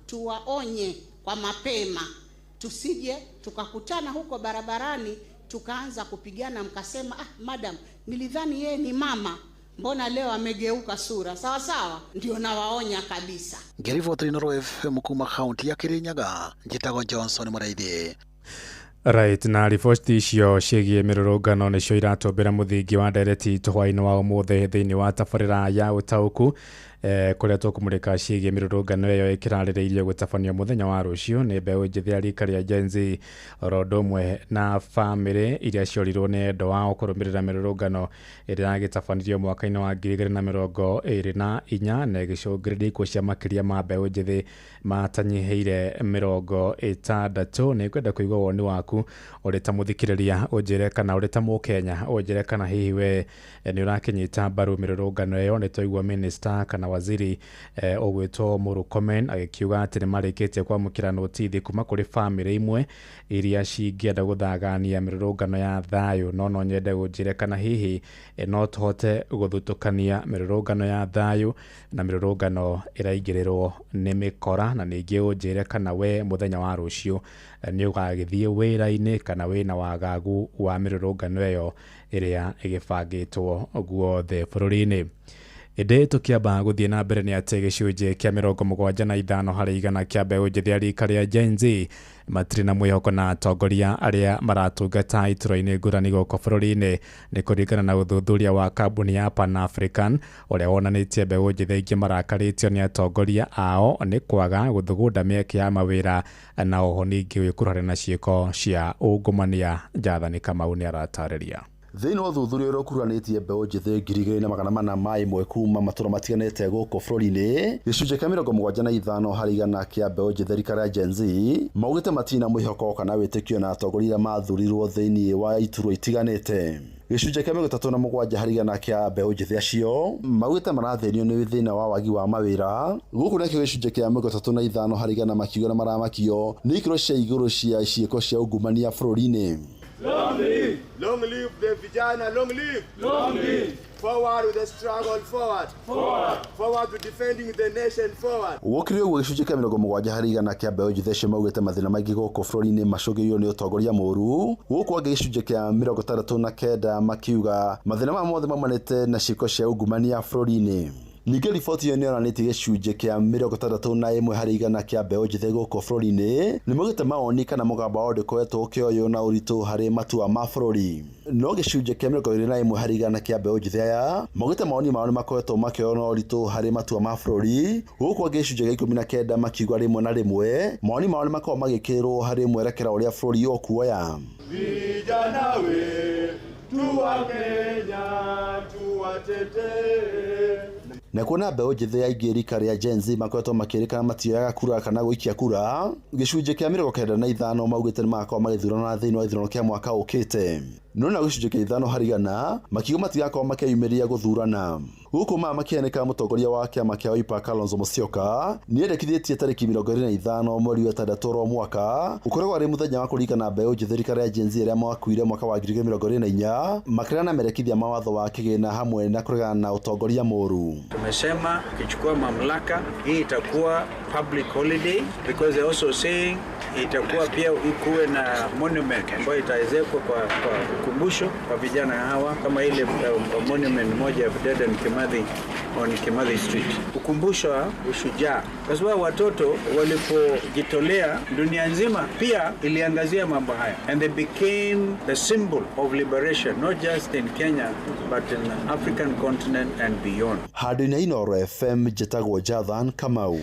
Speaker 26: tuwaonye kwa mapema, tusije tukakutana huko barabarani tukaanza kupigana, mkasema ah, madam, nilidhani yeye ni mama, mbona leo amegeuka sura? Sawa sawa, ndio nawaonya kabisa.
Speaker 15: Ngĩriboti Inooro FM kuma kaunti ya Kirinyaga, njĩtagwo Johnson Mũraithi.
Speaker 7: Right, na riboti icio ciĩgiĩ mĩrũrũngano nĩcio iratũmbĩra mũthingi wa ndereti itũ hwaĩ-inĩ wa ũmũthĩ thĩinĩ wa tabarĩra ya ũtaũku, kũrĩa tũkũmũrĩka ciĩgiĩ mĩrũrũngano ĩyo ĩkĩrarĩrĩirio gũtabanio mũthenya wa rũciũ nĩ mbeũ njĩthĩ ya rika rĩa Gen Z, oro ũndũ ũmwe na bamĩrĩ iria ciorirwo nĩ endwa ao kũrũmĩrĩra mĩrũrũngano ĩrĩa yagĩtabanirio mwaka-inĩ wa 2024 na ĩgĩcũngĩrĩria ikuũ cia makĩria ma mbeũ njĩthĩ matanyihĩire 60. Nĩ ngwenda kũigua woni waku ũrĩ ta mũthikĩrĩria, ũnjĩre kana ũrĩ ta mũkenya, ũnjĩre kana hihi we nĩ ũrakĩnyita mbaru mĩrũrũngano ĩyo. Nĩ twaigua minister kana waziri ũgwĩtwo Murkomen agĩkiuga atĩ nĩ marĩkĩtie kwamũkĩra notithi kuma kũrĩ bamĩrĩ imwe iria cingĩenda gũthagania mĩrũrũngano ya thayũ, no nyende ũnjĩre kana hihi no tũhote gũthutũkania mĩrũrũngano ya thayũ na mĩrũrũngano ĩraingĩrĩrwo nĩ mĩkora, na ningĩ ũnjĩre kana we mũthenya wa rũciũ nĩ ũgagĩthiĩ wĩra-inĩ kana wĩna wagagu wa mĩrũrũngano ĩyo ĩrĩa ĩgĩbangĩtwo guothe bũrũri-inĩ. Ĩndĩ tũkĩamba gũthiĩ na mbere nĩ atĩ gĩcunjĩ kĩa 75 harĩ igana kĩa mbeũ njĩthĩ ya rika rĩa Gen Z matirĩ na mwĩhoko na atongoria arĩa maratungata iturwa-inĩ ngũrani gũkũ bũrũri-inĩ, nĩ kũringana na ũthuthuria wa kambuni ya Pan African ũrĩa wonanĩtie mbeũ njĩthĩ aingĩ marakarĩtio nĩ atongoria ao nĩ kwaga gũthugunda mĩeke ya mawĩra na oho ningĩ gwĩkuruhania na ciĩko cia ungumania. Jathani Kamau nĩ aratarĩria.
Speaker 1: Thĩinĩ wa ũthuthuria ũrĩa ũkuruhanĩtie mbeũ njĩthĩ 2401 kuma matũra matiganĩte gũkũ bũrũri-inĩ, gĩcunjĩ kĩa 75 harĩ igana kĩa mbeũ njĩthĩ rika rĩa Gen Z maugĩte matirĩ na mwĩhoko kana wĩtĩkio na atongoria arĩa mathurirwo thĩinĩ wa iturwa itiganĩte. Gĩcunjĩ kĩa 37 harĩ igana kĩa mbeũ njĩthĩ acio maugĩte marathĩnio nĩ thĩna wa wagi wa mawĩra, gũkũ nakĩo gĩcunjĩ kĩa 35 harĩ igana makiuga nĩ maramakio nĩ ikĩro cia igũrũ cia ciĩko cia ungumania bũrũri-inĩ.
Speaker 6: Long live! Long live the vijana, long live! Long live! Forward with the struggle, forward! Forward! Forward with defending the nation, forward!
Speaker 1: Gũkĩrĩ ũguo gĩcunjĩ kĩa 70 harĩ igana kĩa mbeũ njĩthĩ acio maugĩte mathĩna maingĩ gũkũ bũrũri-inĩ macũngĩrĩirio nĩ ũtongoria mũũru, gũkũ angĩ gĩcunjĩ kĩa 69 makiuga mathĩna maya mothe maumanĩte na ciĩko cia ungumania bũrũri-inĩ. Ningĩ riboti ĩyo nĩyonanĩtie gĩcunjĩ kĩa 61 harĩ igana kĩa mbeũ njĩthĩ gũkũ bũrũri-inĩ nĩmaugĩte mawoni kana mũgambo wao ndũkoretwo ũkĩoywo na ũritũ harĩ matua ma bũrũri, no gĩcunjĩ kĩa 21 harĩ igana kĩa mbeũ njĩthĩ aya maugĩte mawoni mao nĩmakoretwo makĩoywo na ũritũ harĩ matua ma bũrũri, gũkũ angĩ gĩcunjĩ kĩa 19 makiuga rĩmwe na rĩmwe mawoni mao nĩmakoragwo magĩkĩrĩrwo harĩ mwerekera ũrĩa bũrũri ũkuoya.
Speaker 6: Vijana wetu wa Kenya tuwatetee.
Speaker 1: Na kuona mbeũ njĩthĩ aingĩ rika rĩa Gen Z makoretwo makĩrĩkana matioyaga kura kana gũikia kura, gĩcunjĩ kĩa 95 maugĩte nĩmagakorwo magĩthurana thĩinĩ wa gĩthurano kĩa mwaka ũkĩte. No na gĩcunjĩ kĩa 5 harĩ igana makiuga matigakorwo makĩyumĩria gũthurana. Gũkũ maya makĩhanĩka, mũtongoria wa kĩama kĩa Wiper Kalonzo Musyoka nĩendekithĩtie tarĩki 25 mweri wa 6 ro mwaka ũkoragwo arĩ mũthenya wa kũririkana mbeũ njĩthĩ rika rĩa Gen Z arĩa makuire mwaka wa 2024 makĩregana na merekithia ma watho wa kĩgĩna hamwe na kũregana na ũtongoria mũru.
Speaker 2: Tumesema ukichukua mamlaka hii itakuwa public holiday because they're also saying itakuwa pia ikuwe na monument ambayo itawezekwa kwa ukumbusho kwa vijana hawa, kama ile monument moja ya Dedan Kimathi on Kimathi Street, ukumbusho wa ushujaa, kwa sababu watoto walipojitolea dunia nzima pia iliangazia mambo haya, and they became the symbol of liberation not just in Kenya but in the African continent and beyond.
Speaker 1: Handũ-inĩ Inooro FM, njĩtagwo Jathan Kamau.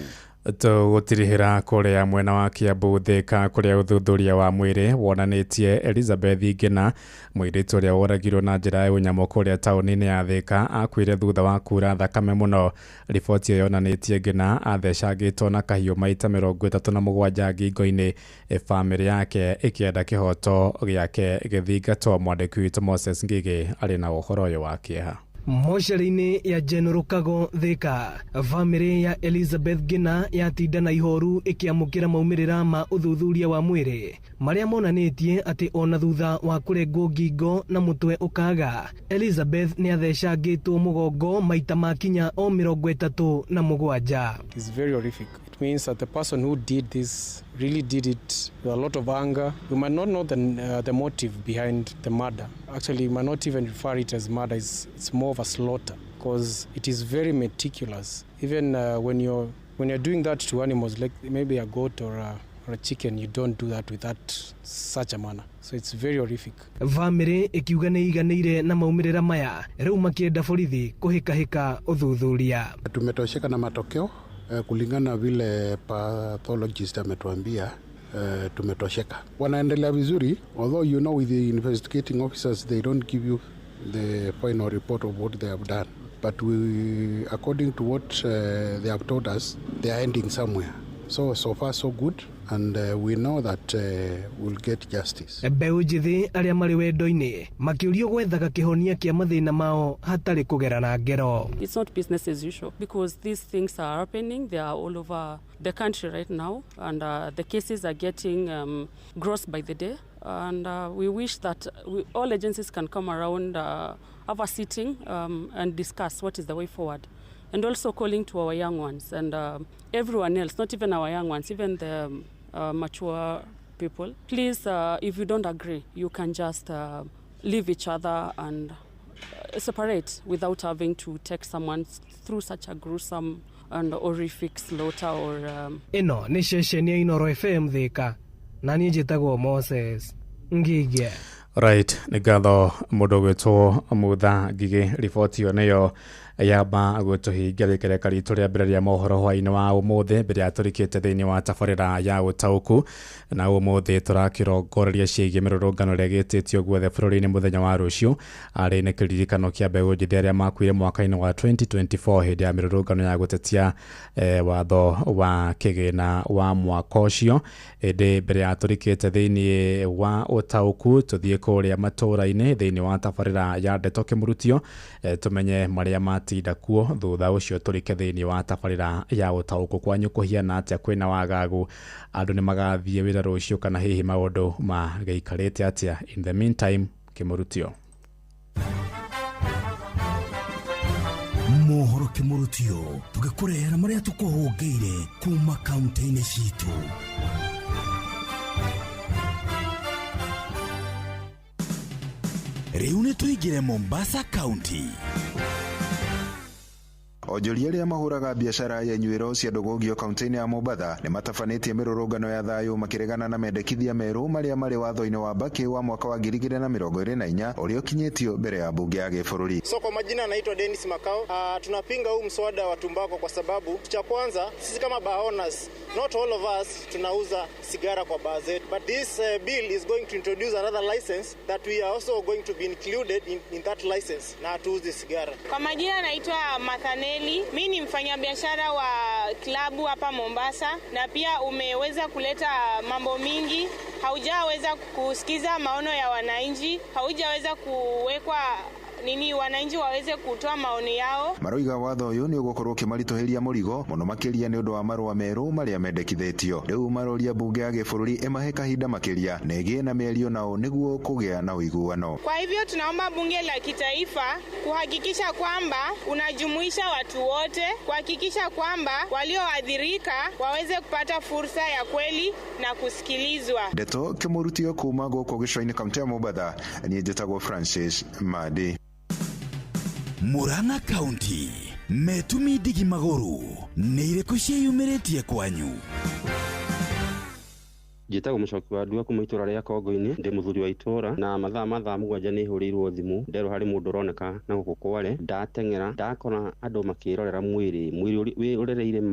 Speaker 7: Tũgũtirihĩra kũrĩa mwena wa Kiambu Thika, kũrĩa ũthuthuria wa mwĩrĩ wonanĩtie Elizabeth Ngina, mũirĩtu ũrĩa woragirwo na njĩra ya ũnyamũ kũrĩa taũni-inĩ ya Thika, akuire thutha wa kura thakame mũno. Riboti ĩyo yonanĩtie Ngina athecangĩtwo na kahiũ maita 37 ngingo-inĩ, bamĩrĩ yake ĩkĩenda kĩhoto gĩake gĩthingatwo. Mwandĩki witũ Moses Ngigĩ arĩ na ũhoro ũyũ wa kĩeha.
Speaker 3: Mocarĩ-inĩ ya General Kago Thika, bamĩrĩ ya Elizabeth Ngina yatinda na ihoru ĩkĩamũkĩra maumĩrĩra ma ũthuthuria wa mwĩrĩ marĩa monanĩtie atĩ ona thutha wa kũrengwo ngingo na mũtwe ũkaga, Elizabeth nĩ athecangĩtwo mũgongo maita makinya o 37.
Speaker 16: It's very horrific. It means that the person who did this really did it with a lot of anger. We might not know the motive behind the murder. Actually, we might not even refer it as murder. It's more of a slaughter because it is very meticulous. Even when you're doing that to animals, like maybe a goat or a chicken, you don't do that with that such a manner. So it's very horrific.
Speaker 3: Bamĩrĩ ĩkiuga nĩ iganĩire na maumĩrĩra maya, rĩu makĩenda borithi kũhĩkahĩka ũthuthuria.
Speaker 18: Tumetosheka na matokeo kulingana vile pathologist ametuambia. Tumetosheka. Wanaendelea vizuri, although you know with the investigating officers they don't give you the final report of what they have done, but we, according to what they have told us, they are ending somewhere. So far so good, and we know that we'll get justice.
Speaker 3: Mbeũ njĩthĩ arĩa marĩ wendo-inĩ makĩũrio gwethaga kĩhonia kĩa mathĩna mao hatarĩ kũgerana ngero.
Speaker 19: It's not business as usual because these things are happening. They are all over the country right now, and the cases are getting gross by the day. And we wish that all agencies can come around, have a sitting and discuss what is the way forward. And also calling to our young ones and everyone else, not even our young ones, even the mature people. Please, if you don't agree, you can just leave each other and separate without having to take someone through such a gruesome and horrific slaughter. Or
Speaker 3: Ĩno nĩ ceceni ya Inooro FM Thika, na niĩ njĩtagwo Moses Ngigĩ.
Speaker 7: Right, nĩ ngatho mũndũ ũgwĩtwo Mutha Ngigĩ. Riboti ĩyo nĩyo yamba gũtũhingia rĩkereka ritũ rĩa mbere rĩa mohoro hwaĩ-inĩ wa ũmũthĩ, mbere ya tũrikĩte thĩinĩ wa tabarĩra ya ũtaũku. Na ũmũthĩ tũrakĩrongoreria ciĩgiĩ mĩrũrũngano ĩrĩa ĩgĩtĩtio guothe bũrũri-inĩ mũthenya wa rũciũ, arĩ nĩ kĩririkano kĩa mbeũ njĩthĩ arĩa makuire mwaka-inĩ wa 2024 hĩndĩ ya mĩrũrũngano ya gũtetia watho wa kĩgĩna wa mwaka ũcio. Ĩndĩ mbere ya tũrikĩte thĩinĩ wa ũtaũku, tũthiĩ kũrĩa matũũra-inĩ thĩinĩ wa tabarĩra ya ndeto kĩmũrutio, tũmenye marĩa matinda kuo. Thutha ũcio tũrike thĩinĩ wa tabarĩra ya ũtaũku. Kwanyu kũhiana atĩa? Kwĩna wagagu? Andũ nĩ magathiĩ wĩra rũciũ kana hihi maũndũ magĩikarĩte atĩa? In the meantime, kĩmũrutio.
Speaker 22: Mohoro kĩmũrutio, tũgĩkũrehera marĩa tũkũhũngĩire kuma kaunti-inĩ citũ. Rĩu nĩ tũingĩre Mombasa County.
Speaker 20: Onjoria arĩa mahũraga biacara ya inyuĩro cia ndũgũgio kaunti-inĩ ya Mombatha nĩ matabanĩtie mĩrũrũngano ya thayũ makĩregana na mendekithia merũ marĩa marĩ watho-inĩ wa Mbakĩ wa mwaka wa 2024 ũrĩa ũkinyĩtio mbere ya mbunge ya gĩbũrũri.
Speaker 21: So kwa majina anaitwa Dennis Makao. Tunapinga huu mswada wa tumbako kwa sababu cha kwanza sisi kama bar owners, not all of us tunauza sigara kwa bar zetu, but this bill is going to introduce another license that we are also going to be included in that license na hatuuzi sigara.
Speaker 28: Kwa majina anaitwa Mathaneli. Mimi ni mfanyabiashara wa klabu hapa Mombasa, na pia umeweza kuleta mambo mingi haujaweza kusikiza maono ya wananchi, haujaweza kuwekwa nini wananchi waweze kutoa maoni yao.
Speaker 20: Maroiga watho ũyũ nĩ ũgũkorwo ũkĩmaritũhĩria mũrigo mũno makĩria nĩ ũndũ wa marũa merũ marĩa mendekithĩtio. Rĩu maroria mbunge ya gĩbũrũri ĩmahe kahinda makĩria na ĩgĩe na mĩario nao nĩguo kũgĩa na ũiguano.
Speaker 28: Kwa hivyo tunaomba bunge la kitaifa kuhakikisha kwamba unajumuisha watu wote, kuhakikisha kwamba walioathirika waweze kupata fursa ya kweli na kusikilizwa.
Speaker 20: Ndeto kĩmũrutio kuma gũkũ gĩcũa-inĩ kaũntĩ ya Mombatha, niĩ njĩtagwo Francis Madi.
Speaker 22: Murang'a County metumi ndigi magũrũ nĩ irĩkũ ciĩyumĩrĩtie kwanyu?
Speaker 5: Njĩtagwo Mũcoki wa Ndua kuma itũra rĩa Kongo-inĩ, ndĩ mũthuri wa itũra na mathaa ma thaa 7 nĩ hũrĩirwo thimũ nderwo harĩ mũndũ ũroneka na gũkũ Kware. Ndateng'era ndakora andũ makĩrorera mwĩrĩ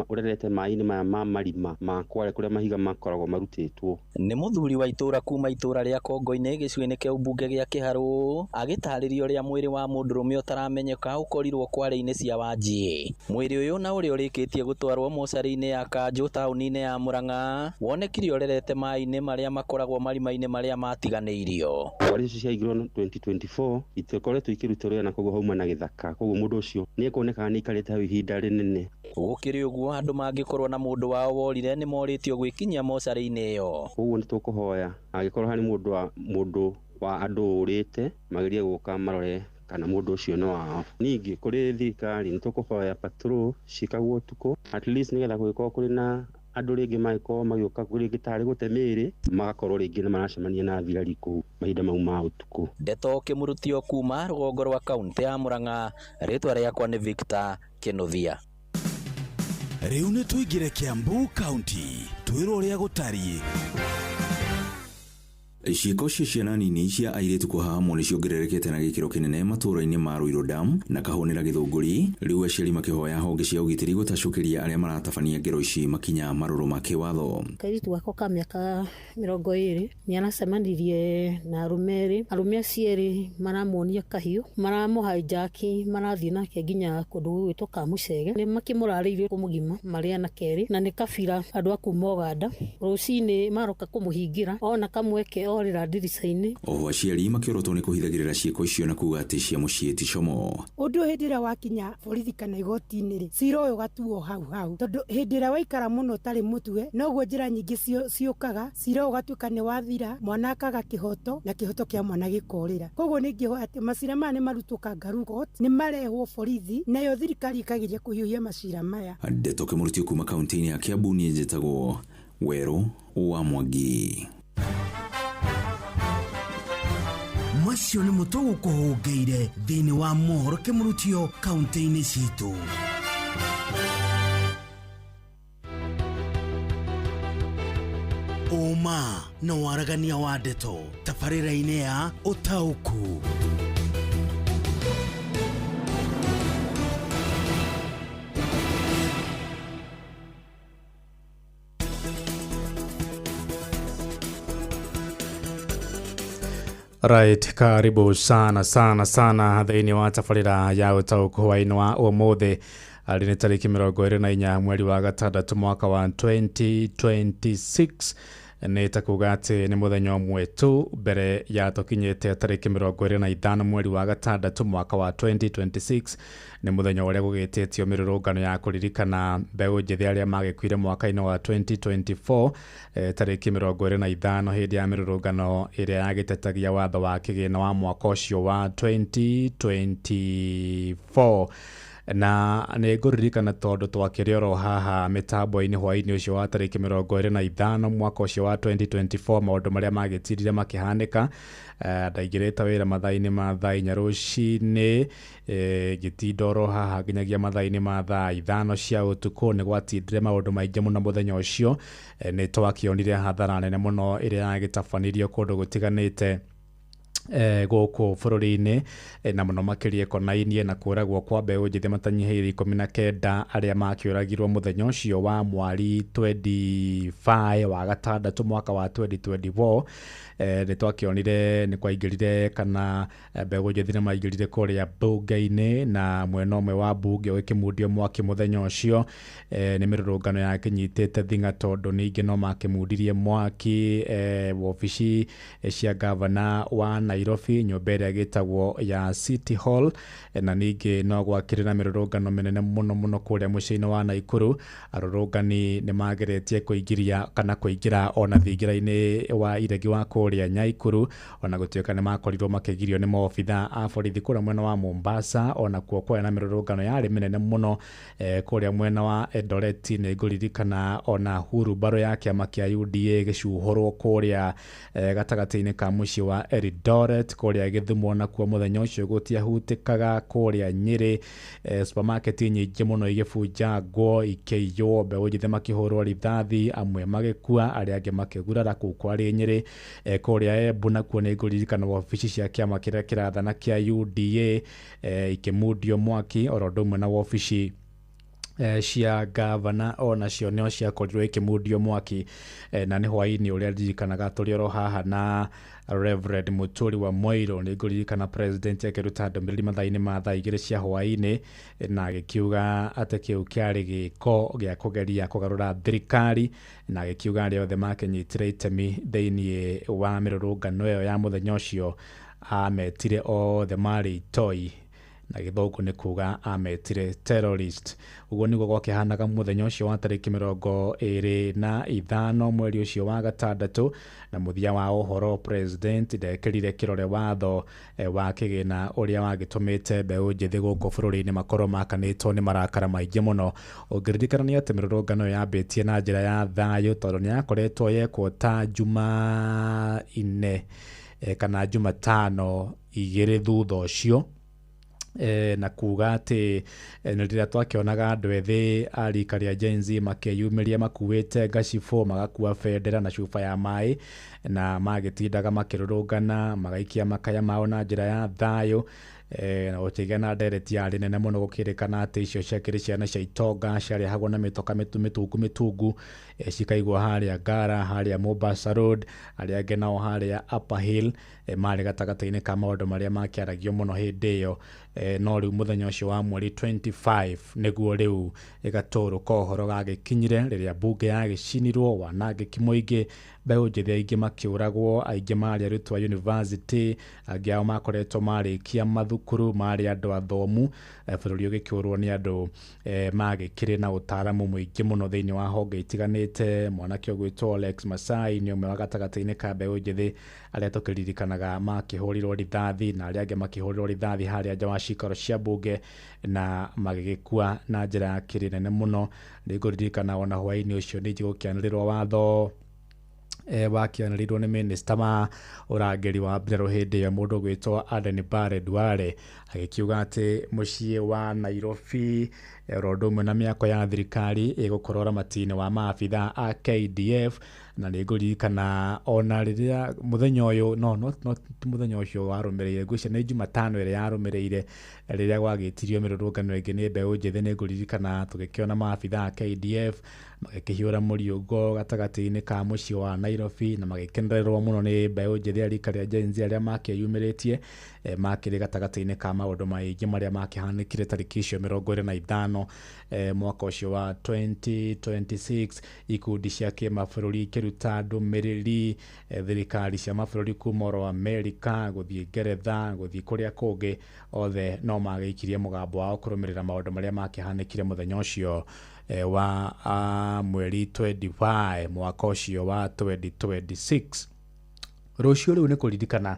Speaker 5: ũrerete maĩ-inĩ maya ma marima ma Kware kũrĩa mahiga makoragwo marutĩtwo.
Speaker 8: Nĩ mũthuri wa itũra kuma itũra rĩa Kongo-inĩ gĩcigo-inĩ kĩa ũmbunge gĩa Kĩharũ agĩtarĩria ũrĩa mwĩrĩ wa mũndũrũme ũtaramenyeka ũkorirwo Kware-inĩ cia Wanjie. Mwĩrĩ ũyũ na ũrĩa ũrĩkĩtie gũtwarwo mocarĩ-inĩ ya Kanjũ taũni-inĩ ya Murang'a wonekire ũrerete maĩ-inĩ marĩa makoragwo marima-inĩ marĩa matiganĩirio.
Speaker 5: Kware icio ciaigirwo 2024 itikoretwo ikĩrutwo wĩra na koguo hauma na gĩthaka, koguo mũndũ ũcio nĩ ekuonekaga nĩ aikarĩte hau ihinda rĩnene.
Speaker 8: Gũkĩrĩ ũguo andũ mangĩkorwo na mũndũ wao worire nĩ morĩtio gwĩkinyia mocarĩ-inĩ ĩyo.
Speaker 5: Koguo nĩ tũkũhoya angĩkorwo harĩ mũndũ wa andũ ũrĩte magerie gũka marore kana mũndũ ũcio nĩ wao. Ningĩ kũrĩ thirikari nĩ tũkũhoya patrol ciĩkagwo ũtukũ at least nĩgetha kũngĩkorwo kũrĩ na andũ rĩngĩ mangĩkorwo magĩũka rĩngĩ tarĩ gũte mĩĩrĩ magakorwo rĩngĩ nĩ maracemania na thigari kũu mahinda mau ma ũtukũ.
Speaker 8: Ndeto kĩmũrutio kuma rũgongo rwa kaũntĩ ya Murang'a, rĩtwa rĩakwa nĩ Victor Kĩnuthia.
Speaker 22: Rĩu nĩ tũingĩre Kiambu County twĩrwo ũrĩa gũtariĩ.
Speaker 9: Ciĩko cia ciana nini cia airĩtu kũhahamwo nĩ ciongererekete na gĩkĩro kĩnene matũũra-inĩ ma Ruiru Dam na Kahũnĩra Gĩthũngũri. Rĩu aciari makĩhoya honge cia ũgitĩri gũtacũkĩria arĩa maratabania ngero ici makinya marũrũ ma kĩwatho.
Speaker 17: Kairĩtu gakwa ka mĩaka 20 nĩ aracemanirie na arũme erĩ. Arũme acio erĩ maramuonia kahiũ, maramũhaijaki, marathiĩ nake nginya kũndũ gũgwĩtwo Kamucege. Nĩ makĩmũrarĩirie mũgima marĩ anake erĩ na nĩ kabira andũ a kuma Ũganda. Rũcinĩ maroka kũmũhingĩra ona kamweke orĩra ndirica-inĩ.
Speaker 9: Oho aciari makĩorotwo nĩ kũhithagĩrĩra ciĩko icio na kuga atĩ cia mũciĩ ti como.
Speaker 23: Ũndũ hĩndĩ ĩrĩa wakinya borithi kana igoti-inĩ rĩ, cira ũyũ ũgatuo hau hau, tondũ hĩndĩ ĩrĩa waikara mũno ũtarĩ mũtue noguo njĩra nyingĩ ciũkaga, cira ũyũ ũgatuĩka nĩ wathira, mwana akaga kĩhoto na kĩhoto kĩa mwana gĩkorĩra. Koguo nĩ ingĩhoya atĩ macira maya nĩ marutwo kangaroo court, nĩ marehwo borithi nayo thirikari ĩkageria kũhiũhia macira maya.
Speaker 9: Ndeto kĩmũrutio kuma kaunti-inĩ ya Kiambu, niĩ njĩtagwo Werũ wa Mwangi.
Speaker 22: Macio nĩ mũtũgũkũhũngĩire thĩinĩ wa mohoro kĩmũrutio kaunti-inĩ citũ. Ũma na waragania wa ndeto tabarĩra-inĩ ya Ũtaũku.
Speaker 7: Right, karibu sana sana sana thĩinĩ wa tabarĩra ya Ũtaũku hwaĩ-inĩ wa ũmũthĩ arĩ nĩ tarĩki 24 mweri wa gatandatũ mwaka wa 2026. Nĩ ta kuga atĩ nĩ mũthenya ũmwe tu mbere ya tũkinyĩte tarĩki 25 mweri wa gatandatũ mwaka wa 2026. Nĩ mũthenya ũrĩa gũgĩtĩtio mĩrũrũngano ya kũririkana mbeũ njĩthĩ arĩa magĩkuire mwaka-inĩ wa 2024 tarĩki 25 hĩndĩ ya mĩrũrũngano ĩrĩa yagĩtetagia watho wa kĩgĩna wa mwaka ũcio wa 2024. Na nĩ ngũririkana tondũ twakĩrĩ oro haha mĩtambo-inĩ hwaĩ-inĩ ũcio wa tarĩki 25 mwaka ũcio wa 2024 maũndũ marĩa magĩtirire makĩhanĩka. Ndaingĩrĩte wĩra mathaa-inĩ ma thaa 4 rũcinĩ, ngĩtinda oro haha nginyagia mathaa-inĩ ma thaa 5 cia ũtukũ. Nĩ gwatindire maũndũ maingĩ mũno mũthenya ũcio. Nĩ twakĩonire hathara nene mũno ĩrĩa yagĩtabanirio kũndũ gũtiganĩte Gũkũ bũrũri-inĩ, na mũno makĩria ĩkonainie na kũragwo kwa mbeũ njĩthĩ matanyihĩire 19 arĩa makĩũragirwo mũthenya ũcio wa mweri 25 wa gatandatũ mwaka wa 2024. Nĩ twakĩonire nĩ kwaingĩrire kana mbeũ njĩthĩ nĩ maingĩrire kũrĩa mbunge-inĩ, na mwena ũmwe wa mbunge ũgĩkĩmundio mwaki mũthenya ũcio. Nĩ mĩrũrũngano yakĩnyitĩte thing'a, tondũ ningĩ no makĩmundirie mwaki wabici cia gavana wa Nairobi, nyũmba ĩrĩa ĩgĩtagwo ya City Hall. Na ningĩ no gwakĩrĩ na mĩrũrũngano mĩnene mũno mũno kũrĩa mũciĩ-inĩ wa Naikuru. Arũrũngani nĩ mageretie kũingĩria kana kũingĩra ona thingira-inĩ wa iregi wa kũrĩa Nyaikuru, ona gũtuĩka nĩ makorirwo makĩgirio nĩ maobitha a borithi. Kũrĩa mwena wa Mombasa ona kuo kwarĩ na mĩrũrũngano yarĩ mĩnene mũno. Kũrĩa mwena wa Eldoret nĩ ngũririkana ona hurumbarũ ya kĩama kĩa UDA gĩcuhũrwo kũrĩa gatagatĩ-inĩ ka mũciĩ wa Eldoret. Kũrĩa Gĩthumo nakuo mũthenya ũcio gũtiahutĩkaga. Kũrĩa Nyĩrĩ, supermarket nyingĩ mũno igĩbunjangwo, ikĩiywo, mbeũ njĩthĩ makĩhũrwo rithathi, amwe magĩkua, arĩa angĩ makĩgurara kũu kwarĩ Nyĩrĩ. Kũrĩa Embu nakuo nĩ ngũririkana wabici cia kĩama kĩrĩa kĩrathana kĩa UDA ikĩmundio mwaki, oro ũndũ ũmwe na wabici cia gavana onacio no ciakorirwo ikĩmundio mwaki. Na nĩ hwaĩ-inĩ ũrĩa ndirikanaga tũrĩ oro haha na Reverend Mũturi wa Moiro, nĩ ngũririkana president akĩruta ndũmĩrĩri mathaa-inĩ ma thaa 2 cia hwaĩ-inĩ, na agĩkiuga atĩ kĩu kĩarĩ gĩko gĩa kũgeria kũgarũra thirikari, na agĩkiuga arĩa othe makĩnyitire itemi thĩiniĩ wa mĩrũrũngano ĩyo ya mũthenya ũcio ametire othe marĩ itoi, na gĩthũngũ nĩ kuga ametire terrorist. Ũguo nĩguo gwakĩhanaga mũthenya ũcio wa tarĩki 25 mweri ũcio wa gatandatũ. Na mũthia wa ũhoro, president ndekĩrire kĩrore watho wa kĩgĩna ũrĩa wagĩtũmĩte mbeũ njĩthĩ gũkũ bũrũri-inĩ makorwo makanĩtwo nĩ marakara maingĩ mũno. Ũngĩririkana nĩ atĩ mĩrũrũngano ĩyo yambĩtie na njĩra ya thayũ, tondũ nĩ yakoretwo yekwo ta juma ine kana jumatano 2 thutha ũcio, na kuga atĩ nĩ rĩrĩa twakĩonaga andũ ethĩ a rika rĩa Gen Z makĩyumĩria makuĩte ngacibũ, magakua bendera na cuba ya maĩ, na magĩtindaga makĩrũrũngana magaikia makaya mao na njĩra ya thayũ. Na gũkĩgĩa na ndereti yarĩ nene mũno, gũkĩrĩkana atĩ icio ciakĩrĩ ciana cia itonga ciarehagwo na mĩtoka mĩtungu mĩtungu, cikaigwo harĩa Ngara, harĩa Mombasa Road, arĩa angĩ nao harĩa Upper Hill, marĩ gatagatĩ-inĩ ka maũndũ marĩa makĩaragio mũno hĩndĩ ĩyo. No rĩu mũthenya ũcio wa mweri 25 nĩguo rĩu ĩgatũrũka ũhoro gagĩkinyire, rĩrĩa mbunge yagĩcinirwo, wanangĩki mũingĩ, mbeũ njĩthĩ aingĩ makĩũragwo, aingĩ marĩ arutwo a university, angĩ ao makoretwo marĩkia mathukuru, marĩ andũ athomu. Bũrũri ũgĩkĩũrwo nĩ andũ magĩkĩrĩ na ũtaaramu mũingĩ mũno thĩinĩ wa honge itiganĩte. Mwanake ũgwĩtwo Alex Masai nĩ ũmwe wa gatagatĩ-inĩ ka mbeũ njĩthĩ arĩa tũkĩririkanaga makĩhũrirwo rithathi, na arĩa angĩ makĩhũrirwo rithathi harĩa nja wa cikaro cia mbunge na magĩgĩkua na njĩra ya kĩrĩ nene mũno. Nĩngũririkana ona hwaĩ-inĩ ũcio ningĩ gũkĩanĩrĩrwo watho wakĩanĩrĩirwo nĩ minista wa ũrangĩri wa mbirarũ hĩndĩ ĩyo, mũndũ ũgwĩtwo Aden Barre Duale, agĩkiuga atĩ mũciĩ wa Nairobi oro ũndũ ũmwe na mĩako ya thirikari ĩgũkorwo ũramati-inĩ wa maabitha a KDF. Na nĩ ngũririkana ona rĩrĩa mũthenya ũyũ no ti mũthenya ũcio warũmĩrĩire, ngwĩciria nĩ Jumatano ĩrĩa yarũmĩrĩire, rĩrĩa gwagĩtirio mĩrũrũngano ĩngĩ nĩ mbeũ njĩthĩ, nĩ ngũririkana tũgĩkĩona maabitha a KDF magĩkĩhiũra mũriũngo gatagatĩ-inĩ ka mũciĩ wa Nairobi, na magĩkenererwo mũno nĩ mbeũ njĩthĩ a rika rĩa Gen Z arĩa makĩyumĩrĩtie, makĩrĩ gatagatĩ-inĩ ka maũndũ maingĩ marĩa makĩhanĩkire tarĩki icio 25 mwaka ũcio wa 2026. Ikundi cia kĩmabũrũri ikĩruta ndũmĩrĩri, thirikari cia mabũrũri kuma oro Amerika gũthiĩ Ngeretha gũthiĩ kũrĩa kũngĩ, othe no magĩikirie mũgambo wao kũrũmĩrĩra maũndũ marĩa makĩhanĩkire mũthenya ũcio wa mweri 25 mwaka ũcio wa 2026. Rũciũ rĩu nĩ kũririkana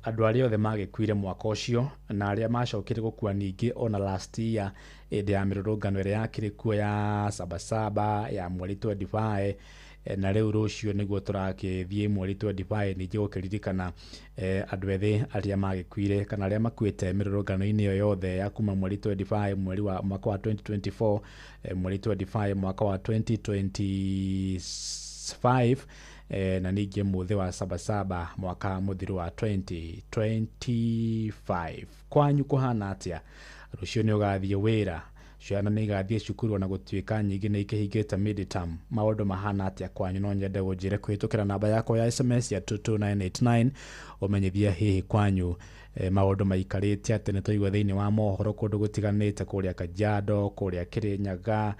Speaker 7: andũ arĩa othe magĩkuire mwaka ũcio na arĩa macokire gũkua ningĩ ona last year hĩndĩ ya mĩrũrũngano ĩrĩa yakĩrĩ kuo ya Sabasaba ya mweri 25. Na rĩu rũciũ nĩguo tũrakĩthiĩ mweri 25 ningĩ gũkĩririkana andũ ethĩ arĩa magĩkuire kana arĩa makuĩte mĩrũrũngano-inĩ ĩyo yothe ya kuma mweri 25 mweri wa mwaka wa 2024, mweri 25 mwaka wa 2025. na ningĩ mũthĩ wa sabasaba mwaka mũthiru wa 2025. Kwanyu kũhana atĩa? Rũciũ nĩ ũgathiĩ wĩra, ciana nĩ igathiĩ cukuru ona gũtuĩka nyingĩ nĩ ikĩhingĩte midterm. Maũndũ mahana atĩa kwanyu? No nyende ũnjĩre kũhĩtũkĩra namba yakwa ya SMS ya 22989, ũmenyithie hihi kwanyu maũndũ maikarĩte atĩ. Nĩ twaigua thĩinĩ wa mohoro kũndũ gũtiganĩte, kũrĩa Kajiado, kũrĩa Kĩrĩnyaga,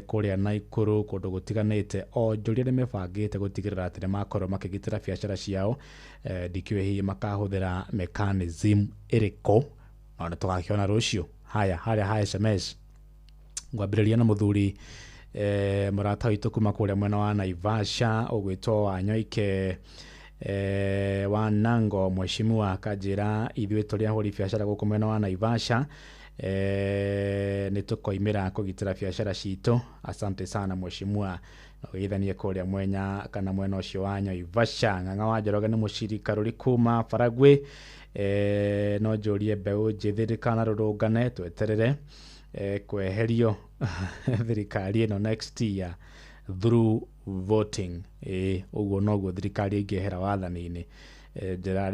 Speaker 7: kũrĩa Naikuru, kũndũ gũtiganĩte onjoria nĩ mebangĩte gũtigĩrĩra atĩ nĩ makorwo makĩgitĩra biacara ciao. Ndikĩũĩ hihi makahũthĩra mechanism ĩrĩkũ, no nĩ tũgakĩona rũciũ. Haya, harĩa ha SMS ngwambĩrĩria na mũthuri mũrata witũ kuma kũrĩa mwena wa Naivasha ũgwĩtwo Wanyoike wa Nango. Mheshimiwa akanjĩra ithuĩ tũrĩ ahũri biacara gũkũ mwena wa Naivasha nĩ tũkoimĩra kũgitĩra biacara citũ. Asante sana mheshimiwa, na ũgeithanie kũrĩa mwenya kana mwena ũcio wa Naivasha. Ng'ang'a wa Njoroge nĩ mũcirika rũri kuma Baragwi. No njũrie mbeũ njĩthĩ ndĩkanarũrũngane, tweterere kweherio thirikari ĩno next year through voting. Ĩĩ, ũguo noguo thirikari ĩngĩehera wathani-inĩ, njĩra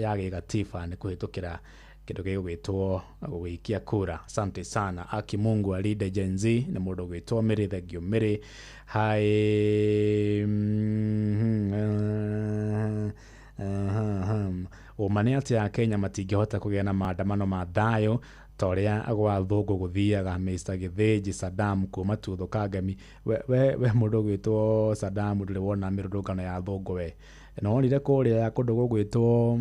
Speaker 7: ya gĩgatiba nĩ kũhĩtũkĩra kĩndũ gĩgwĩtwo gũgĩikia kura. Asante sana. Aki Mungu alinde Gen Z nĩ mũndũ ũgwĩtwo Mĩrĩ. Thengio Mĩrĩ. Hai, ũma nĩ atĩ Akenya matingĩhota kũgĩa na maandamano ma thayũ ta ũrĩa gwa thũngũ gũthiaga. Mr Gĩthĩnji Saddam kuma Tuotho Kangemi. We mũndũ ũgwĩtwo Saddam, ndũrĩ wona mĩrũrũngano ya thũngũ we? Na wonire kũrĩa kũndũ gũgwĩtwo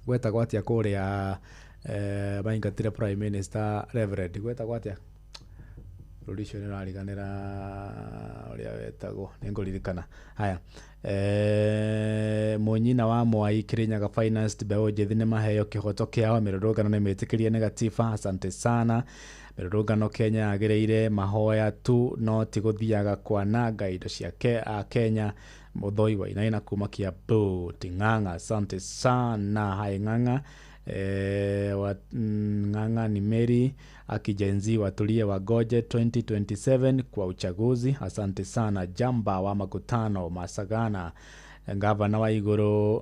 Speaker 7: gwetagwo atĩa kũrĩa maingatire prime minister Reverend, gwetagwo atĩa bũrũri ũcio? Nĩ ũrariganĩra ũrĩa wetagwo, nĩ ngũririkana. Haya, mũnyina wa Mwai, Kirinyaga Finance, mbeũ njĩthĩ nĩ maheo kĩhoto kĩao, mĩrũrũngano nĩ mĩtĩkĩrie nĩ gatiba. Asante sana. Mĩrũrũngano Kenya yagĩrĩire mahoya tu, no ti gũthiaga kwananga indo cia Kenya. Mũthoi wa Inaina kuma Kiambu Ting'ang'a, asante sana. Hai Ng'ang'a, Ng'ang'a ni Mary akijenzi, watulie wagoje 2027 kwa uchaguzi. Asante sana. Jamba wa makutano Masagana, ngavana wa igũrũ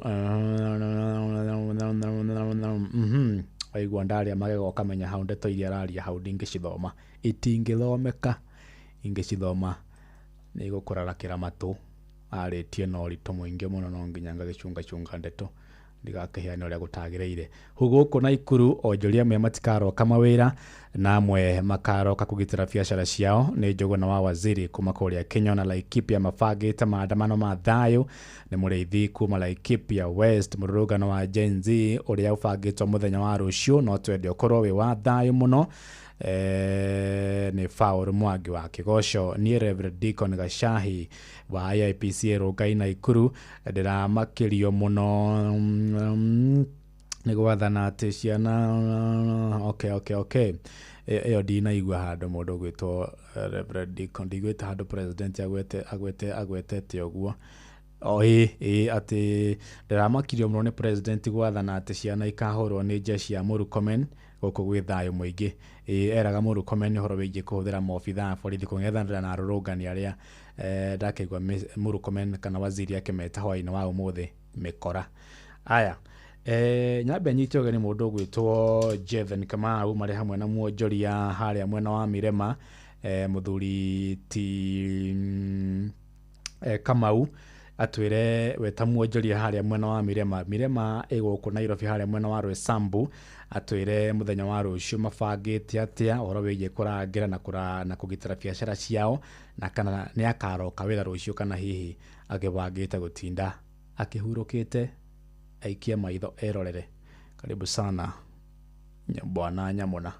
Speaker 7: waigua ndaria magego ũkamenya hau ndeto iria araria hau ndingĩcithoma, itingĩthomeka, ingĩcithoma nĩ igũkũrarakĩra matũ. Arĩtie na ũritũ mũingĩ mũno, no nginya ngagĩcungacunga ndeto ndigakĩheane ũrĩa gũtagĩrĩire. Gũkũ Naikuru onjoria amwe matikaroka mawĩra na amwe makaroka kũgitĩra biacara ciao. Nĩ Njũgũna wa Waziri kuma kũrĩa Kenya na Laikipia mabangĩte maandamano ma thayũ. Nĩ mũrĩithi kuma Laikipia West. Mũrũrũngano wa Gen Z ũrĩa ũbangĩtwo mũthenya wa rũciũ no twende ũkorwo wĩ wa thayũ mũno. Nĩ Paul Mwangi wa Kĩgoco. Niĩ Reverend Deacon Gacahi wa IIPC Rongai Naikuru ndĩramakĩrio mũno nĩ gwathana atĩ ciana. Okay, ĩyo ndinaigua handũ mũndũ ũgwĩtwo Reverend Deacon, ndiguĩte handũ president agwete agwete agwetete ũguo. O ĩ atĩ ndĩramakirio mũno nĩ president gwathana atĩ ciana ikahũrwo nĩ jeshi ya Murkomen gũkũ gwĩ thayũ mũingĩ. Ĩ eraga Murkomen ũhoro wĩgiĩ kũhũthĩra maobithaa a borithi kũng'ethanĩra na arũrũngani arĩa ndakĩigua Murkomen kana waziri akĩmeta hwaĩ-inĩ wa ũmũthĩ mĩkora. Aya, nyambe nyite ũgeni mũndũ ũgwĩtwo Jethen Kamau marĩ hamwe na mwonjoria harĩa mwena wa Mirema, mũthuri ti Kamau atwĩre we ta mwonjoria harĩa mwena wa Mirema. Mirema ĩ gũkũ Nairobi harĩa mwena wa Roysambu, atwĩre mũthenya wa rũciũ mabangĩte atĩa ũhoro wĩgiĩ kũrangĩra na kũgitĩra biacara ciao, na kana nĩ akaroka wĩra rũciũ kana hihi akĩbangĩte gũtinda akĩhurũkĩte aikie maitho erorere. Karibu sana bwana Nyamũna.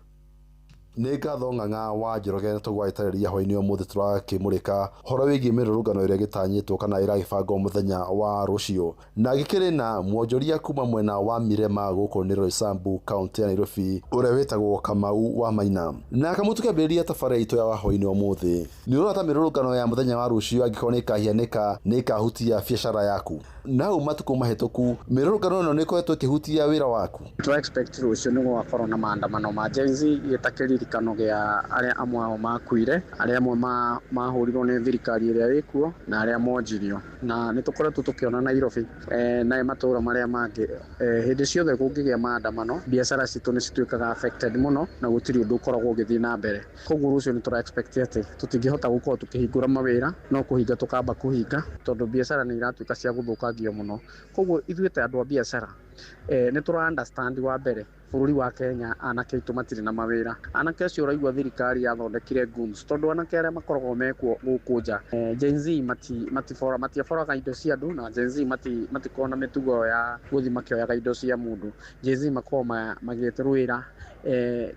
Speaker 1: Nĩ ngatho Ng'ang'a wa Njoroge, nĩ tũgwagĩtarĩria hwaĩ-inĩ ũmũthĩ tũrakĩmũrĩka ũhoro wĩgiĩ mĩrũrũngano ĩrĩa ĩgĩtanyĩtwo kana ĩragĩbangwo mũthenya wa rũciũ, na gĩkĩrĩ na mwonjoria kuma mwena wa Mirema gũkũ nĩ Roysambu, kaũntĩ ya Nairobi, ũrĩa wĩtagwo Kamau wa Maina. Na Kamau, tũkĩambĩrĩria tabarĩra itũ ya hwaĩ-inĩ ũmũthĩ, nĩ ũrona ta mĩrũrũngano ya mũthenya wa rũciũ angĩkorwo nĩ ĩkahianĩka nĩ ĩkahutia biacara yaku? Na matukũ mahĩtũku mĩrũrũngano ĩno nĩ ĩkoretwo ĩkĩhutia wĩra waku?
Speaker 4: Tũ expect rũciũ nĩ gũgakorwo na maandamano ma Gen Z gĩta kĩririkano gĩa arĩa amwe ao makuire, arĩa amwe mahũrirwo nĩ thirikari ĩrĩa ĩkuo na arĩa monjirio. Na nĩ tũkoretwo tũkĩona Nairobi na matũũra marĩa mangĩ, hĩndĩ ciothe kũngĩgĩa maandamano biacara citũ nĩ cituĩkaga affected mũno na gũtirĩ ũndũ ũkoragwo ũgĩthiĩ na mbere. Koguo rũciũ nĩ tũra expect atĩ tũtingĩhota gũkorwo tũkĩhingũra mawĩra, no kũhinga tũkamba kũhinga tondũ biacara nĩ iratuĩka cia gũthũkangio mũno. Koguo ithuĩ ta andũ a biacara nĩ tũra understand wa mbere bũrũri wa Kenya anake aitũ matirĩ na mawĩra. Anake acio ũraigua thirikari yathondekire goons tondũ anake arĩa makoragwo mekuo gũkũ nja, Gen Z matiboraga indo cia andũ, na Gen Z matikoragwo na mĩtugo ya gũthiĩ makĩoyaga indo cia mũndũ. Gen Z makoragwo magĩtũrũĩra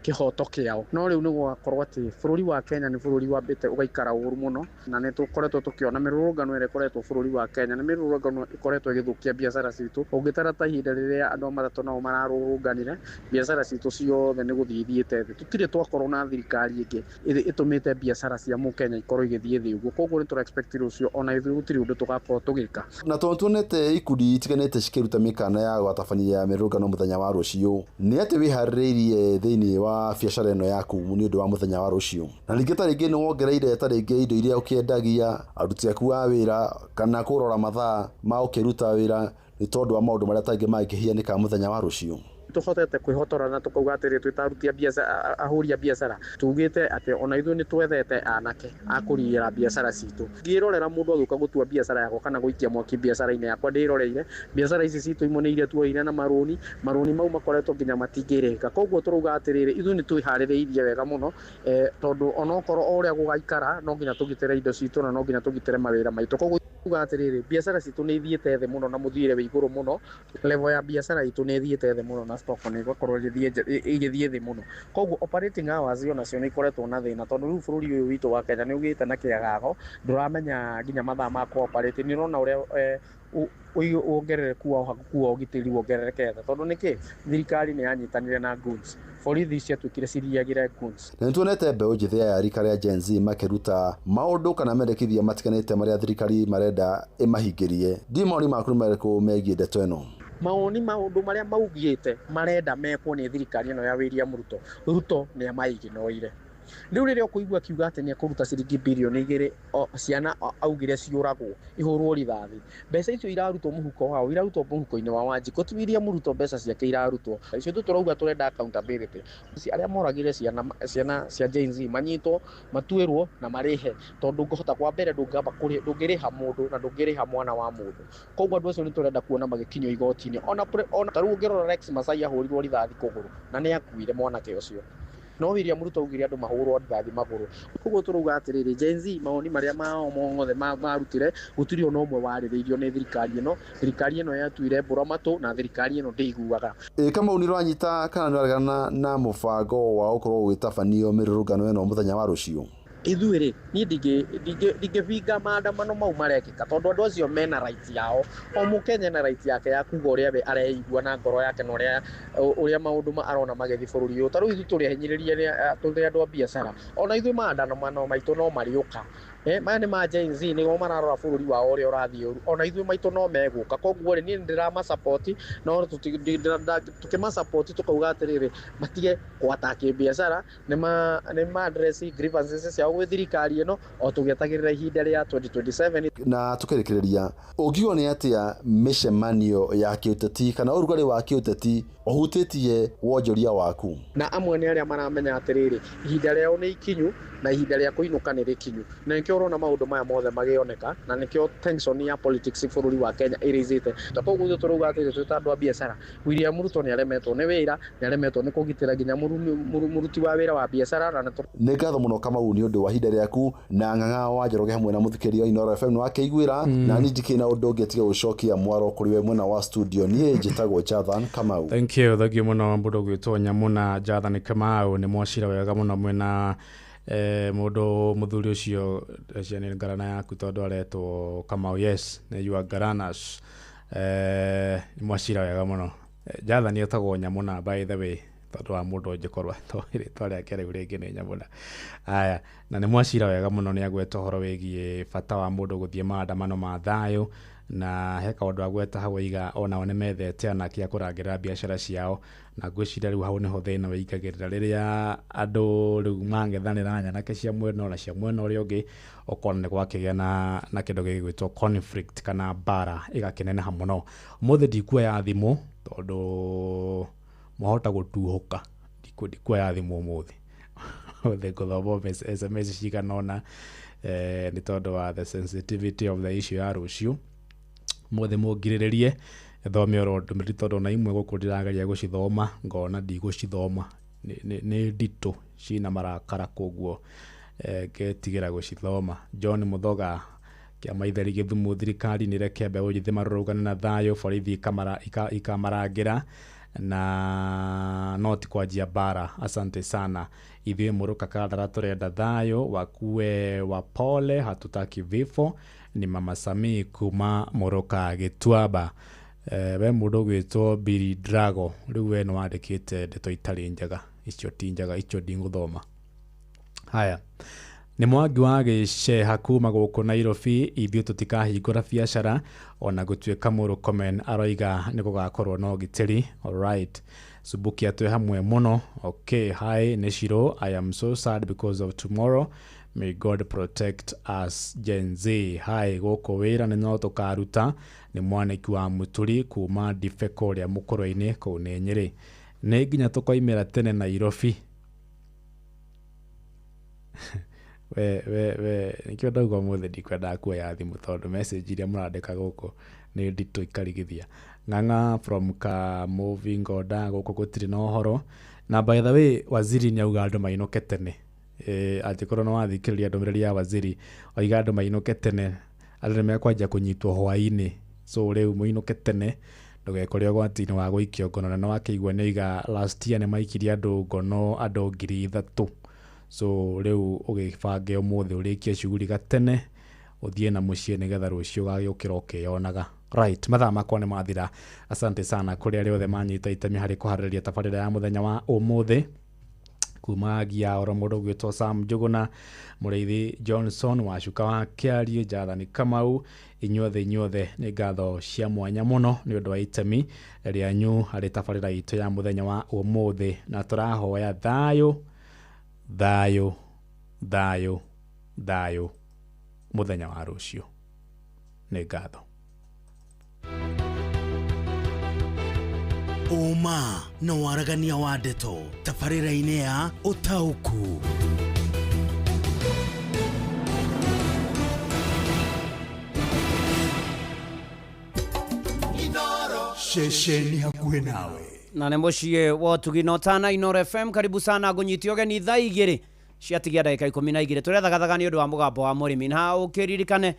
Speaker 4: kĩhoto kĩao. No rĩu nĩ gũgakorwo atĩ bũrũri wa Kenya nĩ bũrũri wambĩte ũgaikara ũru mũno, na nĩ tũkoretwo tũkĩona mĩrũrũngano ĩrĩa ĩkoretwo bũrũri wa Kenya nĩ mĩrũrũngano ĩkoretwo ĩgĩthũkia biacara citũ. Ũngĩtara ta ihinda rĩrĩa andũ a matatũ nao mararũrũnganire, biacara citũ ciothe nĩ gũthiĩ ithiĩte thĩ. Tũtirĩ twakorwo na thirikari ĩngĩ ĩtũmĩte biacara cia mũkenya ikorwo igĩthiĩ thĩ ũguo. Koguo nĩ tũra expect rũciũ ona ithuĩ gũtirĩ ũndũ tũgakorwo tũgĩka.
Speaker 1: Na tondũ tuonete ikundi itiganĩte cikĩruta mĩkana ya gwatabania mĩrũrũngano mũthenya wa rũciũ, nĩ atĩ wĩharĩrĩirie thĩinĩ wa biacara ĩno yaku nĩ ũndũ wa mũthenya wa rũciũ? Na ningĩ ta rĩngĩ nĩ wongereire ta rĩngĩ indo iria ũkĩendagia, aruti aku a wĩra, kana kũrora mathaa ma ũkĩruta wĩra nĩ tondũ wa maũndũ marĩa ta rĩngĩ mangĩhianĩka mũthenya wa rũciũ?
Speaker 4: Tũhotete kwĩhotora na tũkauga atĩrĩ twĩ ta aruti a biacara, ahũri a biacara, tugĩte atĩ ona ithuĩ nĩ twethete anake a kũrigĩra biacara citũ. Ngĩrorera mũndũ agĩũka gũtua biacara yakwa kana gũikia mwaki biacara-inĩ yakwa ndĩroreire, biacara ici citũ imwe nĩ iria tuoire na marũni, marũni mau makoretwo nginya matingĩrĩhĩka. Koguo tũrauga atĩrĩrĩ ithuĩ nĩ twĩharĩrĩirie wega mũno, tondũ onokorwo o ũrĩa gũgaikara no nginya tũgitĩre indo citũ na no nginya tũgitĩre mawĩra maitũ. Koguo tuga atĩrĩrĩ biacara citũ nĩ ithiĩte thĩ mũno na mũthiĩre wĩ igũrũ mũno, level ya biacara itũ nĩ ĩthiĩte thĩ mũno na stock nĩ ĩgakorwo ĩgĩthiĩ thĩ mũno. Koguo operating hours onacio nĩ ikoretwo na thĩna tondũ rĩu bũrũri ũyũ witũ wa Kenya nĩ ũgĩte na kĩagago, ndũramenya nginya mathaa ma kũ operate. Nĩ ũrona ũrĩa wongerereku wa ũhakuku wa ũgitĩri wongererekete tondũ nĩkĩ thirikari nĩ yanyitanire na goons, borithi ciatuĩkire ciriagĩre goons.
Speaker 1: Na nĩtuonete mbeũ njĩthĩ ya rika rĩa Gen Z makĩruta maũndũ kana mendekithia matiganĩte marĩa thirikari marenda ĩmahingĩrie. Ndi mawoni maku nĩ marĩkũ megiĩ ndeto ĩno?
Speaker 4: Mawoni maũndũ marĩa maugĩte marenda mekwo nĩ thirikari ĩno ya William Ruto, Ruto nĩ amaiginoire. Rĩu rĩrĩa ũkũigua akiuga atĩ nĩ ekũruta ciringi birioni 2 ciana augire ciũragwo ihũrwo rithathi, mbeca icio irarutwo mũhuko wao, irarutwo mũhuko-inĩ wa Wanjikũ, ti William Ruto mbeca ciake irarutwo. Icio tũrauga tũrenda accountability. Arĩa moragire ciana cia Gen Z manyitwo, matuĩrwo na marĩhe, tondũ ngũhota kwa mbere ndũngĩrĩha mũndũ na ndũngĩrĩha mwana wa mũndũ. Koguo andũ acio nĩ tũrenda kuona magĩkinyio igoti-inĩ. Ona ta rĩu ũngĩrora Rex Masai ahũrirwo rithathi kũgũrũ na nĩ akuire mwanake ũcio. No William Ruto augire andũ mahũrwo rithathi magũrũ. Koguo tũrauga atĩrĩrĩ Gen Z mawoni marĩa mao mothe marutire gũtirĩ ona ũmwe warĩrĩirio nĩ thirikari ĩno. Thirikari ĩno yatuire mbũra matũ na thirikari ĩno ndĩiguaga.
Speaker 1: Kamau nĩ ũranyita kana nĩ ũraregana na mũbango wa gũkorwo ũgĩtabanio mĩrũrũngano ĩno mũthenya wa rũciũ?
Speaker 4: Ithuĩ rĩ, niĩ ndingĩbinga maandamano mau marekĩka tondũ andũ acio mena right yao. O mũkenya na right yake ya kuga ũrĩa we areigua na ngoro yake na ũrĩa maũndũ arona magĩthiĩ bũrũri ũyũ. Ta rĩu ithuĩ tũrĩ ahinyĩrĩrie, tũrĩ andũ a biacara, ona ithuĩ maandamano maitũ no marĩũka. Maya nĩ ma Gen Z nĩo mararora bũrũri wao ũrĩa ũrathiĩ ũru, ona ithuĩ maitũ no megũka. Koguo rĩ, niĩ nĩndĩramasupport, no tũkĩmasupport tũkauga atĩrĩrĩ matige kũ-attack biacara, nĩ ma address grievances ciao gwĩ thirikari ĩno o tũgĩetagĩrĩra ihinda rĩa 2027.
Speaker 1: Na tũkĩrĩkĩrĩria, ũngiuga nĩ atĩa mĩcemanio ya kĩũteti kana ũrugarĩ wa kĩũteti ũhutĩtie wonjoria waku?
Speaker 4: Na amwe nĩ arĩa maramenya atĩrĩrĩ ihinda rĩao nĩ ikinyu na ihinda rĩa kũinũka nĩ rĩkinyu, na nĩkĩo ũrona maũndũ maya mothe magĩoneka, na nĩkĩo tension ya politics bũrũri wa Kenya ĩrĩizĩte. Koguo ithuĩ tũrauga atĩrĩ twĩ ta andũ a biacara, William Ruto nĩ aremetwo nĩ wĩra, nĩ aremetwo nĩ kũgitĩra nginya mũruti wa wĩra wa biacara. Na
Speaker 1: nĩ ngatho mũno Kamau nĩ ũndũ wa ihinda rĩaku na Ng'ang'a wa Njoroge hamwe na mũthikĩria wa Inooro FM nĩ wakĩiguĩra, na niĩ ndikĩrĩ na ũndũ ũngĩ tiga gũcokia mwaro kũrĩ we mwena wa studio. Niĩ njĩtagwo Jathan Kamau.
Speaker 7: Thank you mũno mũndũ ũgwĩtwo Nyamũna Jathan Kamau, nĩ mwacira wega mũno mwena mũndũ mũthuri ũcio nĩ ngarana yaku tondũ aretwo Kamau. Yes, nĩ you are garanas. Nĩ mwacira wega mũno. Jathan etagwo Nyamũna by the way. Tondũ wa mũndũ ũngĩkorwo atoĩ rĩtwa rĩake rĩu rĩngĩ nĩ nyamũna. Aya, na nĩ mwacira wega mũno nĩ agweta ũhoro wĩgiĩ bata wa mũndũ gũthiĩ maandamano ma thayũ, na he kaũndũ agweta hau oiga onao nĩ methete anake a kũrangĩra biacara ciao, na ngwĩciria rĩu hau nĩho thĩna wĩingagĩrĩra rĩrĩa andũ rĩu mang'ethanĩra nyanake cia mwena ũyũ na cia mwena ũrĩa ũngĩ, ũkona nĩ gwakĩgĩa na kĩndũ gĩgwĩtwo conflict kana mbara ĩgakĩneneha mũno. Ũmũthĩ ndikuoya thimũ tondũ mwahota gũtuhũka, ndikuoya thimũ ũmũthĩ. Ũmũthĩ ngũthoma SMS cigana ũna nĩ tondũ wa the sensitivity of the issue ya rũciũ. Ũmũthĩ mũngirĩrĩrie thome oro ndũmĩrĩri tondũ ona imwe gũkũ ndĩrageria gũcithoma ngona ndigũcithoma, nĩ nditũ cina marakara koguo ngetigĩra gũcithoma. John Muthoga kĩama itheri Gĩthumo, thirikari nĩ reke mbeũ njĩthĩ marũrũngane na thayũ, borithi ikamarangĩra na no ti kwanjia mbara. Asante sana. Ithuĩ Mũrũka Kandara tũrenda thayũ, wakuwe wa pole, hatutaki vifo. Ni Mama Sami kuma Mũrũka Gĩtuamba. We mũndũ ũgwĩtwo Billy Drago, rĩu we nĩ wandĩkĩte ndeto itarĩ njega, icio ti njega, icio ndingũthoma. Haya, nĩ Mwangi wa Gĩceha kuma gũkũ Nairobi, ithuĩ tũtikahingũra biacara ona gũtuĩka Murkomen aroiga nĩ gũgakorwo na ũgitĩri. Alright, Subukia twĩ hamwe mũno. Okay, hi nĩ Shiro, I am so sad because of tomorrow, may God protect us Gen Z. Hi gũkũ wĩra nĩ no tũkaruta. Nĩ Mwanĩki wa Mũturi kuma Ndibe kũrĩa Mũkũrwe-inĩ kũu nĩ Nyĩrĩ. Nĩ nginya tũkoimĩra tene Nairobi. We nĩkĩo ndauga ũmũthĩ ndikwendaga kuoya thimũ tondũ message iria mũrandĩka gũkũ nĩ nditũ ikarigithia. Ng'ang'a from Kamuvi Ngoda, gũkũ gũtirĩ na ũhoro. Na by the way, waziri nĩ auga andũ mainũke tene. Angĩkorwo nĩ wathikĩrĩria ndũmĩrĩri ya waziri, oiga andũ mainũke tene, andũ nĩ mekwanjia kũnyitwo hwaĩ-inĩ, so rĩu mũinũke tene ndũgekore ũgwati-inĩ wa gũikio ngono. Na nĩwakĩigua nĩ oiga last year nĩ maikirie andũ ngono andũ 3,000, so rĩu ũgĩbange ũmũthĩ ũrĩkie shughuli gatene ũthiĩ na mũciĩ nĩgetha rũciũ ũgagĩũkĩra ũkĩyonaga. Right, mathaa makwa nĩ mathira. Asante sana kũrĩ arĩa othe manyita itemi harĩ kũharĩrĩria tabarĩra ya mũthenya wa ũmũthĩ, kuma gia oro mũndũ ũgwĩtwo Sam Njũgũna, Mũrĩithi Johnson, Wacuka wa Kĩariĩ, Jathani Kamau, inyuothe nĩ ngatho cia mwanya mũno nĩ ũndũ wa itemi rĩanyu harĩ tabarĩra itũ ya mũthenya wa ũmũthĩ, na tũrahoya thayũ thayũ thayũ thayũ mũthenya wa rũciũ. Nĩ ngatho.
Speaker 22: Ũma na waragania wa ndeto tabarĩra-inĩ ya Ũtaũku.
Speaker 10: Ceceni hakuhĩ nawe
Speaker 11: na nĩ mũciĩ wa ũtugi na ũtana Inooro FM. Karibu sana ngũnyite ũgeni thaa 2 ciatigia ndagĩka 12 tũrethagathaga nĩ ũndũ wa mũgambo wa mũrĩmi, na ũkĩririkane